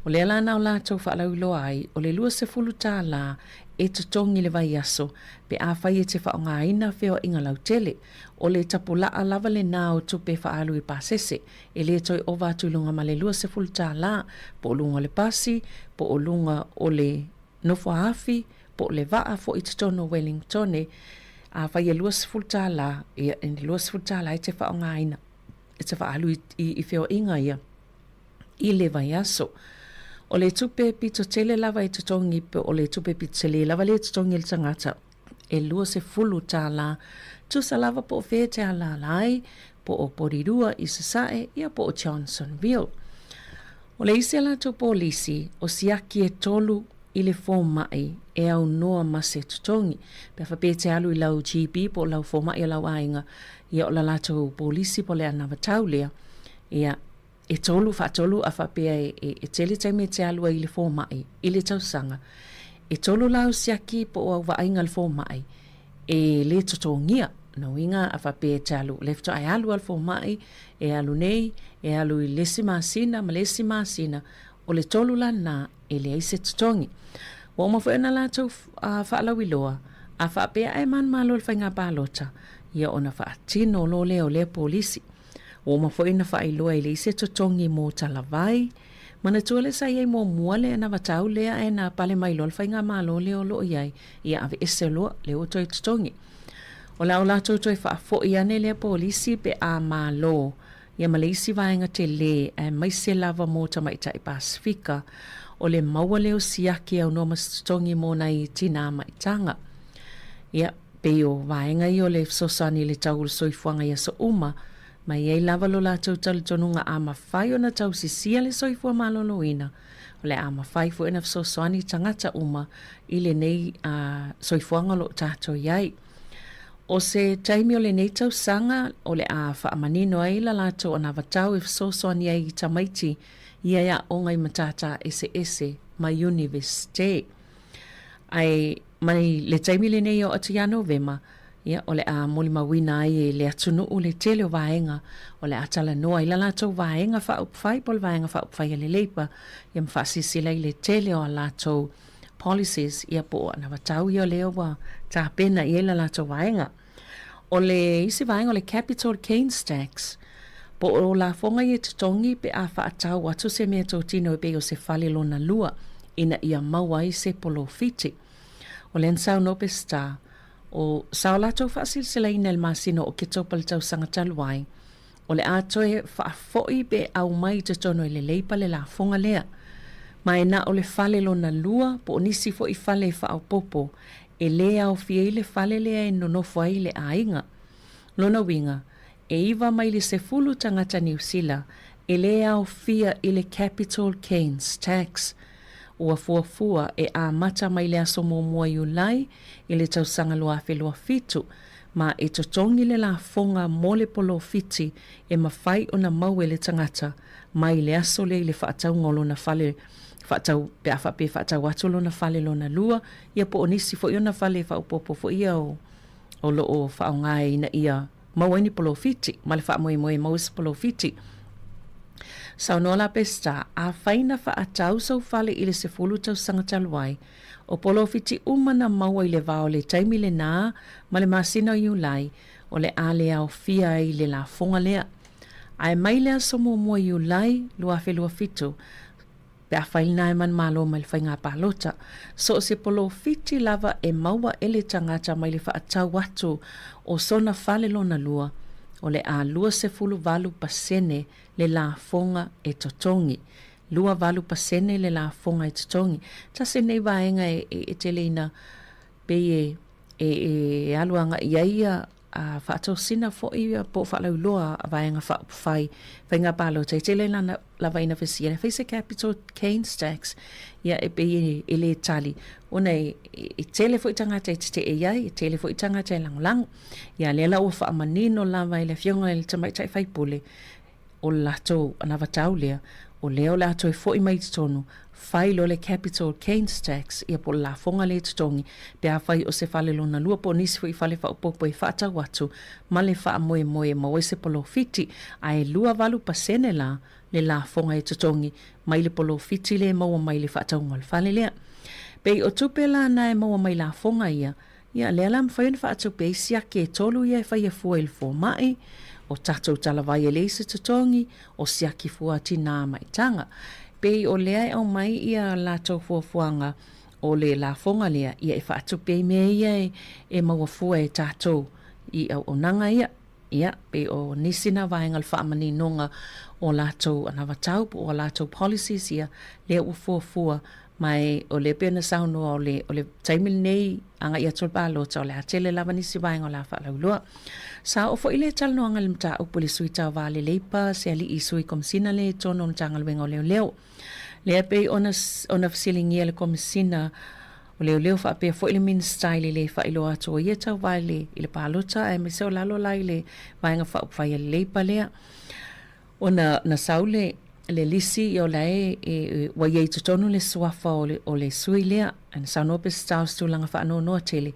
O lea la na o latou faalauiloa ai, o le 20 tālā e totogi i le vaiaso pe afai e te faaaogaina feoaiga lautele. O le tapulaa lava lenā o tupe faaalu i pasese, e le toe ova atu i luga ma le 20 tālā, po o luga o le pasi, po o luga o le nofoaafi, po o le vaa foi i totonu o Wellingtone. Afai e 20 tālā, ia, e 20 tālā e te faaaogaina, e te faaalu i, i, i feoaiga ia i le vaiaso. O le tupe pito tele lava e totogi, po o le tupe pito tele lava lea e totogi e le tagata, e 20 tālā, tusa lava po o fea te alaala ai, po o Porirua i Sasae, ia po o Johnsonville. O le isi a latou polisi, o siaki e tolu i le fomai e aunoa ma se totogi. Pe a faapea e te alu i lau GP po o lau fomai o lau aiga, ia o la latou polisi po o le anavatau lea, ia, e tolu, faatolu a faapea e, e, e tele taimi e te alu ai i le fomai i le tausaga, e tolu la au siaki po o au vaaiga i le fomai e le totogia. Lona uiga a faapea e te alu, o lea faatoa e alu lava i le fomai, e alu nei, e alu i le isi masina ma le isi masina, o le tolu la lena e leai se totogi. Ua uma foi ona latou faalauiloa, a faapea ae manumalo i le faiga palota, ia ona faatino loa lea o lea polisi. Ua uma foi ona faailoa e leai se totogi mo talavai. Manatua lea sa i ai muamua le anavatau lea ae na pale mai loa le faigamalo lea o lo o i ai, ia aveese loa, lea ua toe totogi. O le a o latou toe faafoi ane lea polisi pe a malo ia ma le isi vaega tele aemaise lava mo tamaitai Pasefika, o le maua lea o siaki aunoa ma se totogi mo nai tinā maitaga. Ia, Pei o vaega ia o le fesoasoani i le tau o le soifuaga i aso uma, ma e i ai lava lo latou talitonuga a mafai ona tausisia le soifua maloloina, o le a mafai foi ona fesoasoani tagata uma i lenei soifuaga o lo o tatou i ai. O se taimi o lenei tausaga o le a faamanino ai la latou anavatau e fesoasoani ai i tamaiti ia e aoga i matata eseese ma Iunivesite. Ae mai le taimi lenei e oo atu ia Novema, ia, o le a molimauina ai e le atunuu le tele o vaega o le a talanoa ai la latou Vaega Faaupufai po o le Vaega Faaupufai a le Labour, ia ma faasilasila i le tele o a latou policies, ia po o anavatau ia lea ua tapena i ai la latou vaega. O le isi vaega o le Capital Gains Tax, po o lafoga ia e totogi pe a faatau atu se meatotino e pei o se fale lona lua ina ia maua ai se polofiti. O lea na saunoa Pesita, o sa o latou faasilasilaina i le masina o Oketopa i le tausaga talu ai, o le a toe faafoi pe aumai i totonu e le Leipa le lafoga lea. Ma e na o le fale lona lua po o nisi foi fale e faaopoopo e lē aofia ai le fale lea e nonofo ai le aiga. Lona uiga, e iva mai le 10 tagata Niu Sila e lē aofia i le Capital Gains Tax. Ua fuafua e amata mai le aso muamua Iulai i le tausaga 2027, ma e totogi le lafoga mo le polofiti e mafai ona maua e le tagata mai le aso lea i le faatauga o lona fale faatau pe a faapea e faatau atu lona fale lona lua, ia po o nisi foi ona fale faaopoopo foi ia o o lo o faaaoga ina ia maua ai ni polofiti ma le faamoemoe e maua se polofiti. Saunoa la Pesita, afai na faatau sou fale i le 10 tausaga talu ai, o polofiti uma na maua i le va o le taimi lenā ma le masina o Iulai, o le a le aofia ai i le lafoga lea. Ae mai le aso 1 Iulai 2027, pe afai lena e manumalo mai le faiga palota, so o se polofiti lava e maua e le tagata mai le faatau atu o sona fale lona lua, o le a 28% le lafoga e totogi. 28% le lafoga e totogi. Tasi lenei vaega e, e, e tele ina pei e, e, e alu agai i ai ia a faatosina foi po o faalauiloa a vaega faaupufai faiga palota e tele lana lava ina fesili e fai se capital gains tax ia e pei e, e le tali ona e, e, e tele foi tagata e tetee i ai e tele foi tagata e lagolago ia lea la ua faamanino lava e le afioga i le tamaitai faipule o le latou anavatau lea, o lea o le a toe foi mai i totonu, fai loa le capital gains tax, ia po o le lafoga lea e totogi, pe afai o se fale lona lua po o nisi foi fale faaopoopo e faatau atu ma le faamoemoe e maua ai se polofiti, ae 28% la le lafoga e totogi mai le polofiti lea e maua mai le faatauga o le fale lea. Pei o tupe la na e maua mai lafoga ia, Ia, lea la mafai ona faatupe ai siaki e tolu ia e faia fua i le fomai, o tatou talavai e leai se totogi, o siaki fua tinā maitaga. Pei o lea e aumai ia latou fuafuaga o le lafoga lea, ia e faatupe ai mea ia e maua fua e tatou i auaunaga ia. Ia, pei o nisi na vaega o le faamaninoga o latou anavatau po o a latou policies ia, lea ua fuafua ma e o lea pei ona saunoa o le, o le taimi lenei agai atu le palota o le a tele lava nisi vaega o le a faalauiloa. Sa oo foi le talanoaga i le mataupu i le sui tauva le Leipa, se alii sui komisina lea i totonu o le Matagaluega o Leoleo. Lea pei ona, ona fesiligia le komisina o Leoleo faapea foi le Minisita i le le faailoa atu o ia tauva i le, i le palota aemaise o lalo la i le Vaega Faaupufai a le Leipa lea. Ona na sau le, le lisi ia o la e, e, ua i ai i totonu le suafa o le, o le sui lea. Ae na saunoa Peseta o se tulaga faanoanoa tele,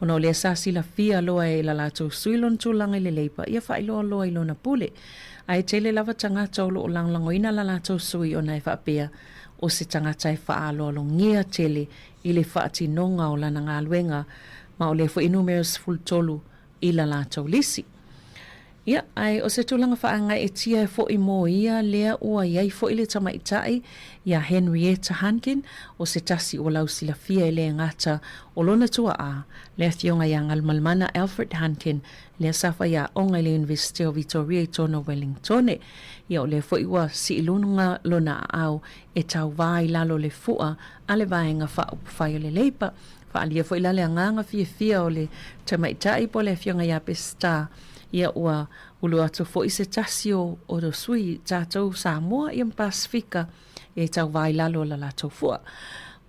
ona o lea sa silafia loa e la latou sui lona tulaga i le Leipa, ia faailoa loa i lona pule. Ae tele lava tagata o lo o lagolagoina la latou sui ona e faapea, o se tagata e faaaloalogia tele i le faatinoga o lana galuega, ma o lea foi e numera 13 i la latou lisi. Ia, ae o se tulaga faagaeetia e foʻi mo ia lea ua i ai foʻi le tamaitai iā Henrietta Hunkin, o se tasi ua lausilafia e le gata o lona tuaʻa, le afioga iā Galumalemana Alfred Hunkin, lea sa faiaoga i le Iunivesite o Vitoria i tona o Wellingtone. Ia, o lea foʻi ua siiluga lona aao e tauvā i lalo o le fuʻa a le Vaega Faaupufai o le Leipa. Faaalia foʻi la le agaga fiafia o le tamaitai po o le afioga iā Peseta, Ia ua ulu atu foi se tasi o o sui tatou Samoa ia ma Pasefika e tauvā i lalo o la latou fua.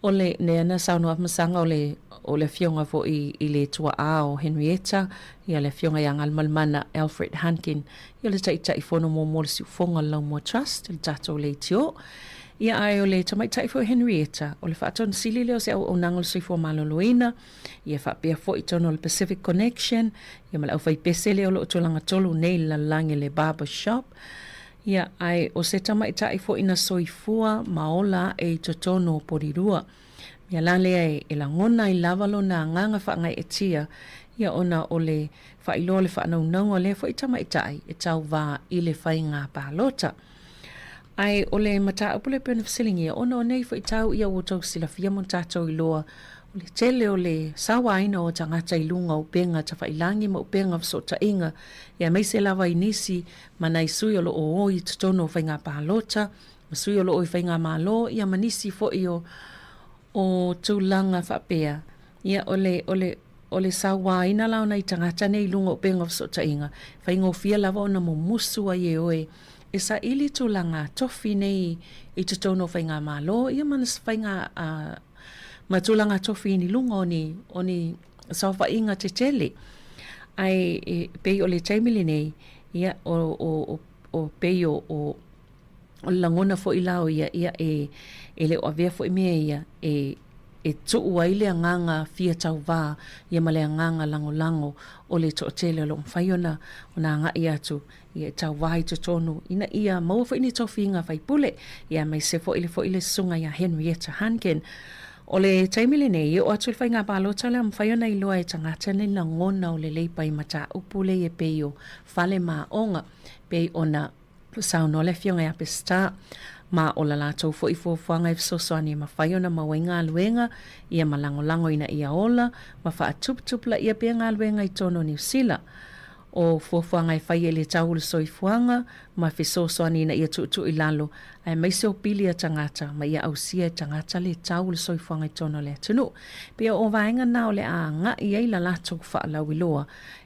O le nea na saunoa Afamasaga o le o le afioga foi i le tuaʻā o Henrietta, ia le afioga ia Galumalemana Alfred Hunkin, ia o le Taitaifono muamua o le Siufofoga o le Laumua Trust, le tatou leitio. Ia ae o le tamaitai foi o Henrietta, o le faatonisili lea o se auaunaga o le soifua maloloina, Ia faapea foi totonu o le Pacific Connection, ia ma le aufaipese lea o lo o tulaga tolu nei i le lalolagi le Barber Shop. Ia, ae o se tamaitai foi na soifua ma ola aʻe i totonu o Porirua. Mea la lea e, e lagona ai lava lona agaga faagaeetia, ia ona o le faailoa o le faanaunauga o lea foi tamaitai e tauvā i le faiga palota. Ae o le mataupu lea pei ona fesiligia, ona o nei foi tau ia ua outou silafia ma tatou iloa, o le tele o le sauaina o tagata i luga o upega tafailagi ma upega fesootaiga, ia aemaise lava i nisi ma nai sui o lo o o i totonu o faiga palota, ma sui o lo o i faigamalo, ia ma nisi foi o o tulaga faapea, ia o le, o le, o le sauaina la o nai tagata nei i luga o upega o fesootaiga, faigofie lava ona mumusu ai e oe e saili tulaga tofi nei i totonu o faigamalo, ia ma faiga, ma tulaga tofi i luga o ni, o ni saofaiga tetele. Ae e pei o le taimi lenei, ia, o, o, o, o pei o, o, o le lagona foi la o ia, ia e, e le o avea foi mea ia e, e tuu ai le agaga fia tauvā ia ma le agaga lagolago o le toatele o lo o mafai ona, ona agai atu ia e tauvā i totonu ina ia maua foi ni tofiga faipule, ia aemaise foi le foi le susuga ia Henrietta Hunkin. O le taimi lenei, e oo atu i le faiga palota o le a mafai ona iloa e tagata ni lagona o le Leipa i mataupu lei e pei o fale ma aoga, pei ona saunoa le Afioga ia Peseta, ma o la latou foi fuafuaga e fesoasoani e mafai ona maua ai galuega ia ma lagolago ina ia ola ma faatuputupulaia pea galuega i totonu o Niu Sila. O fuafuaga e faia i le tau o le soifuaga ma fesoasoani ina ia tuutuu i lalo aemaise o pili a tagata ma ia ausia e tagata le tau o le soifuaga i totonu o le atunuu. Pei o vaega na o le a agai ai la latou faalauiloa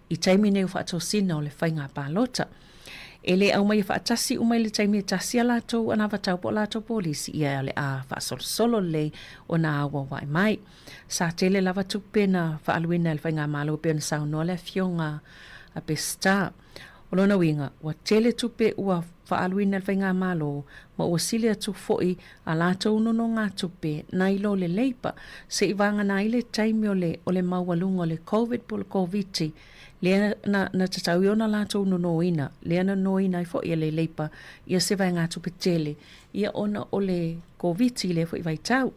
i taimi nei o faatosina o le faiga palota. E le aumaia faatasi uma i le taimi e tasi a latou anavatau po o latou polisi, ia o le a faasolosolo lelei ona auauai mai. Sa tele lava tupe na faaaluina e le Faigamalo e pei ona saunoa le Afioga a Peseta. O lona uiga, ua tele tupe ua faaaluina e le Faigamalo ma ua sili atu foi a latou nonogatupe nai lo le Leipa seivagana ai le taimi o le o le maualuga o le Covid po o le Koviti lea na na tatau i ona latou nonoina, lea na nonoina ai foi e le Leipa ia se vaegatupe tele ia ona o le Koviti i lea foi vaitau.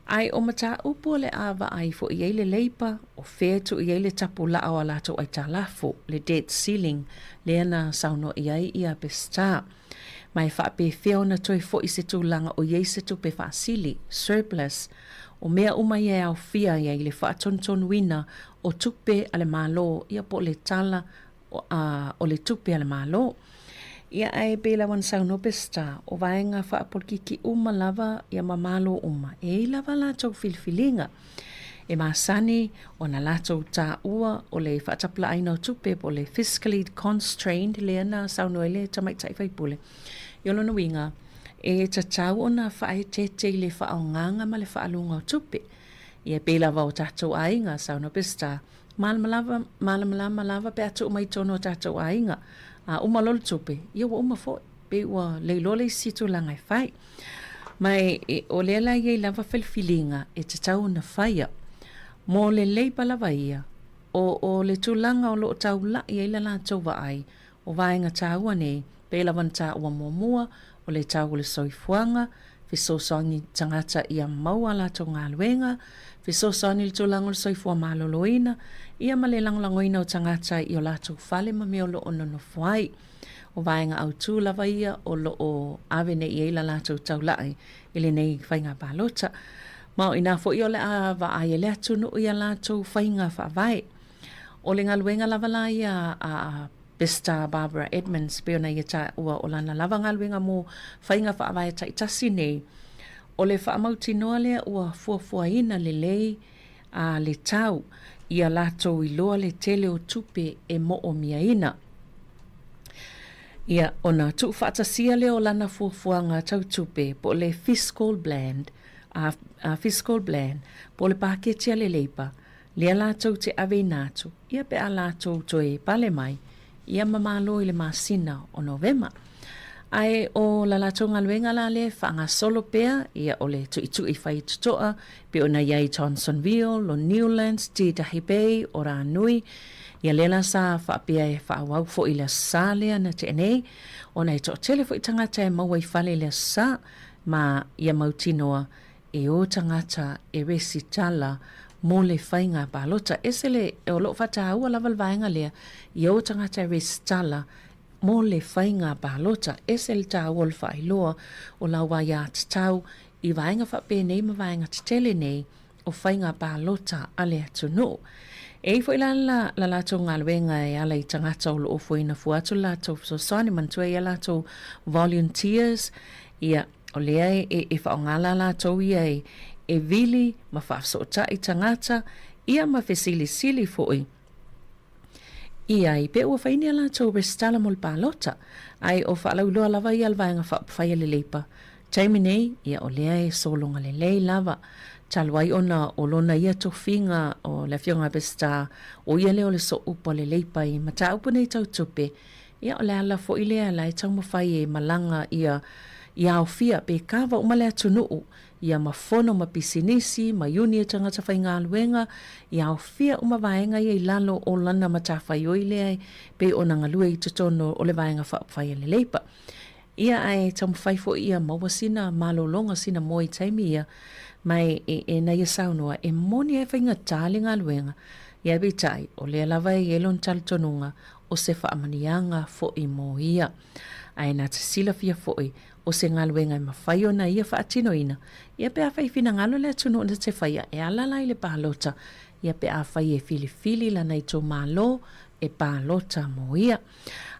Ae o mataupu o le a vaai foi i ai le Leipa, o fea e tuu i ai le tapulaa o a latou aitalafu, le debt ceiling, lea na saunoa i ai ia Peseta. Ma e faapefea ona toe foi se tulaga o i ai se tupe faasili, surplus. O mea uma ia e aofia ai i le faatonutonuina o tupe a le Malo, ia po o le tala o le tupe a le Malo. Ia ae pei lava ona saunoa Peseta, o vaega faapolokiki uma lava ia ma Malo uma, e i ai lava latou filifiliga. E masani ona latou taua o le faatapulaaina o tupe po o le fiscally constrained lea na saunoa ai le tamaitai faipule. Ia o lona uiga, e tatau ona faaeteete i le faaaogaga ma le faaluga o tupe. Ia pei lava o tatou aiga, saunoa Peseta, Malamalama, malamalama lava pe a tuu mai i totonu o tatou aiga. A uma loa le tupe, ia ua uma foi. Pei ua le iloa le isi tulaga e fai. Ma e, e, o lea la e i ai lava filifiliga e tatau ona faia. Mo le Labour lava ia, o, o le tulaga o lo o taulai ai le latou vaai, O vaega taua nei, pei lava ona taua muamua, o le tau o le soifuaga, fesoasoani tagata ia maua a latou galuega, fesoasoani i le tulaga o le soifua maloloina, ia ma le lagolagoina o tagata i o latou fale ma mea o lo o nonofo ai. O vaega autu lava ia o lo o ave nei i ai la latou taulai i lenei faiga palota. Ma o ina foi o le a vaai ai le atunuu i a latou faiga faavae. O le galuega lava la ia a Peseta Barbara Edmonds pei ona ia taua o lana lava galuega mo faiga faavae taitasi nei, o le faamautinoa lea ua fuafuaina lelei a le tau ia latou iloa le tele o tupe e mo'omiaina. Ia, ona tuufaatasia lea o lana fuafuaga tau tupe po o le fiscal bland, a, fiscal plan, po o le paketi a le Leipa, Lea latou te aveina atu ia pe a latou toe pale mai ia ma malo i le masina o Novema. Ae o la latou galuega la lea e faagasolo pea ia o le tuitui fai totoa pei ona i ai Johnsonville, o Newlands, Titahi Bay, o Ranui, ia lea la sa faapea e faaauau foi i le Aso Sa lea na tea nei, ona e toatele foi tagata e maua i fale i le Aso Sa ma ia mautinoa e o tagata e resitala mo le faiga palota. Ese le, o lo o faataua lava le vaega lea, ia o tagata e resitala mo le faiga palota. Ese le taua o le faailoa o lau aiatatau i vaega faapenei ma vaega tetele nei o faiga palota a le atunuu. E i ai foi la la, la latou galuega e ala i tagata o lo o foina fua atu le latou fesoasoani, manatua e i ai latou volunteers, ia, O lea e, e faaaoga la latou ia e, e vili ma faafesootai tagata, ia ma fesilisili foi i ai pe ua fai ni a latou resitala mo le palota. Ae o faalauiloa lava ia a le Vaega Faaupufai a le Leipa taimi nei, ia o lea e sologa lelei lava talu ai ona o lona ia tofiga o le Afioga a Peseta, o ia lea o le sooupu a le Leipa i mataupu nei tau tupe, Ia, o le ala foi lea la e taumafai e malaga ia ia aofia pe kava uma le atunuu, ia ma fono ma pisinisi, ma iuni e tagata faigaluega, ia aofia uma vaega ia i lalo o lana matafaioi lea e pei ona galue i totonu o le Vaega Faaupufai a le Leipa. Ia, ae taumafai foi ia maua sina malologa, sina moe i taimi ia, Ma e, e, e na ia saunoa, e moni e faigata le galuega, ia peitai, o lea lava e i ai lona talitonuga o se faamanuiaga foi mo ia. Ae na te silafia foi, o se galuega e mafai ona ia faatinoina, ia pe afai e finagalo le atunuu na te faia e ala la i le palota, ia pe afai e filifili lana itumalo e palota mo ia.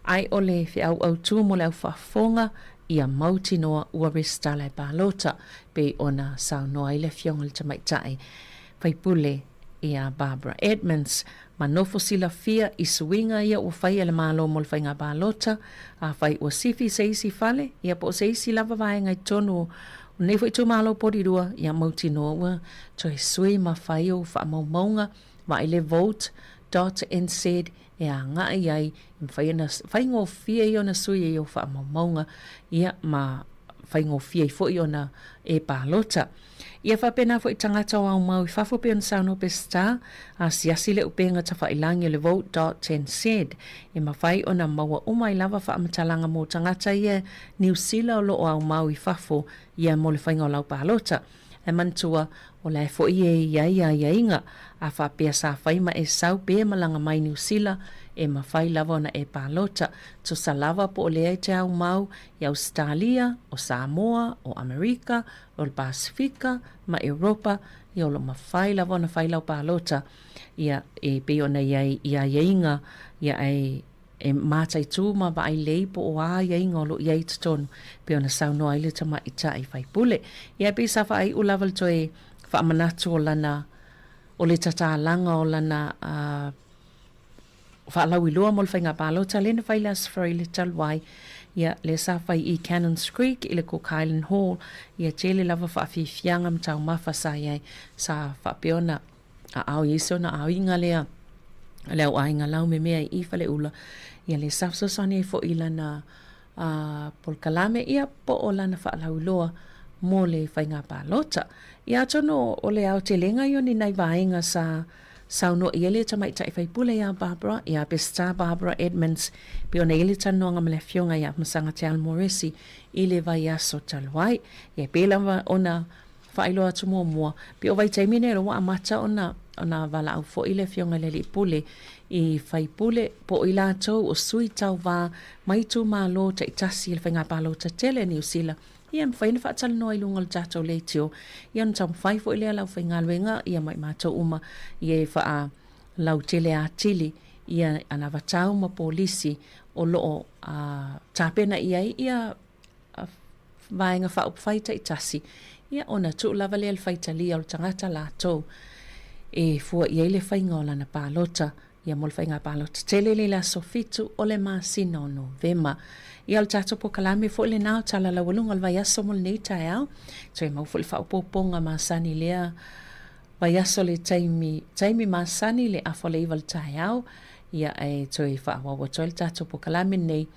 Ae o le feau autu mo le au faafofoga, ia mautinoa ua resitala e palota, pei ona saunoa ai le Afioga i le Tamaitai Faipule ia Barbara Edmonds. Ma nofo silafia i suiga ia ua faia e le Malo mo le faiga palota, afai ua sifi se isi fale, ia po o se isi lava vaega i totonu o lenei foi itumalo Porirua, ia mautinoa ua toe sui ma fai ou faamaumauga vaai le vote dot nz e agai ai, e mafai ona faigofie ai ona sui ai ou faamaumauga, ia ma faigofie ai foi ona e palota. Ia faapena foi tagata o aumau i fafo pei ona saunoa Peseta, asiasi le upega tafailangi o le vote dot nz e mafai ona maua uma ai lava faamatalaga mo tagata ia Niu Sila o lo o aumau i fafo ia mo le faiga o lau palota. Ae manatua, o la e foi e i ai aiaiga, a faapea sa fai ma e sau pe malaga mai Niu Sila, e mafai lava ona e palota, tusa lava po o lea e te aumau i Ausetalia, o Samoa, o Amerika, o le Pasefika, ma Europa, ia o lo o mafai lava ona fai lau palota, ia, e pei ona i ai i aiaiga, ia ae E mataitū ma vaai lei po o a aiaiga o lo o i ai i totonu, pei ona saunoa ai le tamaitai faipule. Ia e pei sa faaiu lava le toe faamanatu o lana, o le tatalaga o lana faalauiloa mo le faiga palota lea na fai i le Aso Faraile talu ai, ia, lea sa fai i Cannons Creek i le Cook Island Hall, ia tele lava faafiafiaga ma taumafa sa i ai, sa faapea ona aao i ai si ona aiga lea, le au aiga laumemea i Faleula, ia le sa fesoasoani ai foi i lana polokalame, ia po o lana faalauiloa mo le faiga palota. Ia atonu o le aotelega ia o ni nai vaega sa saunoa i ai le tamaitai faipule ia Barbara, ia Peseta Barbara Edmonds, pei ona i ai le talanoaga ma le afioga ia Masaga Te Alo Moresi i le vaiaso talu ai. Ia e pei lava ona faailoa atu muamua, pei o vaitaimi nei o lea ua amata ona ona valaau foi le Afioga i le Alii Pule i faipule po o i latou o sui tauva mai itumalo taitasi i le faiga palota tele a Niu Sila, ia e mafai ona faatalanoa i luga o le tatou leitio, ia ona taumafai foi lea o le aufaigaluega ia ma i matou uma ia e faalautele atili ia anavatau ma polisi o lo o tapena i ai ia Vaega Faaupufai taitasi, ia ona tuu lava lea i le faitalia o le tagata latou e fua i ai le faiga o lana palota, ia mo le faiga palota tele lea i le aso 7 o le masina o Novema. Ia o le tatou polokalame foi lena o Tala Laualuga o le Vaiaso mo lenei taeao. Toe mau foi le faaopoopoga masani lea vaiaso le taimi, taimi masani le afa o le 9 i le taeao, ia ae toe faaauau atu ai le tatou polokalame lenei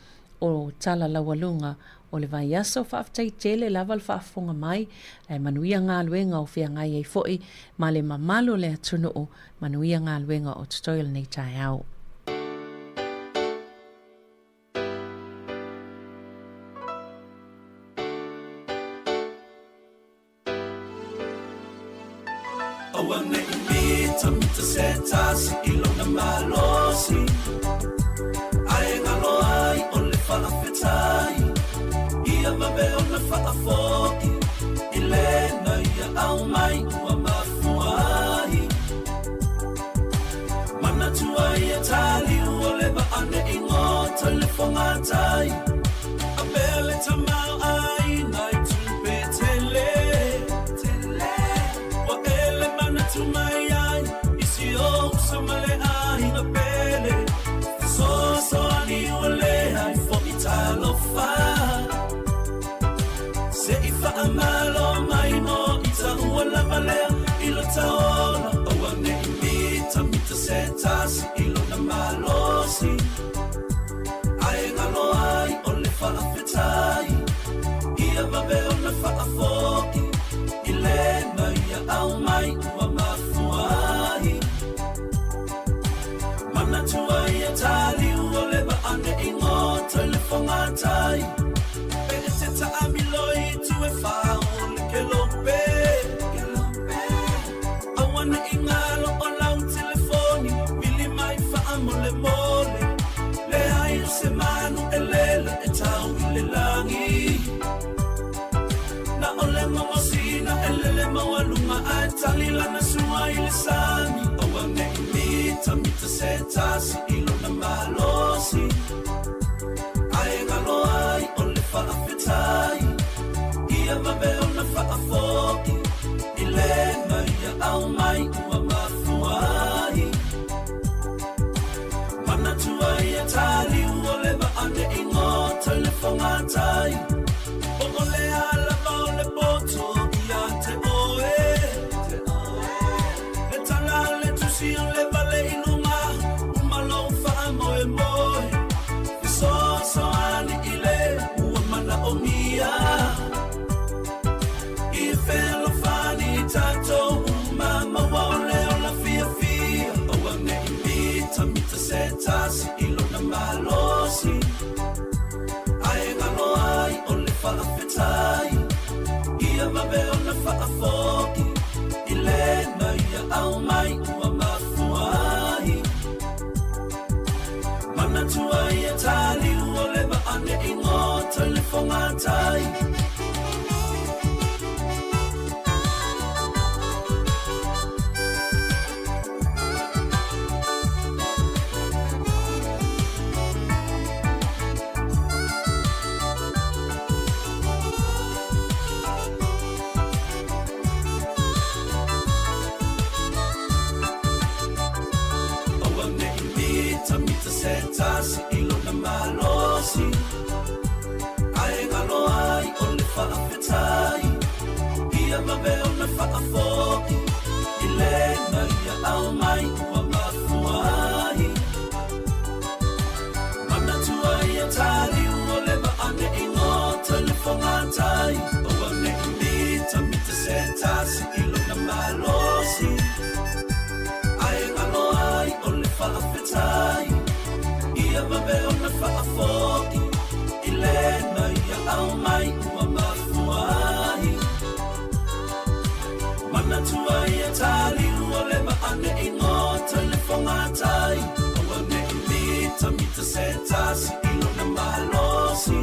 o Tala Laualuga o le Vaiaso. Faafetai tele lava le faafofoga mai, ae manuia galuega o feagai ai foi ma le mamalu o le atunuu. Manuia galuega o totoe o lenei taeao. Aua ne i mitamita se tasi i lona malosi, Ae galo ai o le faafetai, Ia vave ona faafoi i lena ia aumai ua mafua ai. Manatua ia taliu o le vaa ne i goto i le fogatai, A pea le tamaoaiga i tupe tele, Ua ele manatu mai ai i si ou uso ma le aiga pele, Fesoasoani ua leai foi talofa, Se i faamalo mai mo ita ua lava lea i lo ta ola, Aua ne i mitamita se tasi i lona malosi, Ae galo ai. Tali lana sua i le sami Aua ne i mitamita se tasi i lona malosi Ae galo ai o le faafetai Ia vave ona faafoi I le na ia au mai ua mafua ai Manatua ia taliu o le vaa ne i gota i le fogatai Po o le a lava o le poto ia te oe Le tala a le tusi o le vale i luga Uma lou faamoemoe Fesoasoani i le ua manaomia I fealofani i tatou uma Maua o le ola fiafia Aua ne i mitamita se tasi i lona malosi Ae galo ai o le faafetai Ia vave ona faafoi I le na ia aumai ua mafua ai Manatua ia taliu o le vaa ne i gota i le fogatai Aua ne i mitamita se tasi i lona malosi Ae galo ai o le faafetai Ia vave ona faafoi I le na ia aumai ua mafua ai Manatua ia taliu o le vaa ne i gota i le fogatai Aua ne i mitamita se tasi i lona malosi Ae galo ai o le faafetai Ia vave ona faafoi I le na ia aumai ua mafua ai Manatua ia taliu o le vaa ne i gota i le fogatai Aua ne i mitamita se tasi i lona malosi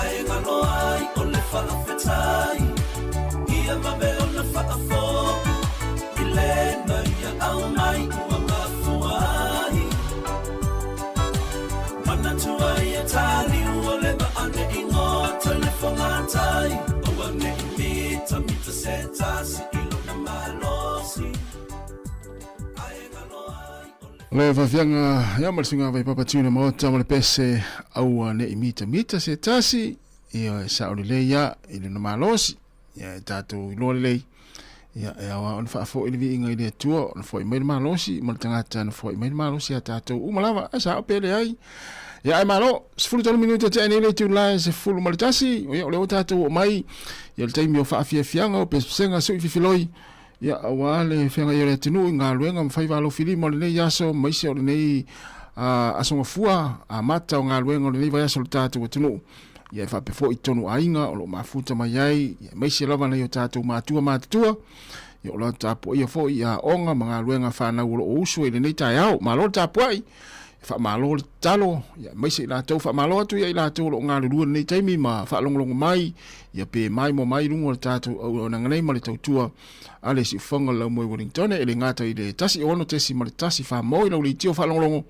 Ae galo ai o le faafetai Ia vave ona faafoi I le na ia aumai ua mafua ai Manatua ia taliu o le vaa ne i gota i le fogatai Aua ne i mitamita se tasi i lona malosi Ae galo ai o le Le faafiaga ia ma le suiga vaipapa tune maota ma le pese aua ne i mitamita se tasi ia e sao lelei ia i lona malosi ia e tatou iloa lelei ia e ao lava ona faafoi le viiga i le Atua ona foi mai le malosi ma le tagata na foi mai le malosi ia tatou uma lava ae sao pe leai ia ae malo 13 minute tea nei le itula e 11 ia o lea ua tatou oo mai ia le taimi o faafiafiaga o pesepesega sui fifiloi ia aua le feagai o le atunuu i galuega ma faiva alofilima o lenei aso ma isi o lenei aso gafua amata o galuega o lenei vaiaso o le tatou atunuu ia e faapea foi i totonu o aiga o lo o mafuta mai ai, ia aemaise lava nai o tatou matua matutua, ia o lo o tapuaia foi i aoga ma galuega fanau o lo o usu ai i lenei taeao. Malo le tapuai, e faamalo le tatalo, ia aemaise i latou, faamalo atu ia i latou o lo o galulue i lenei taimi ma faalogologo mai, ia pe maimoa mai i luga o le tatou auaunaga nei ma le tautua a le Siufofoga o le Laumoe Wellingtone, e le gata i le 16.1 whamō i lau leitio faalogologo,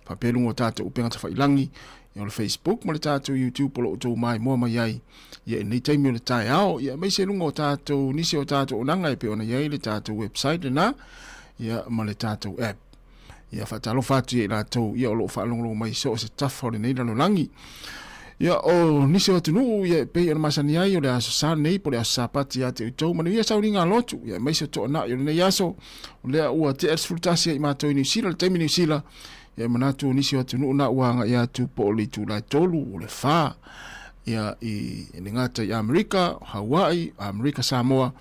faapea i luga o tatou upega tafailangi, Ia o le Facebook ma le tatou YouTube o lo o outou maimoa mai ai ia i lenei taimi o le taeao, ia aemaise i luga o tatou nisi o tatou onaga e pei ona i ai le tatou website lena ia ma le tatou app. Ia faatalofa atu ia i latou ia o lo o faalogologo mai i so o se tafa o lenei lalolagi. Ia o nisi o atunuu ia e pei ona masani ai o le aso Sa nei po o le aso Sapati ia te outou. Manuia sauniga a lotu ia aemaise o toanai o lenei aso o lea ua tea le 11 ia i matou i Niu Sila, le taimi Niu Sila. Ia e manatu o nisi o atunuu na ua agai atu po o le itula e 3 o le 4 ia i e le gata i Amerika, Hawaii, Amerika Samoa,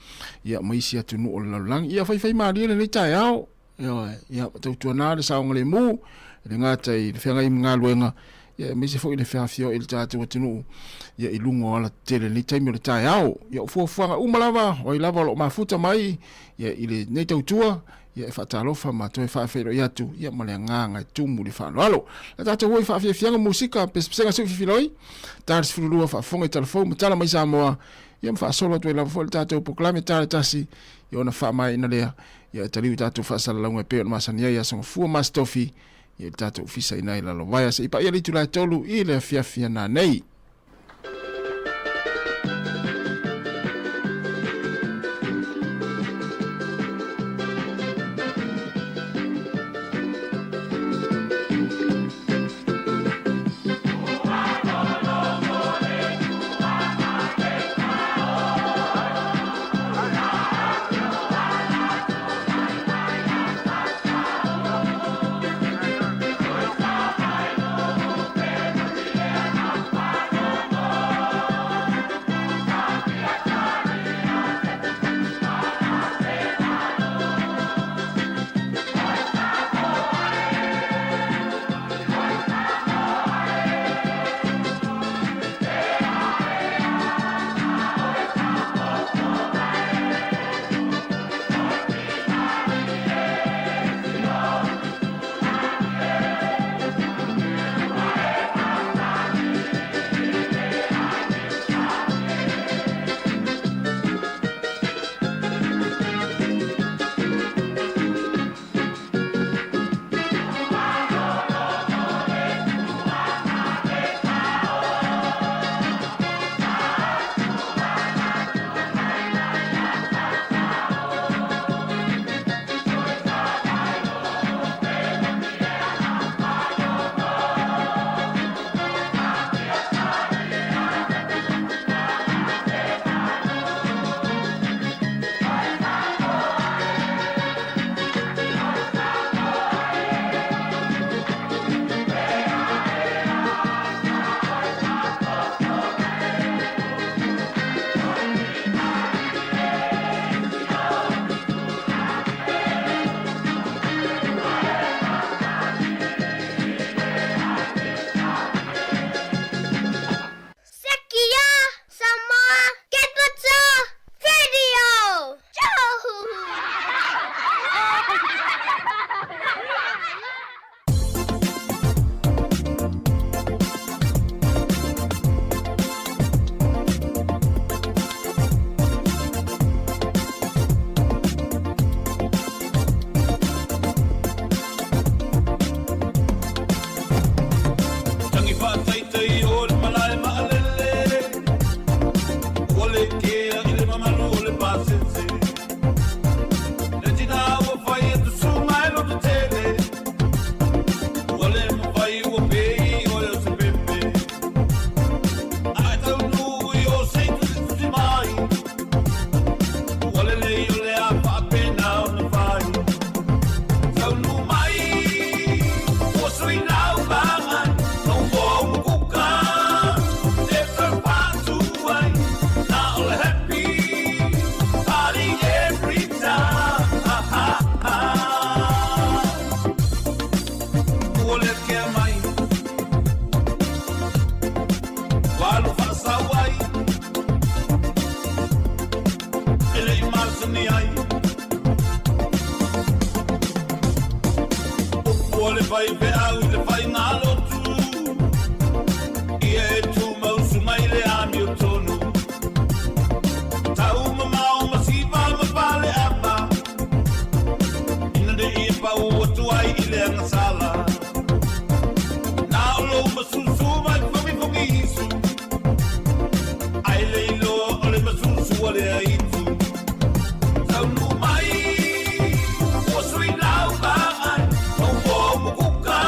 ia ma isi atunuu o le lalolagi. Ia faifai malie lenei taeao, ia, ia tautuana le saogalemu, e le gata i le feagai ma galuega, ia aemaise foi le feafioai i le tatou atunuu, ia i luga o alatetele i lenei taimi o le taeao. Ia o fuafuaga uma lava, o ai lava o lo o mafuta mai, ia i lenei tautua, Ia e faatalofa ma toe faafeiloai atu ia ma le agaga e tumu i le faaaloalo. Le tatou o i faafiafiaga musika, pesepesega sui fifiloi, ta le 12 faafofoga i talafou ma tala mai Samoa. Ia ma faasolo atu ai lava foi le tatou polokalame tala tasi ia ona faamaeaina lea ia e taliu i tatou faasalalauga e pei ona masani ai Aso Gafua ma Aso Tofi ia i le tatou ofisa i ina i Lalovaea seia paia le itula e 3 i le afiafi a nanei. Sekia Samoa Capital Radio! Tangi faataitai o le malae maalele Ua le kea i le mamalu o le pasese Le tina ua fai e tusuga e loto tele Ua le mafai ua pei oe o se pepe Ae taunuu i o sei tusitusi mai Ua lelei o le a faapena ona fai Taunuu mai ua sui lau vagai Ua ou makuka e toe patu ai Na o le happy party every time Ua le kea mai Walu faasau ai E le i masani ai Upu o le faifeau i le faigalotu Ia e tumausu mai le amiotonu Taumamao ma siva ma faleapa Ina ne i pau atu ai i le agasala Na o lou masusu mai fogifogi isu Ae le iloa o le masusu a le aitu Taunuu mai ua sui lau vaai Ua ou mukuka.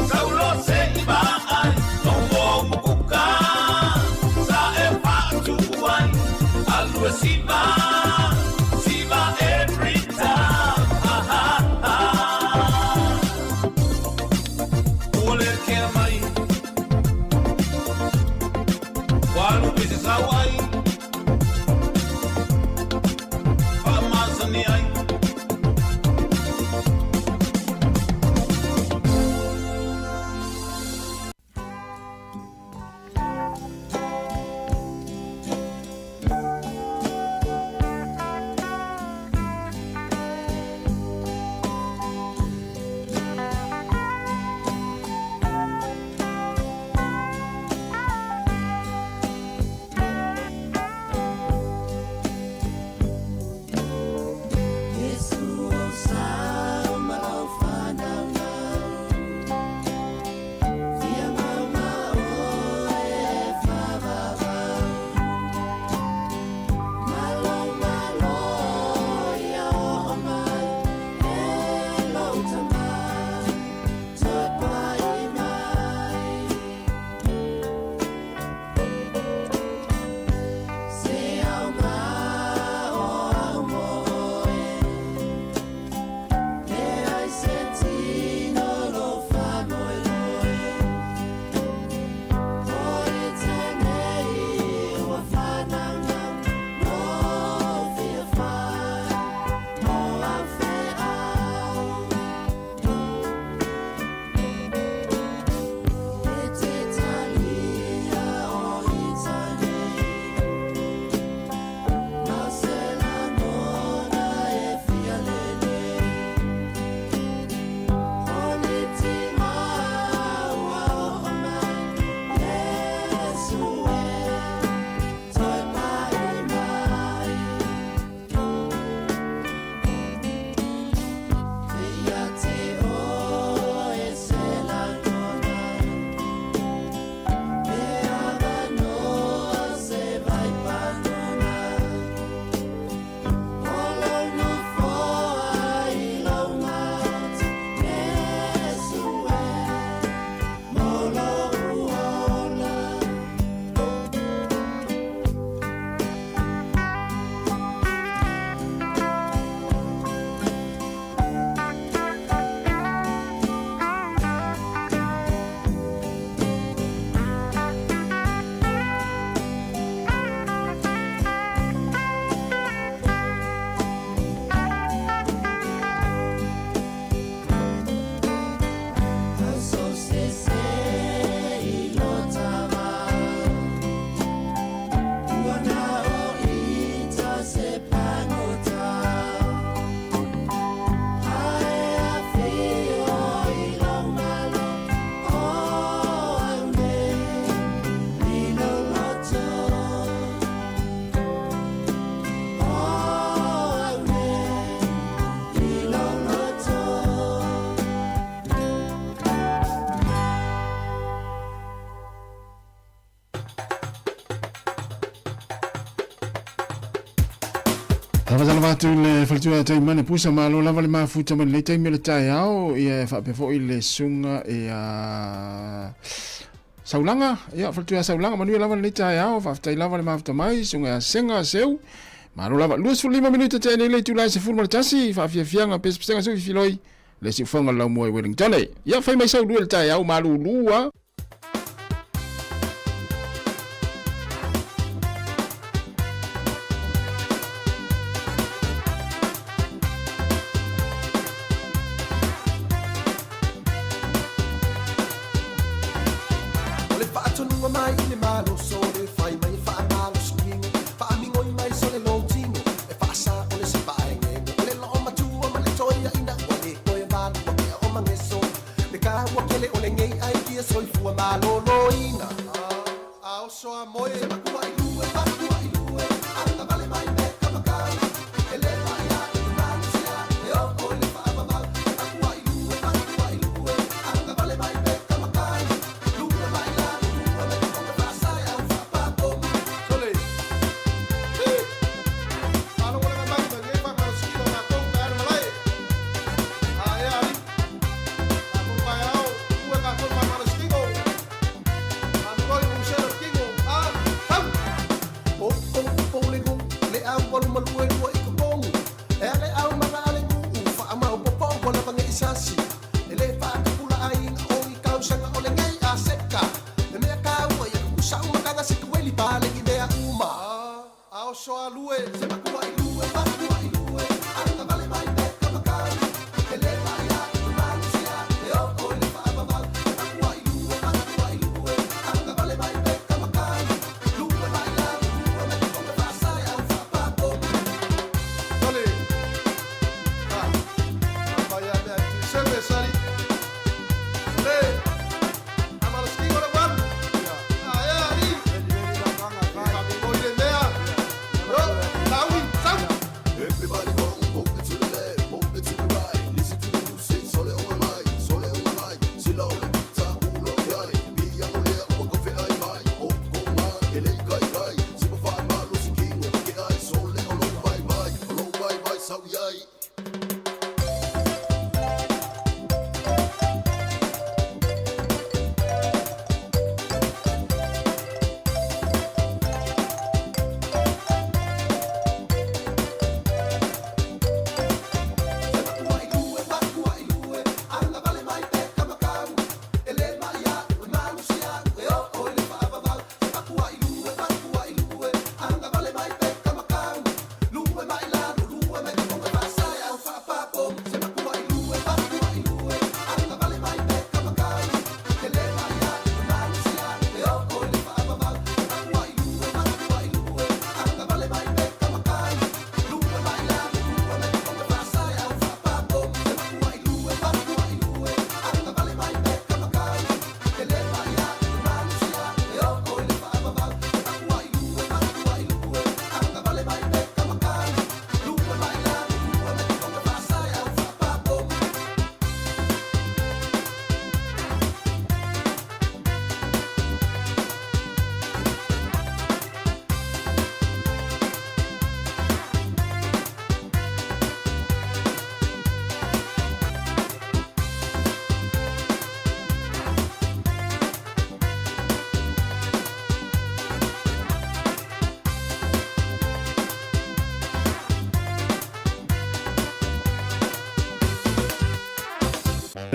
Saulo se i vaai Noho mukuka Sa e whaatu ai Alu e siva Siva every time Ah ah ah Ua le kea mai Walu pese sau ai Whaamasani ai. Tafasalafa atu le faletua ia Taimane Pusa malo lava le mafuta mai lenei taimi o le taeao ia e faapea foi le susuga ia Saulaga ia faletua ia Saulaga manuia lava lenei taeao faafetai lava le mafuta mai susuga ia Sega Seu malo lava 25 minute tea nei le itula e 11 faafiafiaga pesepesega seu fifiloi le siufoga laumua i Wellington ia fai mai sau lue le taeao malulu a O le faatonuga mai i le maloso, o le fai mai e faamalosi tino, faamigoi mai sole lou tino, e faasa o le sipaegego, o le loomatua ma le toeaina, ua le toe valua kea o mageso, le kaua kele o lenei ai kia soifua malōlōina. A oso a moe se makua i lue, makua i lue, agavale mai me ka makau, e le paia i le malosia, e oo i le faavavau, makua i lue, makua i lue, agavale mai me ka makau, lua mai lalo, lua mai fofoga faasale au faapapomu. Sole. Hi! Faalogologo mai ma lenei faamalositino a matou taeao malae. A ea alii. Oso a lue, se makua i lue, makua i lue, anga vale mai pe kamakau. E le mai a, malusia, e o o le whaavavau. Se makua i lue, makua i lue, anga vale mai pe kamakau. Lue mai la, lue mai konga whaasale au whaapapo. Dale. Ah. Vai a mea tu sebe sari. Le. Amalo skingo le walu. Ah, ya ari. Vai le mea. Yo, taui, sau. Everybody go, move it to the left, move it to the right. Listen to the music, sole o mai, sole o mai. Sila o le pita, ulo yai. Bia o lea, o kofe ai mai. O ko ma, ele kai kai. Sipa fa ma lo sikingo, ke ai sole o lo mai mai. O lo mai mai, sau yai.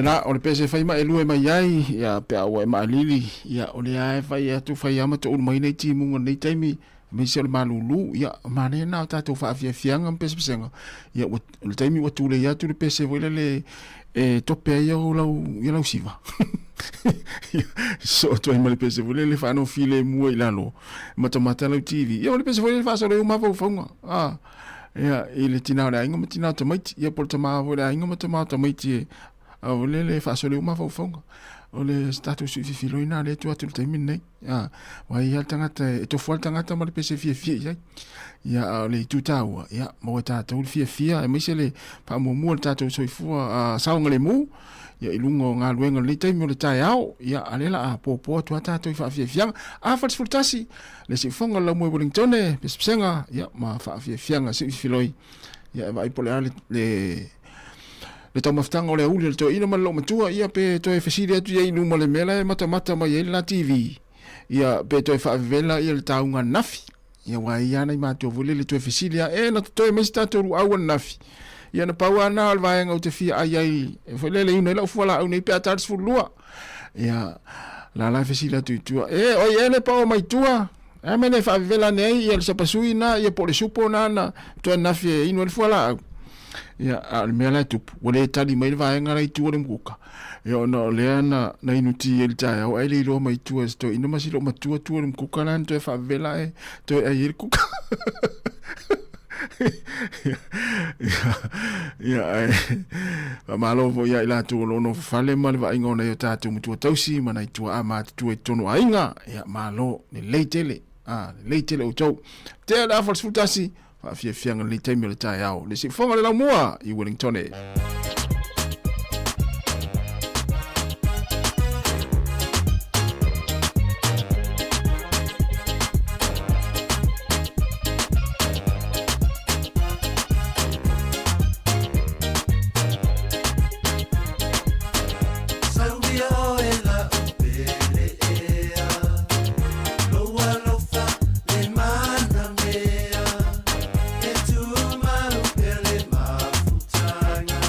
Na o le pese fai ma e lue mai ai, ia pe a ua e maalili, ia o le ae fai atu fai ama to ulu mai nei timuga nei taimi, aemaise o le malūlū, ia manaia lena o tatou faafiafiaga ma pesepesega, ia ua o le taimi ua tulei atu le pese foi lele e tope ai au lau ia lau siva. Soo atu ai ma le pese foi lele faanofilemu ai i lalo, matamata lau TV. Ia o le pese foi lele faasolo ai ou mafaufauga, a ia i le tinā o le aiga ma tinā o tamaiti, ia po o le tamā foi o le aiga ma tamā o tamaiti e a o lele e faasolo ai ou mafaufauga. O le tatou sui fifiloi lena lea e tua atu i le taimi lenei. A, aua e i ai lava le tagata, e tofu lava le tagata ma le pese e fiafia i ai. Ia, a o le itu taua, ia, maua e tatou le fiafia, aemaise le faamuamua o le tatou soifua a, saogalemu, ia, i luga o galuega o lenei taimi o le taeao, ia, a o lea o le a popo atu lava tatou i faafiafiaga. Afa le 11, le siufofoga o le laumua i Wellingtone, pesepesega, ia, ma faafiafiaga siufifiloi, ia, e vaai po o le a le, le le taumafataga o le auli a le toeaina ma le loomatua, ia pe toe fesili atu i ai i luma o le mea la e matamata mai ai le la TV, ia pe toe faavevela ia le tauga ananafi. Ia aua e i ai lava nai matua foi lele toe fesili lava, e na totoe mai se tatou luau ananafi. Ia na pau lava lena o le vaega ou te fia ai ai foi lele e inu ai lau fualaau nei pe a ta le 12. Ia la la e fesili atu i tua, e oi ea le pao mai tua? A mea lea e faavevela ane ai ia le sapasui na, ia po o le supo na na toe ananafi e inu ai le fualaau. Ia, a o le mea la e tupu, ua le tali mai le vaega la i tua o le mukuka. Ia ona o lea na, na inu ti ai i le taeao, ae le iloa mai tua e se toeaina ma si loomatua tua o le mukuka la na toe faavevela ae toe ai ai le kuka. Ia, ia, ae faamalo foi ia i latou o lo o nofo fale ma le vaaiga o nai o tatou matua tausi ma nai tuaa matutua i totonu o aiga. Ia, malo, lelei tele, a, lelei tele outou. Tea le afa o le 11, faafiafiaga lenei taimi o le taeao. Le siufofoga le laumua i Wellingtone. Sauia oe la'u pele ea, Lou alofa le manamea, E tumau pea le mafutaga.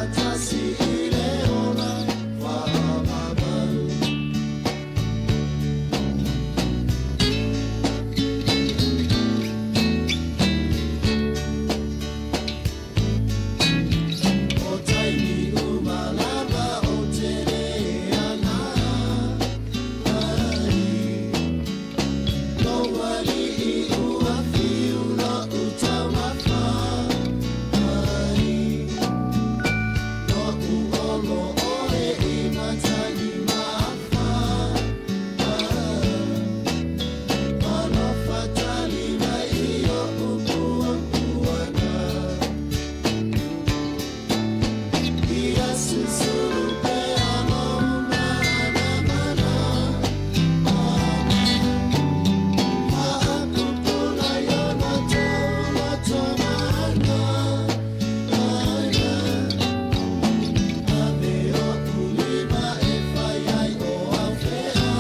faatasi i le ola faavavau. O taimi uma lava ou te le ana ai. Lou alii ua fiu lo'u taumafa ai. Lo'u olo oe i matagi maafa. Alofa tali mai i o'u puapuaga. Ia susulu pea lou manamana. Faapupula i ona tauloto maana. Ave o'u lima e fai ai o au fea.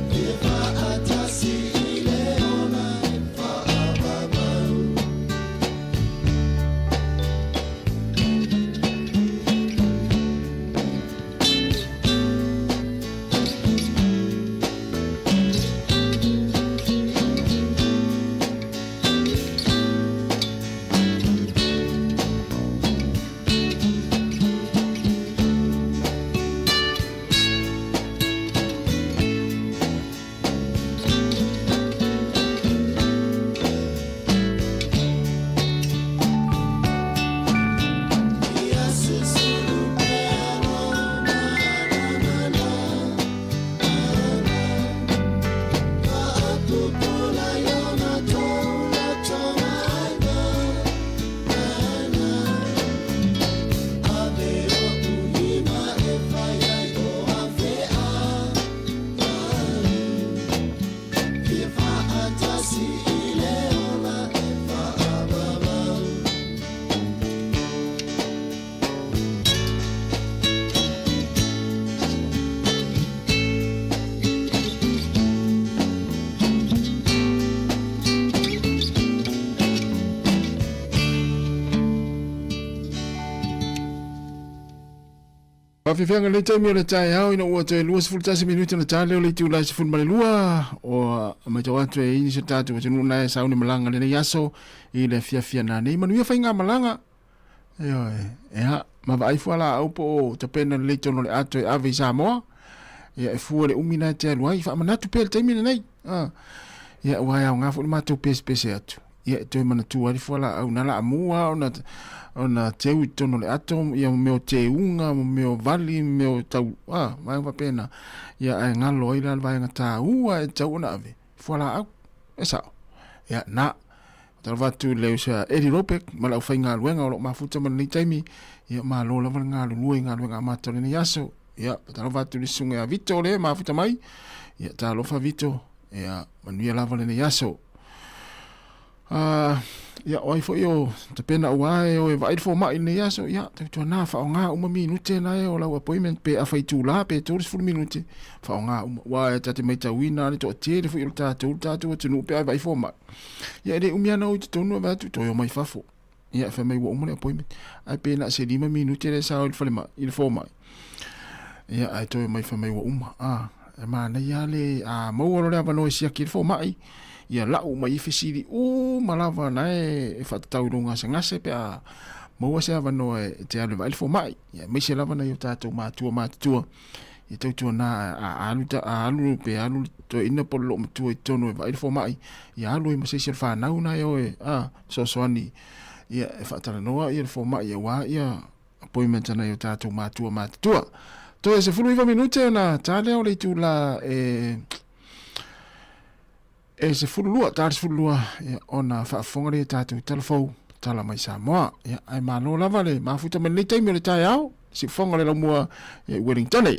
Fia faatasi i le ola e faavavau. Ia susulu pea lou manamana. Faapupula i ona tauloto maana. Ave o'u lima e fai ai o au fea. Fia faatasi i le ola e faavavau. Faafiafiaga lenei taimi o le taeao ina ua toe 21 minute ona ta lea o le itula e 12 o matau atu e i se tatou atunuu na e sauni malaga lenei aso i le afiafi nanei. Manuia faigamalaga. Ioe, ia, ma vaai fua laau po o tapena lelei tonu o le ato e ave i Samoa. Ia, e fua le umi na e te alu ai. Faamanatu pea le taimi lenei. Ah. Ia, ua e aoga foi le matou pesepese atu. Ia, e toe manatua ai le fua laau na laamu lava ona, ona teu i totonu o le ato, ia mo mea o teuga, mo mea o vali, mo mea o tau, ah, vaega faapena. Ia, ae galo ai la le vaega taua e tatau ona ave, fua laau. E sao. Ia, na. Talofa atu i le uso ia Eddie Robeck ma le aufaigaluega o lo o mafuta ma lenei taimi. Ia, malo lava le galulue i galuega amata o lenei aso. Ia, talofa atu i le susuga ia Vito lea e mafuta mai. Ia, talofa Vito. Ia, manuia lava lenei aso. Ia, o ai foi o tapena ua e o e vaai le fomai i lenei aso. Ia, tautuana faaaoga uma minute na e o lau appointment pe afa itula pe 30 minute. Faaaoga uma. Aua e ta te maitauina le toatele foi o le tatou, le tatou atunuu pe a e vaai fomai. Ia e le umi ana o i totonu e vaai atu toe omai fafo. Ia fai mai ua uma le appointment. Ae pe na se 5 minute le sao i le falemai, i le fomai. Ia ae toe omai fai mai ua uma. Ah, e manaia le a maua loa le avanoa e siaki ai le fomai. Ia lau uma i fesili uma lava na e faatatau i lou gasegase pe a maua se avanoa e te alu e vaai le fomai. Ia aemaise lava nai o tatou matua matutua. Ia tautuana a alu ta a alu pe alu le toeaina po o le loomatua i totonu e vaai le fomai, ia alu ai ma se isi o le fanau na e o e a fesoasoani ia e faatalanoa ia le fomai aua ia appointment a nai o tatou matua matutua. Toe 19 minute ona ta lea o le itula e e 12, ta le 12 ia, ona faafofoga lea i tatou tala fou, tala mai Samoa. Ia, ae malo lava le mafuta mai lenei taimi o le taeao, siufofoga o le laumua ia, i Wellington.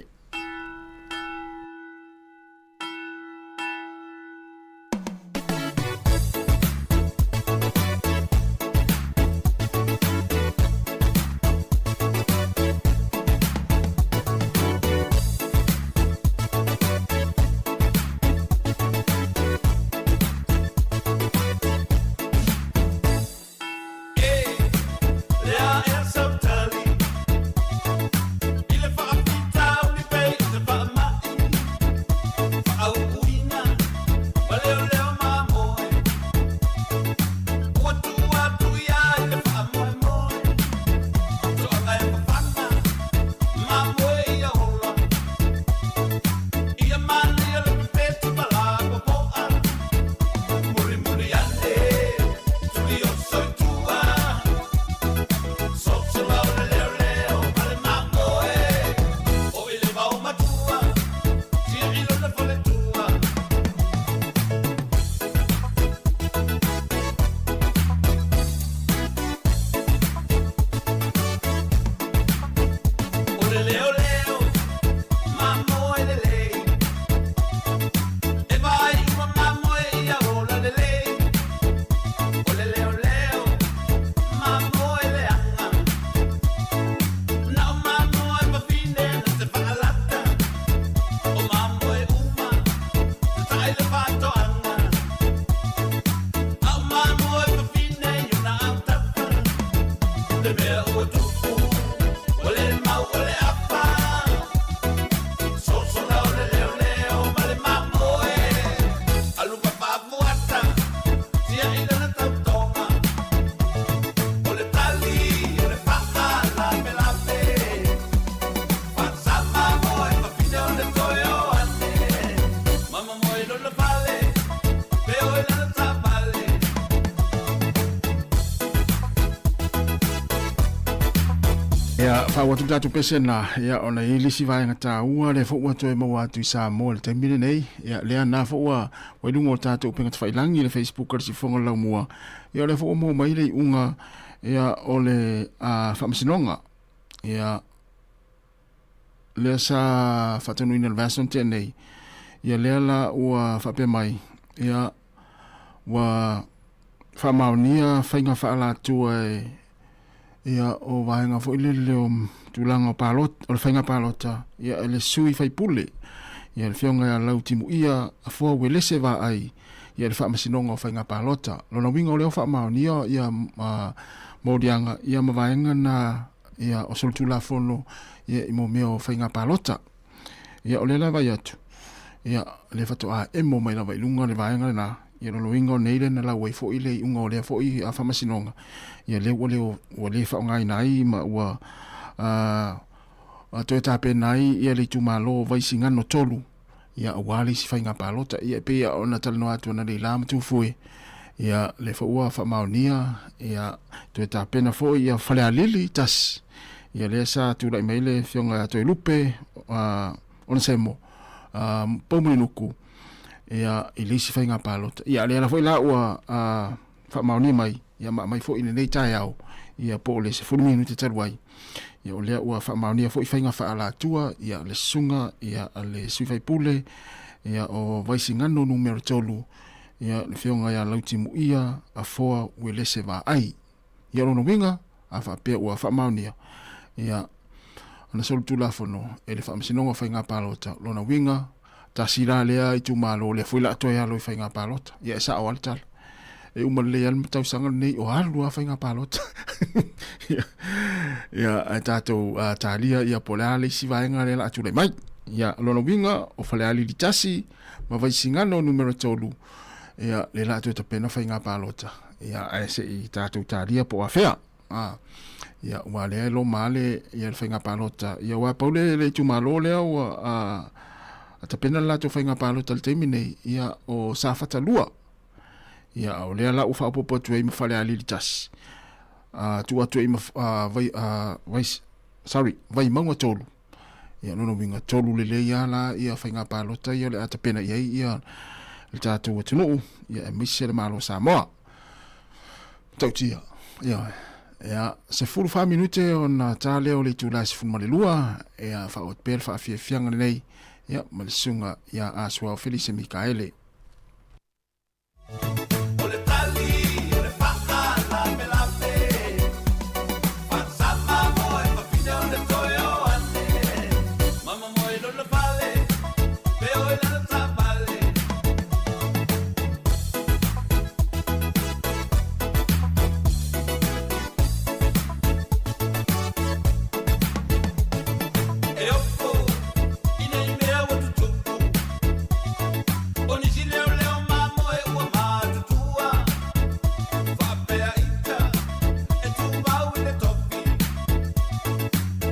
Le mea ua tupu, o le mau o le afa. Sosola o le leoleo ma le mamoe. Alu papaafuata, tia i lana tautoga. O le tali, o le faalapelape. Faasama moe, fafine o le toe o ane. Mama moe lona fale, pe o i lana taavale. Ia, faaauau atu le tatou pesena, ia, ona e i ai le isi vaega taua lea foi ua toe maua atu i Samoa i le taimi lenei. Ia, lea na foi ua ua i luga o le tatou upega tafailagi i le Facebook a le Siufofoga o le Laumua. Ia, o lea foi ua maua mai le iuga, ia, o le uh, faamasinoga. Ia, lea sa faataunuuina i le vaiaso na tea nei. Ia, lea la ua faapea mai, ia, ua faamaonia faiga faaalatua e ia o vaega foi lele o tulaga o palota, o le faiga palota ia e le sui faipule ia le Afioga ia Lautimuia Afoa Uelese Vaai ia le Faamasinoga o Faiga Palota. Lona uiga o lea ua faamaonia ia uh, moliaga ia ma vaega na ia o solitulafono ia i mo mea o faiga palota. Ia o lea la vai atu, ia lea faatoa emo mai lava i luga le vaega lena, ia lona uiga o nei lea na lau ai foi le iuga o lea foi a faamasinoga, ia lea ua le ua le faaaogaina ai ma ua toe tapena ai ia le itumalo o Vaisigano 3 ia aua le isi faiga palota. Ia e pei ona talanoa atu analeila ma Tufue, ia lea foi ua faamaonia ia toe tapena foi ia Falealili 1. Ia lea sa tulai mai le afioga ia Toelupe Onesemo Poumulinuku ia i le isi faiga palota. Ia lea la foi la ua faamaonia mai ia ma aumai foi i lenei taeao ia po o le 10 minute talu ai. Ia o lea ua faamaonia foi faiga faaalatua ia le susuga ia a le sui faipule ia o Vaisigano numera 3 ia le afioga ia Lautimuia Afoa Uelese Vaai. Ia o lona uiga, a faapea ua faamaonia ia ana solitulafono e le Faamasinoga o Faiga Palota, lona uiga, tasi la lea itumalo lea foi la toe alo i faiga palota. Ia e sao lava le tala. E uma lelei lava le tausaga lenei o alu lava faiga palota. ia, ia ae tatou uh, talia ia po o le a le isi vaega lea la a tulai mai. Ia, lona uiga, o Falealili 1 ma Vaisigano numera 3, ia, lea la a toe tapena faiga palota. Ia, ae se i tatou talia po o afea. A, ia, ua lea e loma le, ia, le faiga palota. Ia, ua pau le, le itumalo lea ua, a, a tapena le latou faiga palota i le taimi nei, ia, o Safata 2. Ia, a o lea la ua faaopoopo atu ai ma Falealili 1. A, tuu atu ai ma, a, vai, a, vai, sorry, Vaimauga 3. Ia, lona uiga, tolu lelei lava la ia faiga palota ia o le a tapena i ai ia le tatou atunuu, ia aemaise le Malo o Samoa. Matautia. Ia, ia, 14 minute ona ta lea o le itula e 12, ia, faaauau atu pea le faafiafiaga lenei, ia, ma le susuga ia Asuao Felise Mikaele. O le tali o le faalapelape Faasama moe fafine o le toe o ane Mama moe lona fale Pe o i lana taavale E ofo i nei mea ua tutupu O nisi leoleo mamoe ua matutua Faapea ita e tumau i le tofi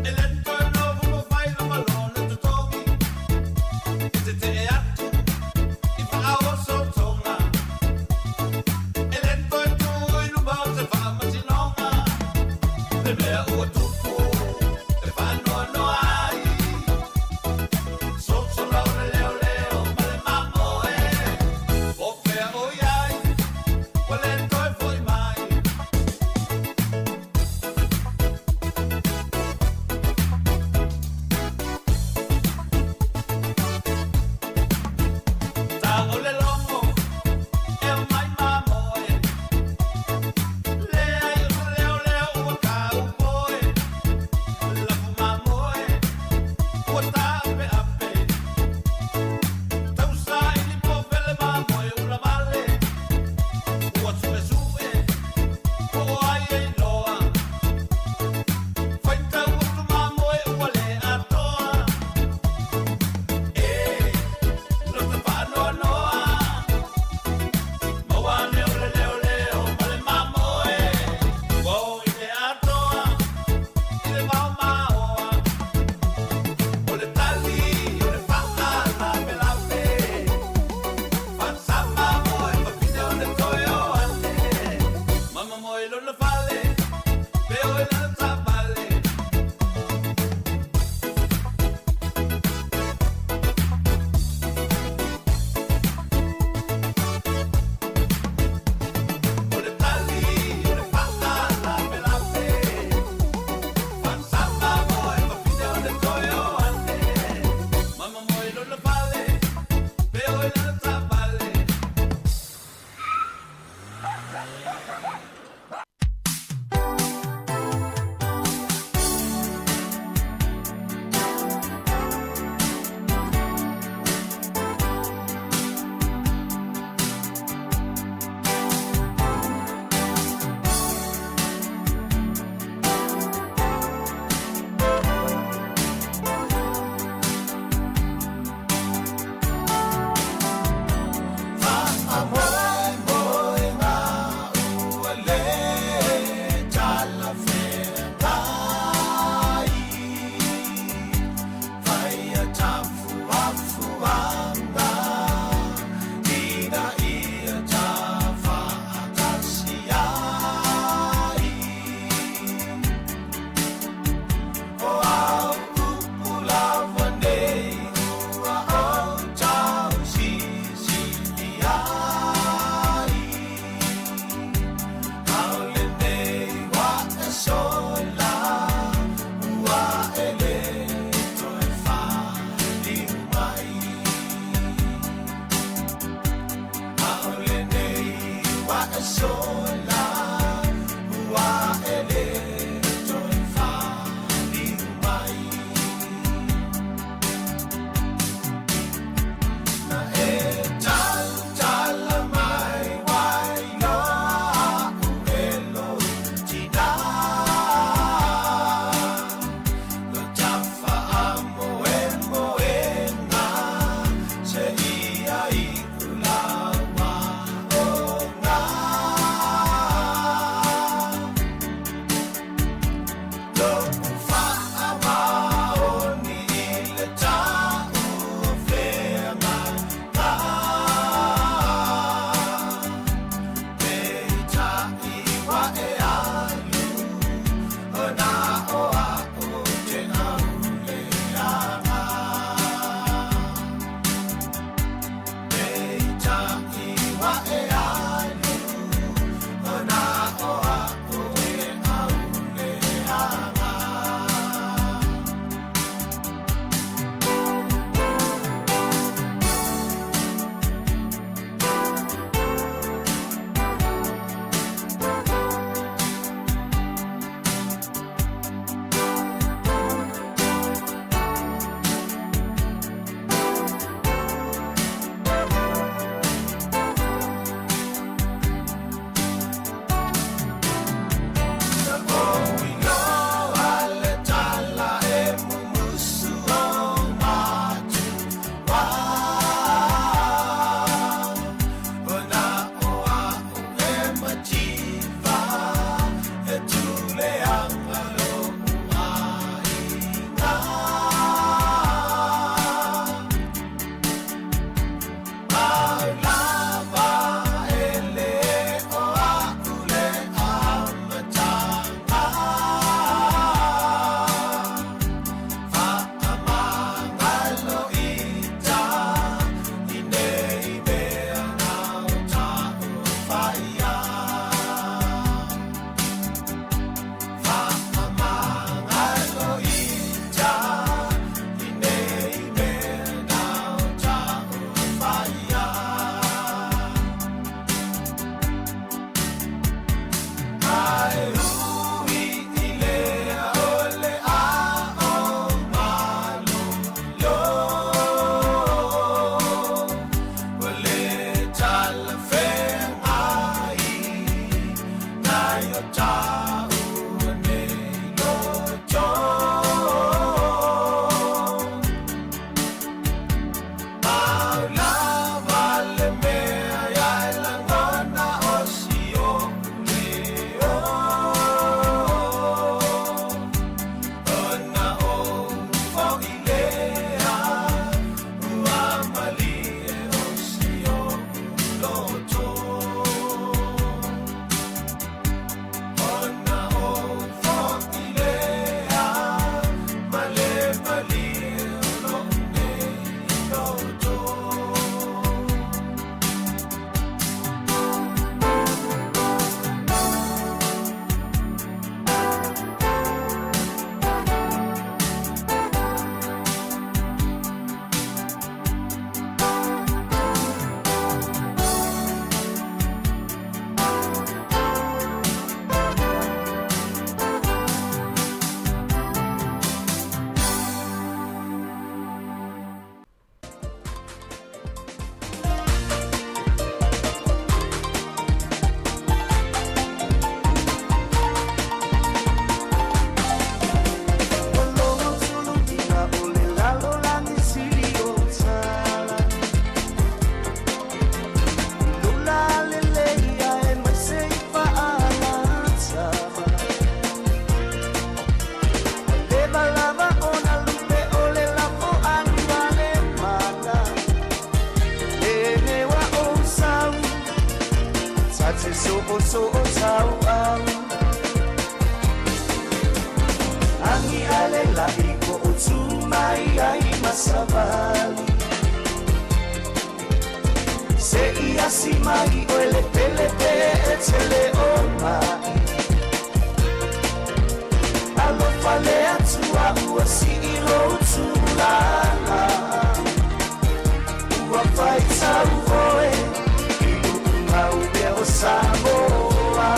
E le toe nofo ma fai lava lona totogi E tetee atu i faaosotoga E le toe tu i luma o se faamasinoga Le mea ua tupu e faanoanoa ai Sosola o le leoleo ma le mamoe Po fea o i ai ua le toe foi mai Ta o le logo e omai mamoe Leai o se leoleo ua kaupoe. o so'otauau. Agi ale la'i ko utu mai ai masavali. Se i asi mai o ele pele pe e tele o mai. Alofa le atua ua si i lo tūlala. Ua whaitau oe i lu'u mea o Samoa.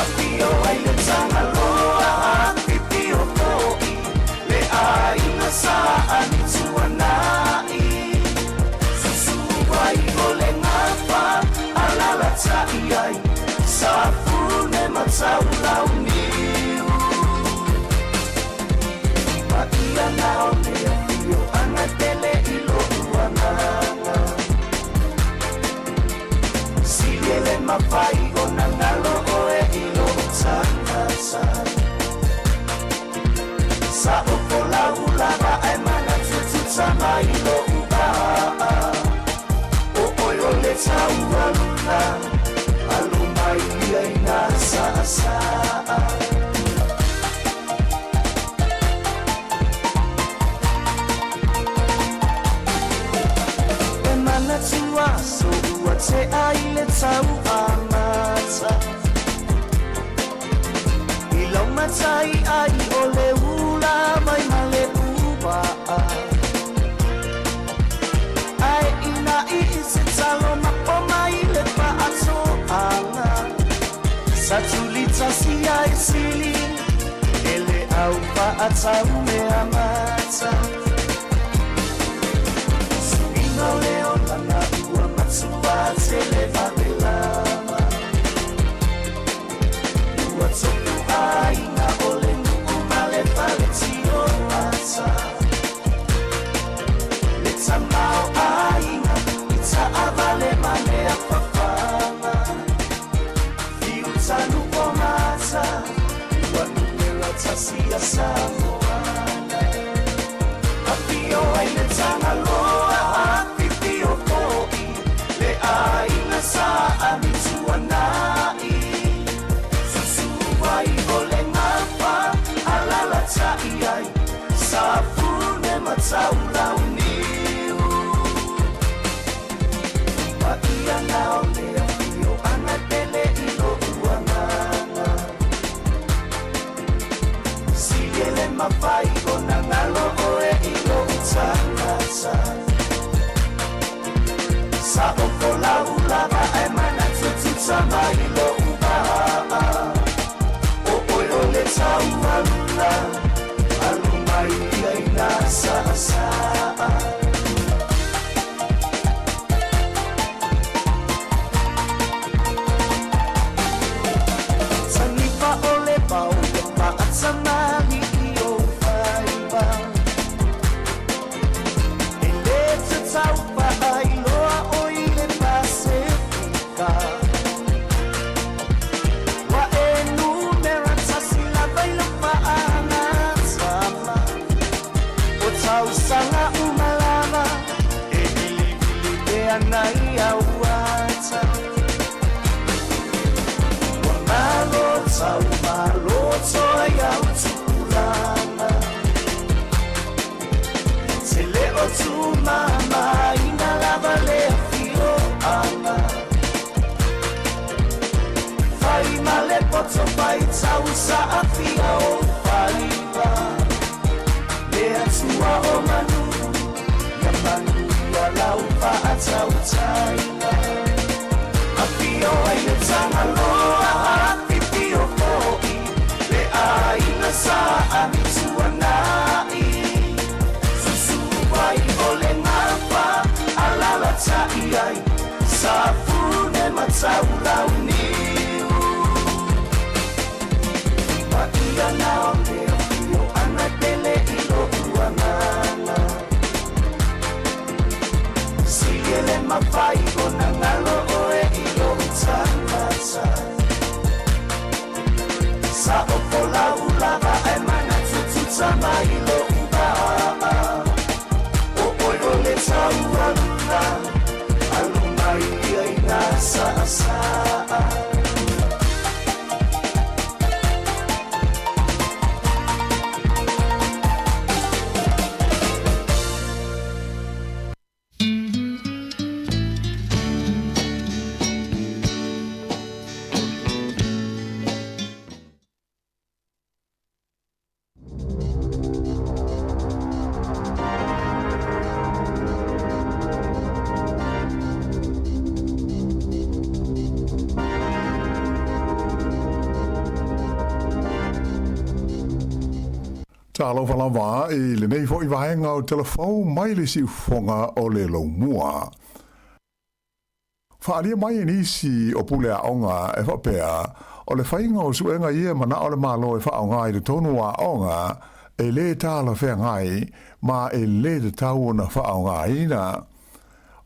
Apio ai le Tagaloa, apipio fo'i le aiga sa Amituana'i. Susu ai o le gafa alalata'i ai Safune ma Taulauniu. Paia na o le afioaga tele i lo'u agaga. Sili e le mafai ona galo oe i lou tagata. Sa'o laulava ae manatu tama i lo'u va'a. O oe o le taualuna alo mai ia i nā sa'asa'a. E manatu aso ua te'a i le tau amata. I lau matai ai o le ula mai ma le uva'a. Ae ina i se talo mapo mai le fa'ato'aga. Sa tulitasi ai sili e le au fa'atau mea mata. Suiga o le olaga ua matua tele vavelava. Ua topu aiga o le nu'u ma le faletioata. Le tamao aiga i ta'avale ma mea fafaga. Fiutanu o mata ua numera tasi ia Samoana. Afio ai le Tagaloa, afifio fo'i le aiga sa Amituana'i. Susu ai o le gafa alalata'i ai Safune ma Taulauniu. Paia na o le afioaga tele i lo'u agaga. Sili e le mafai ona galo oe i lou tagata. Sa'o laulava ae manatu tama i lo'u va'a. O oe o le taualuna alo mai ia i nā sa'asa'a. Tanifa o le vao ia fa'atamali i ou faiva. E lē tatau fa'ailoa o i le Pasefika. Ua e numera tasi lava i lau fa'agatama. O tausaga uma lava e vilivili pea nai au ata. Ua malo tau maloto ai au tupulaga. Te le o tumamaina lava le afioaga. Fai ma le poto faitau sa'afia o faiva. Le Atua o manu ia manuia lau fa'atautaiga. Afio ai le Tagaloa, afifio fo'i le aiga sa Amituana'i. Susu ai o le gafa alalata'i ai Safune ma Taulauniu. Paia na o le afioaga tele i lo'u agaga. Sili e le mafai ona galo oe i lou tagata. Sa'o laulava ae manatu tama i lo'u va'a. O oe o le taualuna alo mai ia i nā sa'asa'a. Talofa lava i lenei foi vaega o Tala Fou mai le siufofoga o le Laumua. Faaalia mai e nisi o pule aoga e faapea, o le faiga o suega ia e manao le Malo e faaaoga i totonu o aoga, e lē talafeagai ma e lē tatau ona faaaogaina.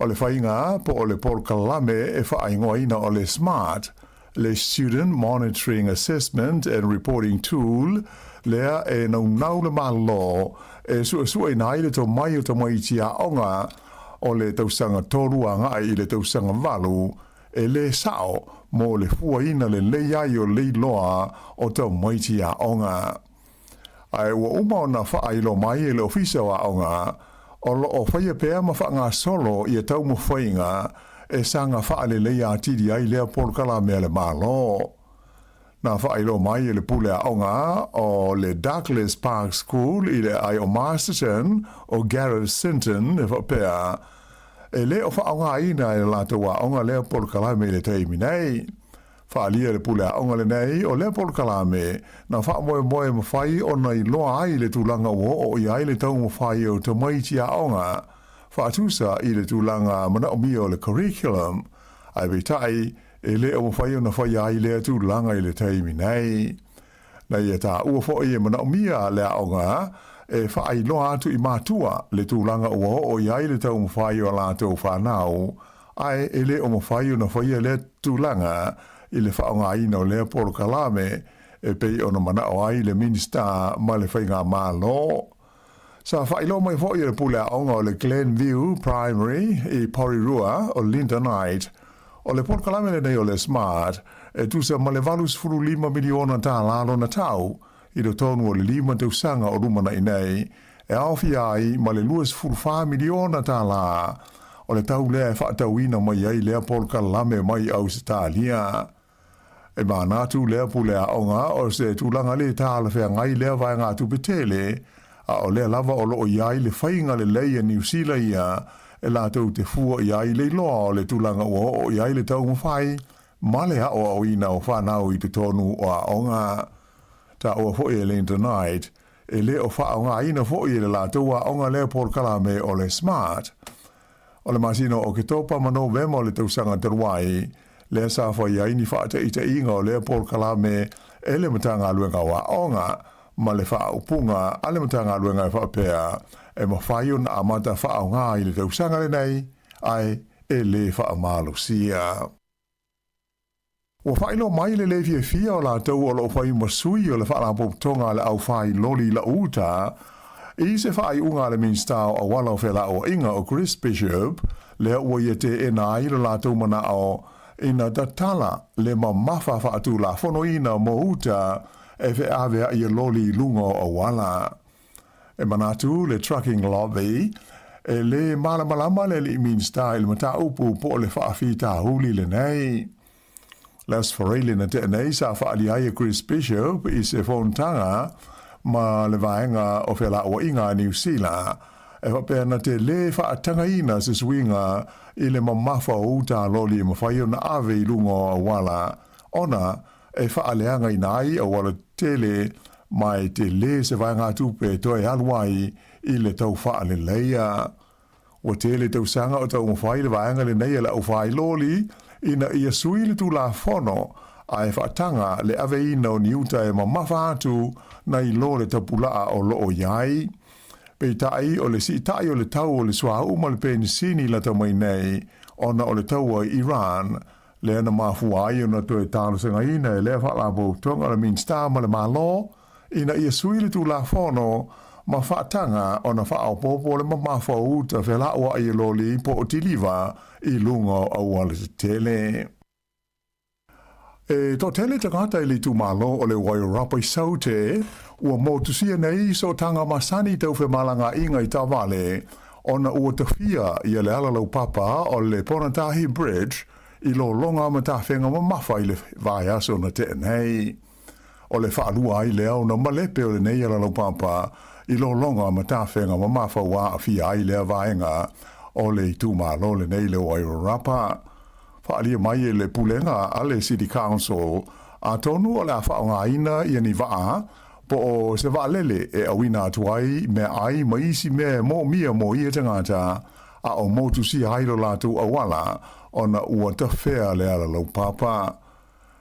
O le faiga po o le polokalame e faaigoaina o le SMART, le Student Monitoring Assessment and Reporting Tool, lea e naunau le Malo e suesueina ai le tomai o tamaiti aoga o le tausaga tolu agai i le tausaga valu, e lē sao mo le fuaina lelei ai o le iloa o tamaiti aoga. Ae ua uma ona faailoa mai e le Ofisa o Aoga, o lo o faia pea ma faagasolo ia taumafaiga e saga faaleleia atili ai lea polokalame a le Malo. Na faailoa mai e le Pule Aoga o le Douglas Park School i le aai o Masterton o Gareth Sinton e faapea, e le o faaaogaina e le latou aoga lea polokalame i le taimi nei. Faaalia le pule aoga lenei o lea polokalame na faamoemoe mafai ona iloa ai le tulaga ua oo i ai le taumafai o tamaiti aoga faatusa i le tulaga manaomia o le curriculum, ae peitai e le o mafai ona faia ai lea tulaga i le taimi nei. Na ia taua foi e manaomia le aoga e faailoa atu i matua le tulaga ua oo i ai le taumafai o a latou fanau, ae e le o mafai ona faia lea tulaga i le faaaogaina o lea polokalame e pei ona manao ai le Minisita ma le Faigamalo. Sa faailoa mai foi e le pule aoga o le Glenview Primary i Porirua o Linda Knight, o le polokalame lenei o le SMART e tusa ma le $85 miliona tālā lona tau i totonu o le lima tausaga o lumanai nei, e aofia ai ma le $24 miliona tālā o le tau lea e faatauina mai ai lea polokalame mai Ausetalia. E manatu lea pule aoga o se tulaga lē talafeagai lea vaegatupe tele, a o lea lava o lo o i ai le faiga lelei a Niu Sila ia e latou te fua i ai le iloa o le tulaga ua oo i ai le taumafai ma le aoaoina o fanau i totonu o aoga. Taua foi e Linda Knight, e le o faaaogaina foi e le latou aoga lea polokalame o le SMART. O le masina o Oketopa ma Novema o le tausaga talu ai, lea sa fai ai ni faataitaiga o lea polokalame e le Matagaluega o Aoga ma le faaupuga a le Matagaluega e faapea, e mafai ona amata faaaoga i le tausaga lenei, ae e lē faamalosia. Ua faailoa mai le lē fiafia o latou o lo o fai ma sui o le Faalapotopotoga a le Aufai Loli i Uta i se faaiuga a le Minisita o Auala o Felauaiga o Chris Bishop, lea ua ia teena ai lo latou manao ina tatala le mamafa faatulafonoina mo uta e feaveai e loli i luga o auala. E manatu le Trucking Lobby, e lē malamalama le alii Minisita i le mataupu po o le faafitauli lenei. Les Farrelly na tea nei sa faaalia ai e Chris Bishop i se fonotaga ma le vaega o felauaiga a Niu Sila, e faapea na te lē faatagaina se suiga i le mamafa o uta loli e mafai ona ave i luga o auala ona e faaleagaina ai auala tele ma e telē se vaegatupe e toe alu ai i le tau faaleleia. Ua tele tausaga o taumafai le vaega lenei a le aufailoli ina ia sui le Tulafono ae faataga le aveina o ni uta e mamafa atu nai lo le tapulaa o lo o i ai. Peitai, o le siitai o le tau o le suauu ma le penisini lata mai nei ona o le taua i Iran, lea na mafua ai ona toe talosagaina e lea Faalapotopotoga o le Minisita ma le Malo ina ia sui le Tulafono ma faataga ona faaopoopo le mamafa o uta felauai e loli po o tiliva i luga o auala tetele. E toatele tagata i le itumalo o le Wairarapa i Saute ua motusia nei sootaga masani tau femalagaaiga i taavale ona ua tafia ia le ala laupapa o le Ponatahi Bridge i lologa ma tafega mamafa i le vaiaso na tea nei. O le faalua ai lea ona malepe o lenei ala laupapa i lologa ma tafega mamafa ua aafia ai lea vaega o le itumalo lenei le Wairarapa. Faaalia mai e le Pulega a le City Council atonu o le a faaaogaina ia ni vaa. Po o se vaalele e auina atu ai meaai ma isi mea e moomia mo ia tagata, a o motusia ai lo latou auala ona ua tafea le ala laupapa.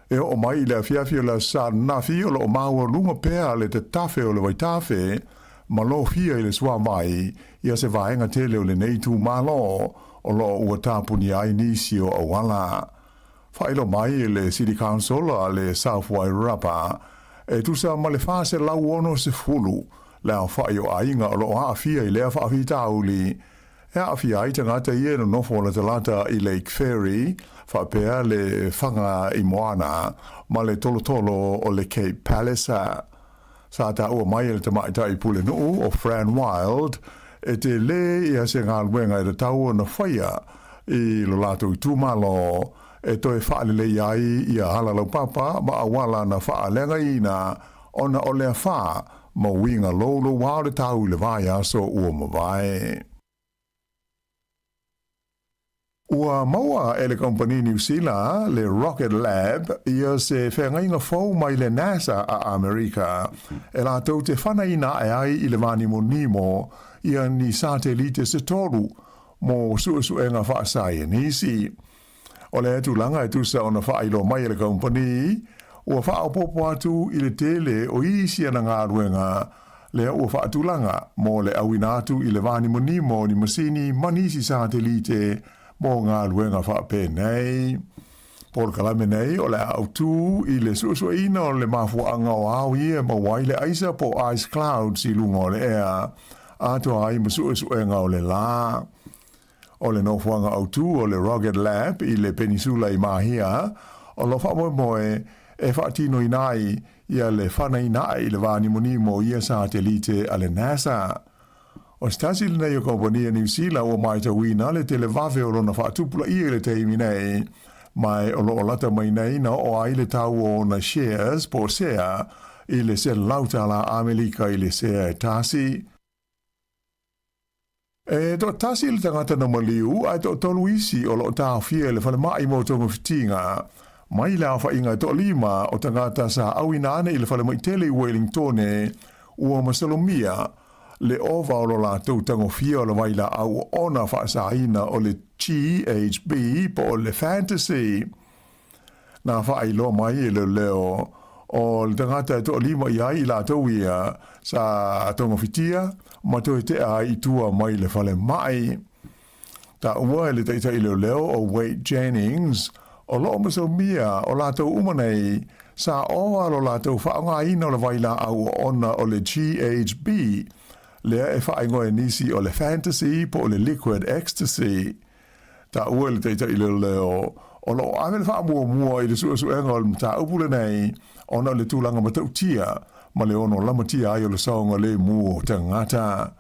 E oo mai i le afiafi o le Aso Sa ananafi o lo o maualuga pea le tatafe o le vaitafe ma lofia i le suavai ia se vaega tele o lenei itumalo o lo o ua tapunia ai nisi o auala. Faailoa mai e le City Council a le South Wairarapa e tusa ma le 460 le aofai o aiga o lo o aafia i lea faafitauli E aafia ai tagata ia e nonofo latalata i Lake Ferry, faapea le Whanga i Moana ma le tolotolo o le Cape Palliser. Sa taua mai e le tamaitai pulenuu o Fran Wilde e tele ia se galuega e tatau ona faia i lo latou itumalo e toe faalelei ai ia ala laupapa ma auala na faaleagaina ona o le afā ma uiga louloua o le tau i le vaiaso ua mavae. Ua maua e le kamupani Niu Sila le Rocket Lab ia se feagaiga fou mai le NASA a Amerika e latou te fanaina ae ai i le vanimonimo ia ni satelite se tolu mo suesuega faasaienisi. O lea tulaga e tusa ona faailoa mai e le kamupani, ua faaopoopo atu i le tele o isi ana galuega lea ua faatulaga mo le auina atu i le vanimonimo o ni masini ma nisi satelite mo galuega faapenei. Polokalame nei o le a autū i le suesueina o le mafuaaga o ao ia e maua ai le aisa po o ice clouds i luga o le ea, atoa ai ma suesuega o le lā. O le nofoaga autū o le Rocket Lab i le Penisula i Mahia, o lo o faamoemoe e faatinoina ai ia le fanaina ae i le vānimonimo o ia satelite a le NASA. O se tasi lenei o kamupani a Niu Sila ua matauina le televave o lona faatupulaia i le taimi nei, ma o lo o lata mai nei na oo ai le tau o ona shares po o sea i le $100 Amelika i le sea e tasi. E toatasi le tagata na maliu ae toatolu isi o lo o taofia i le falemai mo togafitiga. Mai le aofaiga e toalima o tagata sa auina ane i le falemai tele i Wellingtone, ua masalomia le ova o lo latou tagofia o le vailaau oona faasaina o le GHB po o le Fantasy. Na faailoa mai e leoleo o le tagata e toalima i ai i latou ia sa togafitia ma toe tea ai i tua mai le falemai. Taua e le taitai leoleo o Wade Jennings, o lo o masalomia o latou uma nei sa oa lo latou faaaogaina o le vailaau oona o le GHB, lea e faaigoa e nisi o le Fantasy po o le Liquid Ecstasy. Taua e le taitai leoleo, o lo o ave le faamuamua i le suesuega o le mataupu lenei ona o le tulaga matautia ma le ono lamatia ai o le saogalemu o tagata.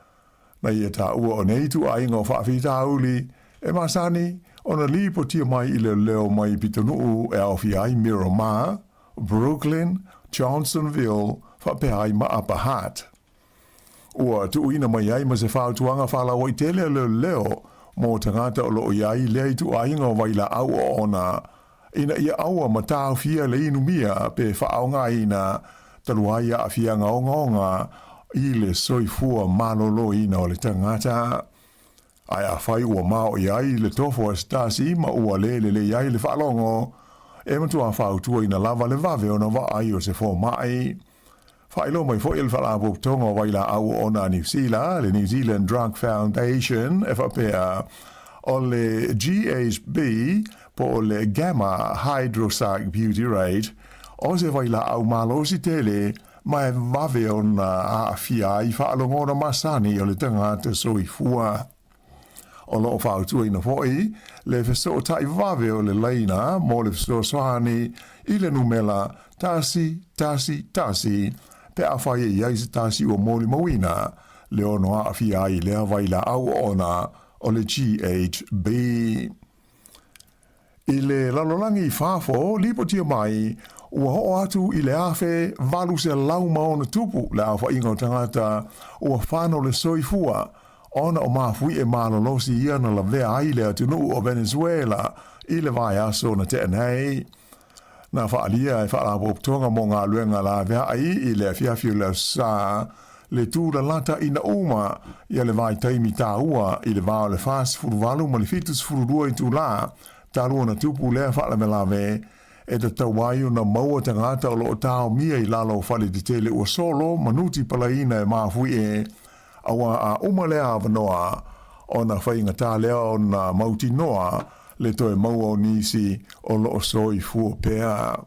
Na ia taua o nei ituaiga o faafitauli e masani ona lipotia mai i leoleo mai pitonuu e aofia ai Miramar, Brooklyn, Johnsonville faapea ai ma Upper Hutt. Ua tuuina mai ai ma se fautuaga faalauaitele a leoleo mo tagata o lo o i ai lea ituaiga o vailaau oona, ina ia aua ma taofia le inumia pe faaaogaina talu ai aafiaga ogaoga i le soifua maloloina o le tagata. Ae afai ua maoʻi ai le tofo a se tasi ma ua le lelei ai le faalogo, e matua fautuaina lava le vave ona vaai o se fomai. Faailoa mai foi e le Faalapotopotoga o Vailaau Oona a Niu Sila, le New Zealand Drug Foundation, e faapea, o le GHB po o le Gamma Hydroxybutyrate, o se vailaau malosi tele ma e vave ona aafia ai faalogona masani o le tagata soifua. O lo o fautuaina foi le fesootai vave o le laina mo le fesoasoani i le numela 111 pe afai e i ai se tasi ua molimauina le ono aafia ai i lea vailaau oona o le GHB. I le lalolagi i fafo, lipotia mai, ua oo atu i le 1860 le aofaiga o tagata ua fano le soifua ona o mafuie malolosi ia na lavea ai le atunuu o Venezuela i le vaiaso na tea nei. Na faaalia e Faalapotopotoga mo Galuega Laveai i le afiafi o le Aso Sa le tulalata ina uma ia le vaitaimi taua i le va o le 48 ma le 72 itulā talu ona tupu lea faalavelave e tatau ai ona maua tagata o lo o taomia i lalo o fale tetele ua solo ma nuti palaina e mafuie auā a uma lea avanoa ona faigata lea ona mautinoa le toe maua o nisi o lo o soifua pea.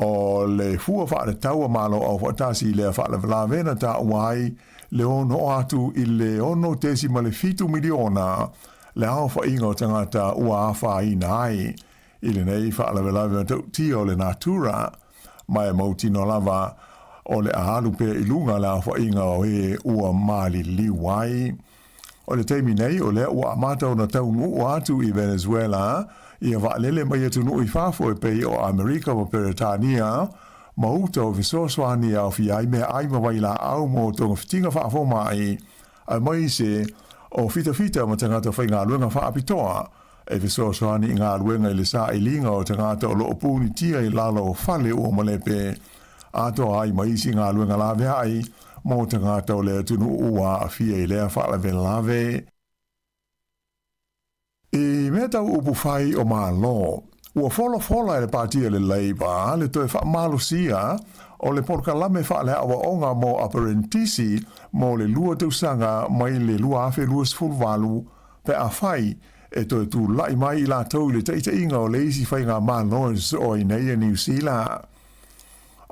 O le fua faatatau a Malo Aufaatasi i lea faalavelave na taua ai le ono oo atu i le 6.7 miliona le aofaiga o tagata ua afaina ai i lenei faalavelave matautia o le natura, ma e mautinoa lava o le a alu pea i luga le aofaiga o e ua maliliu ai. O le taimi nei, o lea ua amata ona taunuu atu i Venezuela ia vaalele mai atunuu i fafo e pei o Amerika ma Peretania, ma uta o fesoasoani e aofia ai meaai ma vailaau mo togafitiga faafomai, aemaise o fitafita ma tagata faigaluega faapitoa e fesoasoani i galuega i le sailiga o tagata o lo o punitia i lalo o fale ua malepe, atoa ai ma isi galuega laveai mo tagata o le atunuu ua aafia i lea faalavelave. I mea tau upu fai o Malo, ua folafola e le Pāti a le Labour le toe faamalosia o le polokalame faaleaoaoga mo aperenitisi mo le lua tausaga mai le 2028 pe afai e toe tulai mai i latou i le taitaiga o le isi faigamalo e sosoo ai nei a Niu Sila.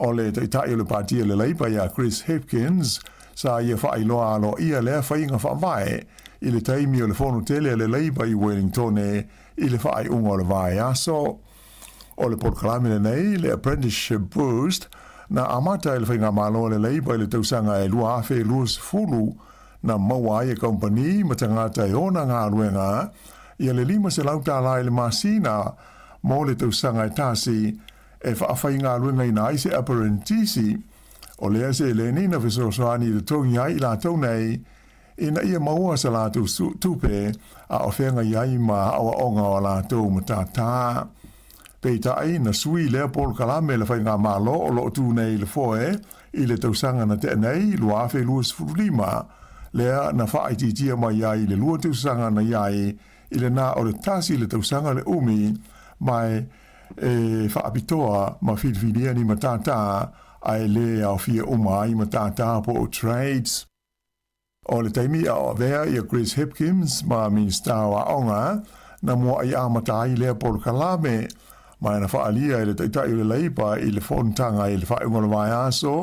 O le Taitai o le Pāti a le Leipa ia Chris Hipkins, sa ia faailoa aloaia lea faiga faavae i le taimi o le fono tele a le Leipa i Wellingtone i le faaiuga o le vaiaso. O le polokalame lenei, le Apprenticeship Boost, na amata e le Faigamalo a le Leipa i le tausaga e 2020, na maua ai e kamupani ma tagata e ona galuega ia le $500 i le masina mo le tausaga e tasi e faafaigaluegaina ai se aperenitisi. O lea seleni na fesoasoani i totogi ai i latou nei ina ia maua sa latou tupe a o feagai ai ma aoaoga o a latou matata. Peitai, na sui lea polokalame le Faigamalo o lo o tu nei i le foe i le tausaga na tea nei, 2025, lea na faaitiitia mai ai i le lua tausaga na i ai i le na o le tasi le tausaga le umi, ma e faapitoa ma filifilia ni matata ae le aofia uma ai matata po o trades. O le taimi a o avea ia Chris Hipkins ma Minista o Aoga, na muaʻi amata ai lea polokalame, ma na faaalia e le Taitai o le Leipa i le fonotaga i le faaiuga o le vaiaso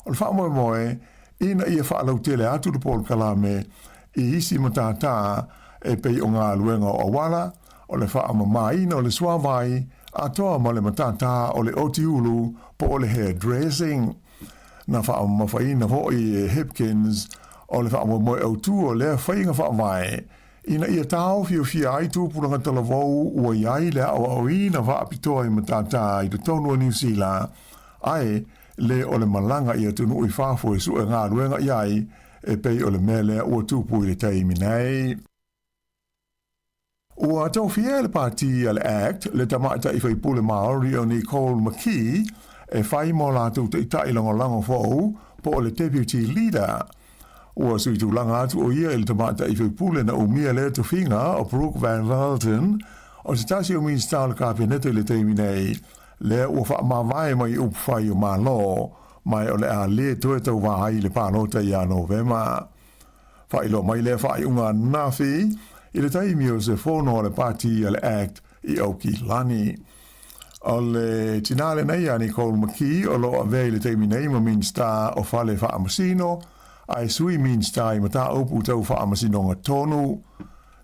o le faamoemoe ina ia faalautele atu le polokalame i isi matata e pei o galuega o auala, o le faamamaina o le suavai, atoa ma le matata o le otiulu po o le hairdressing. Na faamamafaina foi e Hipkins o le faamoemoe autu o lea faiga faavae ina ia taofiofia ai tupulaga talavou ua i ai le aoaoina faapitoa i matata i totonu o Niu Sila, ae le o le malaga i atunuu i fafo e sue galuega i ai e pei o le mea lea ua tupu i le taimi nei. Ua tofia e le Pāti a le act le tamaitai faipule Māori o Nicole McKee e fai mo latou taitai lagolago fou po o le Deputy Leader. Ua sui tulaga atu o ia i le tamaitai faipule na umia lea tofiga o Brooke Van Velden, o se tasi o Minisita o le Kapeneta i le taimi nei, lea ua faamavae mai upu fai o Malo, ma o le a le toe tauvā ai i le palota ia Novema. Faailoa mai lea faaiuga ananafi i le taimi o se fono a le pati a le act i Aukilani. O le tinā lenei a Nicole McKee o lo o avea i le taimi nei ma Minista o Fale Faamasino ae Sui Minista i Mataupu Tau Faamasinoga Tonu.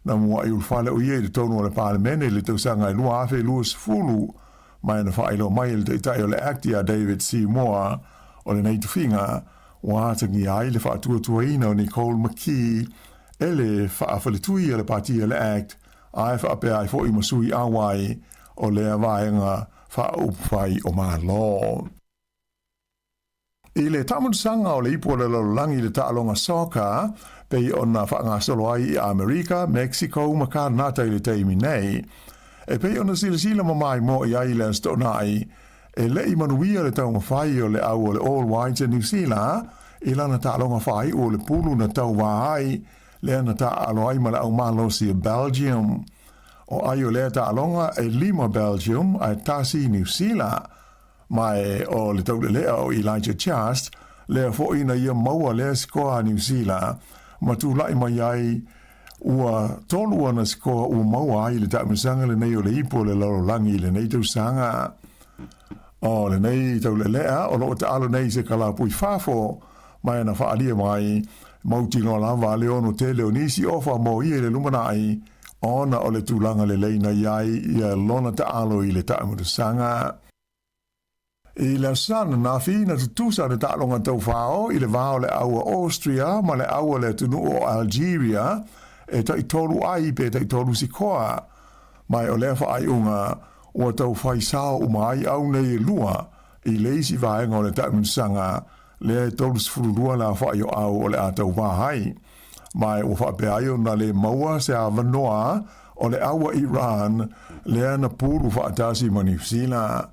Na muaʻi ulufale o ia i totonu o le Palemene i le tausaga e 2020 ma e na faailoa mai e le Taitai o le act ia David Seymour o lenei tofiga Ua atagia ai le faatuatuaina o Nicole McKee e le faafaletui a le Pati a le act ae faapea ai foi ma sui auai o lea vaega faaupufai o Malo. I le taamutisaga o le ipu o le lalolagi i le taaloga soccer pei ona faagasolo ai i Amerika, Mexico ma Kanata i le taimi nei, E pei ona silasila ma maimoa i ai i le Aso Toonai, e le i manuia le taumafai o le au o le All Whites a Niu Sila i lana taaloga faaiu o le pulu na tauvā ai, lea na taaalo ai ma le au malosi o Belgium. O ai o lea taaloga e lima Belgium ae tasi Niu Sila. Ma e o le taulelea o Elijah Just, lea foi na ia maua lea sikoa a Niu Sila ma tulai mai ai ua tolu ana sikoa ua maua ai i le taamilosaga lenei o le ipu o le lalolagi i lenei tausaga. O lenei taulelea o lo o taalo nei i se kalapui fafo ma e na faaalia mai mautinoa lava le ono tele o nisi ofa mo ia i le lumanai ona o le tulaga lelei na i ai ia lona taalo i le taamilosaga. I le Aso Sa ananafi, na tutusa le taaloga taufao i le va o le au a Austria ma le au a le atunuu o Algeria e taitolu ai pe taitolu sikoa. Ma o lea faaiuga ua tau fai sao uma ai au nei e lua i le isi vaega o le taamilosaga lea e 32 le aofai o au o le a tauvā ai. Ma ua faapea ai ona le maua se avanoa o le au a Iran lea na pulu faatasi ma Niu Sila.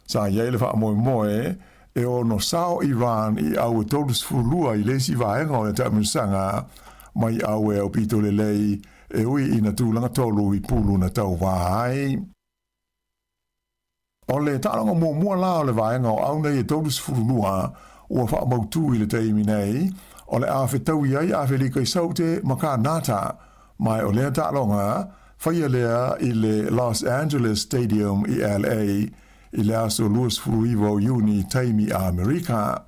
Sa i ai le faamoemoe e ono sao Iran i au e 32 i le isi vaega o le taamilosaga mai au e aupito lelei e ui ina tulaga tolu i pulu na tauvā ai. O le taaloga muamua la o le vaega o au nei e 32 ua faamautū i le taimi nei, o le a fetaui ai Afelika i Saute ma Kanata, ma o lea taaloga, faia lea i le Los Angeles Stadium i LA i le aso 29 o Iuni taimi a Amerika.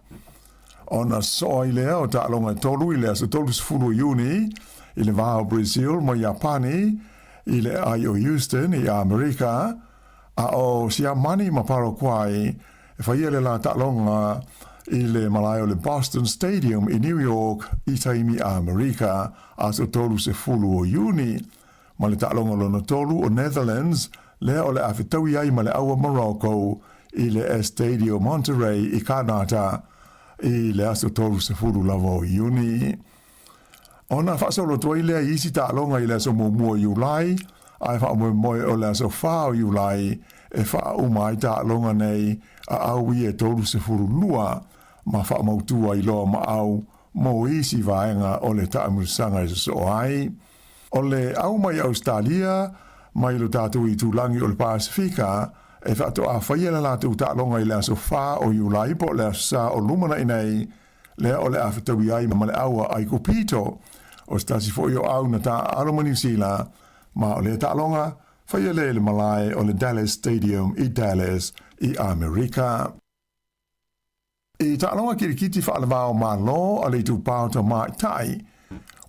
Ona sosoo ai lea o taaloga e tolu i le aso 30 o Iuni i le va o Brazil ma Iapani i le aai o Houston i Amerika, a o Siamani ma Paraguay e faia le la taaloga i le malae o le Boston Stadium i New York i taimi a Amerika aso 30 o Iuni, ma le taaloga lona tolu o Netherlands lea o le a fetaui ai ma le au a Morocco i le Estadio Monterrey i Kanata i le aso 30 lava o Iuni. Ona faasolo atu ai lea i isi taaloga i le aso muamua o Iulai, ae faamoemoe o le aso 4 o Iulai e faauma ai taaloga nei a au ia e 32 ma faamautu ai loa ma au mo isi vaega o le taamilosaga e sosoo ai. O le au mai Ausetalia, mai lo tatou itulagi o le Pasefika, e faatoa faia le latou taaloga i le aso 4 o Iulai po o le aso Sa o lumanai nei, lea o le a fetaui ai ma le au a Aikupito, o se tasi foi o au na taaalo ma Niu Sila, ma o lea taaloga, faia lea i le malae o le Dallas Stadium i Dallas, i Amerika. I taaloga kilikiti faalevao Malo a le Itupa o Tamaitai,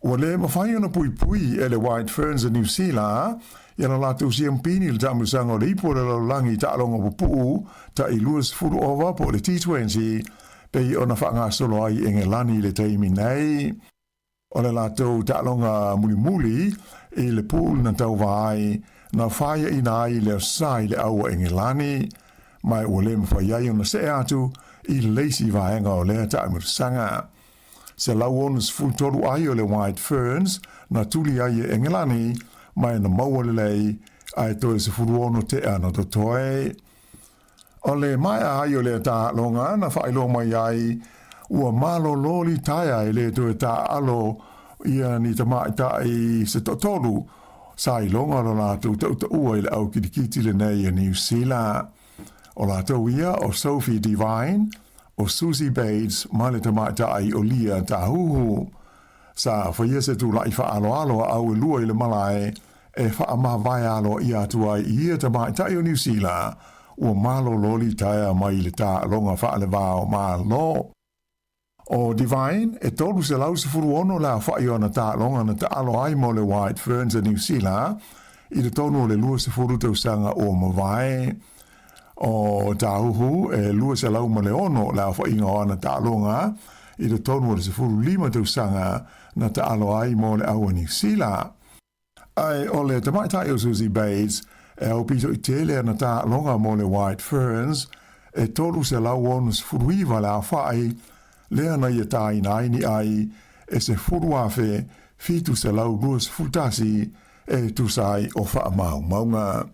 ua le mafai ona puipui e le White Ferns a Niu Sila ia la latou siampini i le taamilosaga o le ipu o le lalolagi i taaloga pupuu tai 20 ova po o le T20 pei ona faagasolo ai i Engelani i le taimi nei. O le latou taaloga mulimuli i le pool na tauva ai, na faiaina ai le Aso Sa i le au a Engelani, ma ua le mafai ai ona see atu i le isi vaega o lea taamilosaga. 163 ai o le White Ferns na tuli ai e Engelani, ma na maua lelei, ae toe 16 tea na totoe. O le maea ai o lea taaloga na faailoa mai ai ua malolo litaea e le toe taaalo ia ni tamaitai se toatolu sa iloga lo latou tautaua i le au kilikiti lenei a Niu Sila. O latou ia o Sophie Devine, o Suzie Bates ma le tamaitai o Lia Tahuhu. Sa faia se tula'i faaaloalo a au e lua i le malae e faamavae aloaia atu ai i ia tamaitai o Niu Sila ua malolo litaea mai i le taaloga faalevao Malo. O Devine, e 316 le aofa'i o ana taaloga na taalo ai mo le White Ferns a Niu Sila i totonu o le 20 tausaga ua mavae. O Tāhuhu, e 206 le aofaiga o ana taaloga i totonu o le 15 tausaga na taalo ai mo le au a Niu Sila. Ae o le tamaitai o Suzie Bates, e aupito i tele ana taaloga mo le White Ferns, e 369 le aofai, lea na ia tāina ai ni ai e 10,721 e tusa ai o faamaumauga.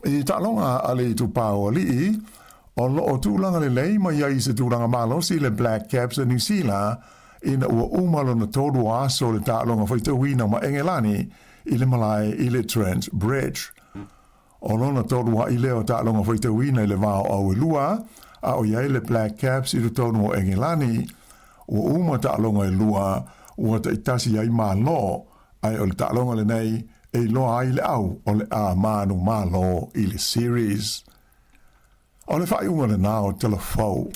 I taaloga a le Itupa o Alii, o lo o tulaga lelei mai ai i se tulaga malosi le Black Caps a Niu Sila ina ua uma lona tolu o aso o le taaloga faitauina ma Engelani i le malae i le Trent Bridge. O lona tolu aʻi lea o taaloga faitauina i le va o Auelua a o i ai le Black Caps i totonu o Engelani. Ua uma taaloga e lua ua taitasi ai Malo, ae o le taaloga lenei e iloa ai le au o le a manumalo i le series. O le faaiuga lena o Tala Fou.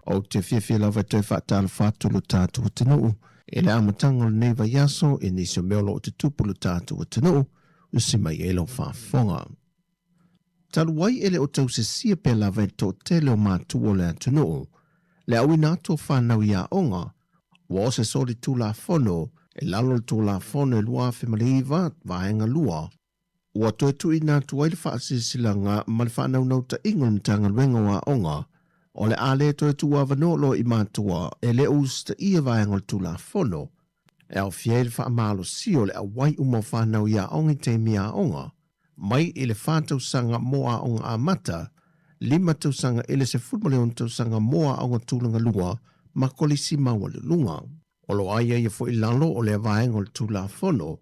Ou te fiafia lava e toe faatalofa atu lo tatou atunuu i le amataga o lenei vaiaso i nisi o mea o lo o tutupu i lo tatou atunuu, usi mai ai lau faafofoga. Talu ai e le o tausisia pea lava e le toatele o matua o le atunuu le auina atu o fanau i aoga, ua o se solitulafono i lalo o le Tulafono e 2009, Vaega 2, Ua toe tuuina atu ai le faasilasilaga ma le faanaunautaiga o le Matagaluega o Aoga o le a le toe tuuavanoa loa i matua e le o usitaia vaega o le Tulafono e aofia ai le faamalosia o le auai uma o fanau i aoga i taimi aoga, mai i le fa tausaga mo aoga amata, lima tausaga i le 16 tausaga mo aoga tulaga lua ma kolisi maualuluga. O lo o aiaia foi i lalo o lea vaega o le Tulafono,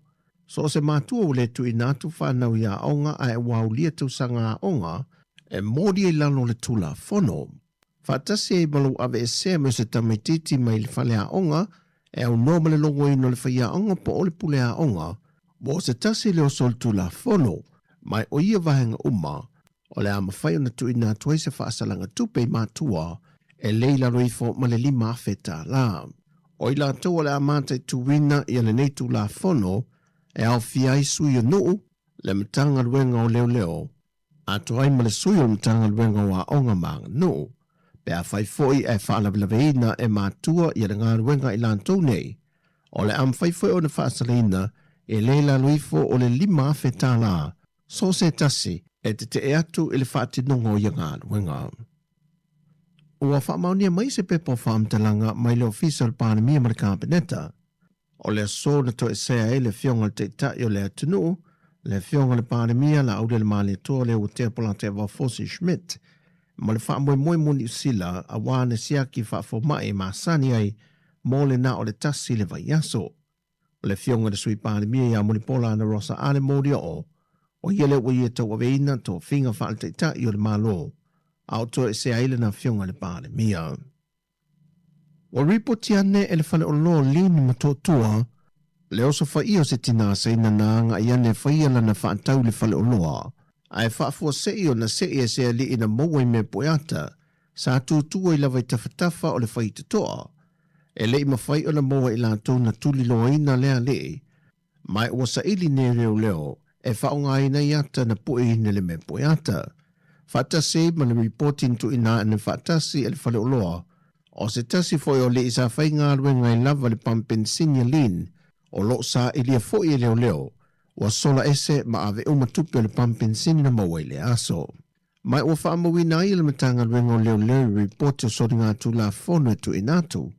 so o se matua ua le tuuina atu fanau i aoga ae ua aulia tausaga aoga, e molia i lalo o le Tulafono. Faatasi ai ma lou aveesea mai o se tamaitiiti mai le fale aoga e aunoa ma le logoina o le faiaoga po o le pule aoga, ua o se tasi lea o solitulafono, ma o ia vaega uma, o le a mafai ona tuuina atu ai se faasalaga tupe i matua e le i lalo ifo ma le $5,000. O i latou o le a mataituina ia lenei Tulafono e aofia ai sui o nuu, le Matagaluega o Leoleo, atoa ai ma le sui o le Matagaluega o Aoga ma Aganuu, pe afai foi ae faalavelaveina e matua ia le galuega i latou nei, o le a mafai foi ona faasalaina e le i lalo ifo o le $5,000 so o se tasi e tetee atu i le faatinoga o ia galuega. Ua faamaonia mai se pepa o faamatalaga mai le Ofisa o le Palemia ma le Kapeneta, o le aso na toesea ai le Afioga i le Taitai o le atunuu, le Afioga i le Palemia Laaulialemalietoa Leuatea Polataivao Fosi Schmidt, ma le faamoemoe mo Niu Sila aua na siaki faafomai e masani ai mo le na o le tasi le vaiaso. O le Afioga i le Sui Palemia ia Mulipola Anarosa Ale Molioo, o ia lea ua ia tauaveina tofiga faale-Taitai o le Malo, a o toesea ai lana Afioga i le Palemia. Ua ripoti ane e le faleoloa o Lin Motootua le osofaia o se tinā Saina na agai ane e faia lana faatau i le faleoloa, ae faafuasei ona sei e se alii na maua i mea poeata sa tūtū ai lava i tafatafa o le faitotoa. E le i mafai ona maua e i latou na tuliloaina lea alii, ma ua saili nei leoleo e faaaogaina ai ata na pueina i le mea poeata. Faatasi ai ma le ripoti na tuuina ane faatasi e le faleoloa, o se tasi foi o alii sa faigaluega ai lava le pamu penisini a Lin, o lo o sailia foi e leoleo, ua sola ese ma ave uma tupe o le pamu penisini na maua i lea aso. Ma ua faamauina ai e le Matagaluega o Leoleo i ripoti o soligatulafono e tuuina atu,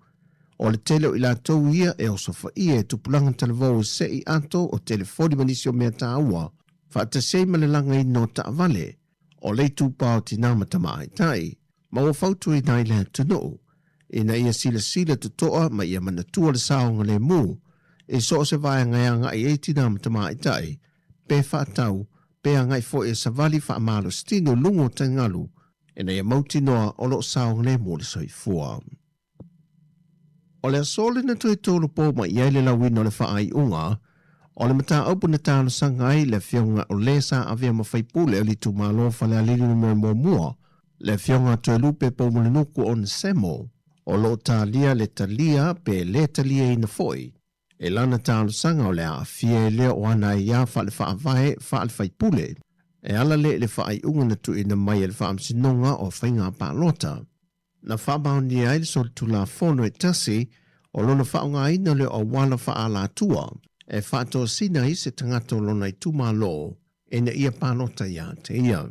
o le tele o i latou ia e osofaia e tupulaga talavou e seʻi ato o telefoni ma nisi o mea taua, faatasi ai ma le lagaina o taavale, o le itupa o tinā ma tamaitai, ma ua fautuaina ai le atunuu ina ia silasila totoa ma ia manatua le saogalemu i so o se vaega e agai ai tinā ma tamaitai, pe faatau, pe agai foi e savali faamalositino i luga o taigalu ina ia mautinoa o lo o saogalemu le soifua. O le aso lena toe tolopo mai i ai le lauina o le faaiuga o le mataupu na talosaga ai le afioga o le sa avea ma faipule o le itumalo o Falealili Numera Muamua, le afioga Toelupe Poumulinuku Onesemo, o lo o talia le talia pe le taliaina foi e lana talosaga o le aafia e lea o ana aiā faale-faavae faale-faipule e ala lea i le faaiuga na tuuina mai e le Faamasinoga o Faiga Palota. Na faamaonia ai le solitulafono e tasi O lona faaaogaina lea o auala faaalatua e faatosina ai se tagata o lona itumalo ina ia palota ia te ia.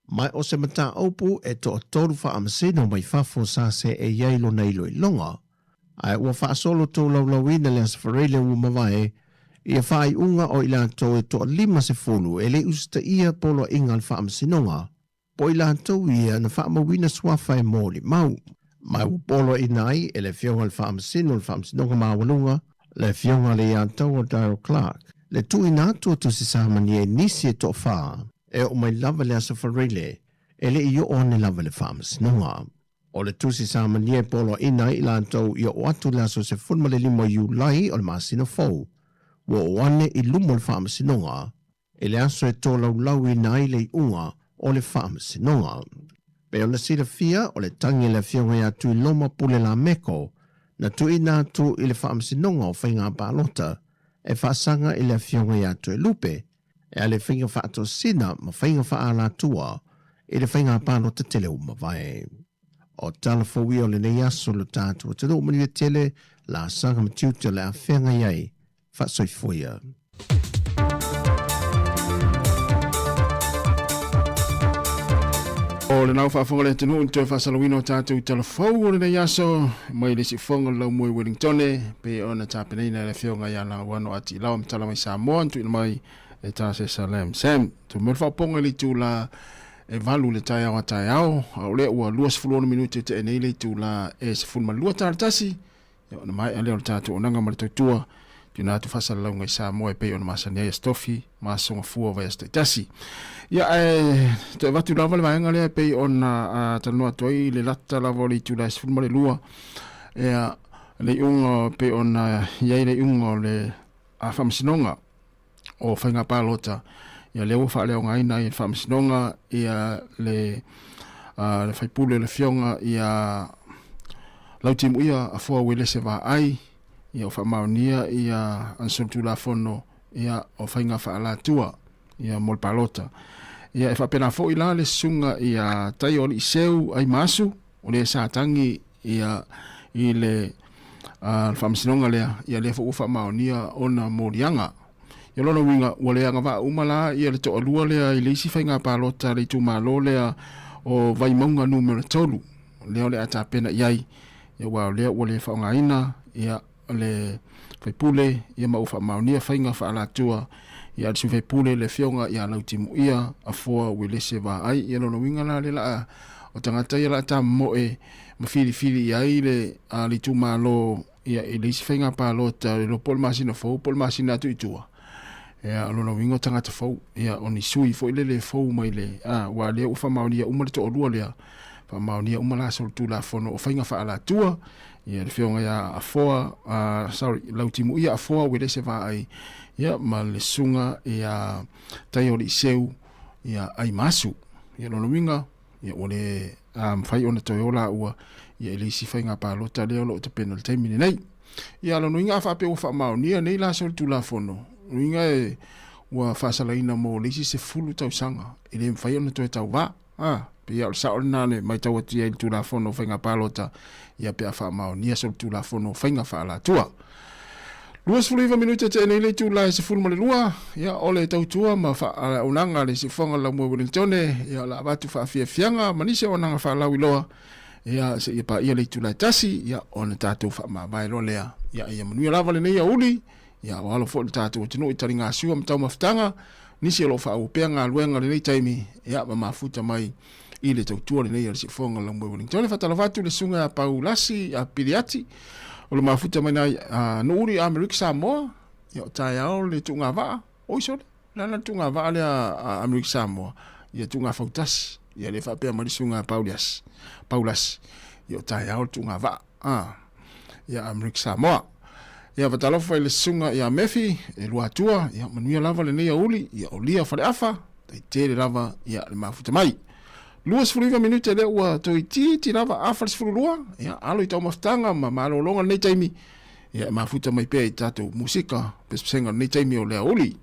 Ma o se mataupu e toatolu faamasino mai fafo sa seei ai lona iloiloga, ae ua faasolo tolaulauina le Aso Faraile ua mavae ia faaiuga o i latou e toa 50 e le i usitaia poloaiga a le Faamasinoga, po o i latou ia na faamauina suafa e molimau. Ma ua poloaiina ai e le Afioga i le Faamasino o le Faamasinoga Maualuga, le Afioga i le Iataua Daryl Clarke, le tuuina atu o tusi samania i nisi e toafa e oo mai lava i le Aso Faraile e le i oo ane lava i le Faamasinoga. O le tusi samania e poloaiina ai i latou i oo atu i le aso 15 o Iulai o le masina fou, ua oo ane i luma o le Faamasinoga i le aso e tolaulauina ai le iuga o le Faamasinoga. Pei ona silafia, o le tagi a le Afioga ia Tuiloma Pule Lameko na tuuina atu i le Faamasinoga o Faiga Palota e faasaga i le Afioga ia Toelupe e ala i faiga faatosina ma faiga faaalatua i le faiga palota tele ua mavae. O tala fou ia o lenei aso lo tatou atunuu manuia tele, laasaga ma tiute o le a feagai ai faasoifua ia. O le nau faafofoga le atunuu i le toe faasalauina o tatou tala fou o lenei aso mai le siufofoga o le laumua i Wellingtone pei ona tapenaina e le afioga ia Lauano Atiilao ma tala mai Samoa na tuuina mai e Tase Salem Sam. Tumau le faaopoopoga i le itula e 8 le taeao a taeao, a o lea ua 26 minute tea nei le itula e 12 tala tasi. Ia ona maea lea o le tatou onaga ma le tautua, tuuina atu faasalalauga i Samoa e pei ona masani ai Aso Tofi ma Aso Gafua o vaiaso taitasi. Ia ae toe avatu lava le vaega lea e pei ona talanoa atu ai i le lata lava o le itula e 12, ia le iuga e pei ona i ai le iuga o le Faamasinoga o Faiga Palota, ia lea ua faaleaogaina ai e le Faamasinoga ia le le faipule le Afioga ia Lautimuia Afoa Uelese Vaai, ia ua faamaonia ia ana solitulafono ia o faiga faaalatua ia mo le palota. Ia e faapena foi la le susuga ia Taio Aliiseu Aimaasu, o le sa tagi ia i le faamasinoga lea, ia lea foi ua faamaonia ona moliaga. Ia lona uiga, ua le agavaa uma la ia le toalua lea i le isi faiga palota a le itumalo lea o Vaimauga numera 3, lea o le a tapena i ai, ia aua o lea ua le faaaogaina ia le faipule, ia ma ua faamaonia faiga faaalatua ia a le sui faipule le afioga ia Lautimuia Afoa Uelese Vaai. Ia lona uiga la lea la o tagata ia la tamomoe ma filifili i ai le a le itumalo ia i le isi faiga palota le iloa po o le masina fou po o le masina atu i tua. Ia o lona uiga o tagata fou ia o ni sui foi lele fou mai le a ua lea ua faamaonia uma le toalua lea faamaonia uma la solitulafono o faiga faaalatua ia le afioga ia Afoa, sorry, Lautimuia Afoa Uelese Vaai, ia ma le susuga ia Taioliiseu ia Aimasu. Ia lona uiga, ia ua le mafai ona toe o laua ia i le isi faiga palota lea o lo o tapena i le taimi lenei. Ia lona uiga a faapea ua faamaonia nei la solitulafono, uiga e ua faasalaina mo le isi 10 tausaga, e le mafai ona toe tauvā. A, pei o le sao lena le matau atu i ai i le Tulafono o Faiga Palota, ia pe a faamaonia solitulafono o faiga faaalatua. 29 minute tea nei le itula e 12, ia o le tautua ma faaunaga a le Siufofoga o le Laumua Wellingtone, ia o le a avatu faafiafiaga ma nisi o auaunaga faalauiloa, ia seia paia le itula e 1, ia ona tatou faamavae loa lea. Ia ia manuia lava lenei aoauli, ia ua alo foi le tatou atunuu i taligasua ma taumafataga, nisi o lo o faaauau pea galuega i lenei taimi, ia ma mafuta mai i le tautua lenei a le Siufofoga o le Laumua i Wellington. E faatalofa atu i le susuga ia Paulasi a Piliati, o le mafuta mai nai Nu'uuli i Amerika Samoa, ia o taeao le tuugavaa, oi sole, le a la le tuugavaa lea a Amerika Samoa, ia tuugafautasi, ia le faapea mai le susuga ia Pauliasi, Paulasi, ia o taeao le tuugavaa. Ia Amerika Samoa. Ia faatalofa i le susuga ia Mefi e Luatua, ia manuia lava lenei aoauli, ia o Lia Faleafa, tai tele lava ia le mafuta mai. 29 minute lea ua toeitiiti lava afa le 12, ia alo i taumafataga ma malologa lenei taimi, ia e mafuta mai pea i tatou musika pesepesega lenei taimi o le aoauli.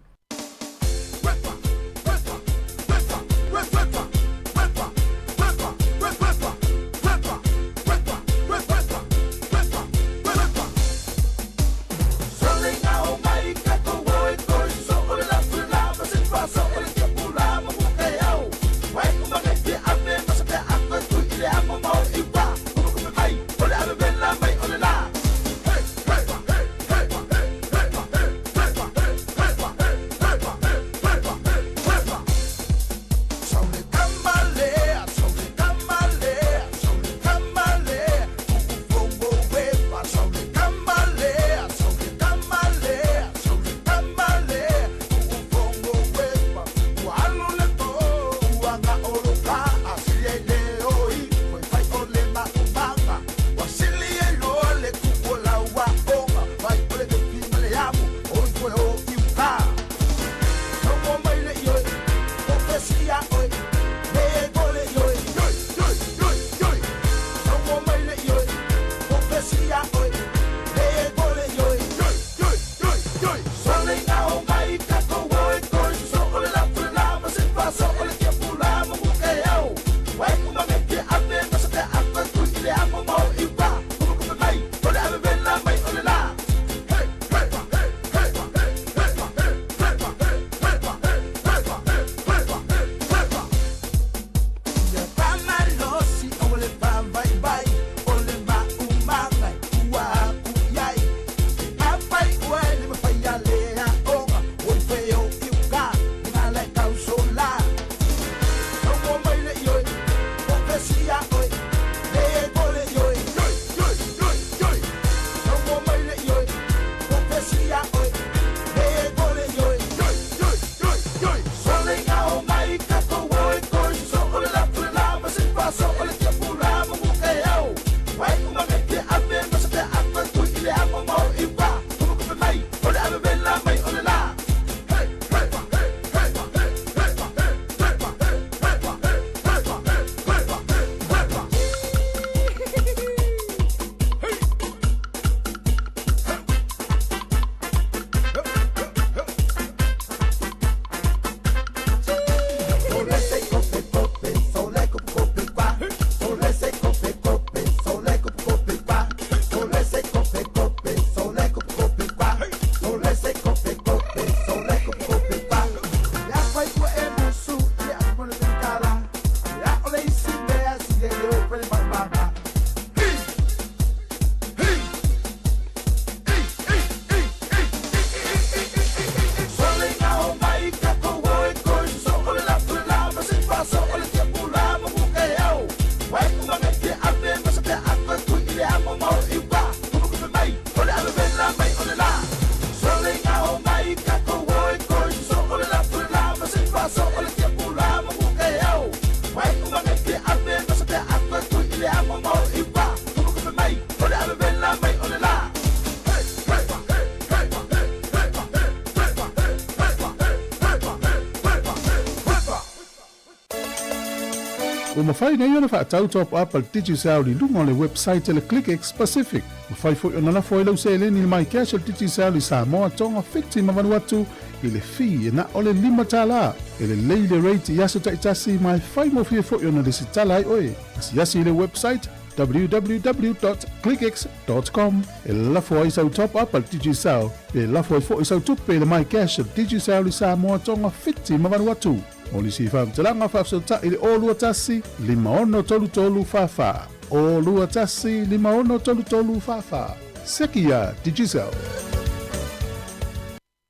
Ua mafai nei ona faatau top up a le Digicel i luga o le website a le ClickX Pacific. Mafai foi ona lafo ai lau seleni i le MyCash a le Digicel i Samoa, Tonga, Fiti ma Vanuatu i le fee e na o le $5. E lelei le rate i aso taitasi ma e faigofie foi ona lesitala ai oe. Asiasi i le website www.clickx.com e lafo ai sau top up a le Digicel pe lafo ai foi sau tupe i le MyCash a le Digicel i Samoa, Tonga, Fiti ma Vanuatu. Mo nisi faamatalaga faafesootai i le 021 5633 44. 021 5633 44. Seki iā Digicel.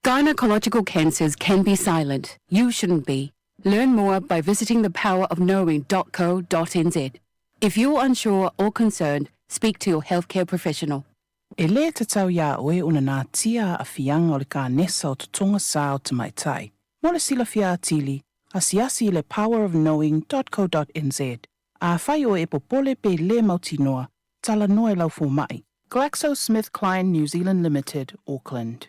Gynecological cancers can be silent. You shouldn't be. Learn more by visiting thepowerofknowing.co.nz. If you're unsure or concerned, speak to your healthcare professional. E lē tatau iā oe ona natia aafiaga o le kanesa o totoga sa o tamaitai. Mo le silafia atili, asiasi i le powerofknowing.co.nz. Afai oe e popole pe lē mautinoa, talanoa i lau fomaʻi. GlaxoSmithKline New Zealand Limited, Auckland.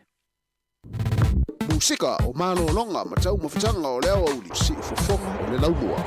Musika o malologa ma taumafataga o le aoauli, siufofoga o le laumua.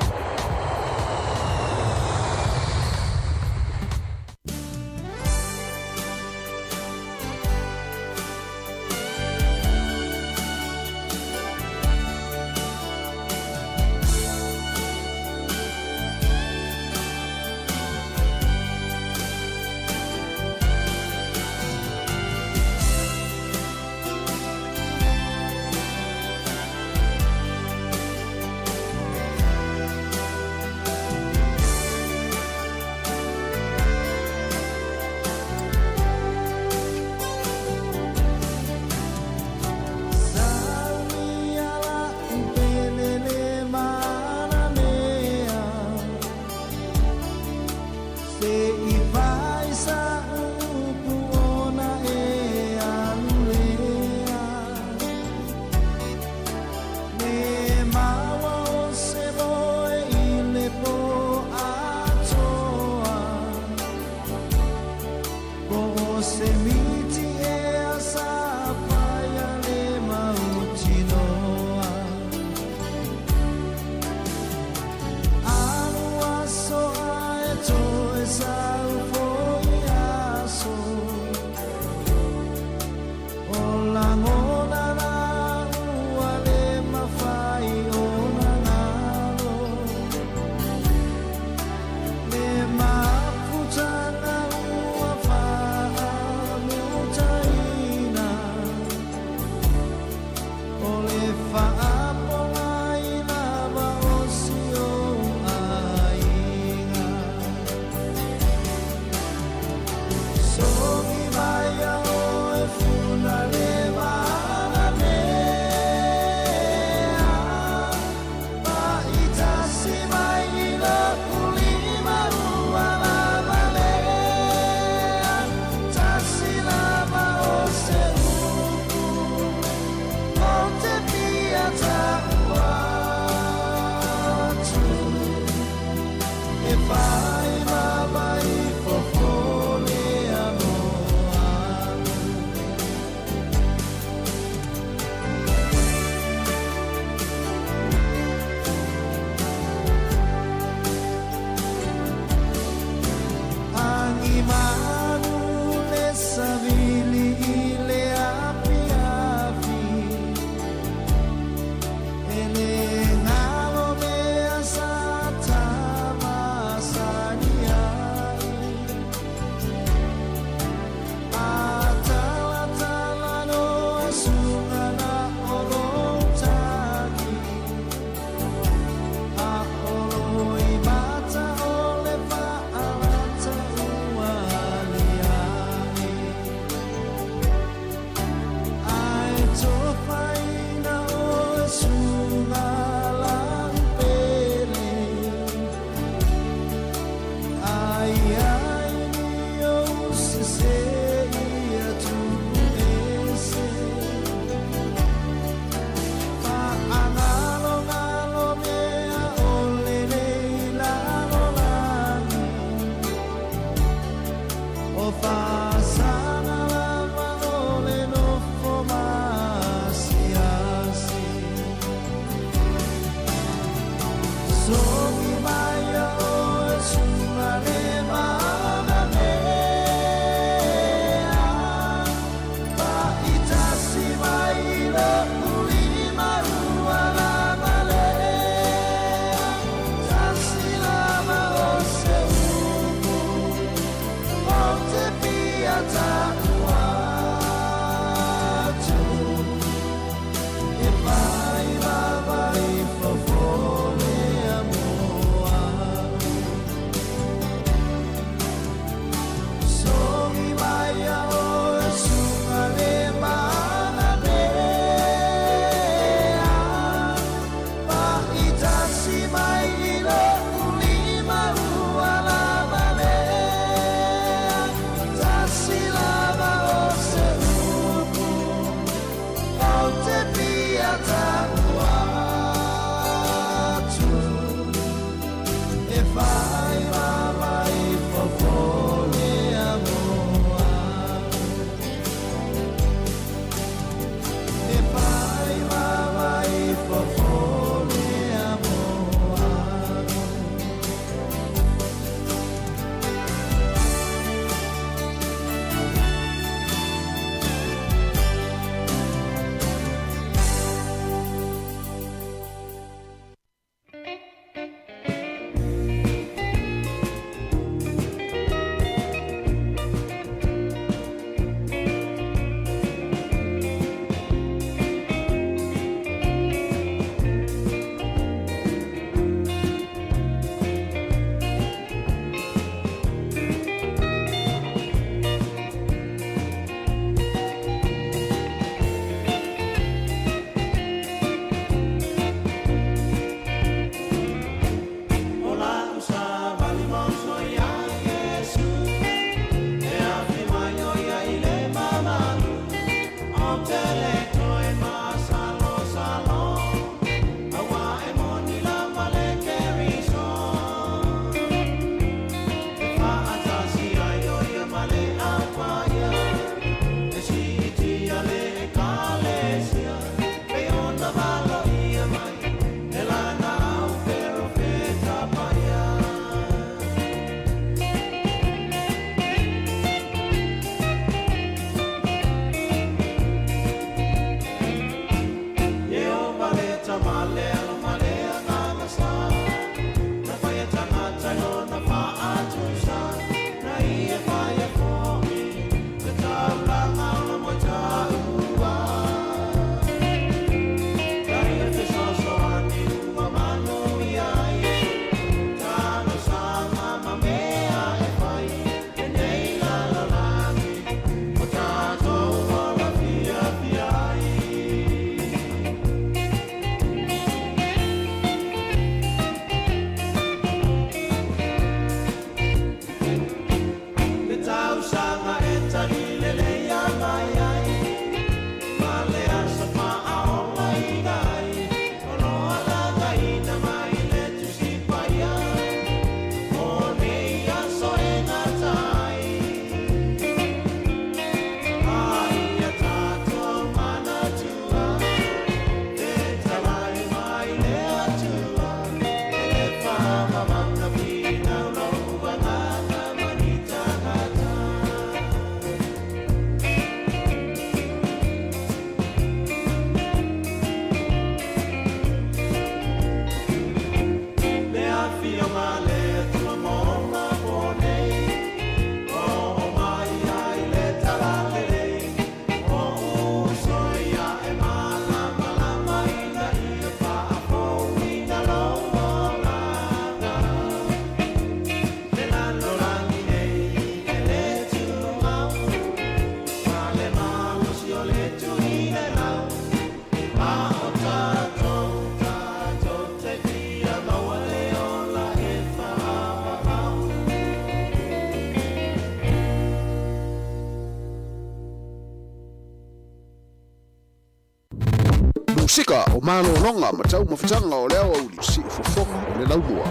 Musika o malologa ma taumafataga o le aoauli siufofoga o le laumua.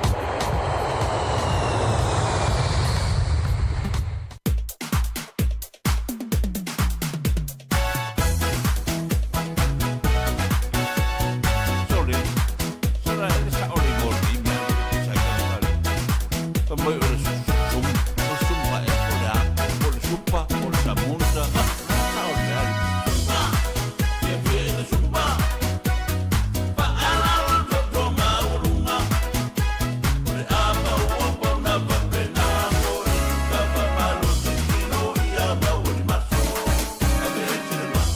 Sole, sole, e le sa'o le igoa o lenei mea. Fai mai o le sum, o le sum ea po o le a, po o le supa, po o le samosa, sao le mea alii. Fiafia i le supa, faalalo le toto maualuga, o le a maua pauna faapena mo le suka faamalosi tino ia maua ni maso, aveese le mao.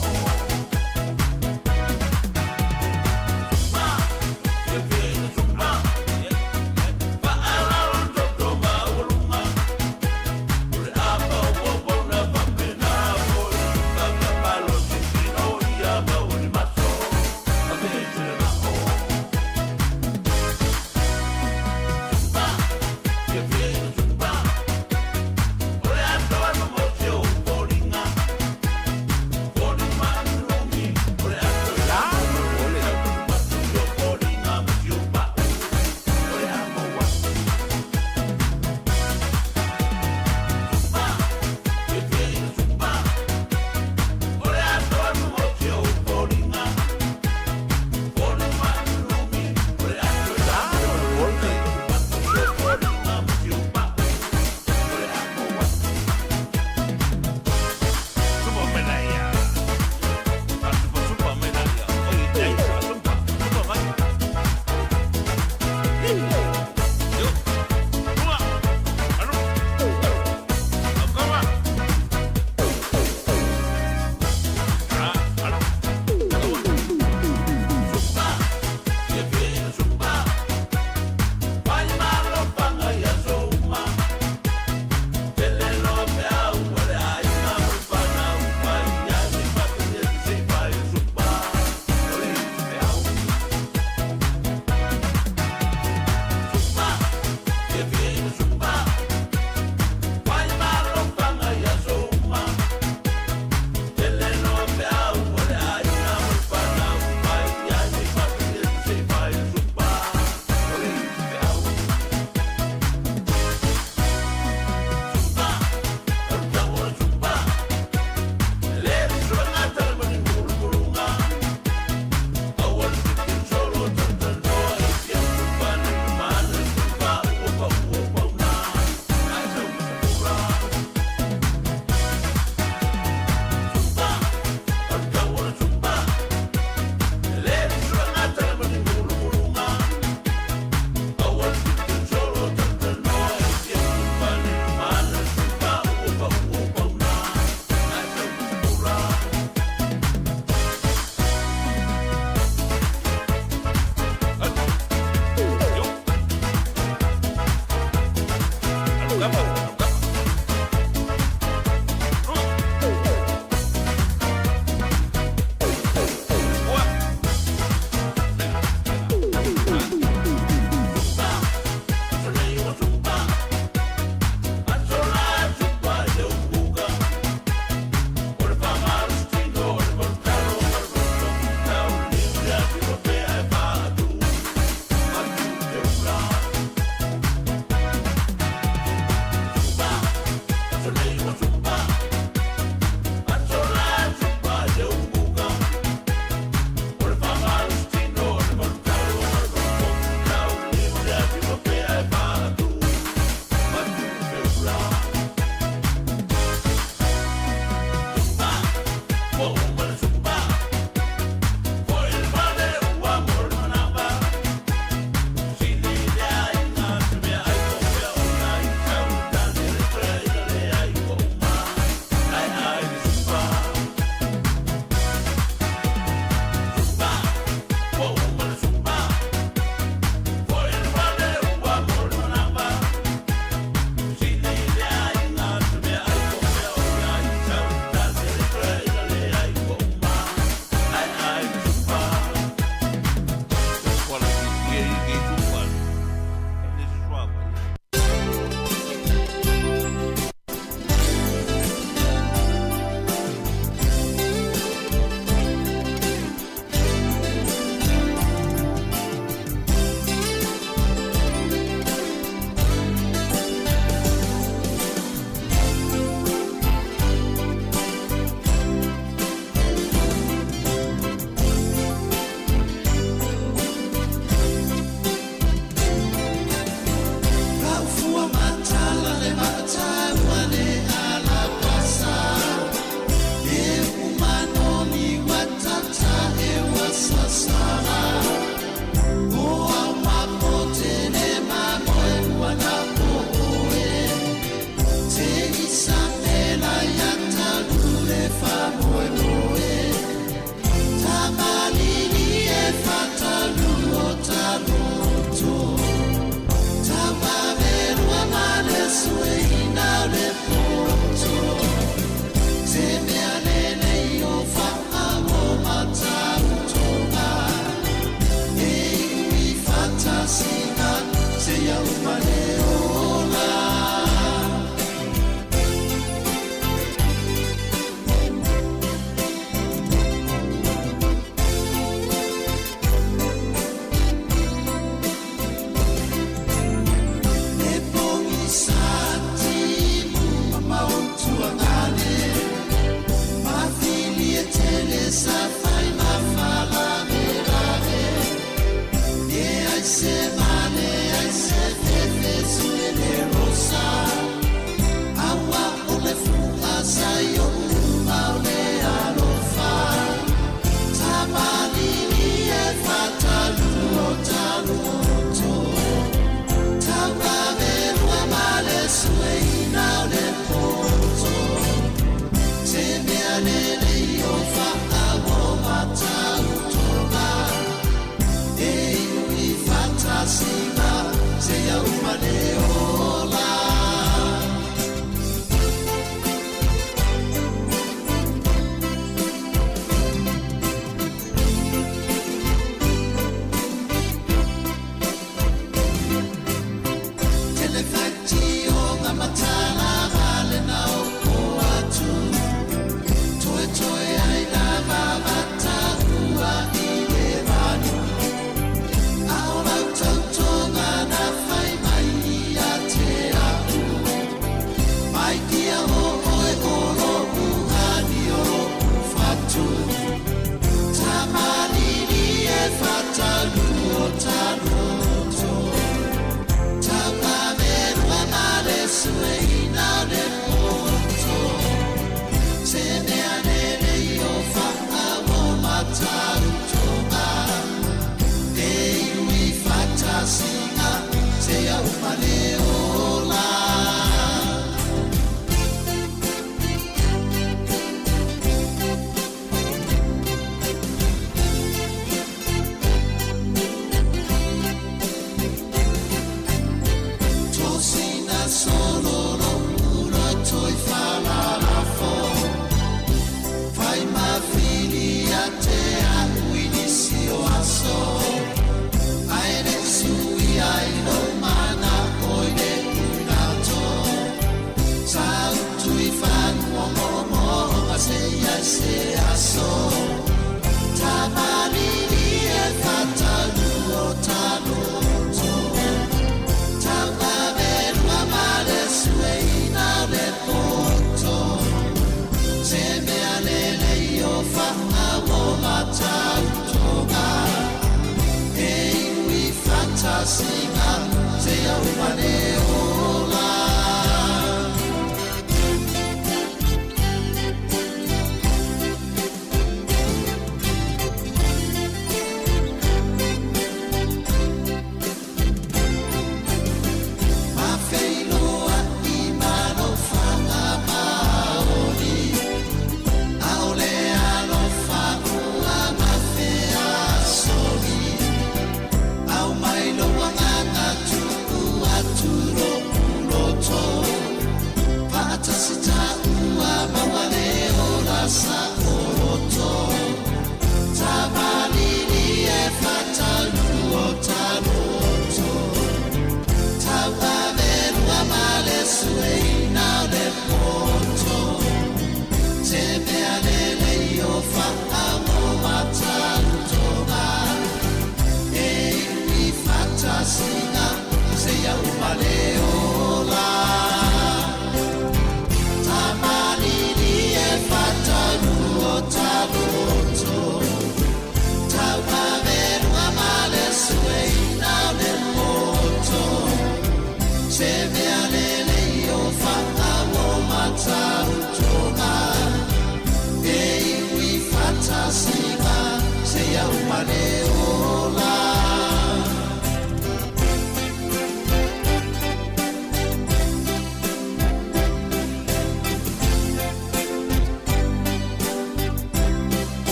Supa, fiafia i le supa, faalalo le toto maualuga.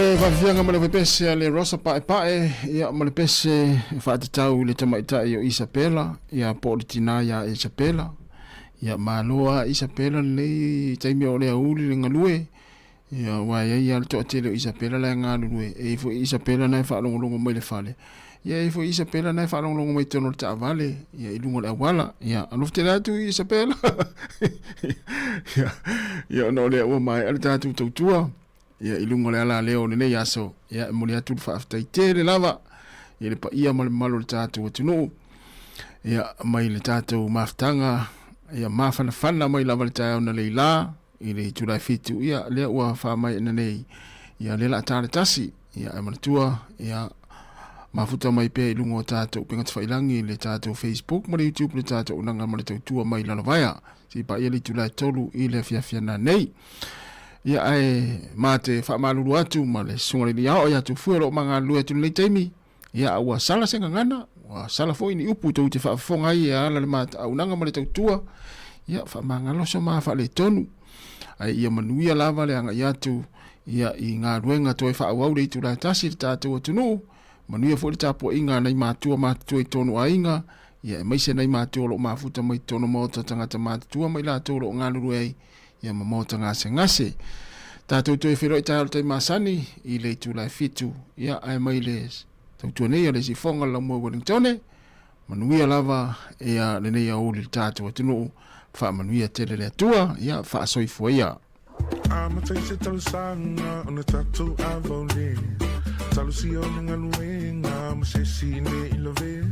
le faafiafiaga ma le pepese a le Rosa Paepae, ia ma le pese e faatatau i le tamaitai o Isapela, ia po o le tinā iā Isapela. Ia malo a Isapela lenei taimi o le aoauli le galue, ia aua e i ai lava le toatele o Isapela la e galulue, e i ai foi Isapela na e faalogologo mai i le fale, ia e i ai foi Isapela na e faalogologo mai i totonu o le taavale, ia i luga o le auala. Ia alofa tele atu Isapela. Ia, ia ona o lea ua maea le tatou tautua ia i luga o le alaleo o lenei aso, ia e momoli atu le faafetai tele lava i le paia ma le mamalu o le tatou atunuu, ia mai le tatou mafutaga ia mafanafana mai lava le taeao na leila i le itula e 7, ia lea ua faamaeaina nei, ia lea la ta le tasi, ia e manatua ia mafuta mai pea i luga o tatou upega tafailagi i le tatou Facebook ma le YouTube le tatou unaga ma le tautua mai lalovaea se i paia le itula e 3 i le afiafi ana nei. Ia ae ma te faamalulu atu ma le susuga i le alii ia Tufue o lo o magalulue atu i lenei taimi, ia ua sala se gagana, ua sala foi ni upu tou te faafofoga ai e ala le mataunaga ma le tautua, ia faamagalo so ma faaletonu. Ae ia manuia lava le agai atu ia i galuega toe faaauau le itula e tasi i le tatou atunuu, manuia foi le tapuaiga a nai matua matutua i totonu o aiga, ia aemaise nai matua o lo o mafuta mai totonu o maota tagata matutua ma i latou o lo o galulue ai ia ma maota gasegase. Tatou toe feiloai taeao i le taimi masani i le itula e 7, ia ae mai le tautua nei a le Sifoga le Laumua Wellingtone, manuia lava ia lenei aoauli i le tatou atunuu, faamanuia tele le Atua, ia faasoifua ia. Amata i se talosaga ona tatou avaole Talosia o le galuega ma se isi ne i lavea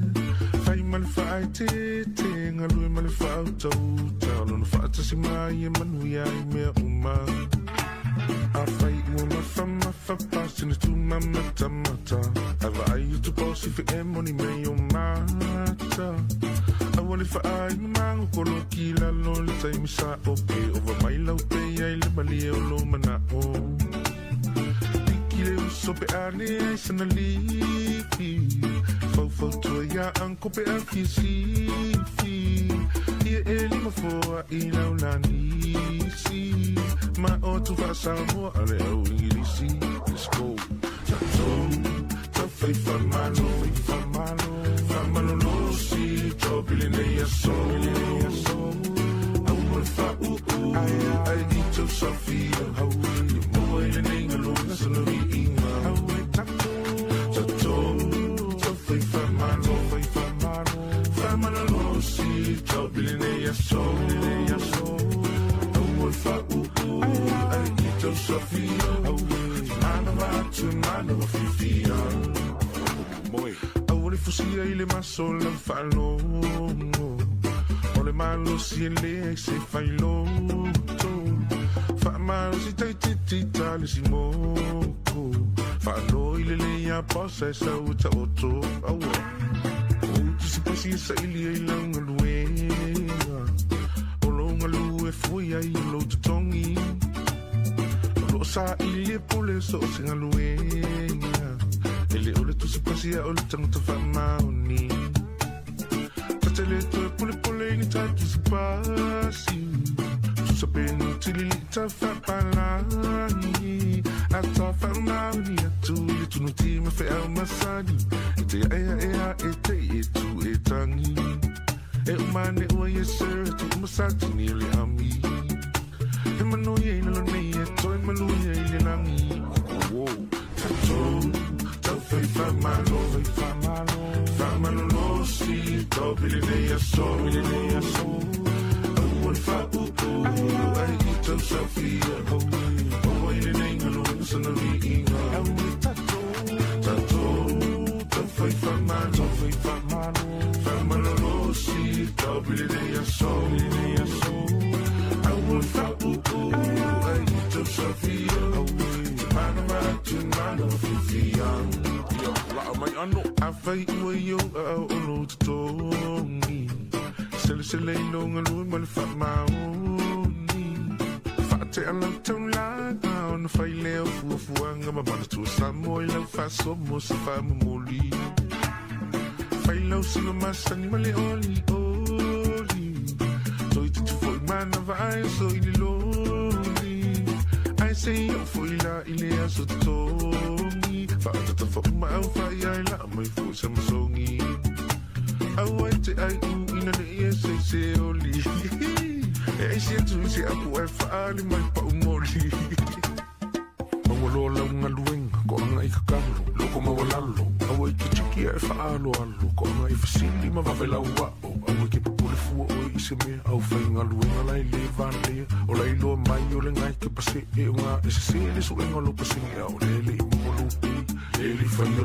Fai ma le faaeteete, galue ma le faautauta Lona faatasi mai e manuia ai mea uma Afai ua mafamafa pasina tumamatamata Ae vaai atu po si fe e moni mei o mata Aua le faai mamango koloki lalo le taimi sa o pe Ova mai lau pe ai le malie o lo mana'o Piki le uso pe a le ai sana lifi Faufautua ia anko pe a fia sifi Ia e lima foa i lau lanisi Ma o tu faa-Samoa a le au Ingilisi Let's go Tatou tau fai faamalo Faamalolosi tau lenei aso Aua le faauu ai i tau safia Ia maua i lenei galuega sana viiga Tatou tau fai faamalo Faamalolosi tau lenei aso Aua le faauu ai i tau safia Manawa atu manawa fiafia Aua le fusia i le maso lau faalogo O le malosi e leai se failoto Faamalosi taititi ta le simoko Faanoi le lei a posa e sau e taoto Aua O tusipasi e saili ai lau galuega O lou galue fua ai o lou totogi O loo saili e pule so o se galuega E le o le tusipasi a o le tagata faamaoni Tatele toe pulepule i ni ta tusipasi Tusa penu tilili ta faapalagi A ta faamaoni atu i le tunuti ma feau masani E te aea ea e te i e tu e tangi E umane ua yes sir tu umasatini o le ami E manuia i lalo nei e toe maluia i le lagi Wow. Tatou tau fai faamalo Faamalolosi tau i lenei aso Aua le faauu ai i tau saofia Maua i lenei galuega sana viiga Tatou tau fai faamalo Faamalolosi tau i lenei aso Aua le faauu ai i tau saofia Manawa atu manawa fiafia Ia, laa mai ano Afai ua i ou aao o lou totogi Selesele i lou galue ma le faamaoni Faatea lau taulaga ona fai lea o fuafuaga ma manatua Samoa i lau faasoa mo se faamomoli Fai lau siva masani ma le olioli Toititi foi manava ai so i le loli Ai se i oo foʻi la i le aso totogi Faatatafauuma au faaiai laa mai foʻi sa masogi Aua e te aiʻu ina neʻi e se se oli E aisi atu i se apu ae faali mai paʻu moli Maua loa lau galuega koaga i kakalo loko maualalo aua i ke tiki ae faaaloalo koaga i fesili ma vave lau aʻo aua ke popole fua oe i se mea au faigaluega lae lē valea o lailoa mai o le gae ke paseʻe o gā e sesē le suʻega o lou pasege a o le leʻi maua lou pei e le faia.